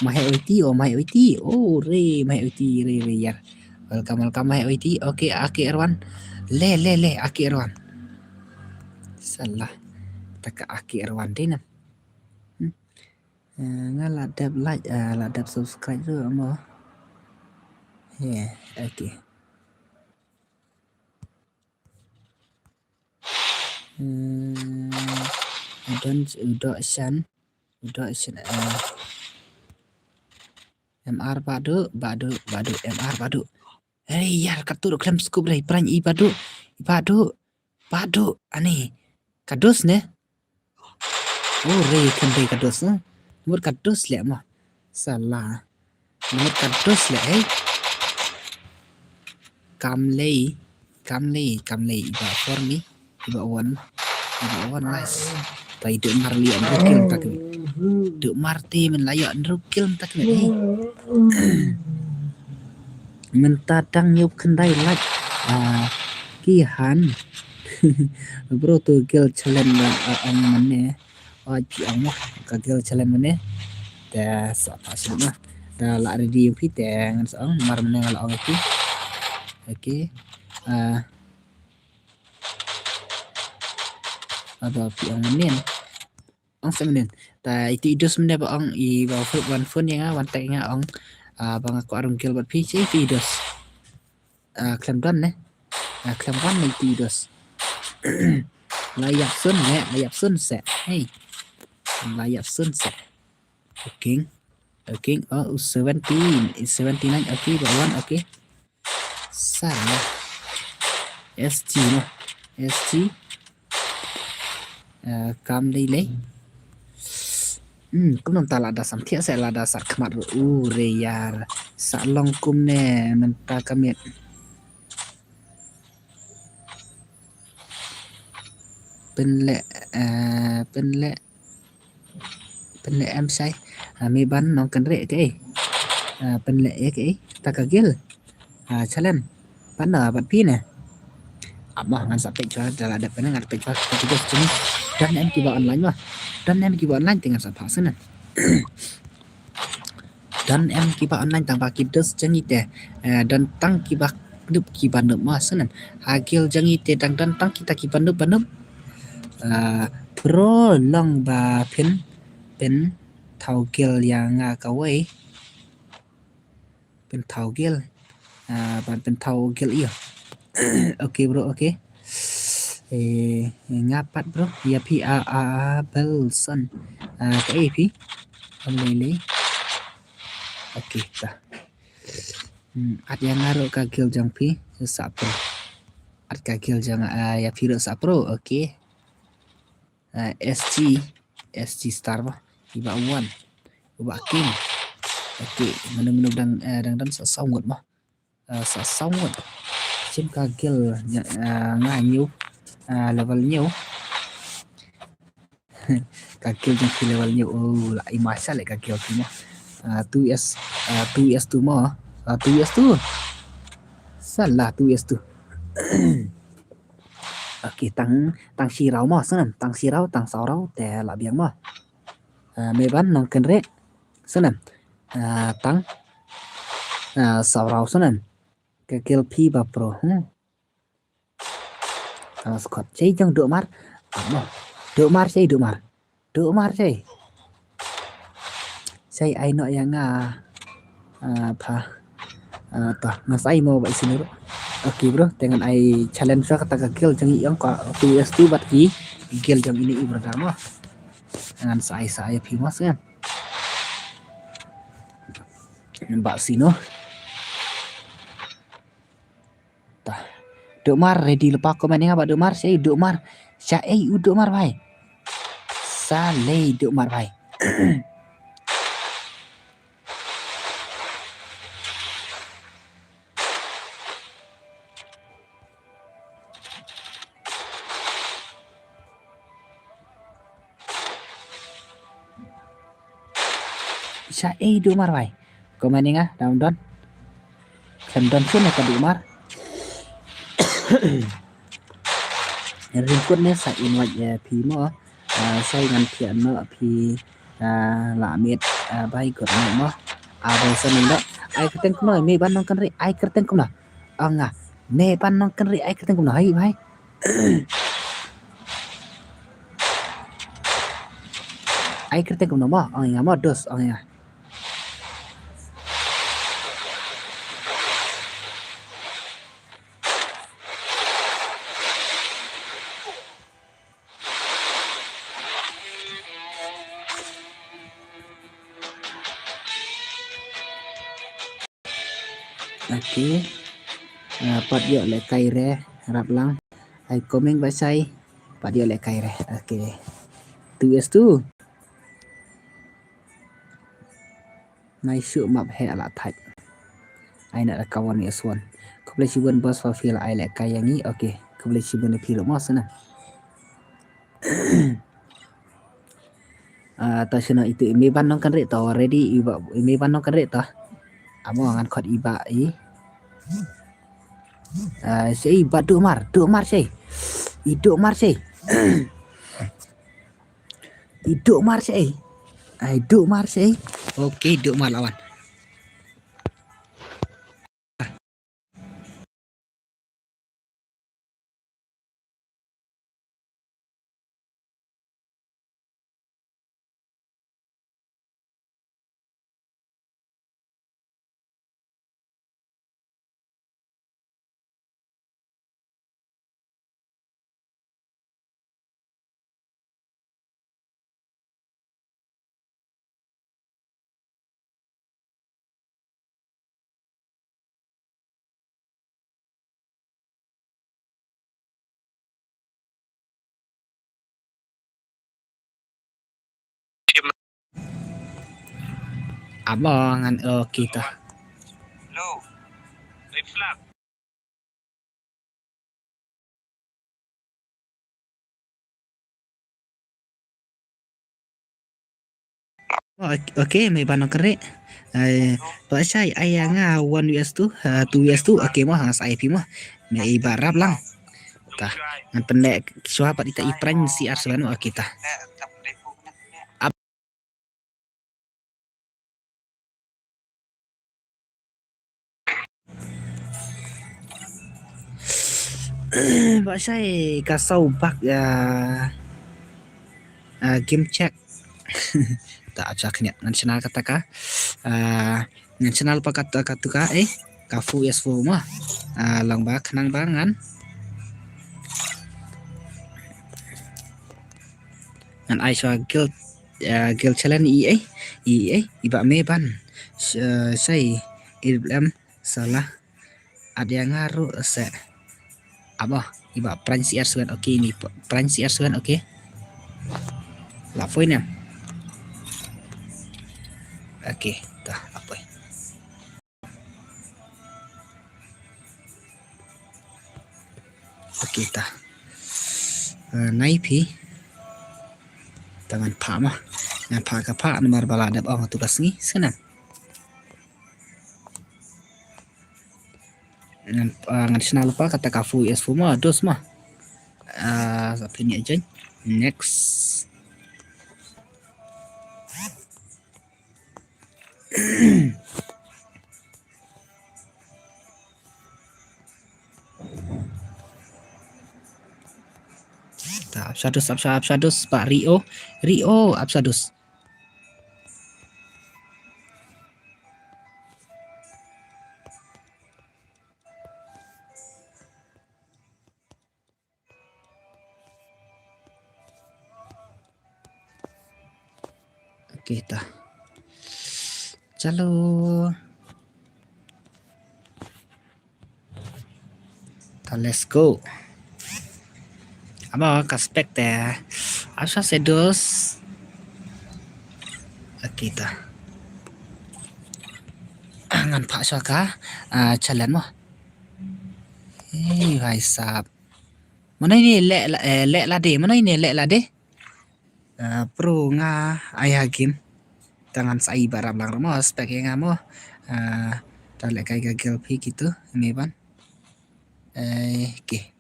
Mahe oiti, oh, mahe oiti. Oh, re, mahe oiti, re, re, yar. Welcome, welcome, mahe oiti. Okay, aki erwan. Le, le, le, aki erwan. Salah. Taka aki erwan dina. Hmm. Eh, nga la dep like, eh, la dep subscribe tu mo. Yeah, okay. Hmm, adon udo shan, udo shan, eh, M R badu, badu, badu, M R badu. Hey, yar, katu klem scoop dei, pran i badu, i badu. Badu, ani. Kadus ne? Oh, re, kan re kadus, eh? Mut kadus le mo. Salah. Mut kadus le, eh? Kam lei, kam lei, kam lei. Iba for me. Iba one. Iba one, nice. Tei Duk Mar la ïoh hynriew kill mynta ka miet. Duk Mar te men la ïoh hynriew kill mynta ka miet, eh. Mynta dang hynñiew khyndai lait. Ah, ki han. Bro, tu guild challenge ba, ah, ong mynne. Oh, phi ong mo, ka guild challenge mynne. Te sa phah shuh ma. Da la ready ïa phi te ngan sa ong, mar mynne nga la ong ïa phi. Okay. Ah, aba phi ong mynne. Ong sa mynne. Ta itu i Dos mynne ba ong i ba phone, wan phone ïa nga, wan text ïa nga ong, ah, ba nga kwah rung guild bad phi, sa itu i Dos. Ah, khlem don ne. Ah, khlem wan ne itu i Dos. La ïap sun ne, la ïap sun se. Hey. La ïap sun se. Okay. Okay. Oh, seventeen, seventy-nine. Okay, ba wan, okay. Sa. S T no. S T. Eh, kam lei lei. Hmm, kumno mynta lada sam thiah se lada sat khmat ruh. U re ïar. Sa long kumne mynta ka miet. Pynleh, eh, pynleh. Pynleh em shai. Ah, me ban nongkynrih kaei. Ah, pynleh ïa kaei. Ta ka guild. Ah, challenge. Ban da bad phi ne. Ap mo ngan sa peit shuwa da la dep ne ngan peit shuwa. Don em kiba online mo. Don em kiba online te ngan sa phah shuwa ne. Don em kiba online tang ba ki Dos jong ngi te. Eh, don tang kiba noob kiba noob mo shuwa ne. Ha guild jong ngi te dang don tang kita kiba noob ba noob. Ah, bro long ba phin, phin thaw guild ïa nga kawei. Phin thaw guild. Ah, ban phin thaw guild ïa. Okay bro, okay. Eh, nga pat bro. Ïa phi a, a, a, Belson. Ah, kaei phi? Am lei lei. Okay, ta. Hmm, at ïa nga ruh ka guild jong phi. Sa pro. At ka guild jong, ah, ïa phi ruh sa pro. Okay. Ah, S G, S G star ba. Iba one. Iba king. Okay, mano mano dang, eh, dang dang sa saw ngut ma. Eh, sa saw ngut. Shim ka guild, eh, nga hynñiew, eh, level hynñiew. Ka guild jong phi level hynñiew. Oh, la i ma sha le ka guild phi ma. Eh, two S, eh, two S two ma. Eh, two S two. Salah two S two. Okay, tang, tang shi raw mo, sngewbha, tang shi raw, tang saw raw, te la biang mo. Ah, me ban nongkynrih, sngewbha. Ah, tang, ah, saw raw, sngewbha. Ka guild phi ba pro, hmm. Ah, squad, shei jong Duk Mar, ah, mo. Duk Mar, shei Duk Mar. Duk Mar shei. Shei ai noh ïa nga. Ah, pha. Ah, to, ngan sa ai mo ba i sini ruh. Okay bro, te ngan ai challenge sa kata ka guild jong i ong ka two S two bad ki guild jong ini i brother mo. Ngan sa ai sa ai phi mo sngewbha. Ba sini. Ta. Duk Mar, ready lypa comment ïa nga ba Duk Mar, shei Duk Mar. Shei u Duk Mar bhai. Sa lei Duk Mar bhai. Shei Duk Mar bhai. Comment ïa nga, dang don. Khlem don shuh ne ka Duk Mar. Rim kut ne sa invite ïa phi mo. Ah, shei ngan thiah noh phi, ah, la miet, ah, bhai kut ne mo. Ah, bhai sa ne noh. Ai kyrteng kumno, me ban nongkynrih, ai kyrteng kumno. Ong nga, me ban nongkynrih ai kyrteng kumno, hai bhai. Ai kyrteng kumno mo, ong nga mo, Dos, ong nga. Okay. Ah, pat ïoh lehkai re, rap lang. Ai comment ba shai, pat ïoh lehkai re. Okay. Two S two. Nai shu map he ala thait. Ai na da kawan ni aswan. Khublei shibun boss fa fil ai lehkai ïa ngi. Okay. Khublei shibun phi lo mo sngewbha. Ah, to shano itu i Meban Nongkynrih to, ready i Bah, i Meban Nongkynrih to. Amo ngan khot i Bah i. Ah, shi i Bah Duh Mar, Duh Mar shi. I Duh Mar shi. I Duh Mar shi. Ai Duh Mar shi. Okay, Duh Mar la wan. Amo ngan, okay to. Hello. Babe Slap. Oh, ok-, okay, Meban Nongkynrih. Eh, to shai ai ïa nga one versus two, eh, two versus two, okay mo, nga sa ai phi mo. Me i Bah Rap lang. Ta, ngan pynleh shuwa pat ita i Prank C R seven, okay ta. Ap- Bah shai ka saw bak, ah, ah, game check. Ta, acha khyndiat ngan shna kata ka. Ah, ngan shna lypa kata, katu ka, eh, ka four versus four mo. Ah, long ba khnang ba ngan, ngan ai shuwa guild, ah, guild challenge i, eh, i, eh, i Bah Meban. Sh-, ah, shai, i blem, salah. Ap ïa nga ruh se. Ap oh, i Bah Prank C R seven, okay, ni p-, Prank C R seven, okay. La poi ne. Okay, ta, la poi. Okay, ta. Eh, nai phi. Ta ngan phah ma. Ngan phah ka phah namar ba la dep ong tu ka sngi, sngewbha. Ngan, ah, ngan shna lypa kata ka four versus four mo, dos mo. Ah, sa pynïaid join. Next. Ta, ap shados, ap sha-, ap shados, Bah Rio. Rio, ap shados. Okay, ta. Chalo. Ta, let's go. Amo ka spec te. Ap sha se dos. Okay, ta. Ngan phah shuwa ka, ah, challenge mo. Hey, bhai sahab. Mano ine leh la-, eh, leh lade, mano ine leh lade. Ah, pro nga ai ha game. Ta ngan sa ai Bah Rap lang ruh mo, spec ïa nga mo. Ah, ta leh kai ka guild phi kitu, Meban. Eh, okay.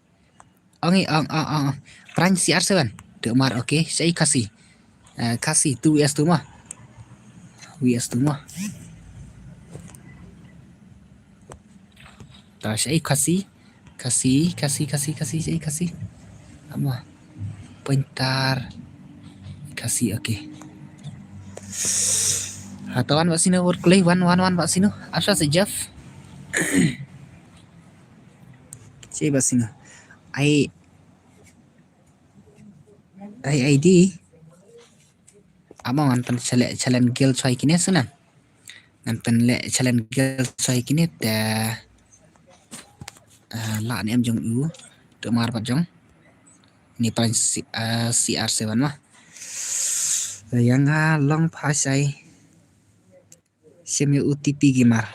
Ong i, ong, ong, ong, ong. Prank C R seven. Duh Mar, okay. Shai Khasi. Eh, Khasi, two versus two mo. Two versus two mo. Ta shai Khasi. Khasi, Khasi, Khasi, Khasi, shai Khasi. Amo. Pointer. Khasi, okay. Ha, ta wan Bah Sino, word kulai, wan, wan, wan Bah Sino. Ap sha se Jeff. Che Bah Sino. Ai, ai, I D. Amo ngan pynleh challenge guild shuwa ïa kine sngewbha. Ngan pynleh challenge guild shuwa ïa kine te, eh, lah ne em jong u. Duh Mar bad jong. Ni Prank C-, eh, C R seven mo. Ïa nga long phah shai. Shim ïa u T P Gamer.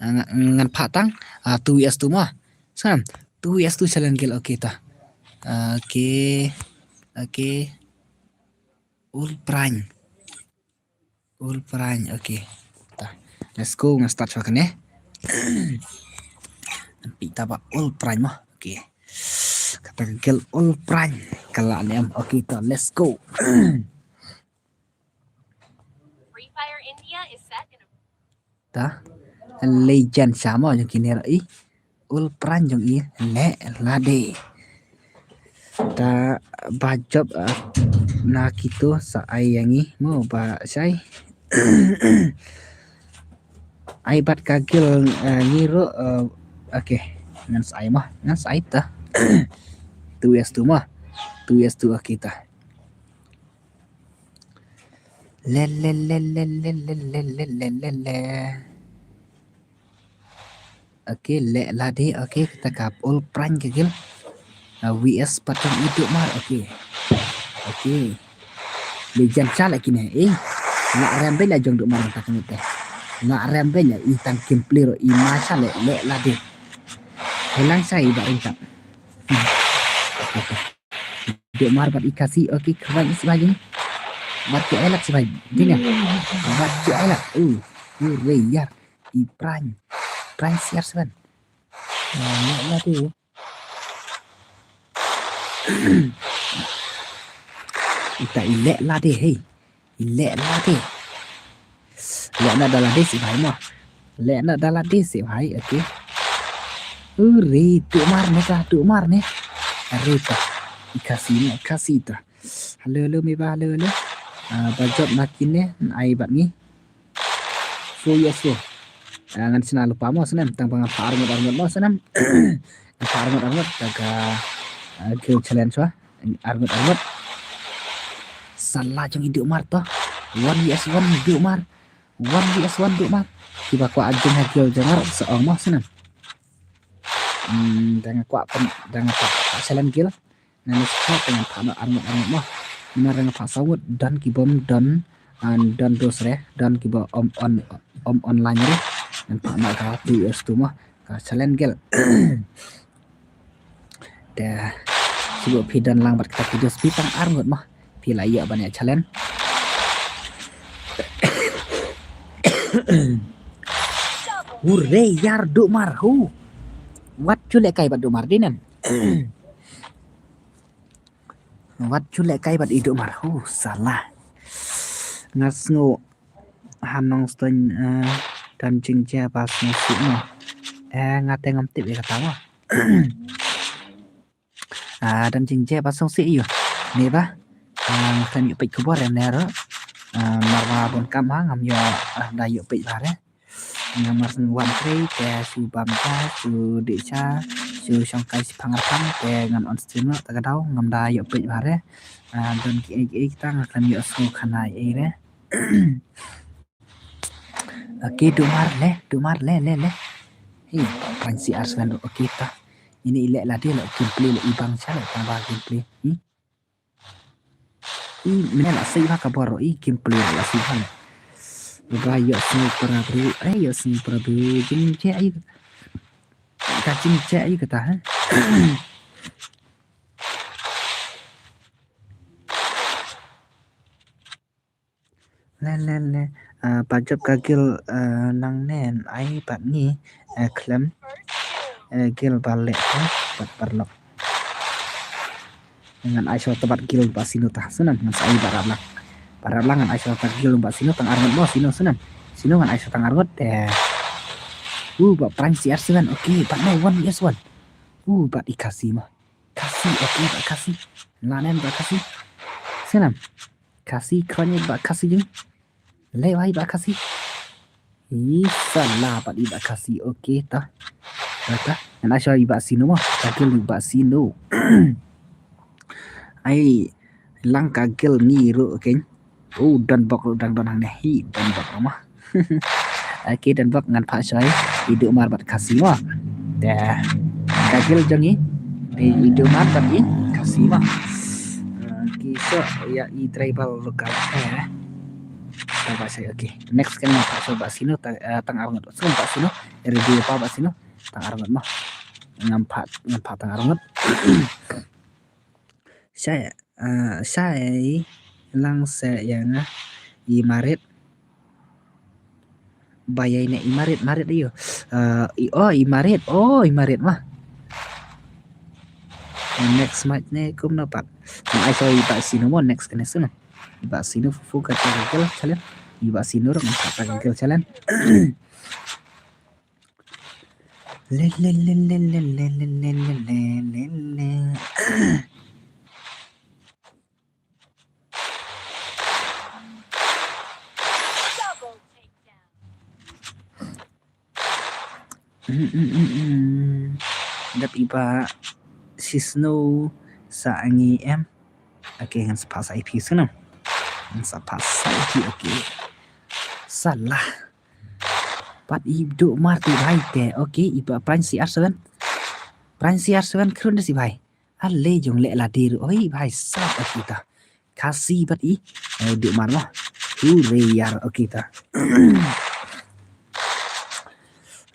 Nga-, ngan phah tang, ah, two versus two mo. Sngewbha. Two versus two challenge guild, okay ta. Okay. Okay. Ul Prime. Ul Prime, okay. Ta. Let's go, ngan start shuwa kane. Ngan peit ta ba Ul Prime mo. Okay. Kata ka guild Ul Prime. Ka lah ne em. Okay, ta, let's go. Free Fire India is set in a Ta. Legend sha mo jong kine ruh i. Ul Prime jong i leh lade. Ta ba jop, ah, na kito sa ai ïa ngi mo ba shai. Ai bad ka guild, ah, ngi ruh, ah, okay. Ngan sa ai mo, ngan sa ai ta. Two S two mo. Two S two, okay ta. Le, le, le, le. Okay, leh lade, okay, kata ka Ul Prime ka guild. Ah, V S pat jong i Duhmar, okay. Okay. Legend sha la kine, eh. Nga rem bha la jong Duhmar ta kane te. Nga rem bha la i tang gameplay ruh i ma sha leh, leh lade. Helang sha i ba ring tap. Hmm. Okay, okay. Duhmar bad i Khasi, okay, khwai i sibha jing. Bad ki ai lak sibha jing, eh. Bad ki ai lak, uh, uh, re yar, i Prime. Prime C R seven. Ah, leh lade. Ita i leh lade, hey. I leh lade. Leh na da lade sibha mo. Leh na da lade sibha, okay. Uri, Duhmar ne ka, Duhmar ne. Are ta. I Khasi ne, Khasi ta. Hello, hello, me ba, hello, hello. Ah, ba jop na kine, ai bad ngi. So, yes, so. Ah, ngan shna lypa mo snem, tang ba ngan phah arngut arngut mo snem. Ngan phah arngut arngut, ta ka, ah, guild challenge wa. Arngut arngut. Sala jong i Duhmar to. One V S one Duhmar. One V S one Duhmar. Kiba kwah jong ha guild jong nga ruh sa ong mo snem. Hmm, da nga kwah pyn, da nga kwah challenge guild. Ngan sa phah te ngan phah noh arngut arngut mo. Namar da nga phah saw ngut don ki bym don, ah, don dos re, don kiba ym on, ym online re. Ngan phah noh ka two S two mo. Ka challenge guild. Te shu phi don lang bad kata ki dos phi tang arngut mo. Phi la ïoh ban ïa challenge. Hure yar Duhmar hu. Wat ju lehkai bad Duhmar dei nan. Wat ju lehkai bad i Duhmar. Hu, sala. Nga sngew ha Nongstoiñ, eh, don jingjia ba sngewsih mo. Eh, nga te ngam tip ïa kata mo. Ah, don jingjia ba sngewsih ïa u. Ne ba. Ah, nga khlem ïoh peit khubor em ne ruh. Ah, mar ba bun kam ha ngam ïoh, ah, da ïoh peit ba re. Namar shu wan trei te shu bam ja, shu dih ja, shu shong kai shiphang arphang te ngan on stream noh ta ka daw ngam da ïoh peit ba re. Ah, don kiei kiei kita nga khlem ïoh sngew khana ei ei re. Okay, Duhmar le, Duhmar le, le, le. Hey, Prime C R seven ruh, okay ta. Ine i leh lade leh gameplay leh i bang sha leh tang ba gameplay. Hmm? I mane la sei ba ka bor i gameplay la sei ba. Ba ïoh sngew para bru, eh, ïoh sngew para bru. Jingjia aïu. Ka jingjia aïu kata, ha? Le, le, le. Ah, ba jop ka guild, ah, nangne ai bad ngi, eh, khlem, eh, guild ba leh, eh, bad paralok. Ngan ai shuwa ta bad guild ba sino ta. Sngewbha ngan sa ai ba rap lang. Ba rap lang ngan ai shuwa ta guild ba sino tang arngut mo sino sngewbha. Sino ngan ai shuwa tang arngut. Eh. Uh, ba Prime C R seven. Okay, bad no one yes one. Uh, bad i Khasi mo. Khasi, okay, ba Khasi. Lanem ba Khasi. Sngewbha. Khasi, khroni ba Khasi jing. Leh wai ba Khasi. Ih, sala pat i ba Khasi. Okay ta. Kata. Ngan ai shuwa i ba sino mo. Ka guild i ba sino. Ai lang ka guild ngi ruh keiñ. Oh, Donbok ruh dang don hangne. Hi, Donbok ruh mo. Okay, Donbok ngan phah shuwa i Duhmar bad Khasi mo. Te ka guild jong ngi. I, i Duhmar bad i Khasi mo. Okay, so ïa i tribal local. Eh. Tribal side, okay. Next kan ngan phah shuwa ba sino tang, eh, tang arngut. So ba sino. Review pa ba sino. Tang arngut mo. Ngam phah, ngam phah tang arngut. Shai, ah, shai, Lang se ïa nga i Marit. Ba ïa ine i Marit, Marit ïa. Uh, i, oh, i Marit. Oh, i Marit mah. Next match ne kumno pat. Ai, sorry, i Bah Sinu mo next kane sunu. I Bah Sinu fu fu kata ka girl challenge. I Bah Sinu rok kata ka girl challenge. Le, le, le. Mm, mm, mm, mm. Dap i Bah Sisno sa ngi em. Okay, ngan sa pass I P sngewbha. Ngan sa pass I P, okay. Salah. Pat i Duh Mar te bhai te. Okay, i Bah Prank C R seven. Prank C R seven khrun da si bhai. Ale jong leh lade ruh. Oi bhai sab, okay ta. Khasi bad i. Eh, Duh Mar mo. Hooray yar, okay ta.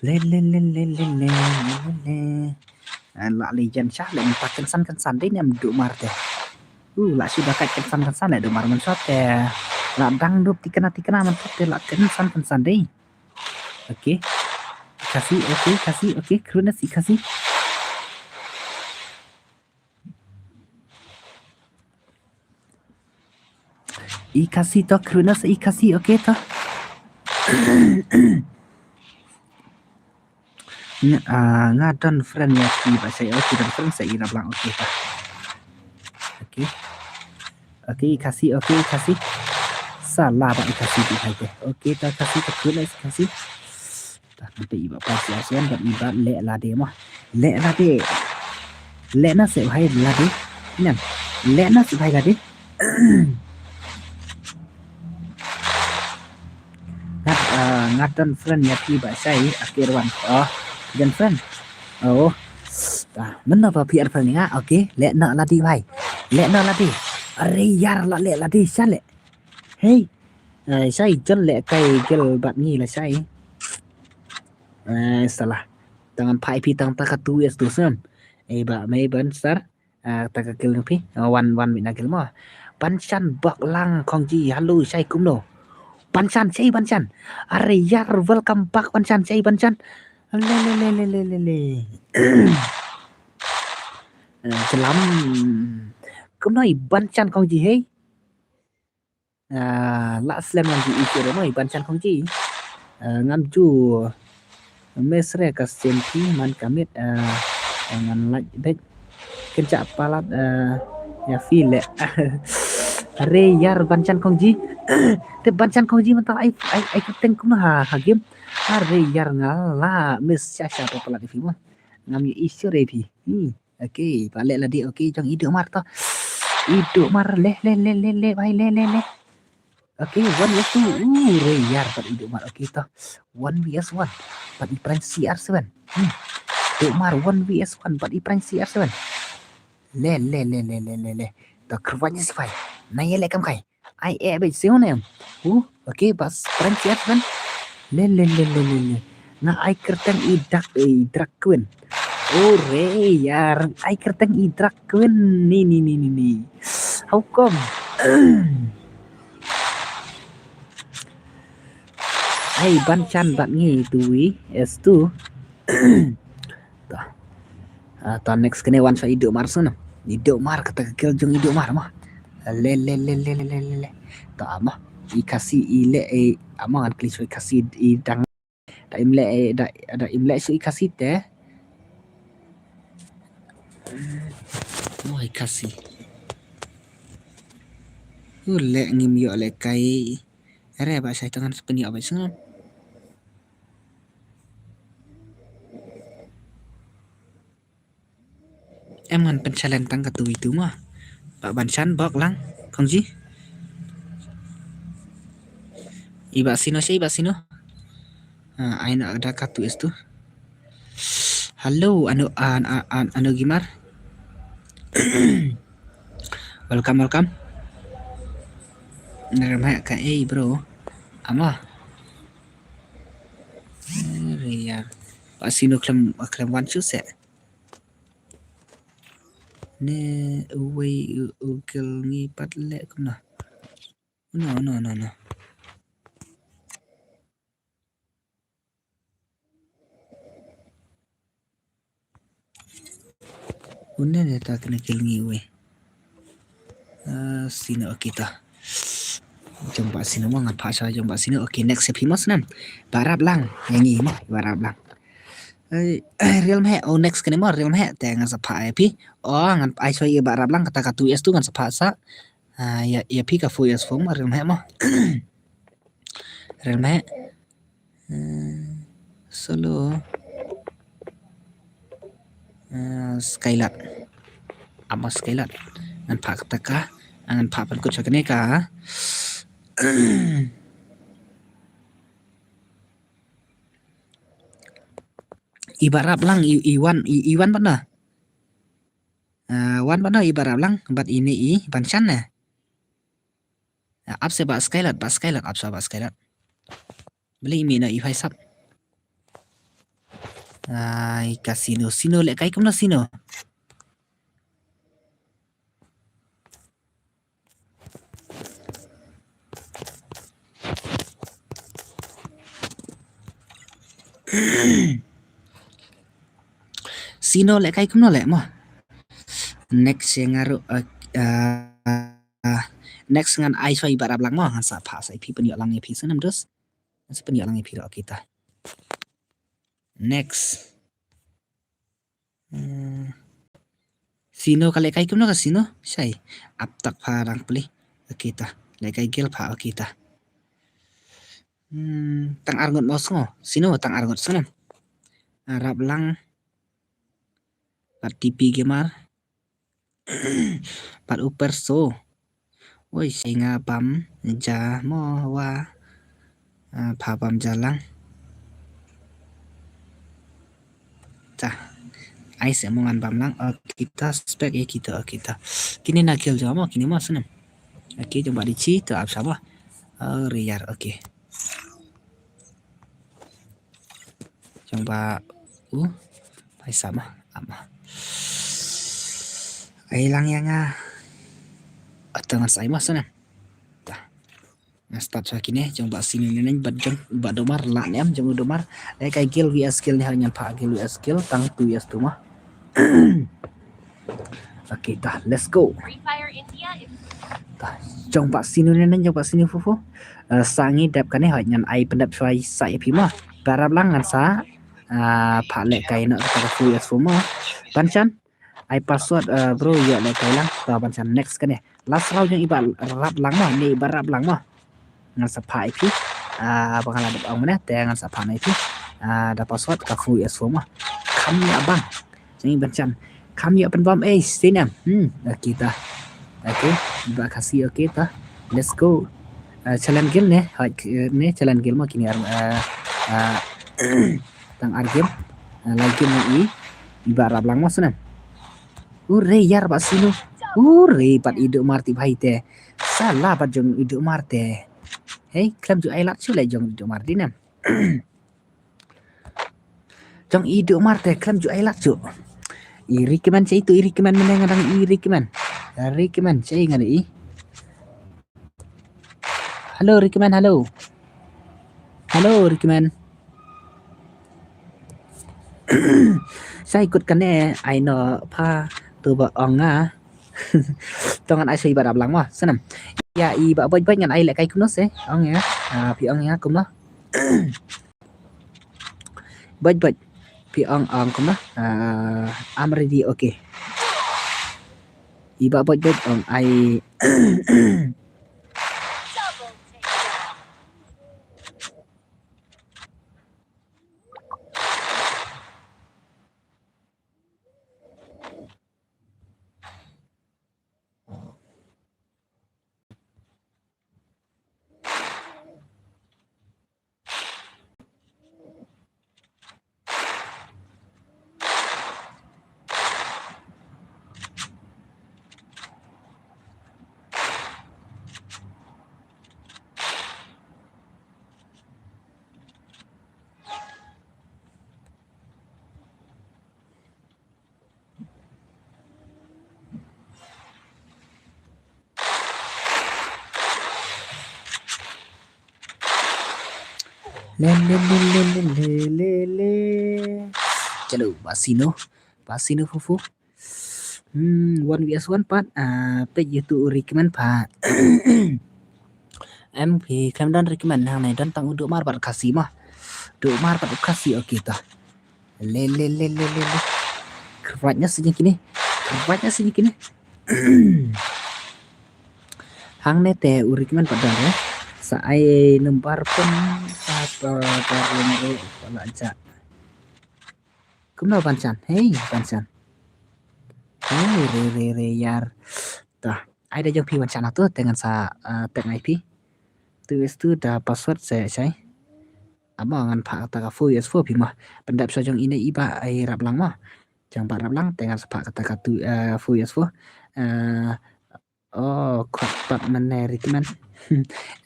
Le, le, le. Eh, la le jan shah le mynta kynsan kynsan dei ne em Duh Mar te. Uh, la shu da kat kynsan kynsan le Duh Mar mynshwa te. La dang dup tikna tikna mynta te la kynsan kynsan dei. Okay. Khasi, okay, Khasi, okay, khrun da si Khasi. I Khasi to, khrun da si i Khasi, okay to. Nga, ah, nga don friend ïa phi ba shai, okay, don friend sa i Rablang, okay to. Okay. Okay, i Khasi, okay, i Khasi. Salah ba i Khasi di hai te. Okay, ta Khasi, ta khrun da si Khasi. Ta, nanti i Bah Prank C R seven, bad i Bah leh lade mo. Leh lade. Leh na se bhai lade. Ngan. Leh na se bhai lade. Ngat, ah, ngat don friend ïa phi ba shai, akhir wan. Oh, don friend. Oh. Ta, mynno ba phi ar friend nga. Okay, leh na lade bhai. Leh na lade. Are yar la leh lade sha leh. Hey. Eh, shai jon leh kai gel bad ngi la shai. Eh, salah. Tangan phai phi tang ta ka tu es tu sem. Eh, ba mei ban sar. Eh, ta ka gel phi. Eh, wan, wan mi na gel mo. Ban shan bak lang kong ji. Hello, shai kumno. Ban shan, shai ban shan. Are yar, welcome back ban shan, shai ban shan. Le, le, le. Eh, salam. Kumno i ban shan kong ji, hey. Ah, la slem ngam ju i sure mo i ban shan kong ji. Ah, ngam ju. Mesre ka sien phi man ka miet, ah, ngan lait bek. Kynja palat, ah, ïa phi leh. Are yar ban shan kong ji. Te ban shan kong ji mynta ai, ai, ai kyrteng kumno ha, ha game. Are yar nga la mes sha sha palat ïa phi mo. Ngam ju i sure phi. Hmm. Okay, ba leh lade, okay, jong i Duh Mar to. I Duh Mar, le, le, le, le, le, bhai, le, le, le. Okay, one versus two. Uh, re yar bad i Duh Mar, okay to. One versus one. Bad i Prank C R seven. Hmm. Duh Mar, one versus one. Bad i Prank C R seven. Le, le, le, le, le, le, le. To kyrwan ïa si bhai. Na ïa leh kam kai. Ai eh beit sio ne em. Uh, okay, bas Prank C R seven. Le, le, le, le, le, le. Nga ai kyrteng i dak, i drag queen. Oh, re yar. Ai kyrteng i drag queen. Ni, ni, ni, ni, ni. How come? Ai ban shan bad ngi tu wi. S two. To. Ah, to next kane wan sha i Duh Mar sunu. I Duh Mar kata ka kill jong i Duh Mar mo. Le, le, le, le. To amo. I Khasi i le, eh, amo ngan klik sha i Khasi i dang. Da im le, eh, da, da im le sha i Khasi te. Oh, i Khasi. U le ngim ïoh le kai. Re ba shai tangan sa pynïoh ba sngam. Em ngan pynchallenge tang katu itu ma. Ba ban shan bok lang kong ji. Iba sino sha iba sino. Ah, ai na ada katu is tu. Hello, anu, an, an, an, anu Gimar. Welcome, welcome. Nerma ka eh bro. Ama. Ria. Ba sino klem, klem wan chu se. Ne uwei u, u gel ngi pat le kumna. No, no, no, no. Une ne ta kane kill ngi wei. Ah, sino kita. Jong ba sino mo ngan pha sha jong ba sino. Okay, next ïa phi mo snam. Ba rap lang. Ïa ngi mo, ba rap lang. Eh, real meh. Oh, next kane mo, real meh. Te ngan sa pha ïa phi. Oh, ngan ai soi ïa ba rap lang kata ka two S two ngan sa pha sa. Ah, ïa, ïa phi ka four S four mo, real meh mo. Real meh. Eh, solo. Eh, Skylat. Ama Skylat. Ngan pha kata ka. Ngan pha pan kut sha kane ka. I ba rap lang i, i wan, i, i wan bad na. Ah, wan bad na i ba rap lang bad ine i ban chan na. Ah, ap se ba Skylat, ba Skylat, ap se ba Skylat. Beli mi na i phai sap. Ai, ka sino, sino leh kai kumno sino. Sino leh kai kumno leh mo. Next ïa nga ruh, uh, uh, next ngan ai soi ba rap lang mo, ngan sa pha sa ïa phi pynïoh lang ïa phi sa nam dus. Ngan sa pynïoh lang ïa phi ruh kita. Next. Hmm. Sino ka leh kai kumno ka sino? Shai. Ap tak pha rang pli. Okay ta. Leh kai gel pha okay ta. Hmm, tang arngut mo sngo. Sino tang arngut sngo. Arap lang. Pat T P Gamer. Pat Uper So. Oi, singa bam ja mo wa. Ah, pha bam ja lang. Ta. Ai se mo ngan bam lang. Oh, kita spek ya kita, oh, kita. Kini na kill jo mo, kini mo snam. Okay, jom ba di chi to ap sha mo. Oh, riyar, okay. Jong ba u paisa ma ama. Ai lang ïa nga. Ata ngan sai ma sana. Ta. Ngan start sa kine jong ba sini ne bad jong ba domar la ne am jong domar. Leh kai gel V S gel ne ha ngan pha gel V S gel tang two S two ma. Okay, ta, let's go. Ta, jong ba sinu ne jong ba sinu fufu. Eh, sa ngi dep kane hoi ngan ai pendep shwai sa ïa phi ma. Barap lang ngan sa. Ah, pha leh kai na ka full S four ma. Banchan. Ai password, eh, bro, ïa leh kai lang. Ta banchan next kane. Last round jong iba rap lang ma, ne iba rap lang ma. Ngan sa pha ïa phi. Ah, ba nga la dep ong mane te ngan sa pha ïa phi. Ah, da password ka full S four ma. Kham ïa bang. Jong i banchan. Kham ïa pynbam eh sinem. Hmm, okay ta. Okay, ba Khasi okay ta. Let's go. Ah, challenge game ne. Hai, ne challenge game ma kini ar, ah, ah, tang ar game. Ah, lai game i. Iba rap lang ma sinem. Ure yar ba sinu. Ure pat idu marti bhai te. Salah pat jong idu marte. Hei, khlem ju ai lad shu leh jong idu marte nam. Jong idu marte khlem ju ai lad shu. I recommend cha itu, i recommend mane ngadang i recommend. Recommend cha i ngan i. Hello recommend, hello. Hello recommend. Sai kut kane ai no pha tu ba ong nga. To ngan ai sai ba dap lang ma sanam. Ya i ba boj boj ngan ai leh kai kumno se ong ya. Ah, phi ong ya kumno. Boj boj phi ong ong kumno. Ah, I'm ready, okay. I ba boj boj ong ai. Le le le le le le le le. Chalo, ba sino. Ba sino fu fu. Hmm, one V S one pat. Ah, peit ïa utu u recommend pat. Em phi khlem don recommend hangne, don tang u Duhmar bad Khasi mo. Duhmar bad Khasi, okay ta. Le le le le le le. Kyrpad ïa sini kine. Kyrpad ïa sini kine. Hangne te u recommend pat don, eh. Sa ai number pun sa pa pa pa la ja. Kumno Banshan? Hey Banshan. Hey re re re ïar. Ta, ai da jong phi Banshan ato te ngan sa, ah, tag ai phi. Tu is tu da password se shai. Amo ngan phah kata ka four S four phi mo. Pyndep sha jong ine i Bah Raplang mo. Jong Bah Raplang te ngan sa phah kata ka tu, eh, four S four. Eh, oh, khot pat mynne recommend.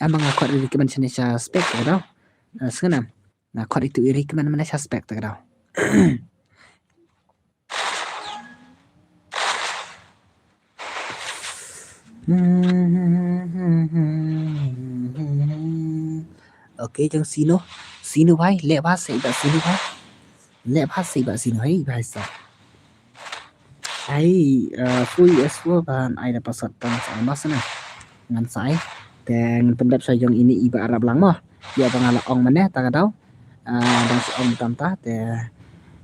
Amo nga khot recommend shane sha spec ka dau. Eh, sngewbha. Nga khot itu i recommend mynne sha spec ka dau. Okay, jong sino. Sino bhai, leh bha sei ba sino bhai. Leh bha sei ba sino, hei bhai sa. Ai, uh, four S four ban ai da password tang sa mas na. Ngan sa ai. Te ngan pyndep sha jong ine i Bah Raplang mo. Ïa ba nga la ong mynne ta ka dau. Ah, dang shu ong tam ta te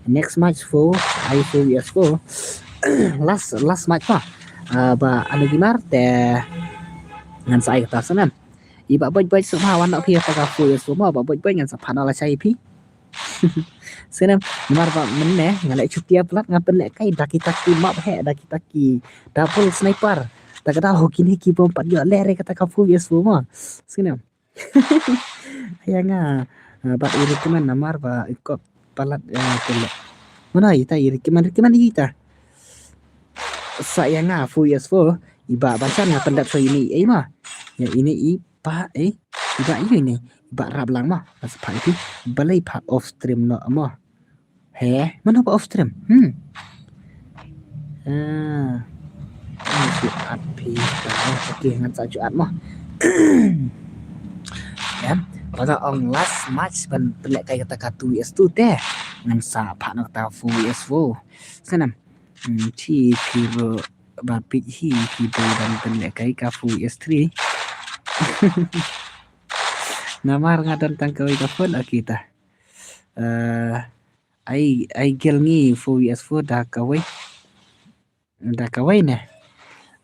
next match four, ai four V S four. Last, last match mo. Ah, ba ano gimar te ngan sa ai kata sa na. I Bah Boj Boj sngewbha wan noh phi ta ka four V S four mo, Bah Boj Boj ngan sa phah noh lashai phi. Sngewbha namar ba mynne nga leh chutia palat, nga pynlehkai da kita ki map heh, da kita ki double sniper. Ta ka dau kine ki bym pat ïoh leh re kata ka four V S four mo. Sngewbha. Ïa nga, ah, bad i recommend namar ba i kop palat, eh, pynleh. Mano ita i recommend, recommend ita. Sa ïa nga four V S four, i Bah Banshan nga pyndep sha ine i mo. Ïa ine i Bah, eh, i Bah ïa ine i Bah Raplang mo. Nga sa phah iti. Balei phah off stream noh mo. He, mano ba off stream? Hmm. Ah. Ngan sa ju add phi. Okay, ngan sa ju add mo. Em, ba nga ong last match ban pynlehkai kata ka two V S two te. Ngan sa phah noh kata four V S four. Sngewbha. Hmm, chi phi ruh ba phi hi phi dei ban pynlehkai ka four V S three. Namar nga don tang kawei ka phone, okay ta. Eh, ai, ai gel ngi four V S four da kawei. Da kawei ne.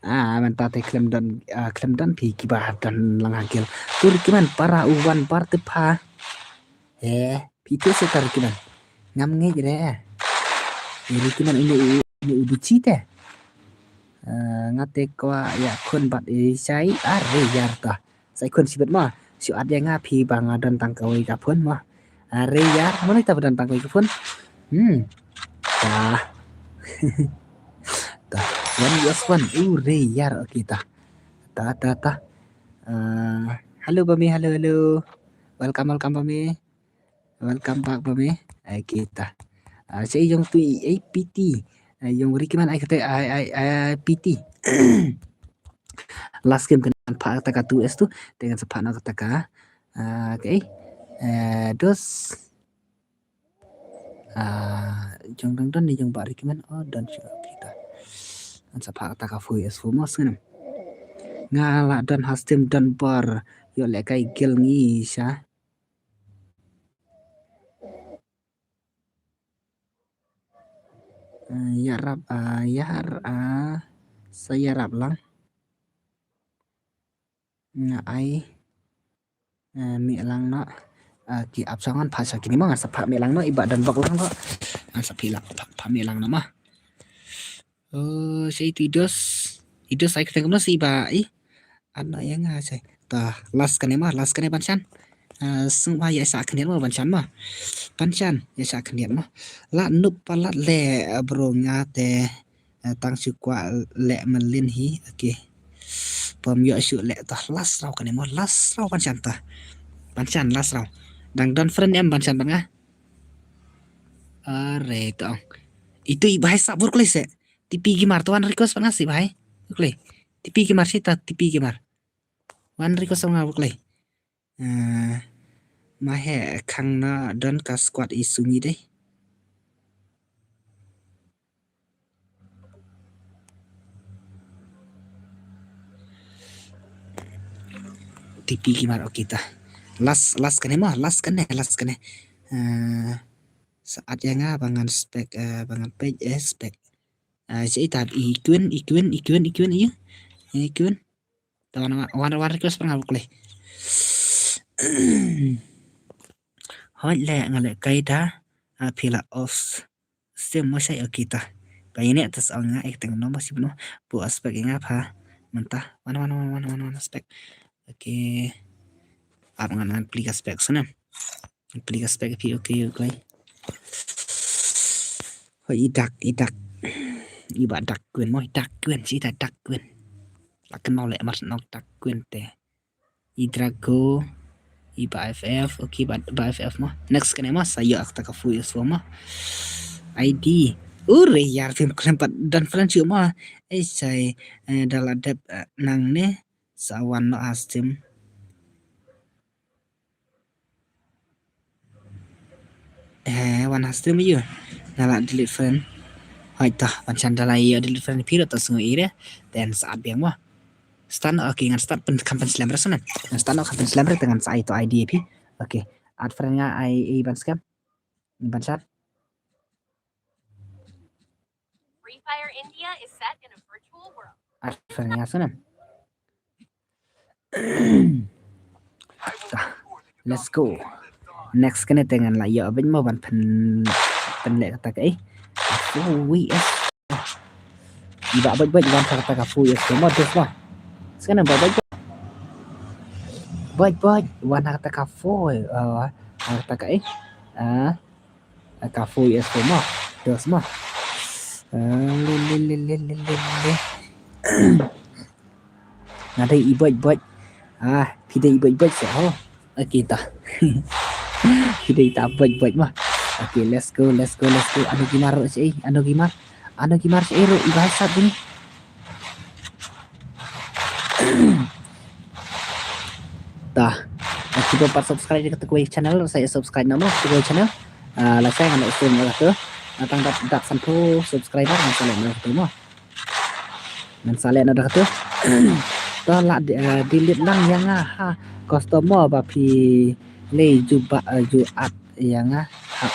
Ah, mynta te khlem don, ah, khlem don phi kiba don lang ha gel. Tu recommend para u wan par te pha. Eh, phi tu se ka recommend. Ngam ngeit re. Recommend ine u, ine u bichi te. Eh, nga te kwah ïa khun bad i shai, are ïar ta. Sa i khun shibit mo. Shu add ïa nga phi ba nga don tang kawei ka phone mo. Are ïar, mano ita ba don tang kawei ka phone. Hmm. Ta. Ta. One yes one. U re ïar, okay ta. Ta, ta, ta. Ah, hello Bami, hello, hello. Welcome, welcome Bami. Welcome back Bami. Okay ta. Ah, sa i jong tu i A P T. Ah, jong recommend ai kata ai, ai, ai, P T. Last game kan phah kata ka two S tu, te ngan sa phah noh kata ka, ah, okay. Eh, dos. Ah, jong dang don ne jong Bah recommend, oh, don shuh kita. Ngan sa phah kata ka four S four mo sngewbha. Nga la don ha stream don bor, ïoh lehkai gel ngi sha. Eh, ïarap, ah, ïar, ah, sa ïarap lang. Nga ai, eh, mih lang noh. Ah, ki ap sa ngan phah sha kine mo, ngan sa phah mih lang noh, i Bah don bok lang noh. Ngan sa phah lang, phah, phah mih lang noh mo. Oh, sa itu i dos. I dos ai kata kumno sa i Bah, i. Ano ïa nga sa. Ta, last kane mo, last kane Banshan. Ah, sngewbha ïa sa khyndiat mo Banshan mo. Banshan, ïa sa khyndiat mo. La nup palat le, eh, bro nga te, eh, tang shu kwah leh mlien hi. Okay. Pom ïoh shu leh ta last round kane mo, last round Banshan ta. Banshan last round. Dang don friend em Banshan bad nga. Are tong. Itu i Bah sa bur klei se. T P Gamer to wan request bad nga si Bah. Klei. T P Gamer si ta T P Gamer. Wan request bad nga klei. Eh, Ma he khang na don ka squad i sungi dei. Tipi ki mar okita. Last, last kane ma, last kane, last kane. Eh, saat ya nga bangan spek, eh, bangan page, eh, spek. Eh, si ita i Queen, i Queen, i Queen, i Queen, iya. I Queen. Ta wan, wan, wan request pang aku kle. Hoi le ngale kaida, a pila off. Stem mo sai okita. Ka ini atas ong nga ek teng nomor sip no. Bu aspek nga pha. Mentah. Wan, wan, wan, wan, wan, wan aspek. Okay. Ap ngan ngan pli ka spek sana. Pli ka spek phi okay, okay. Hoi i dak, i dak. I ba dak Queen mo, i dak Queen, si ta dak Queen. Lakan mau le mar nok dak Queen te. I Draco, i ba F F, okay, ba, ba F F mo. Next kane mo, sa yo ak ta ka fu is mo. I D. Ure yar film klem pat dan friend shu mo. Eh, sai, eh, dala dep, eh, nang ne, sa wan no ha Steam. Eh, wan ha Steam yu. Nga la delete friend. Hoi ta, wan chan dala yu delete friend phi ro ta sngu ire. Then sa at biang mo. Start, okay, ngan start pen, kam pen slem re sana. Ngan start no kam pen slem re, te ngan sa ai to I D phi. Okay. Add friend nga ai, ai ban scam. Ban chat. Free Fire India is set in a virtual world. Add friend nga sana. Ah, let's go. Next kane te ngan la yo abin mo ban pen, pen le kata ka, eh. Four V S. Iba baj baj wan kata ka four V S mo, dos mo. Sekarang baj baj. Baj baj wan kata ka four, eh, kata ka, eh. Ah, ka four V S mo. Dos mo. Ah, le, le, le. Nga dei i boj boj. Ah, phi dei i boj boj se ho. Okay ta. Phi dei ta boj boj ma. Okay, let's go, let's go, let's go. Ano ki mar se, ano ki mar. Ano ki mar se ro i bai sat ni. Ta. Aki ba pat subscribe ka tu channel, sa subscribe nama tu channel. Ah, la sa ngan stream la tu. Natang dap dap sanphew subscriber ngan sa leh na tu ma. Ngan sa leh na da kata. Ta la de-, eh, delete lang ïa nga ha. Customer ba phi leh ju ba, eh, ju add ïa nga ha.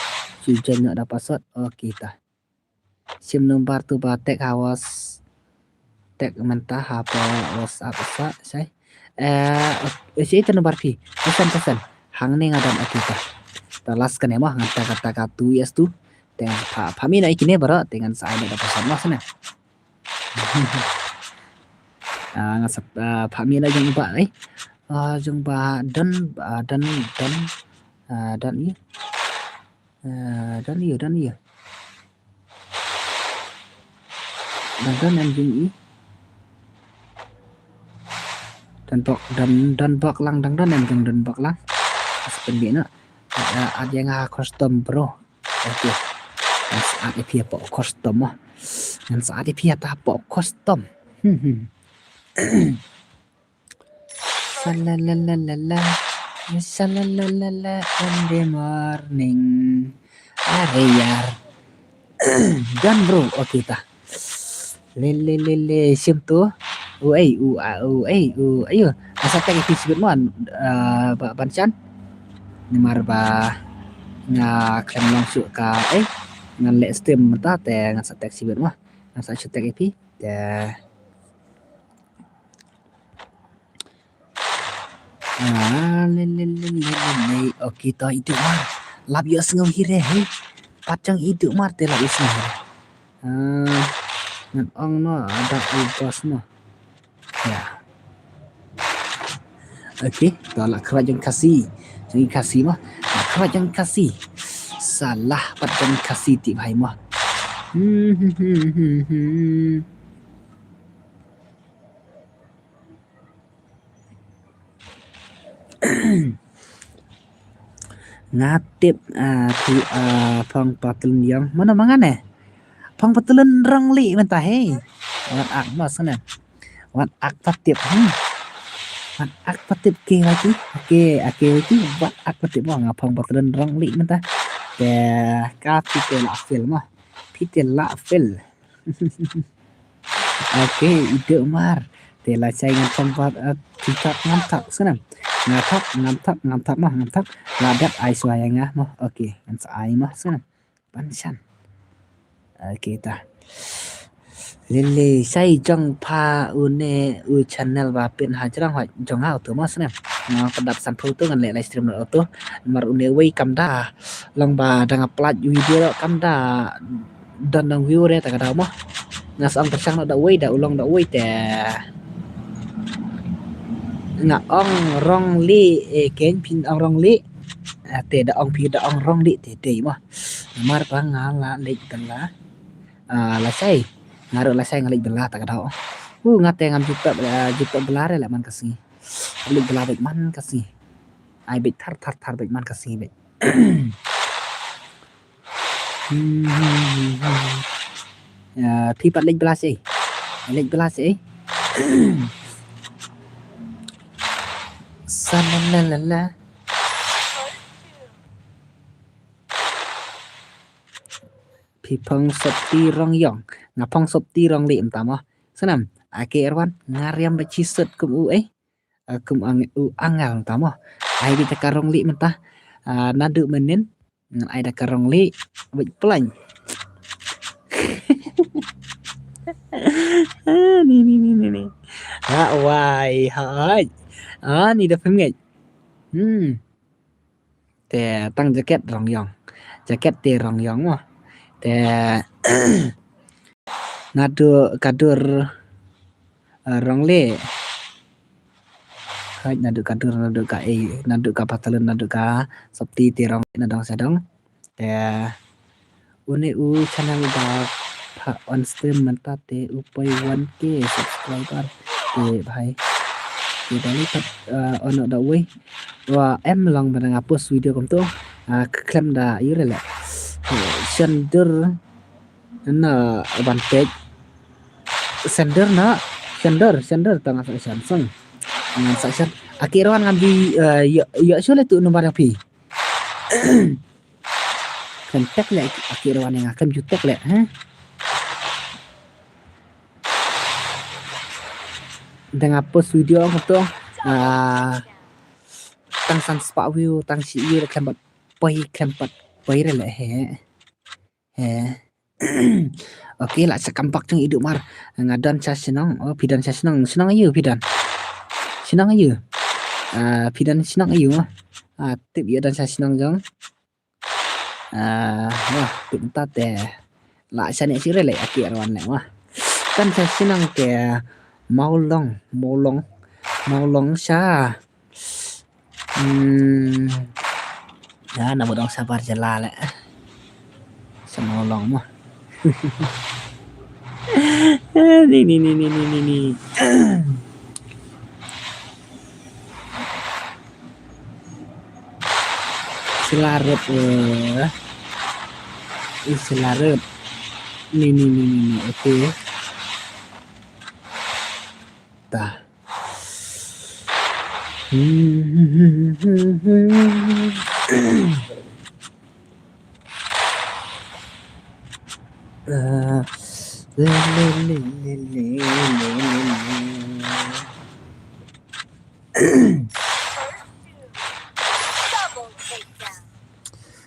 Ju join na da password. Okay ta. Sim number tu ba tag ha was tag mynta ha pa WhatsApp sa sai. Eh, okay, ita number phi. Pesan, pesan. Hangne nga don, okay ta. Ta last kane ma ngan ta kata ka tu yes tu. Te ngan pha, pha mi na ikine bara, te ngan sa ai da pesan ma sana. Ah, ngan sa, ah, pha mi na jong ba, eh. Ah, jong ba don, ah, don, don, ah, don i. Ah, don i, don i. Dang don em jong i. Don bok, don, don bok lang, dang don em jong don bok lang. As pen bi na. At, at ïa nga custom bro. Okay. Ngan sa at ïa phi hapoh custom mo. Ngan sa at ïa phi hapoh custom. Hmm, hmm. Sha la la la la la. Sha la la la la in the morning. Are yar. Done bro. Okay ta. Le le le le sim tu. U ei u a u ei u ayo. Ngan sa tag ïa phi shibit mo, ah, ba ban chan. Namar ba nga khlem long shuh ka ei. Ngan leh stream mynta te ngan sa tag shibit mo. Ngan sa shu tag ïa phi. Te Ah, le, le, le. Okay, to i Duk Mar. Lap ïohsngew hi re, hei. Pat jong i Duk Mar te lap ïohsngew hi re. Ah, ngan ong no, ada u boss no. Ya. Okay, to la khrat jong Khasi. Jong i Khasi mo. La khrat jong Khasi. Salah pat jong Khasi ti bhai mo. Hmm, hmm, hmm, hmm, hmm. Nga tip, ah, phi, ah, phong patulun yong. Mano mangan eh? Phong patulun rong li mynta hei. Wat ak mas ne. Wat ak ta tip. Hmm. Wat ak patip ke lagi. Oke, oke, oke. Wat ak patip mo, nga phong button rong li mynta. Te ka phi te la fail mo. Phi te la fail. Oke, iduh mar. Te la chai ngan phong bat, eh, tiktok ngam thak sana. Nga thak, ngam thak, ngam thak mo, ngam thak. La dep ai swa ya nga mo. Oke, ngan sa ai mo sana. Ban shan. Oke ta. Lili, sai jong pha une u channel ba pin ha jrang hoi jong au tu mo snem. Nga ka dap san phu tu ngan le live stream tu. Mar une wei kam da. Long ba dang upload video kam da. Don dang view re ta ka dau mo. Nga sa ong pyrshang da wei da u long da wei te. Nga ong rong li, eh, ken phin ong rong li. Ah, te da ong phi da ong rong li te te mo. Mar ba nga la leit bylla. Ah, la sai. Nga ruh la sai nga leit bylla ta ka dau. Uh, nga te ngam jutok, ah, jutok bylla re la man ka sngi. Leit bylla beit man ka sngi. Ai beit thar thar thar beit man ka sngi beit. Hmm. Ya, phi pat leit bylla shi. Leit bylla shi. Sa la la la la. Phi phong sopti rong yong. Nga phong sopti rong li mynta mo. Snam, ake erwan, nga riam ba chi sut kum u eh. Ah, kum ang u angal mynta mo. Ai beit ka rong li mynta. Ah, naduh mynnin, ngan ai da ka rong li, beit plan. Ah, ni, ni, ni, ni, ni. Ha, wai, hai. Ah, ni da pengej. Hmm. Te tang jaket rong yong. Jaket te rong yong mo. Te naduh ka dur, eh, rong li. Hai naduh ka dur, naduh ka ei, naduh ka patalun, naduh ka sopti te rong li na dong sa dong. Te une u channel ba pha on stream mynta te u poi one K subscriber. Te bhai. Te bali pat, uh, ono da wei. Wa em long ba nga post video kumto. Uh, klem da yu re le. Sender na ban pek. Sender na, sender, sender tang sa shan song. Ngan sa shan. Aki rawan ngam di, uh, ya, ya shu le tu nomor yang pi. Kan tek le aki rawan nga kan ju tek le, ha? Da nga post video ko to, ah, tang san spah view, tang shi view le khlem pat poi, khlem pat poi re le he. He. Okay, la sa kam bak jong i Duk Mar. Nga don sa shnong. Oh, phi don sa shnong. Shnong aïu phi don? Shnong aïu? Ah, phi don shnong aïu? Ah, tip ïa don sa shnong jong. Ah, wah, tip ta te. La sa ne sire le aki arwan le wah. Kan sa shnong te Mawlong, Mawlong. Mawlong sa. Hmm. Ya, na budong sabar jela le. Sa Mawlong mo. Ni, ni, ni. Selaret, eh. Ih, selaret. Ni, ni, ni, ni, ni. Okay. Tah.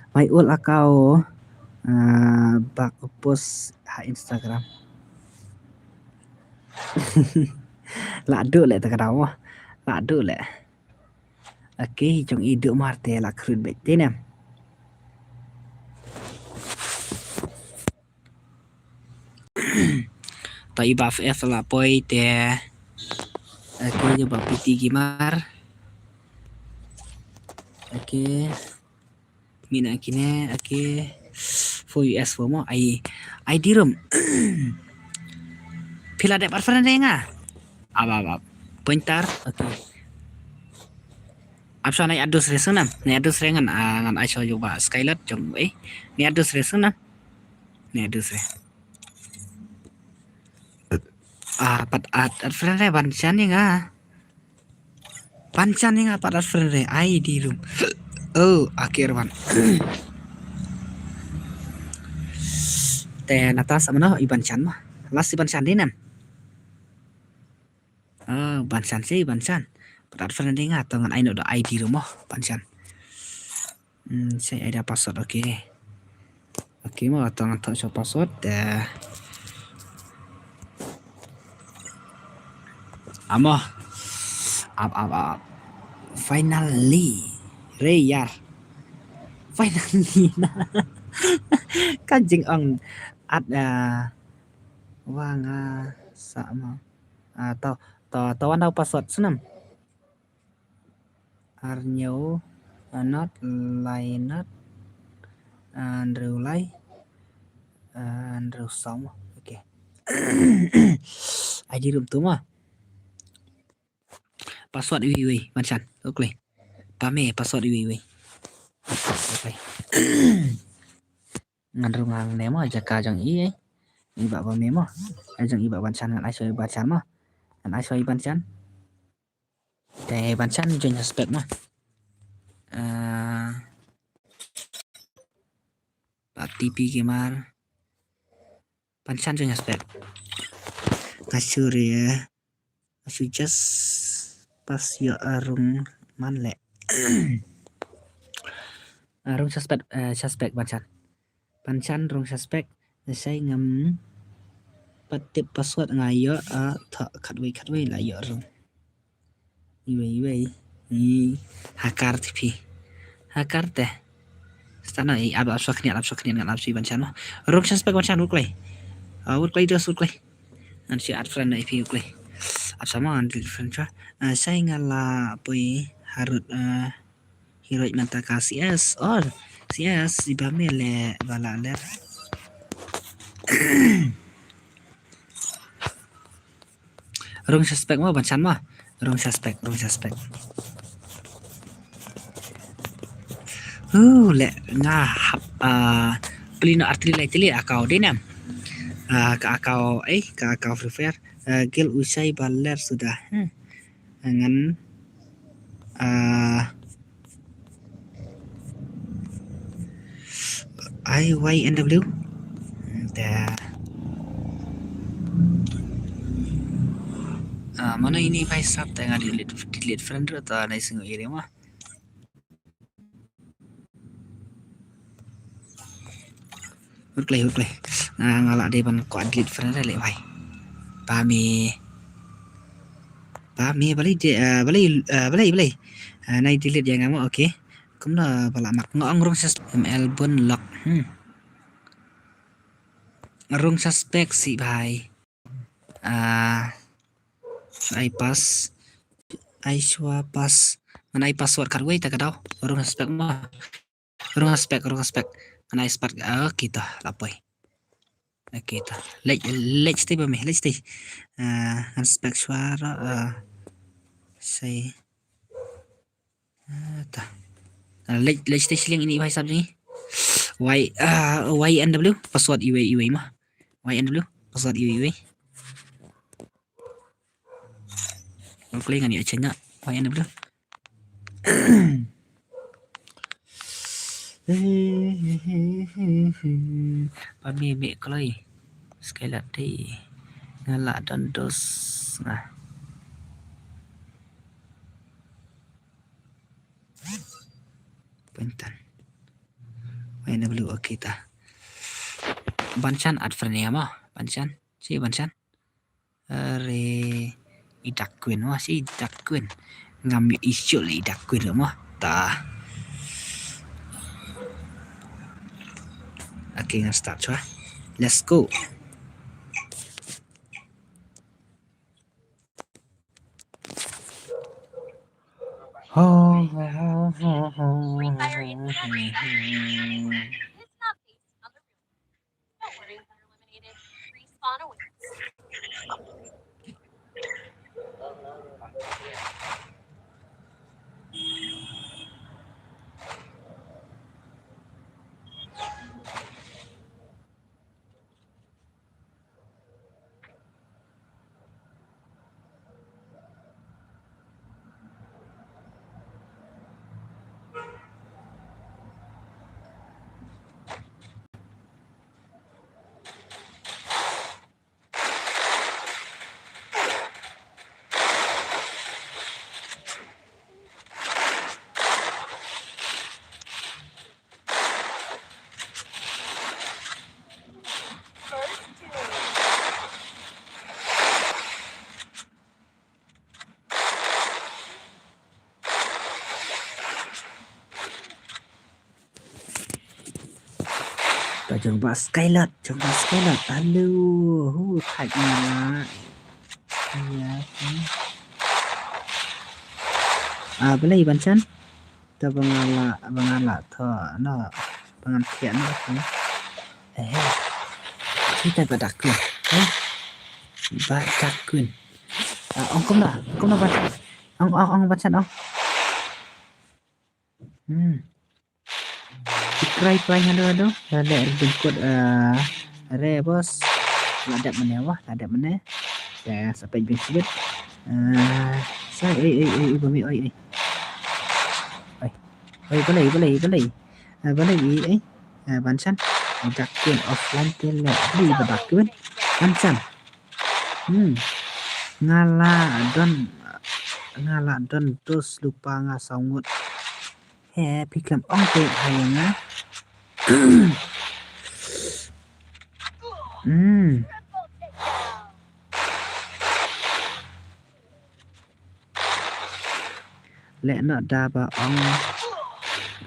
Mai ul akau, ah, bak post ha Instagram. La duk le ta ka daw. La duk le. Okay, jong i Duk Mar te la khrut beit te ne. Ta i ba F F la poi te. Okay, jong ba P T Gamer. Okay. Mina kine, okay. Four U S four mo, ai, ai di room. Phi la dep ar friend nga. Ap, ap, ap. Pointer, okay. Ap sa nai adus re sung nam. Nai adus re ngan, ah, ngan ai sa yu ba Skylat jong, eh. Nai adus re sung nam. Nai adus re. Ah, pat ad, ad friend re ban shan ni nga. Ban chan ïa nga pat add friend re, I D room. Oh, akhir ban. Te natas amno i ban chan ma. Last i ban chan di nem. Oh, ban chan si, ban chan. Pat add friend ïa nga, to ngan ai noh da I D room mo, ban chan. Hmm, si ai da password, okay. Okay mo, to ngan thoh sha password. Eh. Amo. Ap, ap, ap. Finally. Re yar. Finally. Ka jingong at, eh, wa nga sa mo. Ah, to, to, to wan da password snam. Ar hynñiew, ah, not, lai not, ah, hynriew lai, ah, hynriew saw mo. Okay. I D room tu mo. Password iwei iwei, ban chan. Okay. Ba me password iwei iwei. Okay. Ngan rung ngan ne mo, jaka jong i, eh. I ba ba me mo. Ai jong i ba ban chan ngan ai soi ban chan mo. Ngan ai soi ban chan. Te ban chan join suspect mo. Ah. Ba T P gamer. Ban chan join suspect. Nga shu re, nga shu just pas ïoh arung man le. Arung suspect, eh, suspect ban chan. Ban chan rung suspect, na sai ngam pat tip password nga ïoh, ah, thoh khatwei khatwei la ïoh rung. Iwei, iwei. I, hakar te phi. Hakar te. Stano, i, ab, ab, sokniat, ab, sokniat, ngan ab, si ban chan mo. Rung suspect ban chan, u klei. Ah, u klei dos, u klei. Ngan si add friend na i phi, u klei. Ab, sama, ngan delete friend, chwa. Ah, sai nga la poi harud, ah, Heroic mynta ka C S. Oh, C S, i ba me le, ba la ler. Rung suspect mo, ban chan mo. Rung suspect, rung suspect. Uh, le nga hap, ah, pli no artylli lai tylli account de nam. Ah, ka account, eh, ka account Free Fire. Ah, gel u shai ba ler suda. Hmm. Ngan, ah, I Y N W. Te, ah, mano ini bhai sahab, te nga delete, delete friend ruh, to nai sngew iri mo. Hut klei, hut klei. Nga, nga lah dei ban kwah delete friend re leh bhai. Ba me. Ba me, balei de, ah, balei, ah, balei, balei. Ah, nai delete ïa nga mo, okay. Kumno ba lah mak, nga ong rung suspect, M L bun lock. Hmm. Rung suspect si bhai. Ah, ai pass. Ai shuwa pass. Ngan ai password khatwei ta ka daw. Rung suspect mo. Rung suspect, rung suspect. Ngan ai spat, ah, kita, la poi. Okay, ta. Leit, leit stay ba me, leit stay. Ah, ngan suspect shuwa ruh, ah, sai. Ah, ta. Ah, leit, leit stay shiliang ini bhai sahab ni. Y, ah, Y N W, password iwei, iwei mo. Y N W, password iwei, iwei. Ong klei ngan ïa cheng nga. Wai ane bro. Ba me me kloi. Skylat dei. Nga la don dos nga. Pyntan. Wai ane bro, okay ta. Ban chan add friend ïa mo. Ban chan. Chi ban chan. Are i Dark Queen mo, si i Dark Queen. Ngam ïoh i shuh le i Dark Queen mo. Ta. Okay, ngan start shuwa. Let's go. Free Fire in progress. It's not based on the real. Don't worry, they're eliminated. Respawn awaits. Jong ba Skylot, jong ba Skylot. Hello, hu thait nga la. Ïa, hmm. Ah, balei Banchan? To ba nga la, ba nga la to, no, ba ngan thiah, no, to. Eh, kita ba dak kun, eh? Ba dak kun. Ah, ong kumno, kumno Banchan? Ong, ong, ong Banchan, ong. Hmm. Subscribe, like, hello, hello. La leh ring kut, eh, re, boss. La dep mane, wah, la dep mane. Te sa peit beit sibit. Eh, sa, eh, eh, eh, eh, bami, oi, oi. Oi. Oi, balei, balei, balei. Eh, balei, eh, eh. Eh, Banchan. Dak kun offline te leh. Balei ba dak kun. Banchan. Hmm. Nga la don, nga la don dos lypa nga saw ngut. He, phi khlem ong te ha ïa nga. Hmm. Leh noh da ba ong,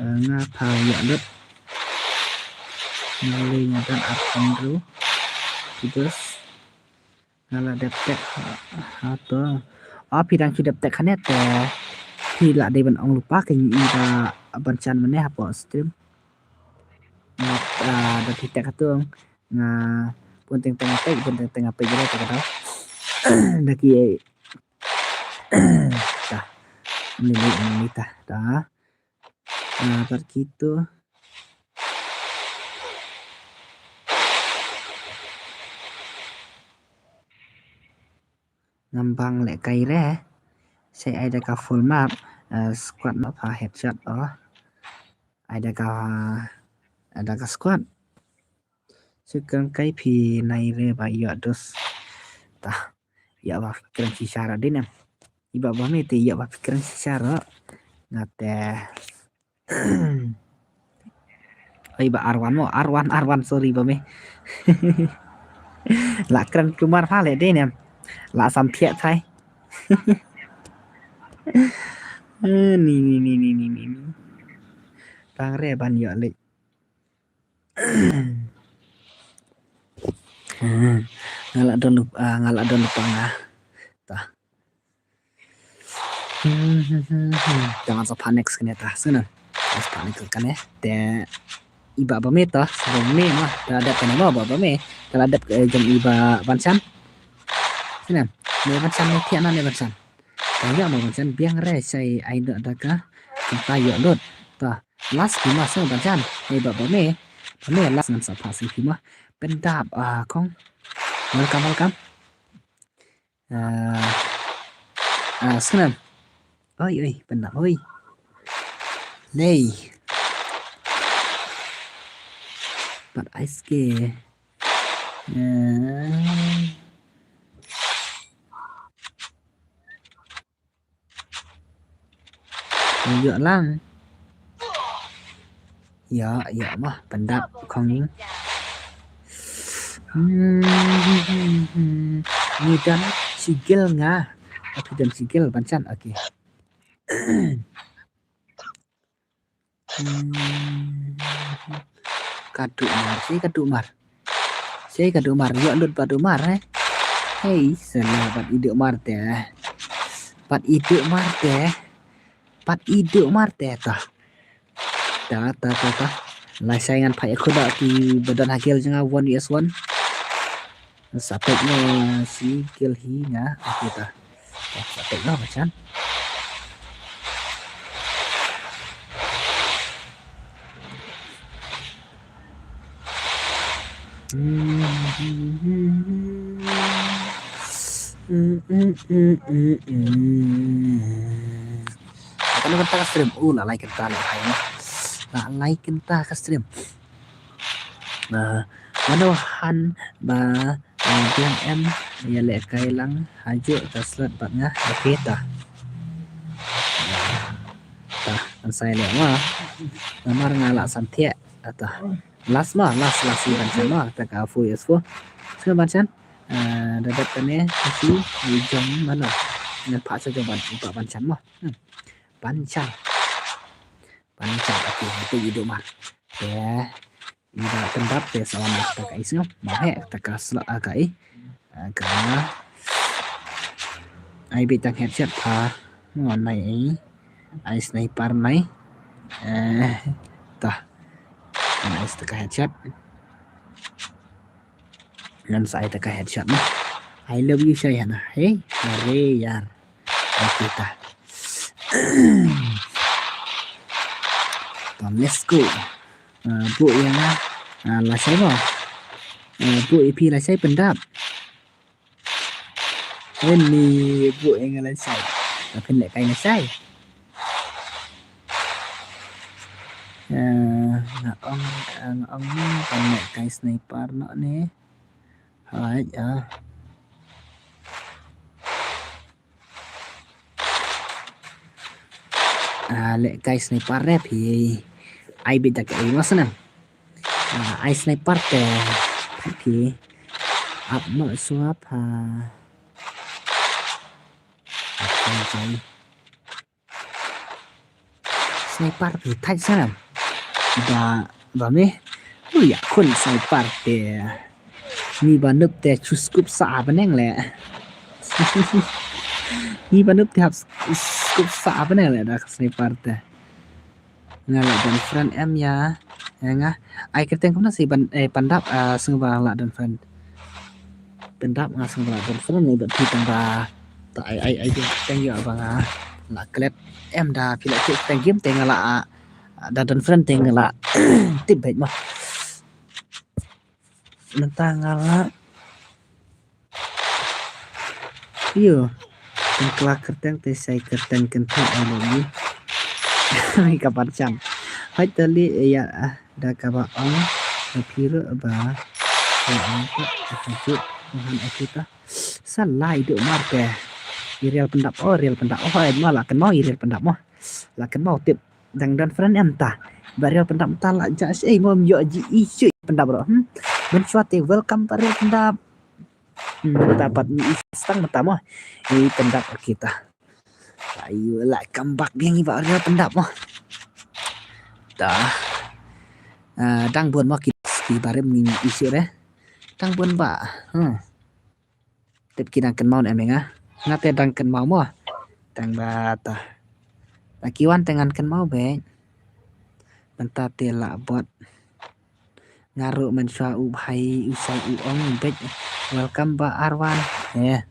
eh, nga pha ïoh lut. Nga lei nga don arphew hynriew. Ki dos. Nga la dep tag ha, ha to. Ah, phi dang shu dep tag hangne te. Phi la dei ban ong lypa kein i ba Banchan mane hapoh stream. Nga, ah, da phi tag ha to nga bun teng teng nga peit, bun teng teng nga peit ïa ka dei. Da ki, ta. Ni ni ni ta, ta. Ah, bad kito. Ngam bang leh kai re. Sa ai da ka full map, eh, squad noh pha headshot, oh. Ai da ka, ai da ka squad. Sa kren kai phi nai re ba ïoh dos. Ta. Ïoh ba phi kren shisha ruh dei ne em. I ba ba me te ïoh ba phi kren shisha ruh. Nga te Oi ba R one mo, R one, R one, sorry ba me. La kren kulmar pha leh dei ne em. La sam thiah thai. Eh, ni, ni, ni. Tang re ban ïoh leh. Hmm. Nga la don lup-, ah, nga la don lypa nga. Ta. Hmm, hmm, hmm, hmm. Te ngan sa pha next kane ta, sngewbha. Ngan sa pha next kane. Te i ba ba me ta, sa ba me ma. Te la dep kane ma ba ba me. Te la dep, eh, jong i ba Banchan. Sngewbha. Me Banchan me thiah na me Banchan. Te ïa ma Banchan biang re sa ai noh da ka. Kumta ïoh lut. Ta last phi ma sngewbha Banchan. Me ba ba me. Ba me last ngan sa pha sngewbha phi ma. Pyndap, ah, khong. Welcome, welcome. Ah, ah, sngewbha. Oi, oi, pyndap, oi. Lei. Pat ice ke. Ah. Ïoh lang. Ïoh, ïoh mah, pyndap khong ïing. Hmm, ngi don shi kill nga. Phi don shi kill Banchan, okay. Hmm. Ka duh mar, sei ka duh mar. Sei ka duh mar, ïoh lut ba duh mar, eh. Hei, sala bad i duh mar te. Bad i duh mar te. Bad i duh mar te ta. Ta, ta, ta, ta. Lashai ngan phai aku da ki ba don ha kill jong nga one versus one. Sa peit noh shi kill hi nga. Okay ta. Sa peit noh Banchan. Kano kynta ka stream? Uh, la lai kynta lehai noh. La lai kynta ka stream. Nga, nga doh han ba, eh, biang em ïalehkai lang hajuh ka slot bad nga. Okay ta. Ta, ngan sa ïaleh ma. Namar nga la sam thiah. Ta. Last ma, last, last i Banchan ma. Ta ka four versus four. Sngewbha Banchan. Eh, da dep kane, kasi, i jong mano. Ngan phah sa jong Ban, i Banchan ma. Hmm. Banchan. Banchan, okay, itu i duh mar. Ya. Ïa ba pyndap te sa wan kata ka i sngap. Ba heh kata ka slap ka i. Ah, ka. Ai bit tang headshot pha. Ngon nai i. Ai sniper nai. Eh, ta. Ngon ai kata ka headshot. Ngan sa ai kata ka headshot na. I love you, Shai, hana. Hey, are yar. Okay, ta. Ta, let's go. Ah, bu ïa nga, ah, lashai mo. Ah, bu ïa phi lashai pyndap. Ini bu ïa nga lashai. Ta phin leh kai lashai. Ah, nga ong, ah, nga ong ni, phin leh kai sniper noh ni. Hai, ah. Ah, leh kai sniper rep hi. Ai bit da ka i mas na. Ah, ai sniper te. Hi. Ap no suap ha. Ap no jai. Sniper phi thait sa. Ba, ba me. Ui, ya khun sniper te. Ngi ba nup te chu scope sa bneng le. Ngi ba nup te hap scope sa bneng le da sniper te. Nga la don friend em ya. Ya nga. Ai kyrteng kumno si ban, eh, pyndap, ah, sngewbha la don friend. Pyndap nga sngewbha la don friend ni ba phi tang ba. Ta ai, ai, ai, kyrteng ïa ba nga la klet em da phi la kyrteng game te nga la, ah, da don friend te nga la tip beit mo. Mynta nga la. Ïo. Pynkylla kyrteng te shai kyrteng kynthei, I love you. Ka Banchan. Hoi tali ïa, ah, da kaba ong. Da phi ruh ba. Ïa ong ka. Ka ju. Tuhan aku ta. Sa lai duk mar te. I rial pyndap. Oh, rial pyndap. Oh, ai ma la kynmaw i rial pyndap mo. La kynmaw tip. Dang don friend em ta. Ba rial pyndap ta la ja shi ei mo ym ïoh ji i shu pyndap ruh. Hmm. Mynshuwa te welcome ba rial pyndap. Hmm, ta pat ni i stang mynta mo. I pyndap kita. Ayu la come back biang i ba rial pyndap mo. Ta. Ah, dang bun mo ki, ki barim ni i shu re. Dang bun ba. Hmm. Tip ki dang kynmaw ne em nga. Nga te dang kynmaw mo. Tang ba ta. Ta ki wan te ngan kynmaw beit. Mynta te la bot. Nga ruh mynshuwa u bhai u sai u ong beit. Welcome ba Arwan. Eh.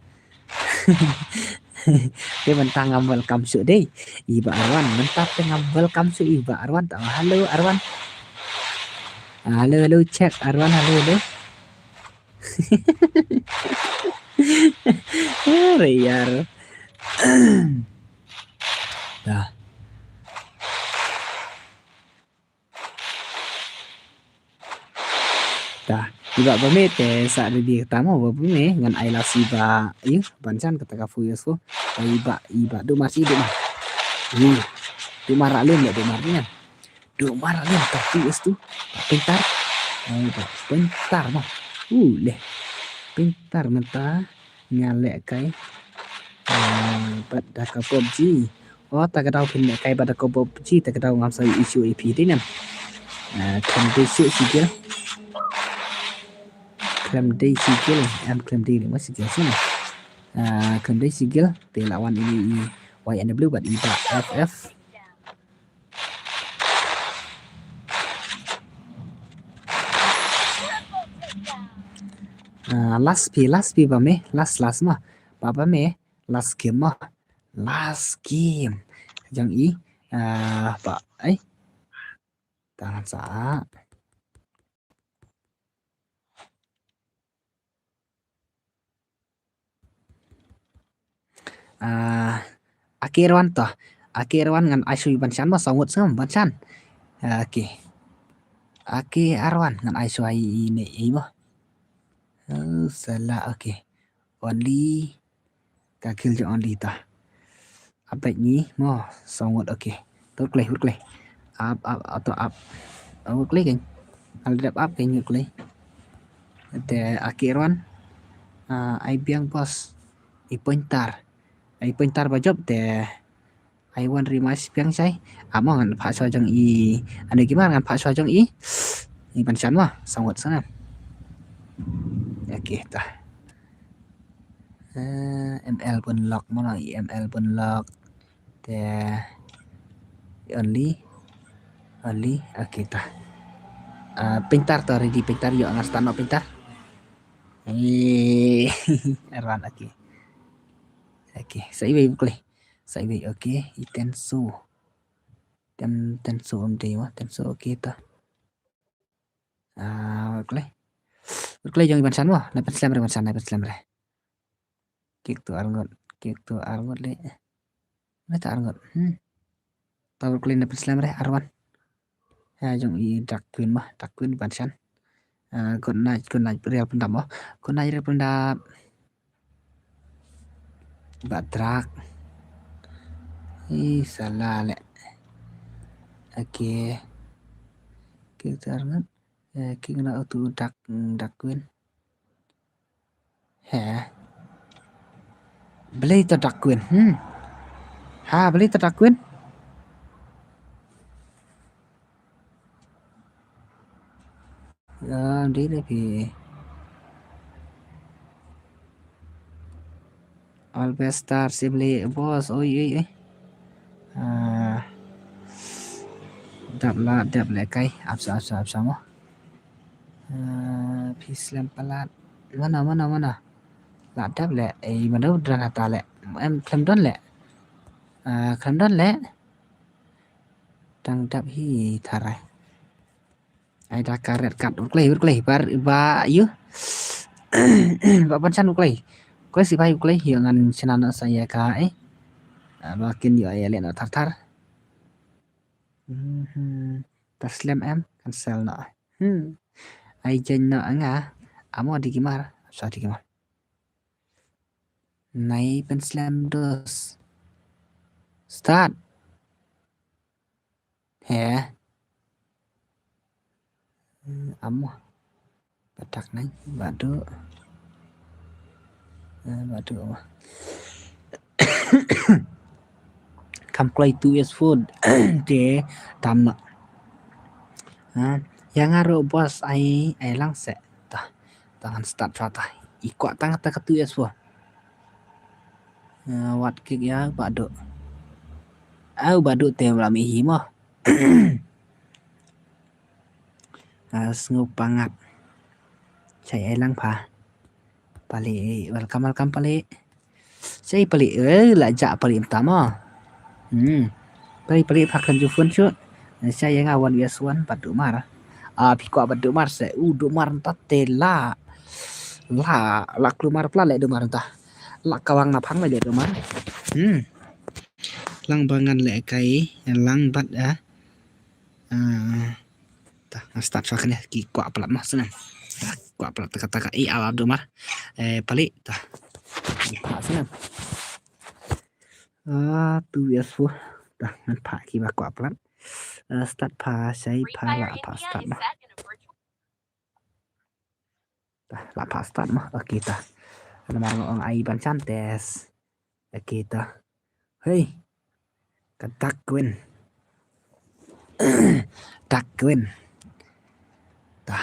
Te mynta ngam welcome shuh dei. I ba Arwan. Mynta te ngam welcome shuh i ba Arwan. Ta hello Arwan. Ah, hello, hello, check. Arwan, hello, hello. Are yar. Dah. Dah. Iba ba me te sa ready kata mo ba me ngan ai la si ba. Yu, Banchan kata ka fu yus ko. Iba, iba. Duk mar si, duk mar. Yu. Duk mar alin, duk mar ni. Duk mar alin, tapi is tu. Pintar. Ai ba, pintar mo. Uh, leh. Pintar mynta. Nga leh kai. Ah, bad da ka PUBG. Oh, ta ka daw phin leh kai bad da ka PUBG, ta ka daw ngam sa issue A P dei nam. Ah, khlem dei shu sigil. Khlem dei sigil, em khlem dei leh ma sigil shu. Ah, khlem dei sigil, te la wan ini i Y N W bad i ba F F. Ah, last pi, last pi ba me, last, last ma. Ba, ba me, last game ma. Last game. Jong i, ah, ba, ai. Tangan sa. Ah, ake Arwan to. Ake Arwan ngan ai shu i Banchan mo, saw ngut sngam Banchan. Ah, ake. Ake Arwan ngan ai shu i ne i mo. Oh, salah, okay. Only. Ka kill jong Only ta. Update ni mo, saw ngut, okay. Tur klei, hur klei. Up, up, auto up. Hur klei kan. Al dep up kan hur klei. Te ake Arwan. Ah, ai biang boss. I pointer. Ai pointer ba jop te. Ai wan rematch biang shai. Amo ngan phah shwa jong i. Ane ki mar ngan phah shwa jong i. Ngi ban shan mo, sa ngut sa ne. Okay, ta. Eh, M L bun lock, mano i M L bun lock. Te only, only, okay, ta. Ah, painter to ready, painter, ïoh ngan start noh painter. Eh, Arwan, okay. Okay, sa iwei u klei. Sa iwei, okay, i Tensu. Ten, Tensu um dei mo, Tensu, okay, ta. Ah, u klei. U klei jong i ban shan mo, na pynslem re ban shan, na pynslem re. Kick to arngut, kick to arngut le. Na ta arngut. Hmm. Ta u klei na pynslem re, Arwan. Ha jong i Dark Queen mo, Dark Queen ban shan. Ah, good night, good night, real pyndap mo. Good night, real pyndap. Ba Dark. Ih, salah le. Okay. Kick to arngut. Eh, kick na utu Dark, Dark Queen. He. Balei to Dark Queen? Hmm. Ha, balei to Dark Queen? Ya, dei dei phi. All best star, sibli, boss, oi, oi, oi. Ah. Dap la, dap le kai. Ap sa, ap sa, ap sa mo. Ah, phi slem palat. Mano, mano, mano. La dap le. Eh, mano dran hata le. Em, khlem don le. Ah, khlem don le. Dang dap hi tharai. Ai da ka red card. U klei, u klei. Bar, ba, yu. Ba ban shan u klei. U klei si bai u klei. Yu ngan shna noh sa ïa ka, eh. Ah, ba kin yu ai le noh thar thar. Mhm. Ta slem em, cancel noh. Hmm. Ai jen noh nga. Amo di kimar. Sa di kimar. Nai pynslem dos. Start. He. Hmm, amo. Batak nai, badu. Eh, badu. Kam kloi two S four. Te tam na. Ha, ïa nga ruh boss ai, ai lang se. Tah, tang ngan start pha tah. I kwah tang ta ka two S four. Eh, wat kick ïa badu. Au badu te lam i hi mo. Ah, sngew pangat. Chai ai lang pha. Pali, welcome, welcome, Pali. Chai Pali, eh, la ja Pali mynta mo. Hmm. Pali, Pali, phak kan ju phone shu. Chai ïa nga one versus one, bad Umar. Ah, phi kwah bad Umar se, u Umar mynta te la. La, la klumar pla le Umar mynta. La kawang na phang le Umar. Hmm. Lang ba ngan le kai, lang bad, ah. Ah, ta, ngan start sa kane, ki kwah palat mah sana. Ta, kwah palat taka taka, i ala Umar. Eh, Pali, ta. Pha sana. Ah, two versus four. Ta, ngan pha ki ba kwah palat. Ah, start pha, sai pha la pha start mah. Ta, la pha start mah. Okay, ta. Namar nga ong ai ban shan test. Okay, ta. Hei. Ka Dark Queen. Dark Queen. Ta.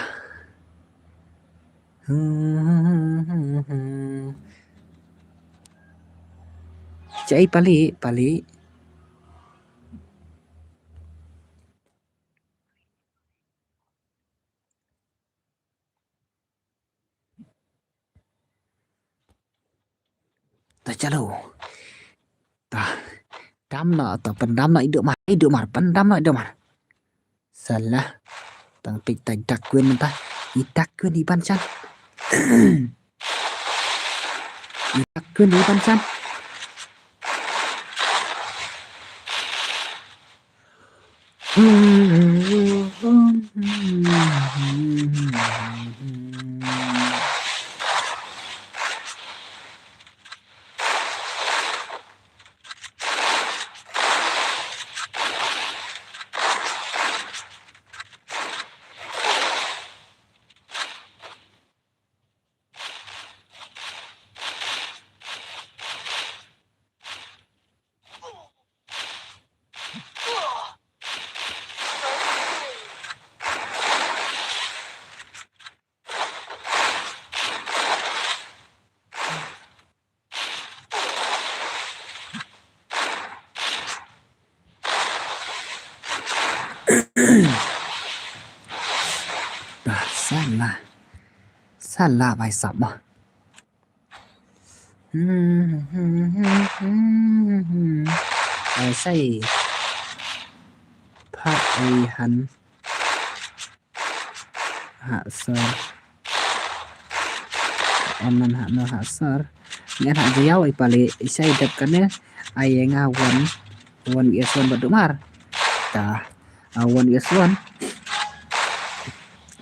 Chai Pali, Pali. Ta chalo. Ta. Dam na ta, pyndam na i Umar, i Umar, pyndam na i Umar. Salah. Tang pik ta Dark Queen mynta. I Dark Queen i ban shan. I Dark Queen i ban shan. Tala bai sap ma. Ai sai. Pha ai han. Ha sar. Em man ha no ha sar. Ngan ha jayaw i pale i sai dep kane. Ai nga wan wan yes wan bad dumar. Ta a wan yes wan.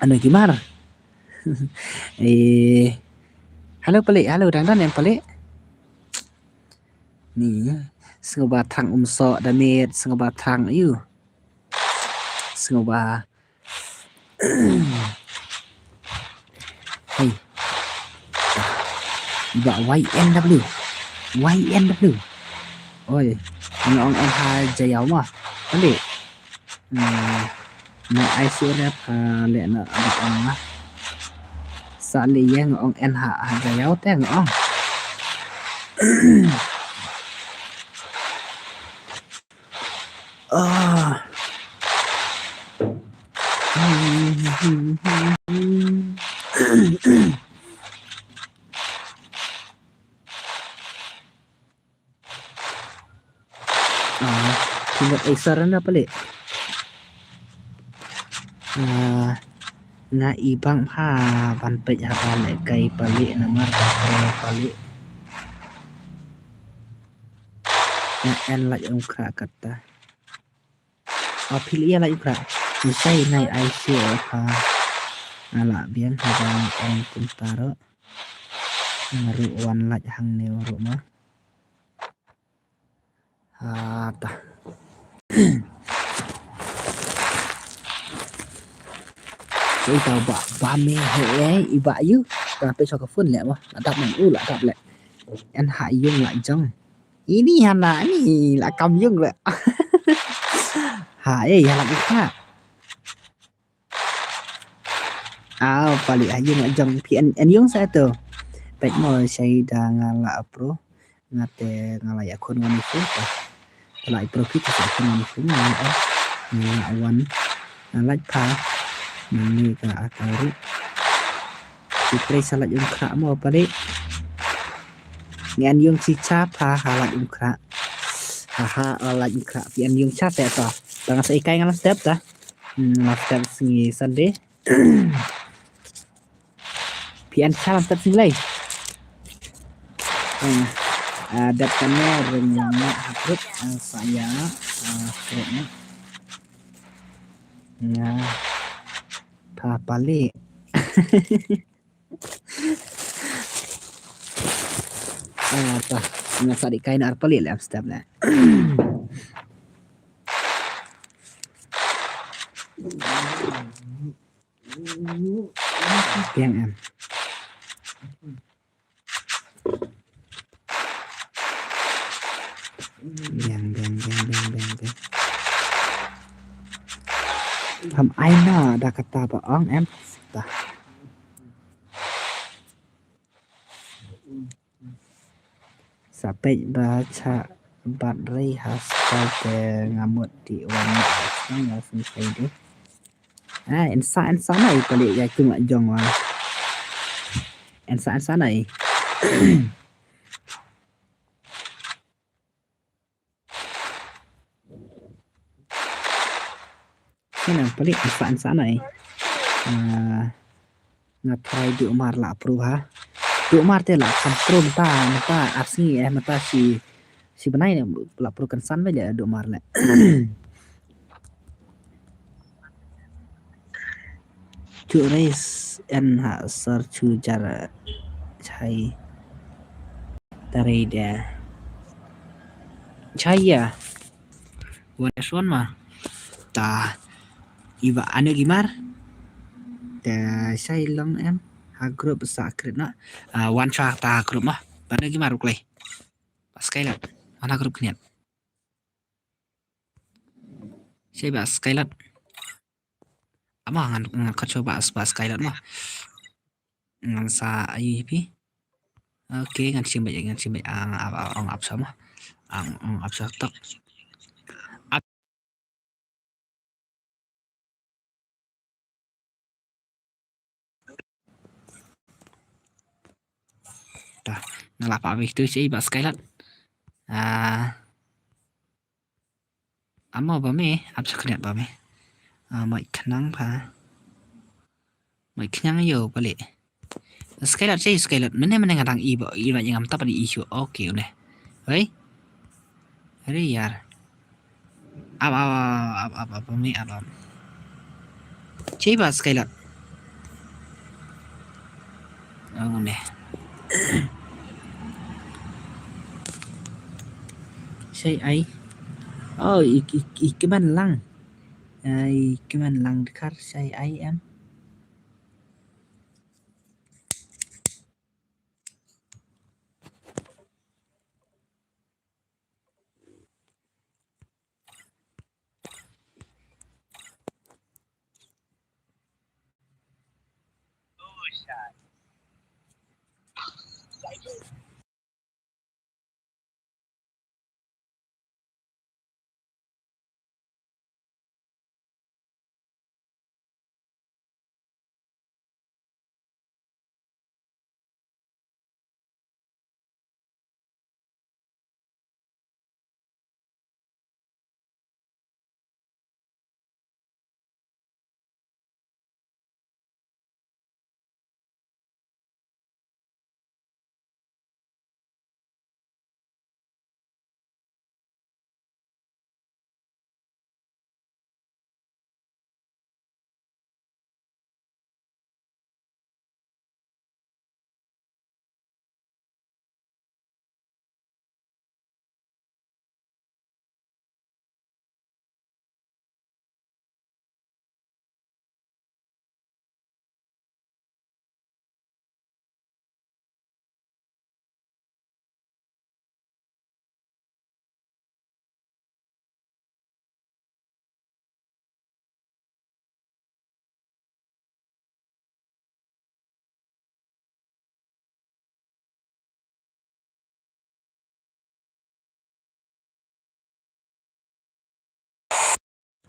Ano kimar. Eh, halo pale, halo dang dan em pale. Ni sngewbha thrang um so da met sngewbha thrang yu. Sngewbha. Hey. Ba Y N W. Y N W. Oi, nga ong en ha jayaw ma. Pale. Na ai shu rep ha le na ba ong ma. Sa le yang ong en ha ha jayaw te nga ong. Ah. Ah, kinot ai sarana pale. Ah, nga i bang ha ban peit ha ban le kai pale namar pale. Nga en lait um khra kata. Ah, phi leh lait um khra. Ni sai nai ai shu ha. Nga la biang ha ban en kumta ro. Nga ru wan lait hangne ru ma. Ha ta. Ui tau ba ba me he eh i ba yu. Ka pe so ka phone le wa. La dap men u la dap le. En ha yung la jong. Ini hana ni la kam yung le. Ha eh ya la ka. Aw pali ha yung la jong phi en en yung sa to. Pek mo sai da nga la apro. Nga te nga la ya khun wan isu ta. Te la i profit sa khun wan isu nga la nga la wan. Nga la pa. Nga ni ka akari. Ti trei sa la yung khra mo pali. Ngan yung si cha pa ha la yung khra. Ha ha la yung khra. Pi an yung cha te ta. Ta nga sa ikai nga la step ta. Hmm, la step sngi Sunday. Pi an cha la step sngi lai. Hmm. Ah, dep kane ring yang ha group, ah, sa ya, ah, group na. Nga pa pali. Ah, ta. Nga sa di kain ar pali le am step le. Piang em. Biang, biang, biang, biang, biang, biang. Tham aina da kata ba ong em. Ta. Sa peit ba cha bat rei ha skai te nga mut di wan nga sngewsih di. Ah, ensa ensa nai pali ya tung la jong wa. Ensa ensa nai. Kena pali ensa ensa nai. Ah, nga try du mar la approve ha. Du mar te la kam approve mata mata arsi eh mata si si benai ne la approve kan san ba ja du mar le. Chu res en ha sar chu jar chai. Tare da. Chai ya. Wan suan ma. Ta. Iba anu gimar. Ta sai long em. Ha group sa krit na. Ah, wan cha ta ha group ma. Ba anu gimar uklai. Pas kai la. Mana group kniat. Sai ba Skylat. Ama ngan ngan khat shuwa ba ba Skylat ma. Ngan sa ayu hi pi. Okay, ngan shim ba ngan shim ba ang ap ap ap ap sama. Ang ang ap sa tok. Ap. Nga la pah bik tu shi ba Skylat. Ah. Amo ba me, ap sa khniat ba me. Ah, mai khnang pha. Mai khnang yo pale. Skylat shi Skylat. Mene mene nga dang i ba, i ba ngam tap di issue. Okay, une. Hei. Hei yar. Ap, ap, ap, ap, ap, ap, ap, ap. Shi ba Skylat. Oh, ne. Shi ai. Oh, i, i, i kmen lang. Ai, kmen lang dkhar shi ai em.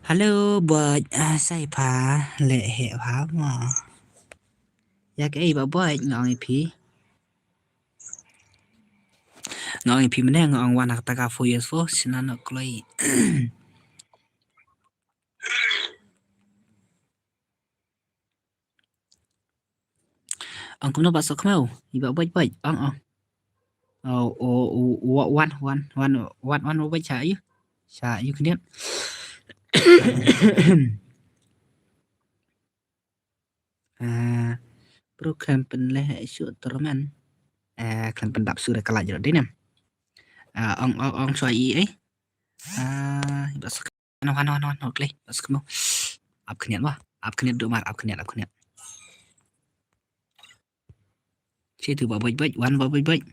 Hello, boy. Ah, sai pha, leh heh pha mo. Ïa kaei ba boy, nga ong ïa phi. Nga ong ïa phi mynne, nga ong wan ha kata ka four years four, shisha noh kloi. Ong kumno ba soh khmew, i ba bait bait, ong ong. Oh, oh, oh, wa-, wan, wan, wan, wan, wan, wa bait sha ïu. Sha ïu khyndiat. Eh, bro, khlem pynleh shuh tournament. Eh, khlem pyndap shuh da ka live jrot dei nem. Eh, ong, ong, ong shuwa i, eh. Ah, ba sa khmih, wan, wan, wan, wan, kloi, ba sa khmih. Ap khyndiat mo, ap khyndiat, Dumar, ap khyndiat, ap khyndiat. Shi tu ba bait bait, wan ba bait bait.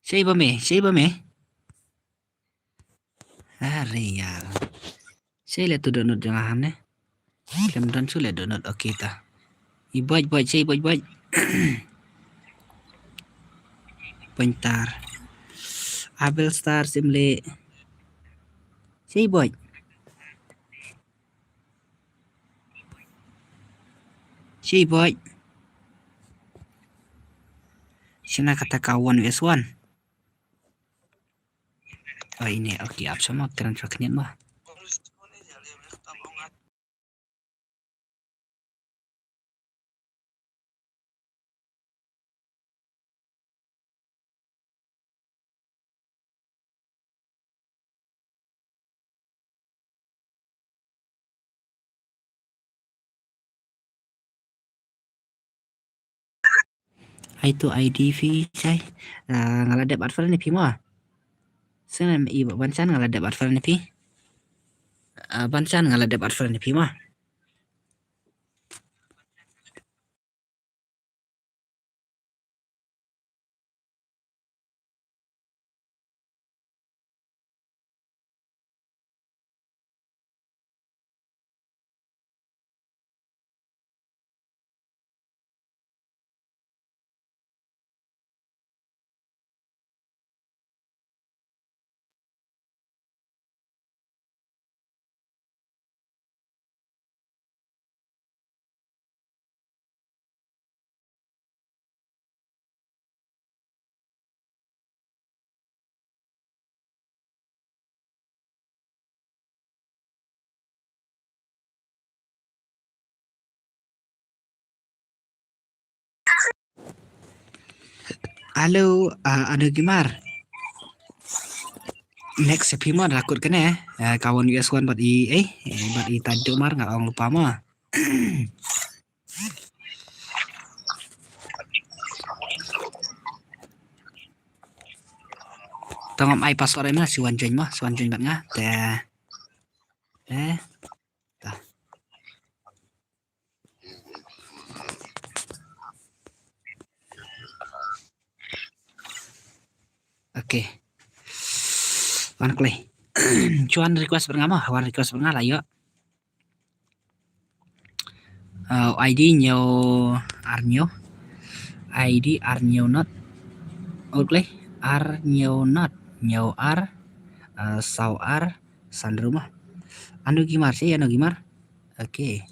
Shi ba me, shi ba me. Are ïa. Shi leh tu download jong nga hangne. Khlem don shuh leh download, okay ta. I bait bait, shi bait bait. Pointer. Abel Star sim leh. Shi bait. Shi bait. Shina kata ka one versus one. Oh, ine, okay, ap sama, kren sa khyndiat mo. Hai tu I D phi shai. Ah, nga la dep add friend ïa phi mo. Sngewbha i ban chan nga la dep add friend ïa phi. Ah, ban chan nga la dep add friend ïa phi mo. Hello, uh, Anu Gimar. Next episode rakut kane, uh, kawan U S one bad i, eh, bad i Tadu Mar nga ong lupa ma. Tang am ai password ma, si wan join ma, si wan join bad nga. Te. Eh. Ta. Okay. Wan klei. Chuan request bad nga ma, wan request bad nga la yo. Uh, I D hynñiew ar hynñiew. I D ar hynñiew not. Ol klei ar hynñiew not. Hynñiew ar, uh, saw ar, san hynriew ma. Anu Gimar, si Anu Gimar. Okay.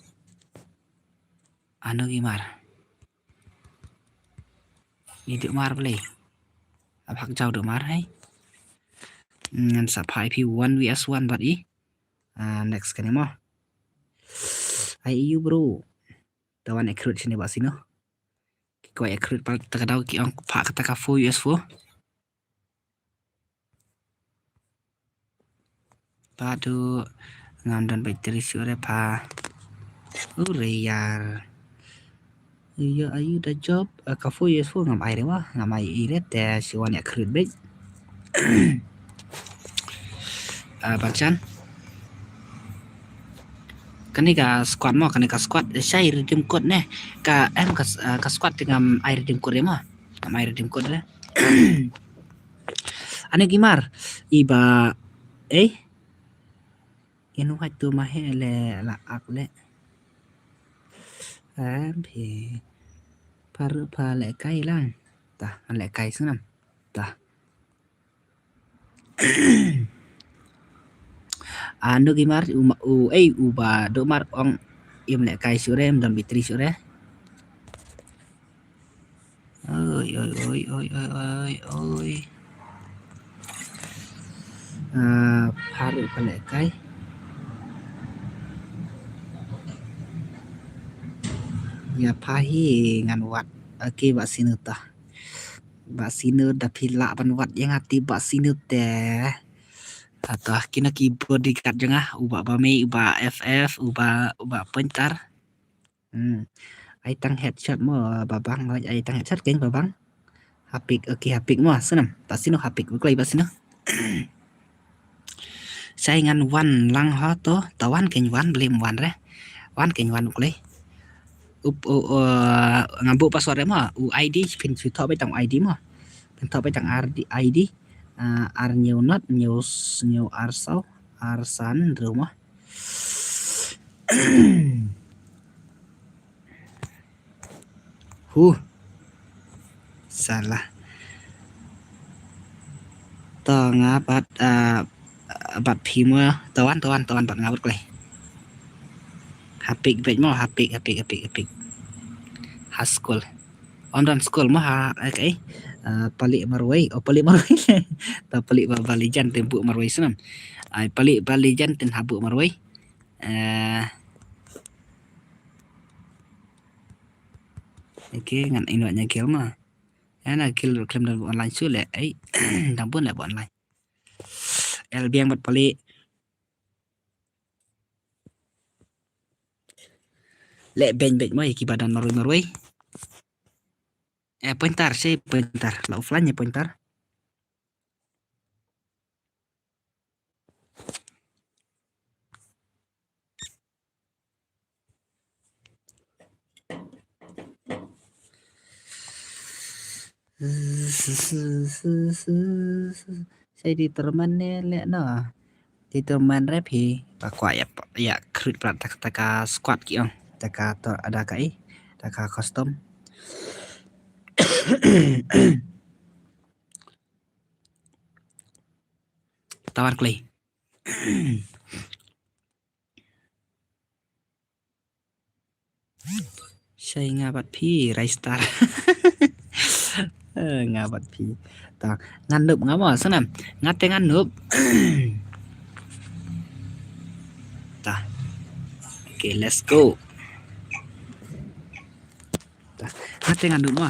Anu Gimar. Ni Duk Mar play. Ap hak jaw Duk Mar hai. Ngan sa phai phi one V S one bad i. Ah, next kane mo. Ai, you bro. Tawan accurate sini ba sino. Ki kwai accurate pal ta ka daw ki ong pha kata ka four U S four. Pha tu ngam don battery sure pha. Ure yar. Iya, ayu da job, eh, ka four U S four ngam ai re wa, ngam ai i re te si wan ya crude bait. Ah, bachan. Kane ka squad mo, kane ka squad, eh, shai redeem code ne. Ka, em, ka s-, ah, ka squad te ngam ai redeem code re mo. Ngam ai redeem code re. Ane Gimar, iba, eh? Inu haj tu mahe le la ak le. Em, phi. Par pa le kai lang. Ta, an le kai snam. Ta. Anu Gimar, u ma-, u, ei, uba Duk Mar ong im le kai sure, im don battery sure. Oi, oi, oi. Ah, pharu ka le kai. Ya pha hi ngan wad. Okay, ba sinu ta. Ba sinu da phi lah ban wad ya nga ti ba sinu te. Ata kino ki bodyguard jong nga, uba ba mei, uba F F, uba, uba pointer. Hmm. Ai tang headshot mo, Babang, ai tang headshot keng Babang. Hapik, okay, hapik mo, snam. Ba sinu hapik, buklai ba sinu. Sai ngan wan lang ho to, tawan keng wan, blim wan re. Wan keng wan buklai. Up, o, o, ngan bu password re mo, u I D, phin shu tho bai tang I D mo. Phin tho bai tang R D, I D. Ah, ar hynñiew not, hynñiew s-, hynñiew ar saw, ar san hynriew mo. Huh. Salah. To nga bad, ah, bad phi mo, tawan, tawan, tawan bad nga bad klei. Hapik bad mo, hapik, hapik, hapik, hapik. Ha school. Ym don school mo ha, eh, kaei. Ah, palik marwei, oh, palik marwei. Ta palik ba, ba lijan tin buk marwei snam. Ai, palik ba lijan tin ha buk marwei. Eh. Okay, ngan ino nya gel ma. Ana gel ruh khlem don online shu le. Ai, dang bun le online. El biang bad palik. Le beng beng mo ki ba don marwei marwei. Eh, pointer, si pointer. La offline ya pointer. Sai di terman ne le no. Di terman rep hi. Pakwa ya, ya create plat tak, taka squad ki ong. Taka to ada ka i. Taka custom. Tawan klei. Shai nga bad phi, Raistar. Eh, nga bad phi. Ta, ngan nup nga mo, snam. Nga te ngan nup. Ta. Okay, let's go. Ta, nga te ngan nup mo.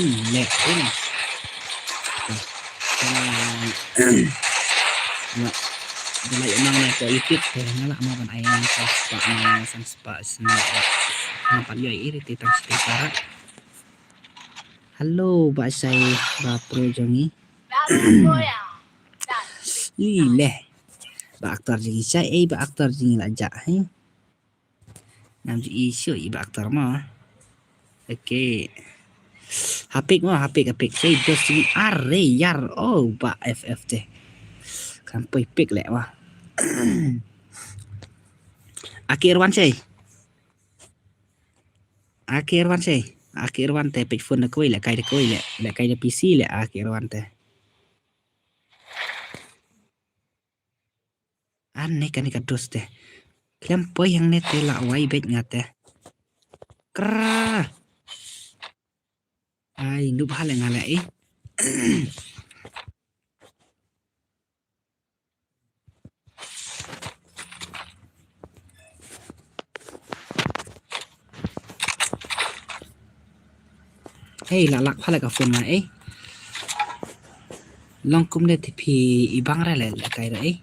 Hmm, leh, eh. Nga, nga la ïa nang na ka YouTube, te nga la mo ban ai nang san spah, nang san spah, san spah. Nga pat ïoh iri te tang siti para. Hello, Bah Shai, Bah Pro jong ngi. Ih, leh. Bah Actor jong ngi, Shai, eh, Bah Actor jong ngi la jah, eh. Ngam ju i shuh i Bah Actor mo. Okay. Hapik mo, hapik, hapik. Shai dos sini are yar. Oh, Bah F F te. Kan poi pik leh mo. Aki Irwan Shai. Aki Irwan Shai. Aki Irwan te peit phone da kawei leh kai da kawei leh. Leh kai da P C leh Aki Irwan te. An ne kane ka dos te. Khlem poi hangne te la wai beit nga te. Kra. Ai, nup ha le nga le, eh. Hei, la lak pha le ka phone nga, eh. Long kumne te phi i bang re le, le kai re, eh.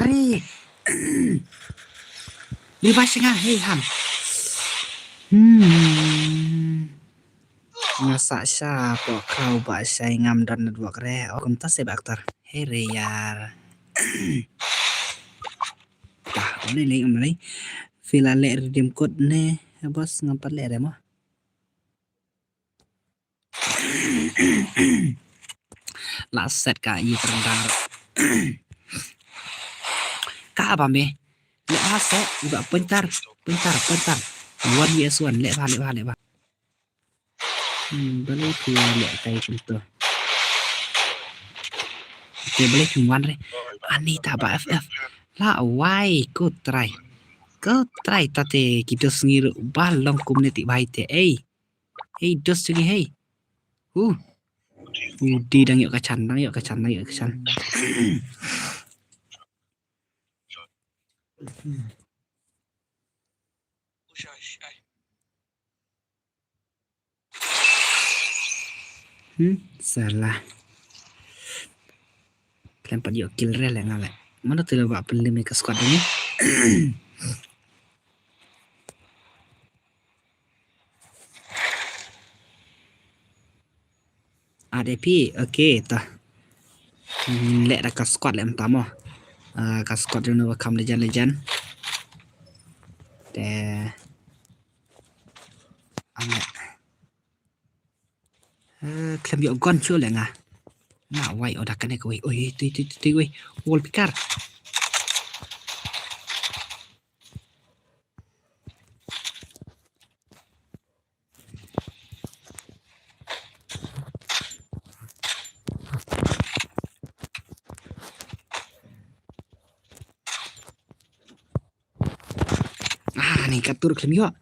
Are. Li ba shinga hei ham. Hmm. Nga sa sha po kau ba shai ngam don network re. O kumta se ba aktor. Hei re yar. Tah, um lei lei, um lei. Fila le redeem code ne. Bos ngam pat le re mo. La set ka i rendang. Ka ba me. Le ba se, i ba pintar, pintar, pintar. One V S one, le ba, le ba, le ba. Hmm, balei phi le kai kumto. Te balei phi wan re. Ani ta ba F F. La wai ko try. Ko try ta te ki dos ngi ru ba long kumne ti bai te ei. Ei, dos jong ngi hei. Uh. Uh, di dang ïoh ka chan, dang ïoh ka chan, dang ïoh ka chan. Hmm, salah. Khlem pat ïoh kill re le nga le. Mano te le ba pynlem ïa ka squad ni. Ada pi, okay, ta. Hmm, leh da ka squad leh mynta mo. Ah, ka squad jong u ba kham legend, legend. Te. Ang leh. Eh, khlem ïoh gun shuh leh nga. Nga wai, oh, da kane kawei. Oi, tui, tui, tui, tui, wei. Wall picker. Ah, ni ka tur khlem ïoh.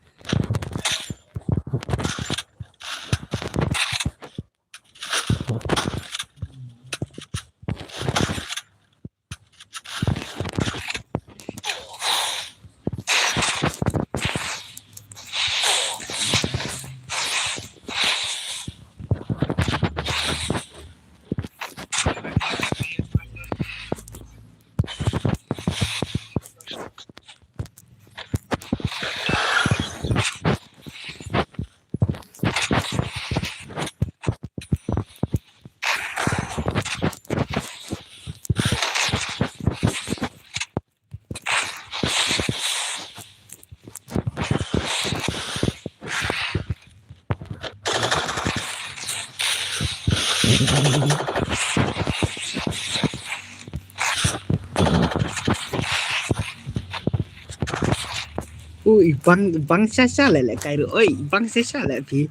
Ui, bang, bang sha sha leh leh kai ru. Oi, bang sha sha leh phi.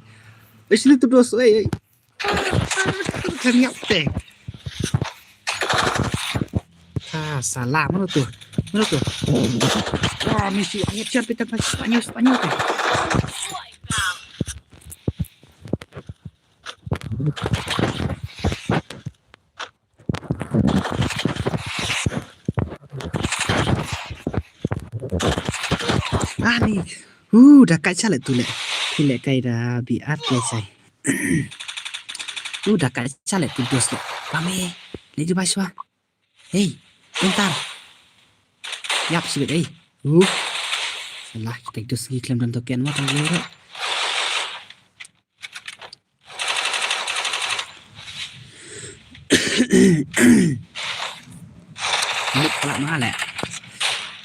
Oi, sini tu dos, oi, oi. Kan yak te. Ha, salah, mana tu? Mana tu? Wah, misi, ayo, siap, kita pas Spanyol, Spanyol te. Ani. Uh, da kat sha leh tu leh. Phi leh kai da bi at leh sai. Uh, da kat sha leh tu dos leh. Pame. Leh di ba shwa. Hei, pintar. Yap sibit, hei. Uh. Salah, kita dos gi klem don token ma tang leh. Mut pala ma leh.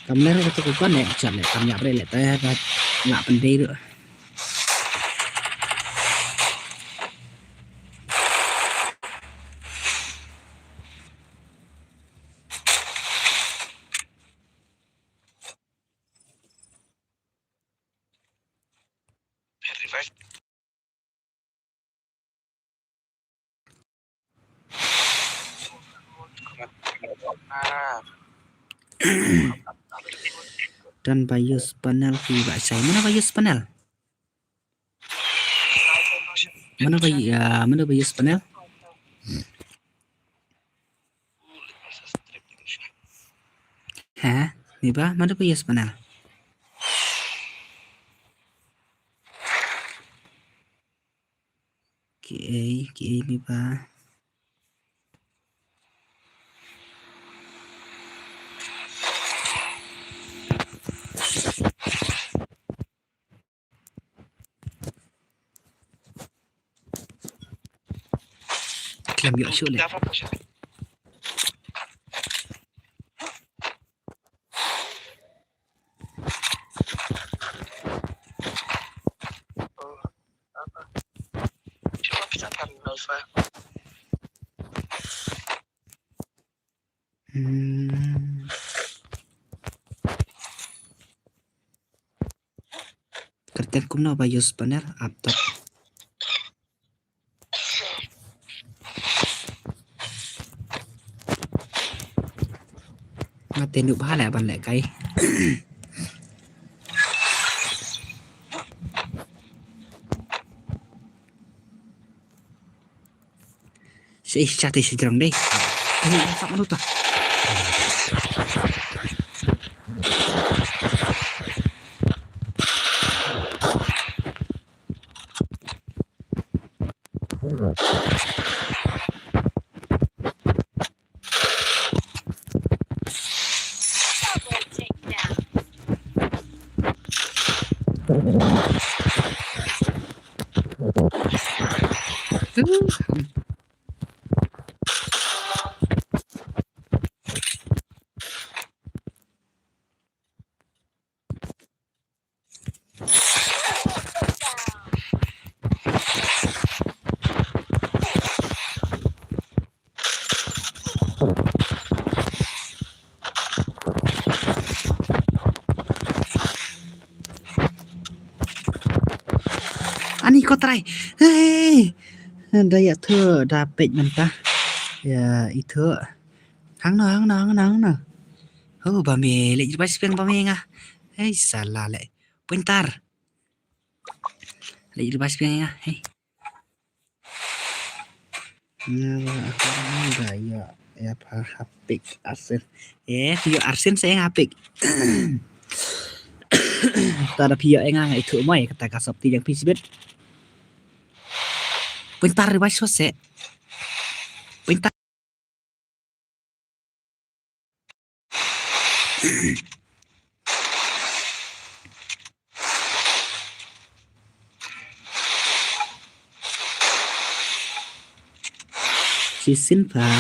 Kam leh ka tu ko ne, chat leh, kam yap leh, leh, te, la pendai tu. Dan ba use panel ki ba sai. Mana ba use panel? Mana ba, ah, mana ba use panel? Ha? Ni ba, mana ba use panel? Ki ei, ki ei ni ba. Klem ïoh shuh leh. Hmm. Kyrteng kumno ba use panel up top. Nga te nuh bha leh ban leh kai. Shi, shi, shi, shi, jrong dei. Ini, ini, tak menurut lah. Ani ko trai. Hei. Da ïa thu da peit mynta. Ïa i thu. Hang no, hang no, hang no, hang no. Ho ba me leh jubas peng ba me nga. Hei sala leh. Pintar. Leh jubas peng nga. Hei. Nga ba da ïa ïa pha hapik asen. Eh, phi ïoh arsen sa ïa nga hapik. Ta da phi ïoh ïa nga nga ithuh mai kata ka sop ti jang phi sibit. Pintar ri ba sho se. Pintar. Shisien pha.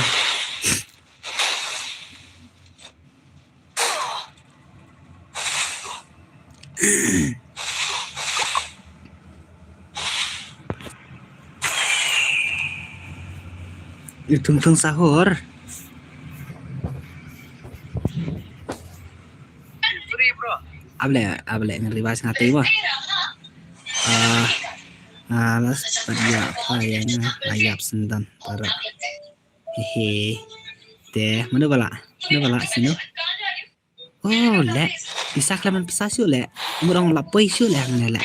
Tung tung sahur. Able, able ngan revise nga te ba. Ah, ah, last part ya pa ya nga la yap sendan para. Hehe. Te, mano bala? Mano bala sino? Oh, le. Isa khlaman pisa shu le. Murong la poi shu le hangne le.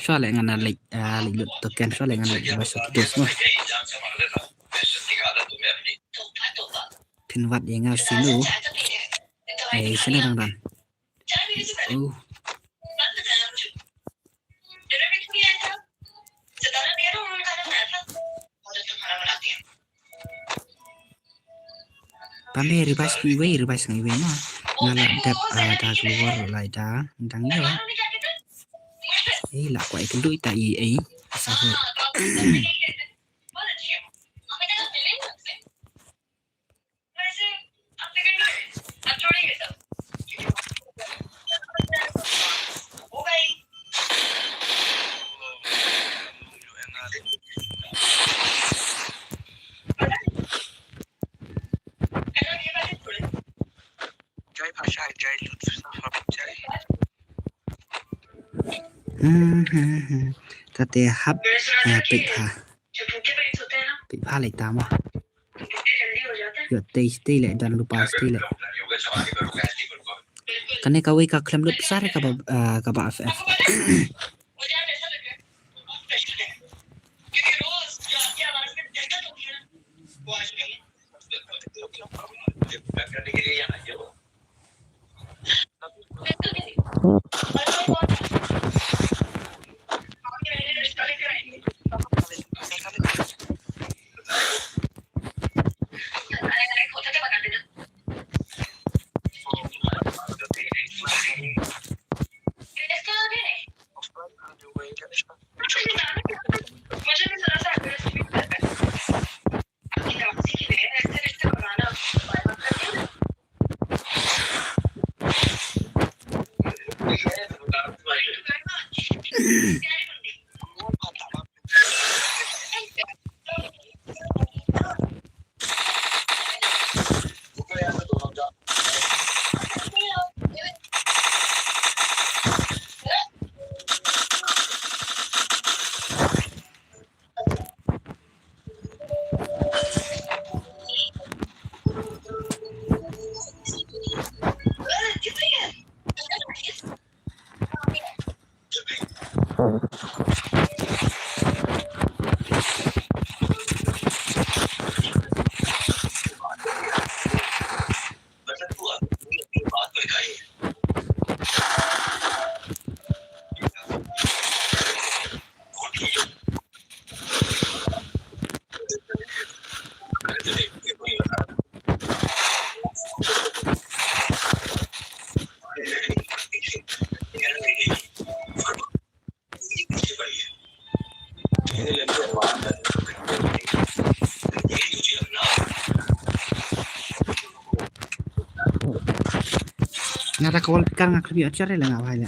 Shu le ngan le, ah, le lut token shu le ngan le ba shu kitus mo. Phin wat ye nga sino. Eh, sino dang dan. Oh. Pambe revise ku iwei, revise nga iwei na. Nga la dep, ah, da keluar lai da dang ïa. Eh, la kwai kynduh ita i, eh, sahur. Hmm, hmm, hmm. Kate hap, eh, peit pha. Peit pha lai ta ma. Ïoh tei, tei leh, don lypa tei leh. Kane kawei ka khlem lut pisa re kaba, ah, kaba F F. Nga da ka wall picker nga khlem ïoh share le nga bhai le.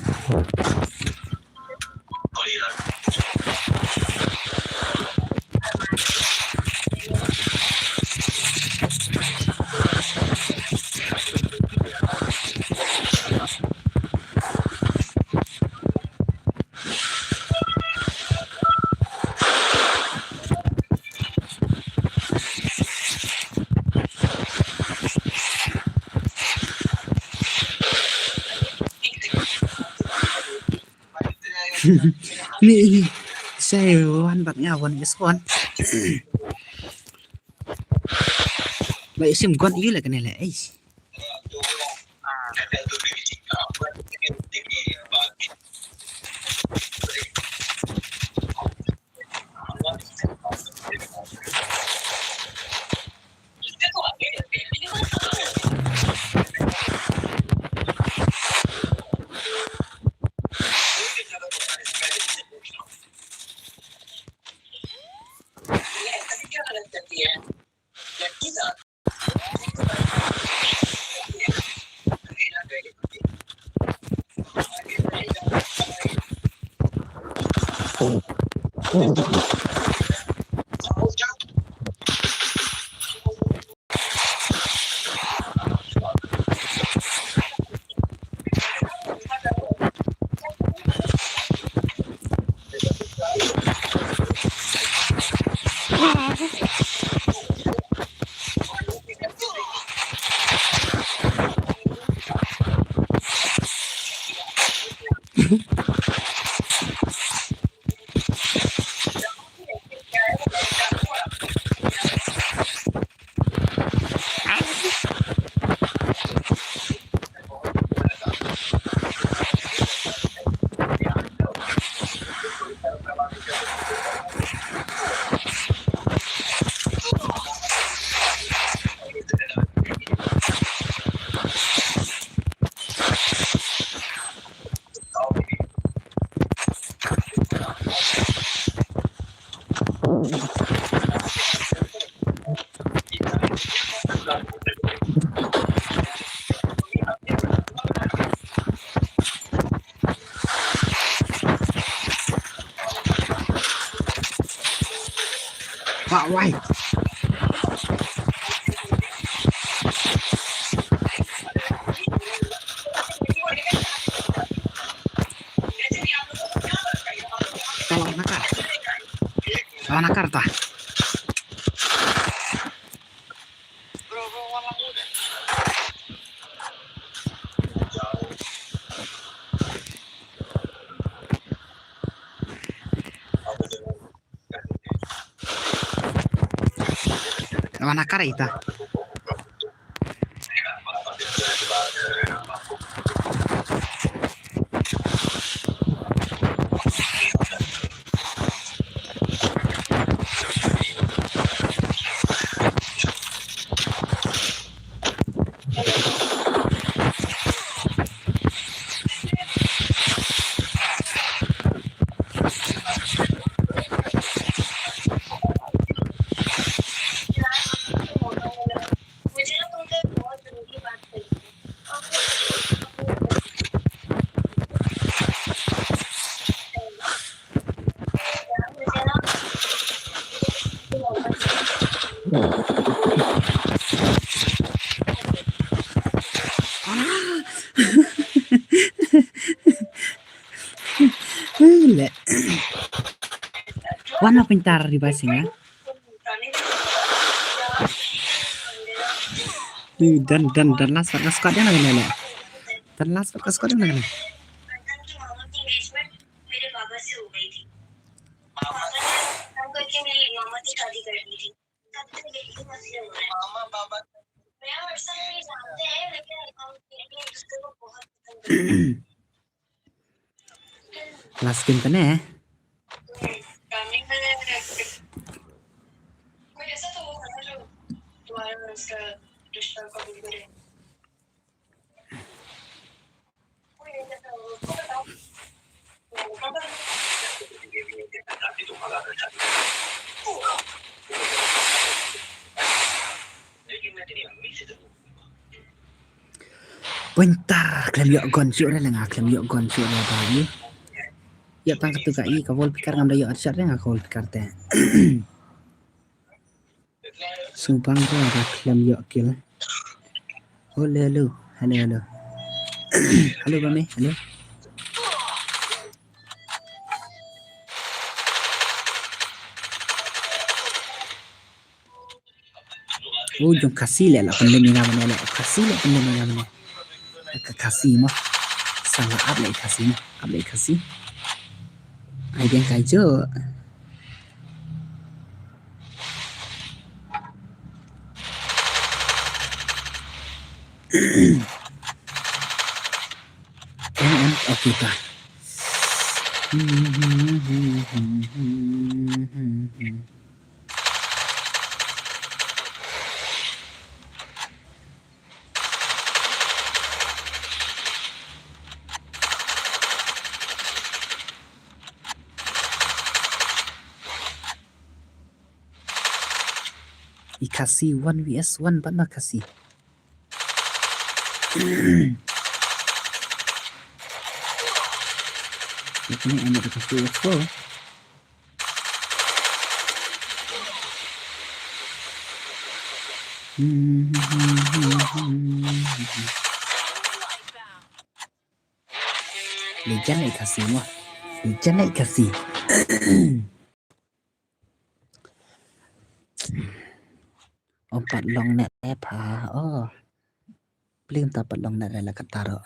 Ni, ni. Sai wan bat nga wan is wan. Lai sim gon yu la kane le. Ei. Wah, wai. Tolong nakar. Tolong nakar ta. Wan nakar ita. Le. Wan ma pintar di basing ya. Dan dan dan last part ka squad dia lagi ni. Dan last part ka squad dia lagi ni. Last game tane. Pointer, khlem ïoh gun shuh re, nga khlem ïoh gun shuh re ba ïa. Ïa tang katu ka i ka wall picker ngam da ïoh shot re nga ka wall picker te. Subang re ba khlem ïoh kill. Hello, hello. Hello, hello. Hello, ba me, hello. Oh, jong Khasi le la pynlem ïa nga mane le. Khasi le pynlem ïa nga mane. Ka Khasi mo. Sa nga ap le Khasi mo. Ap le Khasi. Ai deng kai jo. Em, em, okay, ta. I Khasi one V S one bad ma Khasi. Ïa kane em da ka Khasi ïa ko. Lijan ai kasi mo. Lijan ai kasi. Ong pat long net e pha. Oh. Plim ta pat long net e la kataro.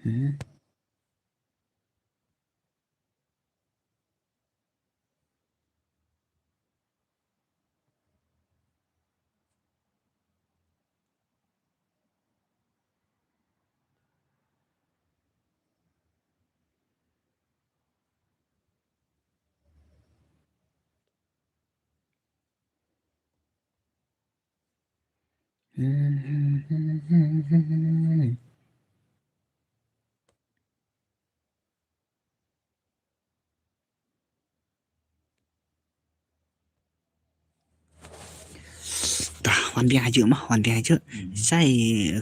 Hmm. Tah, wan biang hajuh mah, wan biang hajuh. Hmm. Sai,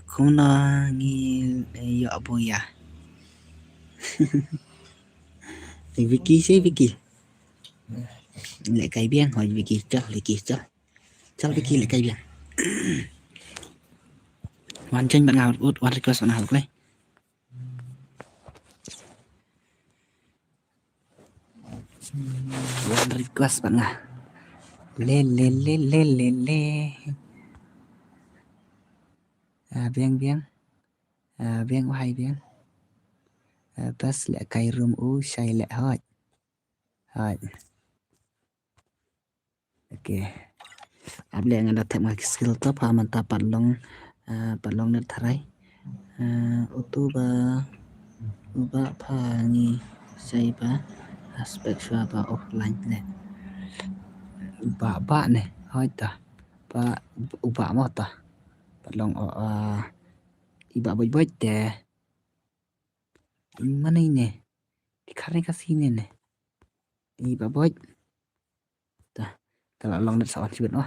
kumno ngi, eh, ïoh buya. Vicky, sai Vicky. Lehkai biang, hoi Vicky, chal, Vicky, chal. Chal Vicky, lehkai biang. Wan join bad nga, wan request bad nga, okay. Wan request bad nga. Le, le, le, le, le, le. Ah, biang, biang. Ah, biang, wahai biang. Ah, bas lehkai room u, shai leh hoi. Hoi. Okay. Ap leh nga da thep nga ki skill to pha mynta pat long, ah, pat long net tharai. Ah, utu ba, uba pha ngi shai ba, aspect shwa ba offline leh. Uba ba ne, hoi ta. Ba, uba mo ta. Pat long, oh, ah, iba boj boj te. Mane ne. Ki khar ne ka si ne ne. Iba boj. Ta, ta la long net sa wan shibit mo.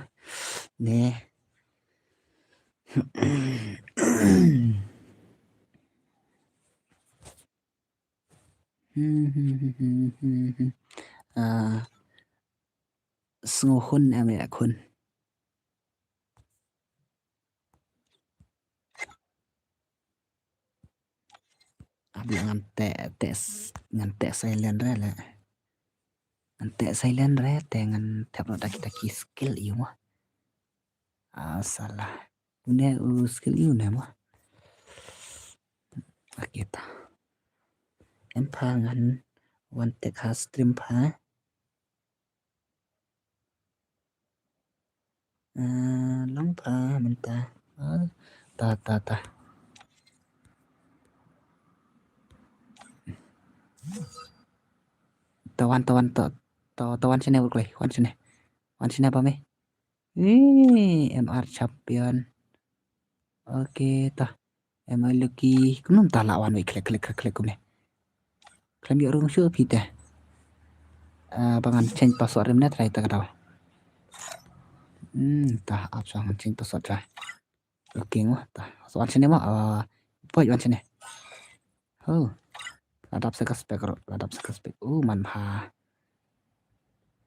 Ne. Ah, sngew hun em ïa khun. Ap leh ngan teh, teh s-, ngan teh silent re leh. Ngan teh silent re te ngan thep noh da kita ki skill ïa u mo. Ah, salah. Une u skill ïa une mo. Okay ta. Em pha ngan wan teh ha stream pha. Ah, long pha mynta. Ah, ta, ta, ta. Ta wan, ta wan, ta, ta, ta wan shane u kloi, wan shane. Wan shane ba me. Eh, M R champion. Okay, ta. Em ai lucky. Kumno ta la wan wei klik, klik, klik, klik kumne. Khlem ïoh rung shuh phi te. Ah, ba ngan change password rim ne trai ta ka daw. Hmm, ta ap sa ngan change password trai. Okay mo, ta. So wan shane mo, ah, poi wan shane. Oh. La dap sa ka spek ro, la dap sa ka spek. Oh, man bha.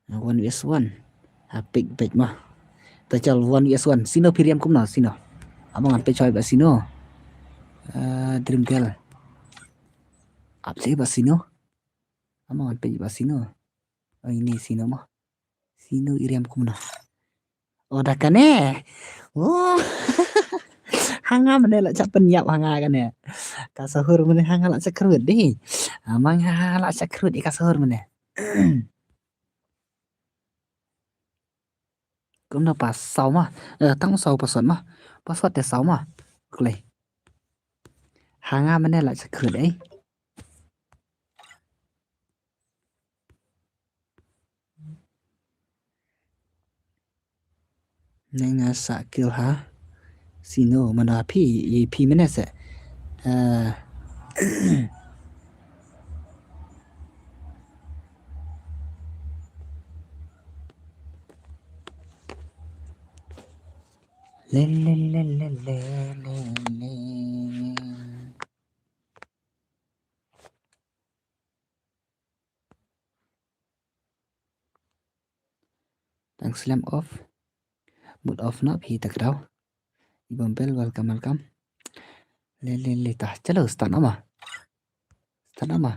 One V S one. Ha, pick, pick mo. Ta chal one V S one. Sino phi riam kumno, sino. Amo ngan peit choi ba sino. Ah, Dream Girl. Ap se ba sino. Amo ngan peit ba sino. Oh, ini sino mo. Sino i riam kumno. Oh, da kane. Oh. Hanga mane la chap pynïap hanga kane. Ka sahur mane hanga la chap khrut dei. Amang ha la chap khrut i ka sahur mane. Kumno pa saw ma. Eh, tang saw password ma. Password te saw ma. Klei. Hanga mane la chakhrut ei. Nang nga sa kill ha. Sino mana phi, i phi mane se. Eh. Le, le, le, le, le, le. Slem off. Mut off noh phi ta ka daw. Ibang bel, welcome, welcome. Le, le, le, ta. Chalo, start noh ma. Start noh ma.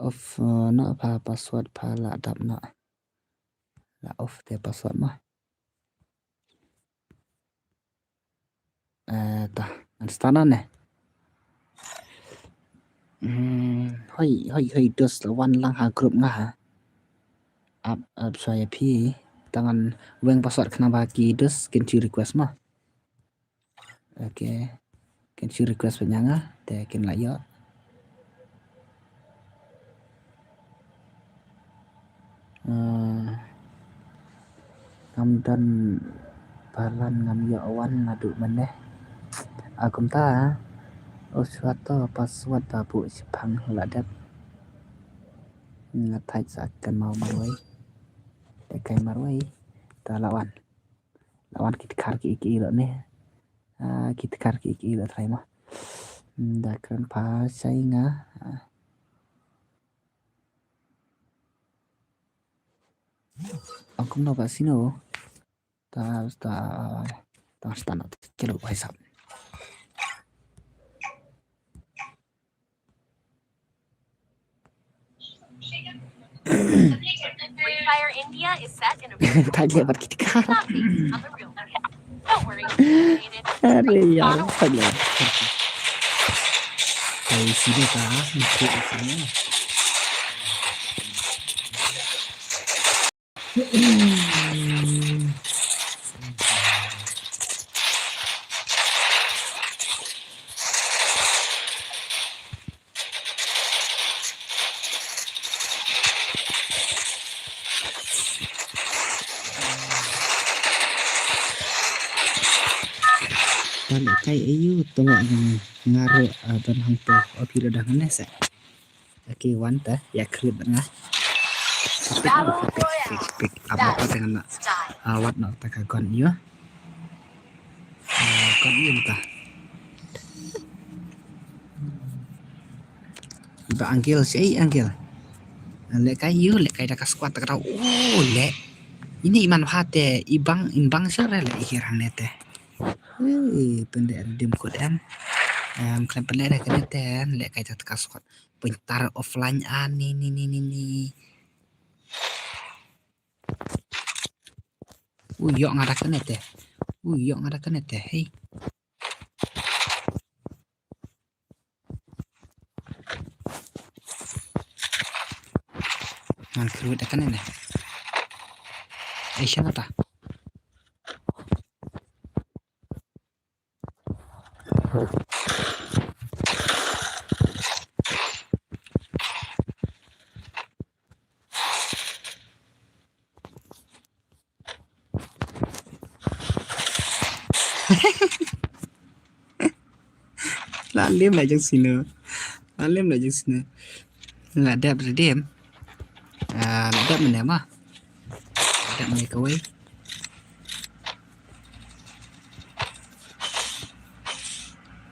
Off, uh, noh pha password pha la dap noh. La off te password ma. Eh, ta, ngan start noh ne. Hmm, hoi, hoi, hoi, dos la wan lang ha group nga ha. Ap, ap, shuwa ïa phi. Ta ngan weng password khnang ba ki dos kin shu request ma. Okay. Kin shu request bad nga, te kin lah ïoh. Eh, ngam don balan, ngam ïoh wan naduh mynne. A kumta, u shuwa to password ba buh shiphang la dep. Nga thait sa kan mau marwei. Te kai marwei. Ta la wan. La wan ki tkhar ki ki lo ne. Ah, ki tkhar ki ki lo trai ma. Hmm, da kren pha shai nga. Ah. Ong kumno ba sino. Ta, ta, ta, ta, ta, chalo, bhai sahab. Free Fire India is set in a Thait leh bad ki tkhar. Not me. I'm the real one. Don't worry. Are yaar, thait leh. Kai sini ka, mesti sini. Tang kai ayu tong nga ro, ah, ban hangto, o phi lo dah ngane sa. Okay, wan ta, ïa create bad nga. Pick, pick, pick, pick. Apa, apa tengah nak? Ah, wat nak ta ka gun ïa. Ah, gun ïa ta. Ba angle, si angle. Leh kai ïa, leh kai da ka squad ta ka tau. Oh, leh. Ini iman bha te, ibang, imbang sure leh ihir hangne te. Hei, pynleh redeem code em. Em, khlem pynleh da kane te, leh kai da ka squad. Pyntar offline ani, ni, ni, ni, ni. U ïoh nga da kane te. U ïoh nga da kane te. Hei. Ngan create da kane ne. Ai, sha nga ta. La lem la jong sino. La lem la jong sino. La dep redeem. Ah, la dep mynne ma. La dep mynne kawei.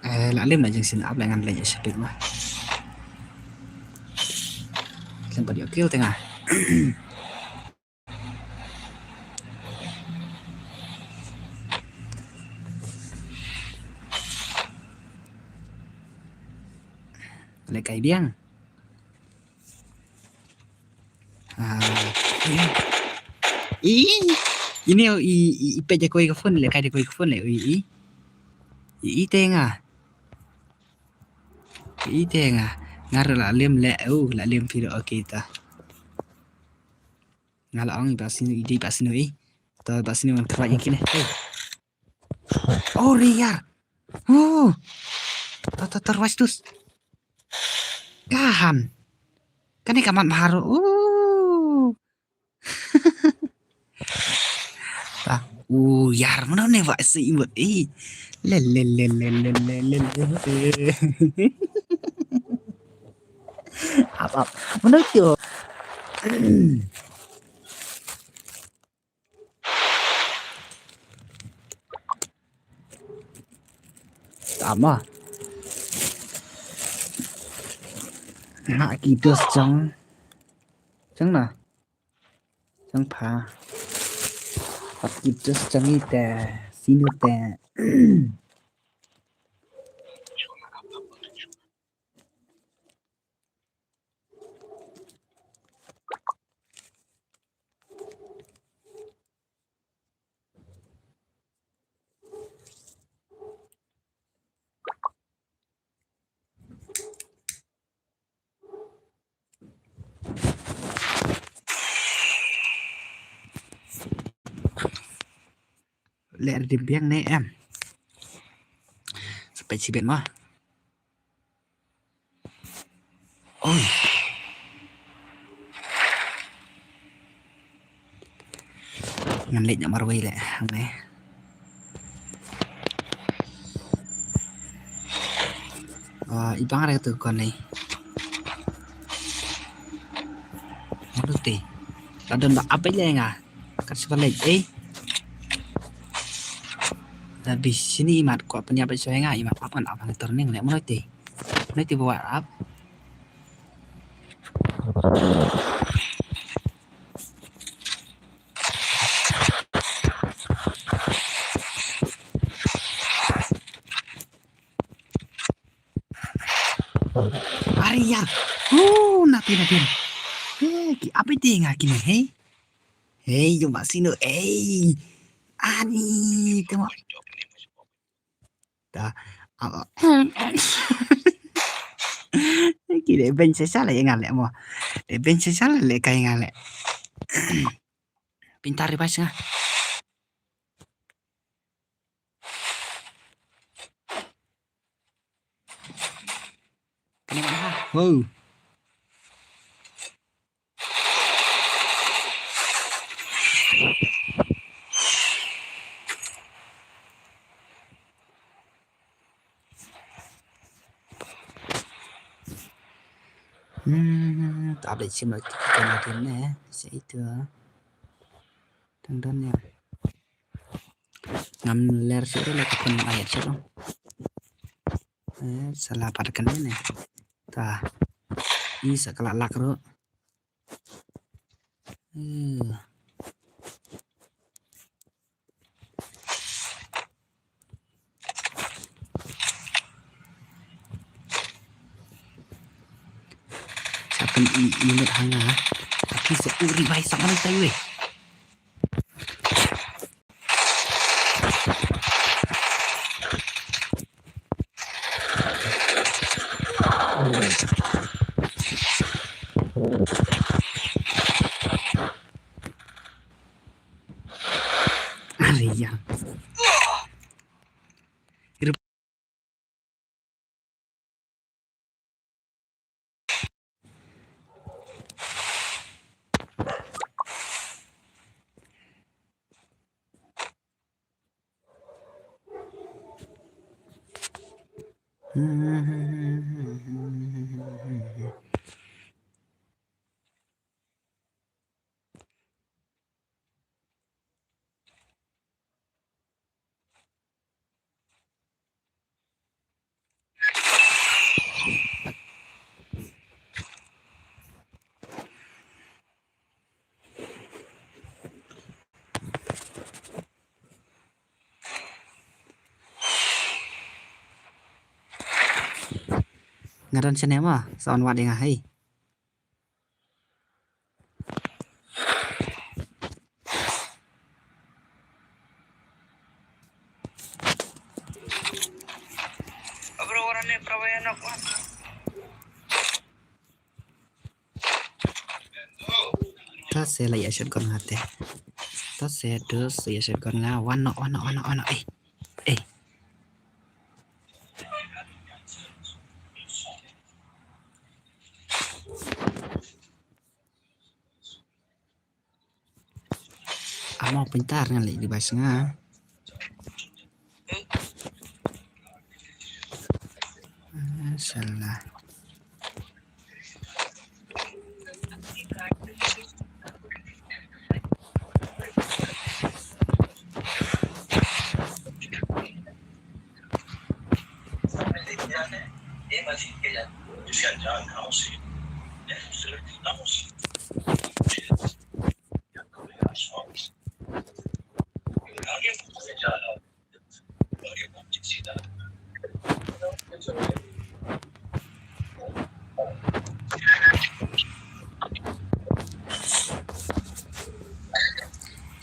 Eh, la lem la jong sino, ap la ngan leh shapik ma. Lem pat ïoh kill te nga. Leh kai biang. Ah, i, ini i, i, i peit da kawei ka phone, leh kai da kawei ka phone leh, i, i. I, i te nga. I te nga. Nga ruh la lem leh, oh, la lem phi ruh, okay ta. Nga la ong i ba sino, i dei ba sino i. To ba sino ngan try ïa kine. Hey. Oh, re ïar. Oh. To, to, to, watch this. Kahan. Kane ka mat maharo. Oh. Ta. Oh, ïar, mano ne wa se imut. Eh. Le, le, le. Ap, ap. Mano tu? Tama. Nga ki dos jong. Jong na. Jong pha. Ki just changi te sinu te. Leh rim biang ne em. Sampai chibet ma. Oi. Ngan leit noh marwei leh hangne. Ah, i bang re tu kon nei. Mano te? La don ba ap leh nga. Kat shuwa leit eh. Da bi sini imat ko pynïap shuwa nga imat ap ngan ap hang turning leh mano te. Mano te ba ap. Are ïa. Oh, napi napi. Hey, ki ap ïa nga kine, hey. Hey, jom ba sino, hey. Ani, tengok. Ta. Ki dei ben sesal ïa nga leh mo. Dei ben sesal leh kai nga leh. Pintar ri bas nga. Kena mana? Wow. Hmm, ta update sim lagi kena game ne. Sa itu. Tang don ya. Ngam ler shuh ruh la ka pun ayat shuh ruh. Eh, salah pat kane ne. Ta. Ni sa ka lak lak ruh. Eh. Sa pyn i i mut hanga. Tapi sa uri bai sa mana tai weh. Are ïa. Nga don shane ma, sa wan wad ïa nga hei. Ta se la ïa shot gun nga te. Ta se dus ïa shot gun nga. Wan noh, wan noh, wan noh, wan noh. Eh. Eh. Amo pintar ngan leh device nga. Ah, salah.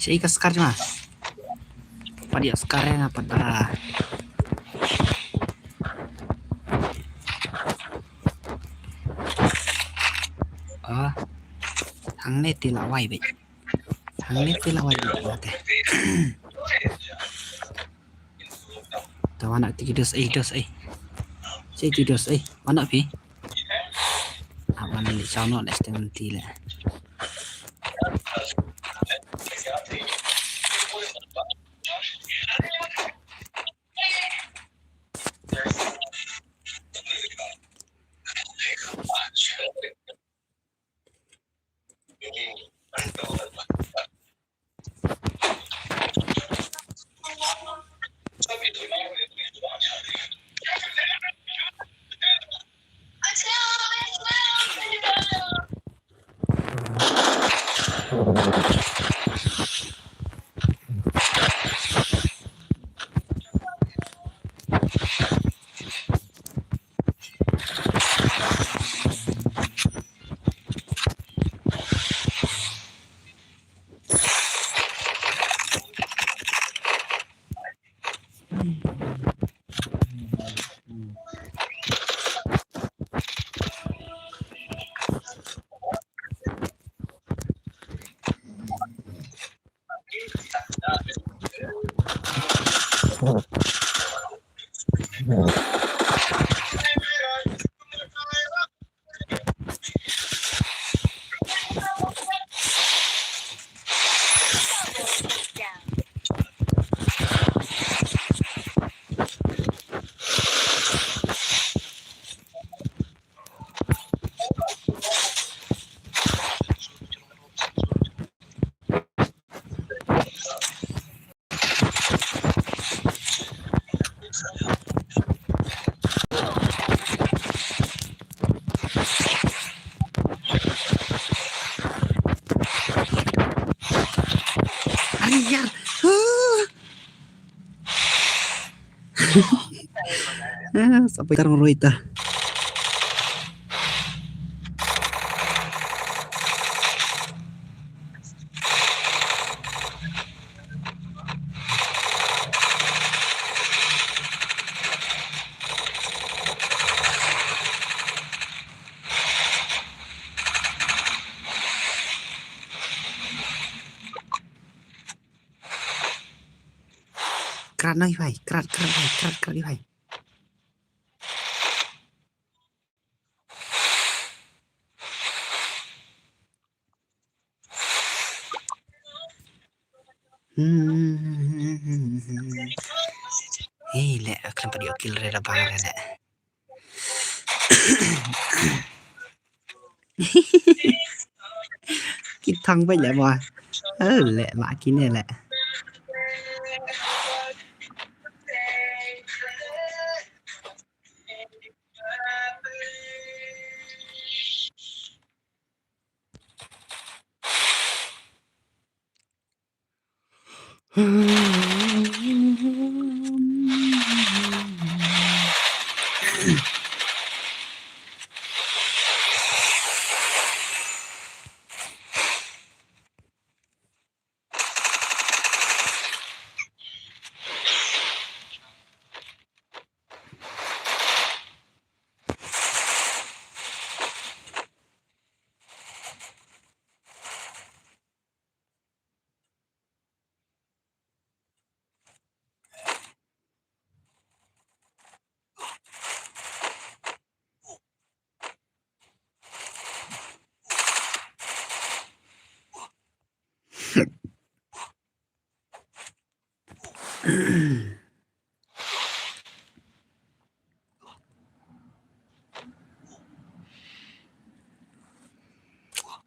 Shaei ka scar jong nga? Pat ïa scar ïa nga pat ba. Ah. Hangne te la wai beit. Hangne te la wai beit te. Te wan na te ki dos ei, dos ei. Shaei ki dos ei. Wan na phi. Ah, wan na leit shaw noh leit stem ti leh. Aiyar. Ah, sampai tar meroi ta. Krat na i bai, krat, krat bai, krat, krat i bai. Hmm. Hei, leh, khlem pat ïoh kill re da bang re leh. Ki thang ba leh ma. Eh, leh, ma kine leh.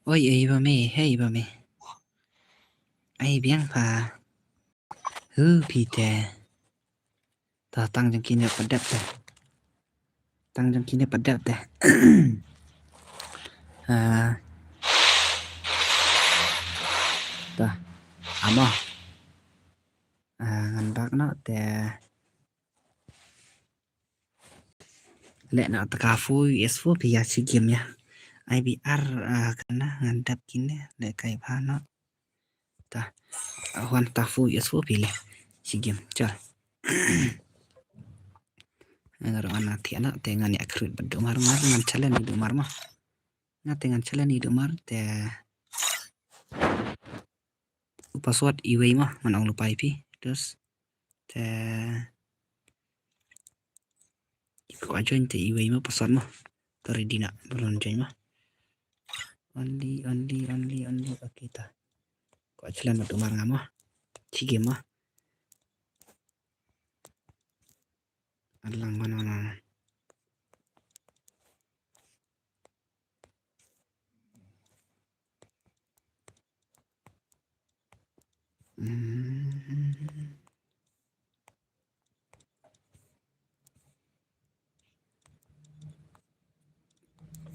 Oi, ei ba me, hei ba me. Ei biang pha. Hu phi te. Ta tang jong kine pat dep te. Tang jong kine pat dep te. Ah. Ta. Amo. Ah, ngan bak noh te. Leh noh ta ka four U S four phi ïa shi game ïa. I B R, ah, kana ngan dep kine leh kai pha noh. Ta. Wan ta fu yes fu pile. Shi game. Chal. Nga ruh ngan thiah noh te ngan ïa create bad Dumar, ngan, ngan challenge ïa Dumar mo. Nga te ngan challenge ïa Dumar te u password iwei mo, ngan ong lypa ïa phi. Terus te ïa phi kwah join te iwei mo password mo. Te ready noh, balon join mo. Only, only, only, only. Okay ta. Kwah challenge bad Dumar nga mo. Shi game mo. Alang wan wan wan. Hmm.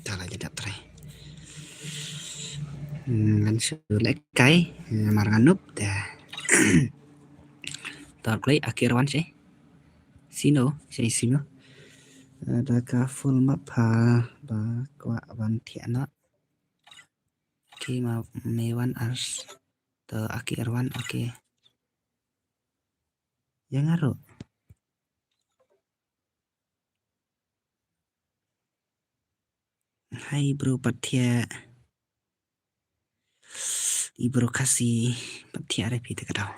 Ta la jadap trai. Hmm, ngan shu lehkai, eh, mar ngan nup, dah. Tor klei, akhir wan sih. Sino, sih sino. Eh, da ka full map ha, ba kwah wan thiah noh. Okay, ma, me wan ar. To, akhir wan, okay. Ïa nga ruh. Hai bro Pathia. I bro Khasi Pathia re phi te ka daw.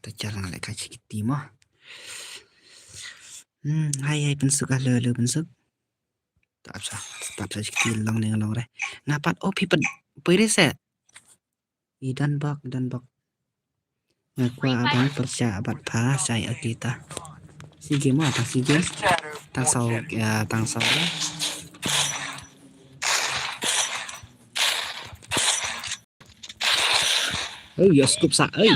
Ta chal nga lehkai shi kti mo. Hmm, hai, hai, Pynsuk, hello, hello, Pynsuk. Tap sa, tap sa shi kti long ne long re. Nga pat, oh, phi pat, poi re se. I don bok, don bok. Nga kwah ban pyrshah bad pha, shai, okay ta. Shi game mo, tang shi game. Tang saw, ïa, tang saw. Oi, ïa scoop sa, oi.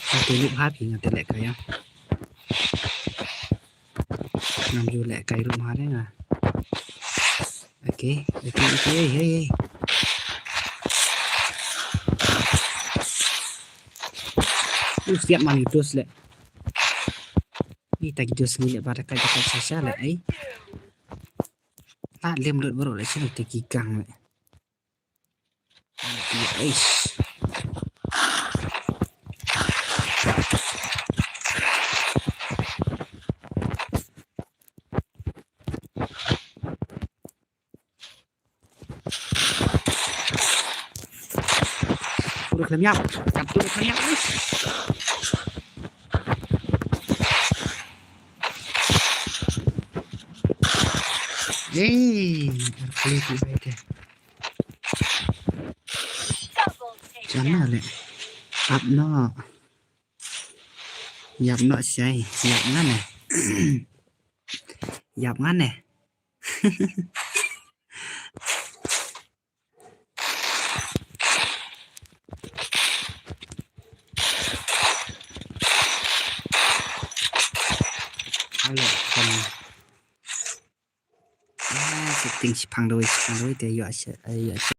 Nga te lehkai phi, nga te lehkai ïa. Ngam ju lehkai ruh ma re nga. Okay, okay, okay, hey, hey. Uh, siap man i dos leh. Ni ta ki dos ni leh ba da kai da kai sha sha leh, eh. Ta lem lut baroh leh sini te ki gang leh. Eish. Pura khlem ïap. Kat pura khlem ïap, eish. Ei, ar kali tu bai te. Jana le. Ap no. Ïap no shai. Ïap ngan eh. Ïap ngan eh. Hello, kan. Ah, setting shipang doi, shipang doi te ïoh sha, eh, ïoh sha.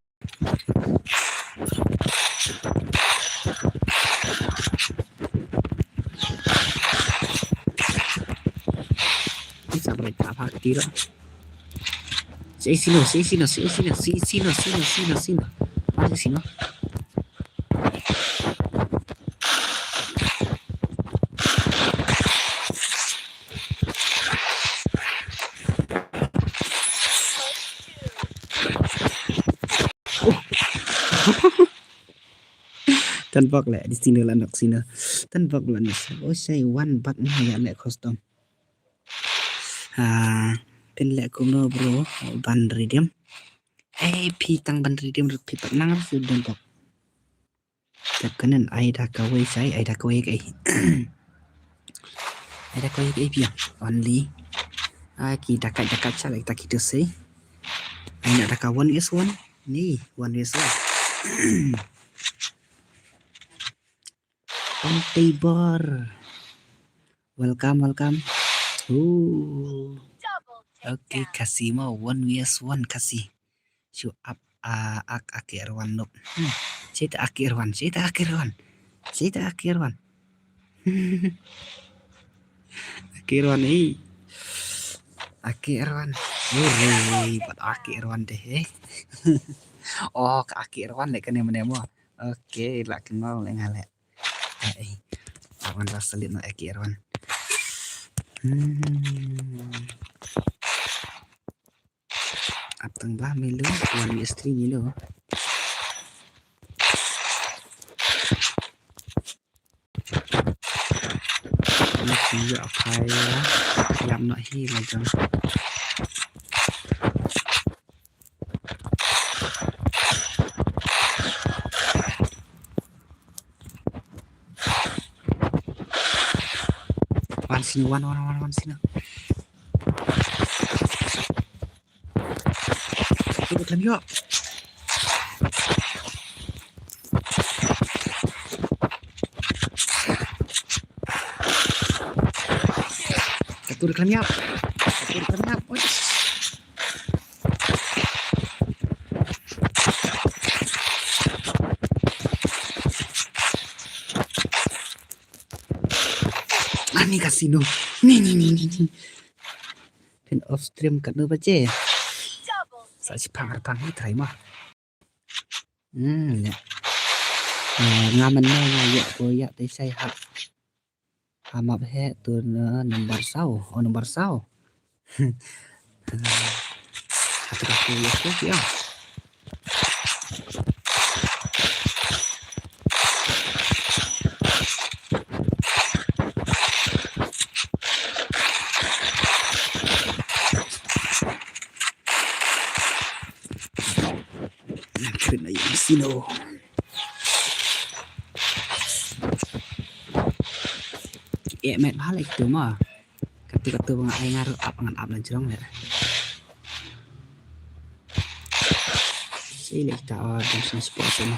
Isa brai ta pha kti ro. Sei sino, sei sino, sei sino, sei sino, sino, sino, sino. Pha sei sino. Tan bok leh, di sini lah nak sini. Tan bok lah nak. Oh, saya wan bak ni ya leh custom. Ah, pynleh kumno bro, ban redeem. Eh, phi tang ban redeem, phi pat nang redeem bok. Tep kanen, ai da kawei sai, ai da kawei kai. Ai da kawei kai pia. Only. Ai ki da kai da kai cha lai ta ki tu sai. Ai na da ka one is one. Ni, one is one. One table. Welcome, welcome. Ooh. Okay, Khasi mo, one is one Khasi. chu ap a ak aki Irwan nup. Hmm. Chita aki Irwan, chita aki Irwan. Chita aki Irwan. Aki Irwan, eh. Aki Irwan. Uri, pat aki Irwan deh, eh. Oh, ka aki Irwan leh kane mane mo. Okay, la kenal leh nga leh. Ai, awan la selit na aki Irwan. Hmm. Ap tang ba milu, wan mi istri milu. Ni ki ya phai ya, yam na hi la jang. Wan sini, wan, wan, wan, wan sini. Katto khlem ïoh. Katto khlem ïoh. Katto khlem ïoh. Oi. Ani kasino. Ni, ni, ni, ni, ni. Phin off stream katno baje? Sa shipang arpang ni try ma. Hmm, ya. Eh, nga man ne nga ya ko ya te sai ha. Ha map he tu na number saw. Oh, number saw. Ha tu ka ko ya ko ya. Nang kren ayo di sino. Eh, met balik tu ma. Katu katu bang ai ngaru ap ngan ap na jrong le. Sila kita, oh, dan sini sport tu ma.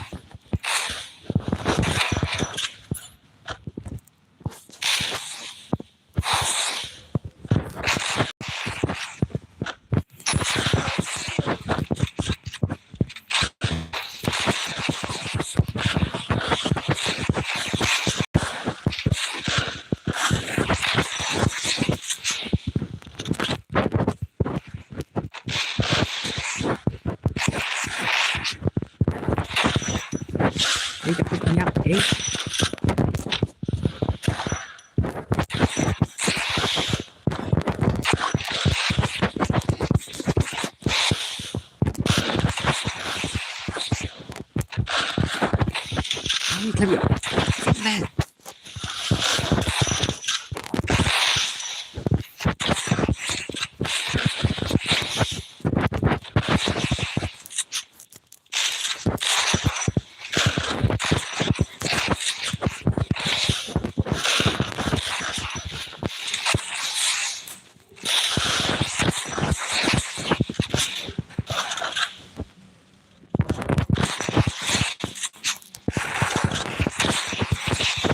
Eh, takut nyap, eh. Ang tabi.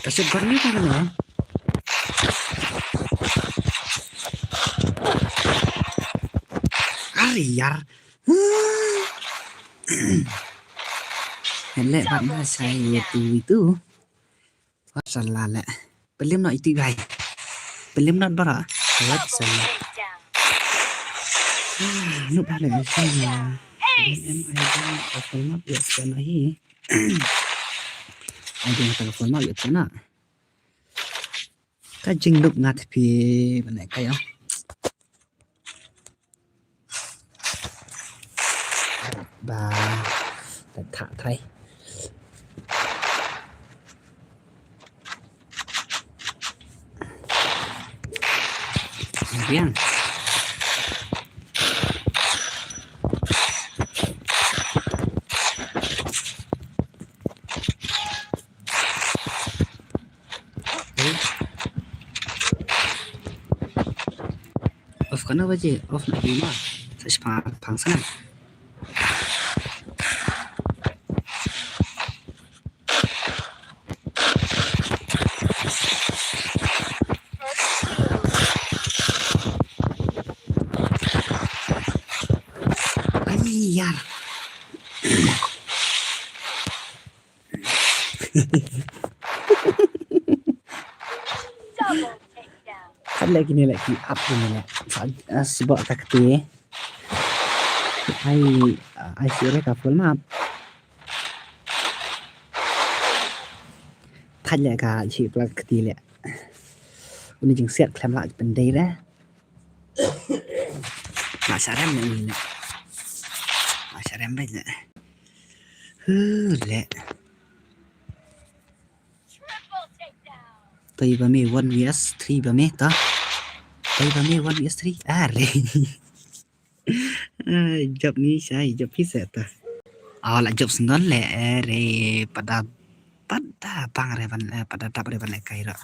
Kasih goreng apa ni? Ari yar. Hele bat na sai itu itu. Mashallah le. Pelim not itu bai. Pelim not bara. Let saya. Nuk bale saya. Em ai dang ka phone map ya sana hi. Ai dang ka phone map ya sana. Ka jinglup ngat phi bane ka ya. Ba, ta thai. Biang. Off katno baje, off na hi ma. Sa shi pang, pang sa na. Ai yar. Khat leh kine leh ki ap kine leh. Sa, eh, sibok ta kti. Ai, ai sire ka full map. Thait leh ka shi plak kti leh. Uni jingsiat khlem lah pyndei leh. Lah sharem leh uni leh. Lah sharem beit leh. Huh, leh. Toi ba me one V S three ba me ta. Toi ba me one V S three. Are. Ah, jop ni shai, jop phi se ta. Aw, la jop sngewdon leh, eh, re, pada, pada bang re ban, eh, pada dap re ban leh kai ra.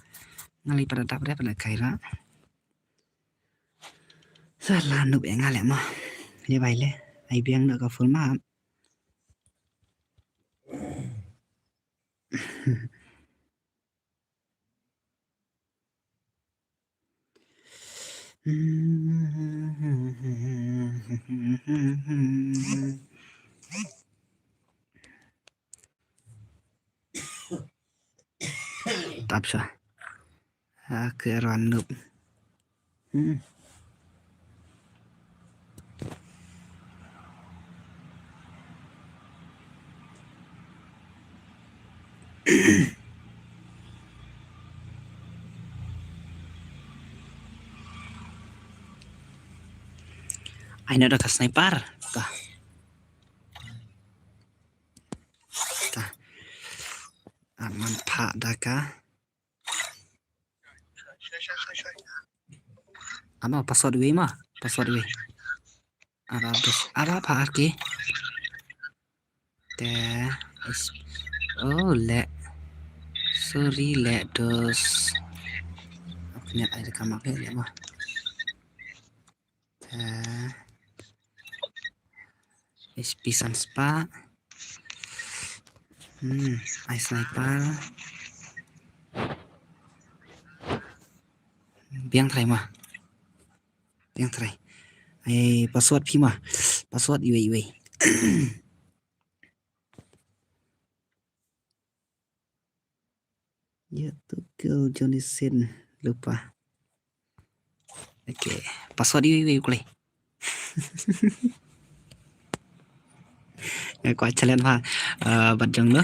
Ngali pada dap re ban leh kai ra. Sa la nup e nga leh ma. Leh bai leh. Ai biang da ka full map. Tap sha. Ha, ke ran nup. Hmm. Ai na da ka sniper. Ta. Ta. Aman pha da ka. Ama password wei ma, password wei. Ara bes, ara pa arki. Te, is, oh, le. Sorry, le, dos. Oke, ni ada kamar le, le ma. Te, H P san spah. Hmm, ai sniper. Biang trai ma. Biang trai. Ai password phi ma. Password iwei iwei. Ya tu kill Johnny Sin lupa. Okay, password iwei iwei u klei. Nga kwah challenge ha, eh, bad jong lo,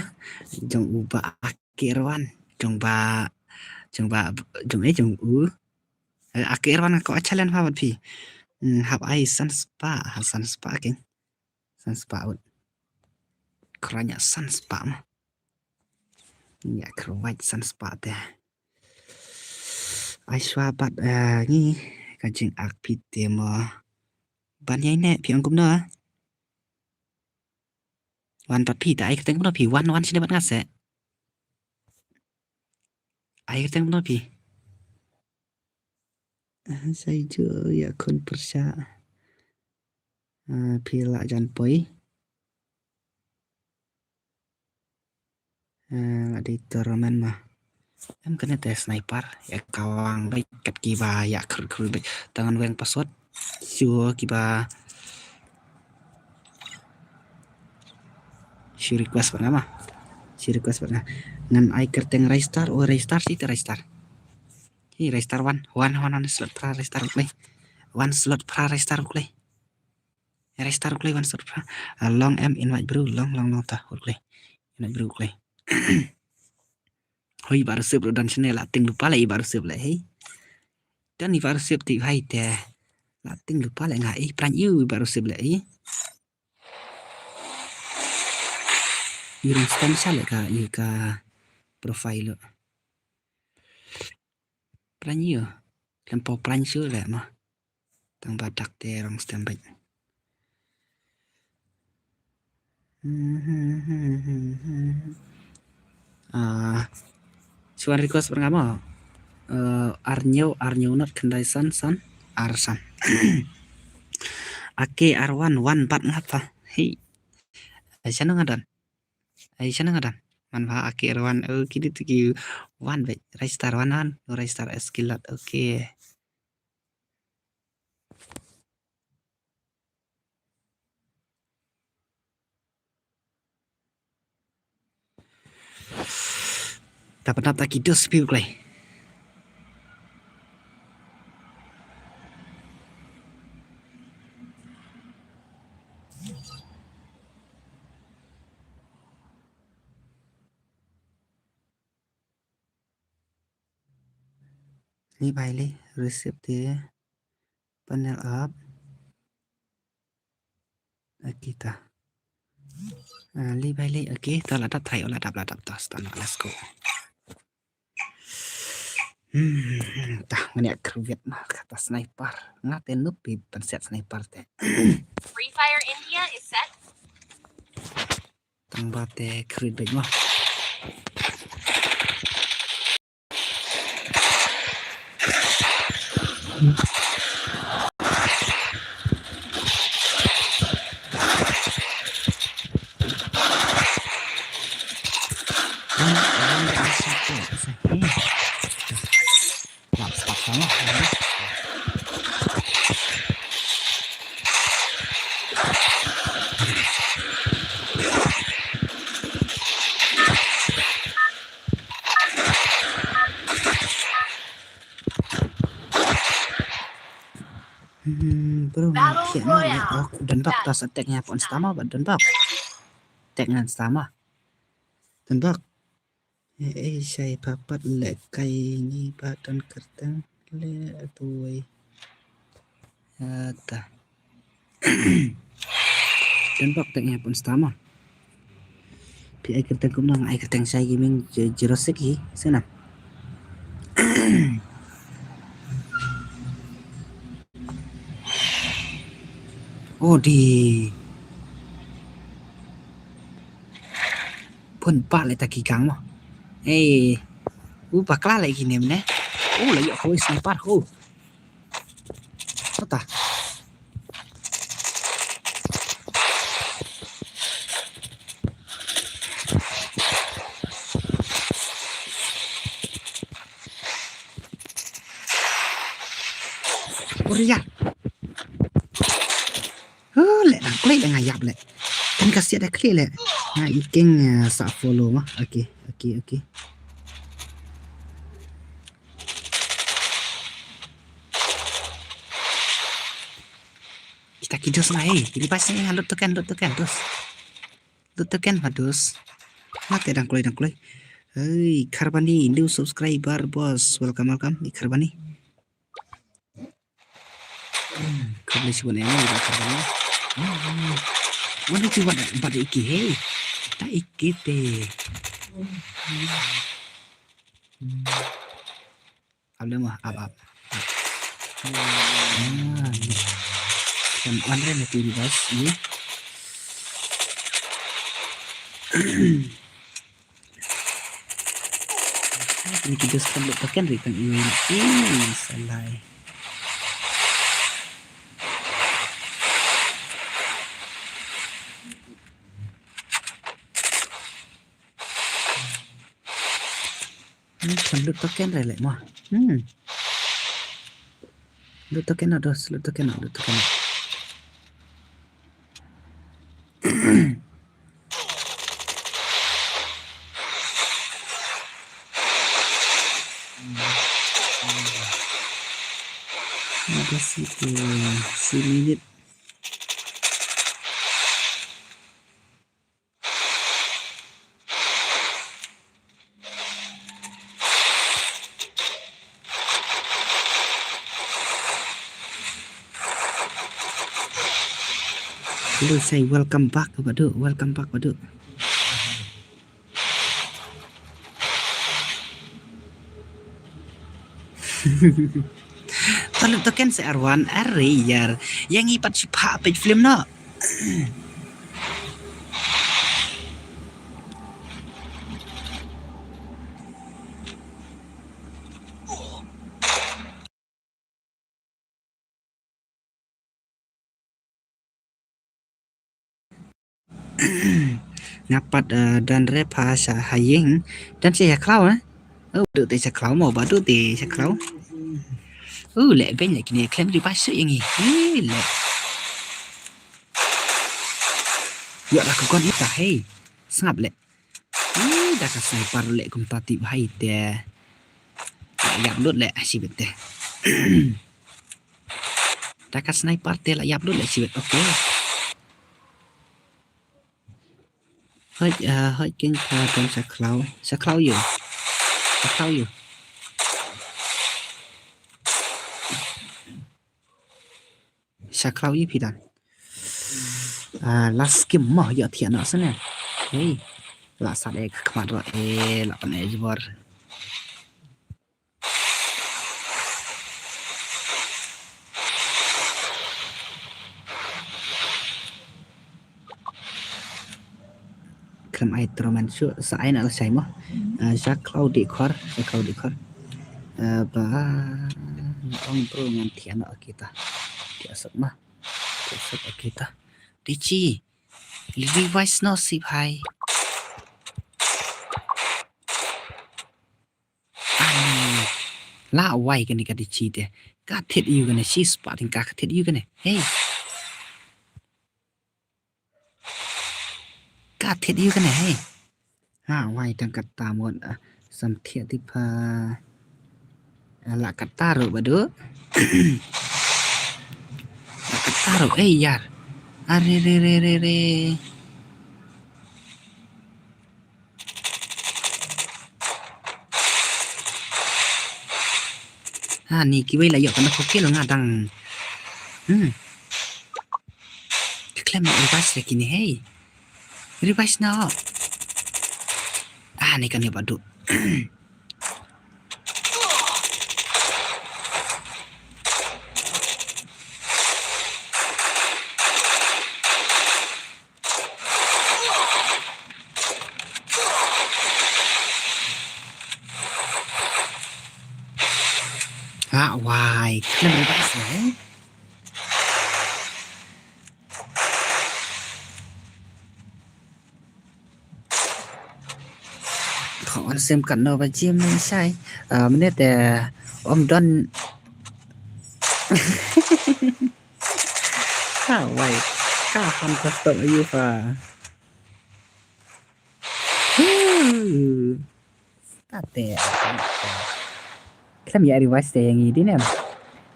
jong u Bah Aki Erwan, jong Bah, jong Bah, jong eh, jong u, eh, Aki Erwan nga kwah challenge ha bad phi. Hmm, hap ai san spah, ha san spah, okay. San spah ut. Khranya san spah ma. Ïa khrwait san spah te. Ai shuwa bad, eh, ngi ka jingak phi te mo. Ban ïai ne phi ong kumno? Wan pat phi ta ai kyrteng kumno phi? Wan, wan shane bad nga se. Ai kyrteng kumno phi? Ah, sa ïa ju ïa khun pyrshah. Ah, phi lah jan poi. Ah, la dei tournament ma. Em kane te sniper, ïa kawang beit kat kiba ïa khrut khrut beit. Tangan weng password. Shu kiba. Shu request bad nga ma. Shu request bad nga. Ngan ai kyrteng Raystar, oh Raystar shi te Raystar. Hi Raystar wan, wan, wan, wan slot phra Raystar u klei. Wan slot phra Raystar u klei. Raystar u klei wan slot phra. Ah, long em invite bro, long, long, long ta u klei. Invite bro u klei. Hoi ba receive ro dan shane la ting lupa la i ba receive la hei. Dan i ba receive ti hai te. La ting lupa la nga i pran i ba receive la i. I rong stem sha le ka i ka profile lo. Pran ïa. Lem pau pran shu le ma. Tang ba dak te rong stem beit. Ah, shu wan request bad nga mo. Eh, ar hynñiew, ar hynñiew not khyndai san san ar san. Ake ar wan, wan bad nga pa. Hei. Ai shano nga don. Ai shano nga don. Man ba ake ar wan. Oh, kidi tu ki wan beit. Raystar wan wan. Oh, Raystar eskilot. Okay. Dapat dapat ki dos phi klei. Li bai li, receive te. Panel up. Okay ta. Ah, li bai li, okay, ta la dap thai, la dap, la dap ta, sta na, let's go. Hmm, ta, ngan ïa create ma, kata sniper. Nga te noob phi ban set sniper te. Free Fire India is set. Tang ba te create beit ma. Hmm, bro, nga Battle thiah na, Royale. Oh, don bok, start. Tas attack nya pon stama, ba don bok. Attack ngan stama. Don bok. Eh, eh, shai papat le kai ni ba don kyrteng le tuwei. Ata. Don bok tek nya pun stama. Phi ai kyrteng kumno, nga ai kyrteng Shai Gaming, Je-, Jurassic hi, sngewbha. Oh, di. Pun pa le ta ki kang mo. Eh. U bakla le ki nem ne. Oh, le yo ko sniper ho. Kata. Korea. Oh, le dang klik le nga ïap le. Kan ka siat da klik le. Nga iking, eh, sa follow ma. Okay, okay, okay. Kita ki dos ngai, eh. Ili pas ni, lut token, lut token, dos. Lut token, ma dos. Mate dang kloi, dang kloi. Hei, Karbani, new subscriber, boss. Welcome, welcome, i Karbani. Karbani, si wan, eh, Karbani. Wan, si wan, bad iki, hei. Ta iki te. Ap le mo, ap, ap. Ah, ni. Kan wan re na tu device ni. Ni ki dos kan lut token ri kan iwei. Ih, salai. Hmm, kan lut token re le mo. Hmm. Lut token na dos, lut token na, lut token na. Ada situ, si minit. Hello, say welcome back, Badu. Welcome back, Badu. Talut token se arwan, are yar. Yang ipat sipa page film no. Nga pat, eh, don re pa sha ha ïing. Don sha khlaw, eh? Oh, duk te sha khlaw mo, ba duk te sha khlaw. Oh, leh beiñ leh kine khlem ri ba shu ïing i. Eh, leh. Ïoh la ka gun ita, hey. Sngap leh. Eh, Da ka sniper leh kumta tip hai te. La ïap lut leh shibit te. Da ka sniper te la ïap lut leh shibit. Okay. Hoi, ah, hoi king pa don sa khlaw. Sa khlaw ïa. Sa khlaw ïa. Sa khlaw ïa phi dan. Ah, la skip mo ïa thiah noh sene. Hey. La sat eh ka khmat ro eh la pan eh jbor. Khlem ai tournament shuh, sa ai na lashai mo. Ah, sa khlaw dih khor, sa khlaw dih khor. Ah, ba, ong bro ngan thiah noh kita. Thiah suk ma. Thiah suk kita. Dichi. Revise noh sibhai. Ani. La wai kane ka Dichi te. Ka thied ïa u kane shi spah tyngka ka thied ïa u kane. Hey. Ka thied ïa u kane, hey. Ha, wai tang katta mut, ah, sam thied tip ha. Ah, la katta ruh Badu. La katta ruh, eh, ïar. Are, re, re, re, re. Ha, ni kiwei la ïoh kane ka kill nga dang. Hmm. Ka khlem revise lagi ni, hey. Revise noh. Ah, ni kane Badu. Ah, wai, khlem revise eh. Kho on sim kat no ba jim ni sai. Ah, mynne te ym don. Ha, wai. Ka han custom ayu fa. Huh. Tate. Khlem ïa revise te ïa ngi dei ne.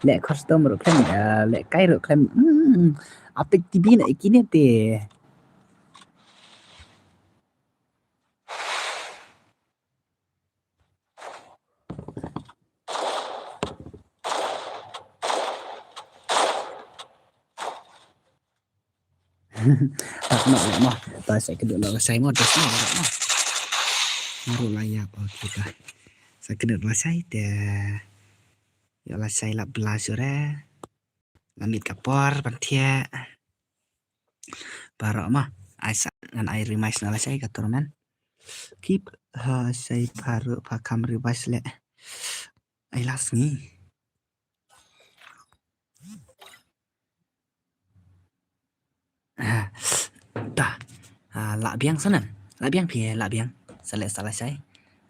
Leh custom ruh khlem, eh, leh kai ruh khlem. Hmm. Apik T V na kine te. Tak no leh mo. Ta sa kynduh la lashai mo, das mo, mo. Mo ruh la ïap, okay ta. Sa kynduh la lashai te. Ïa lashai la bla sure. La miet ka por ban thiah. Baroh mo. Ai sa ngan ai revise na lashai ka tournament. Keep ha shai baroh pha kham revise leh. Ai la sngi. Ah, ta. Ah, lah biang sana. Lah biang phi, lah biang. Sa leh sa lashai.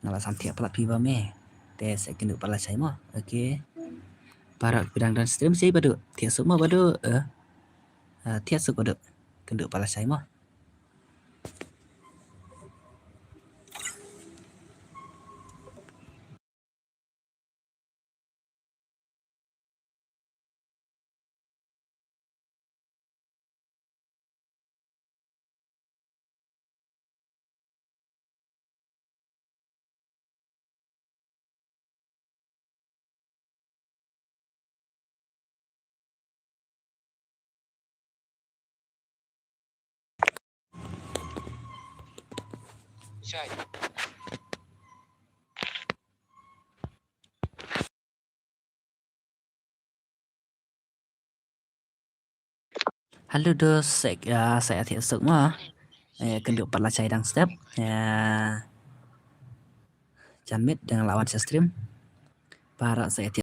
Nga la sam thiah palat phi ba me. Te sa kynduh pat lashai mo. Okay. Baroh phi dang don stream shai Badu. Thiah suk mo Badu. Eh. Ah, thiah suk Badu. Kynduh pat lashai mo. Hello dos, sek, ah, sa ïathiah suk mo. Eh, kynduh pat lashai dang step. Eh, janmiet dang la wan sha stream. Baroh sa ïathiah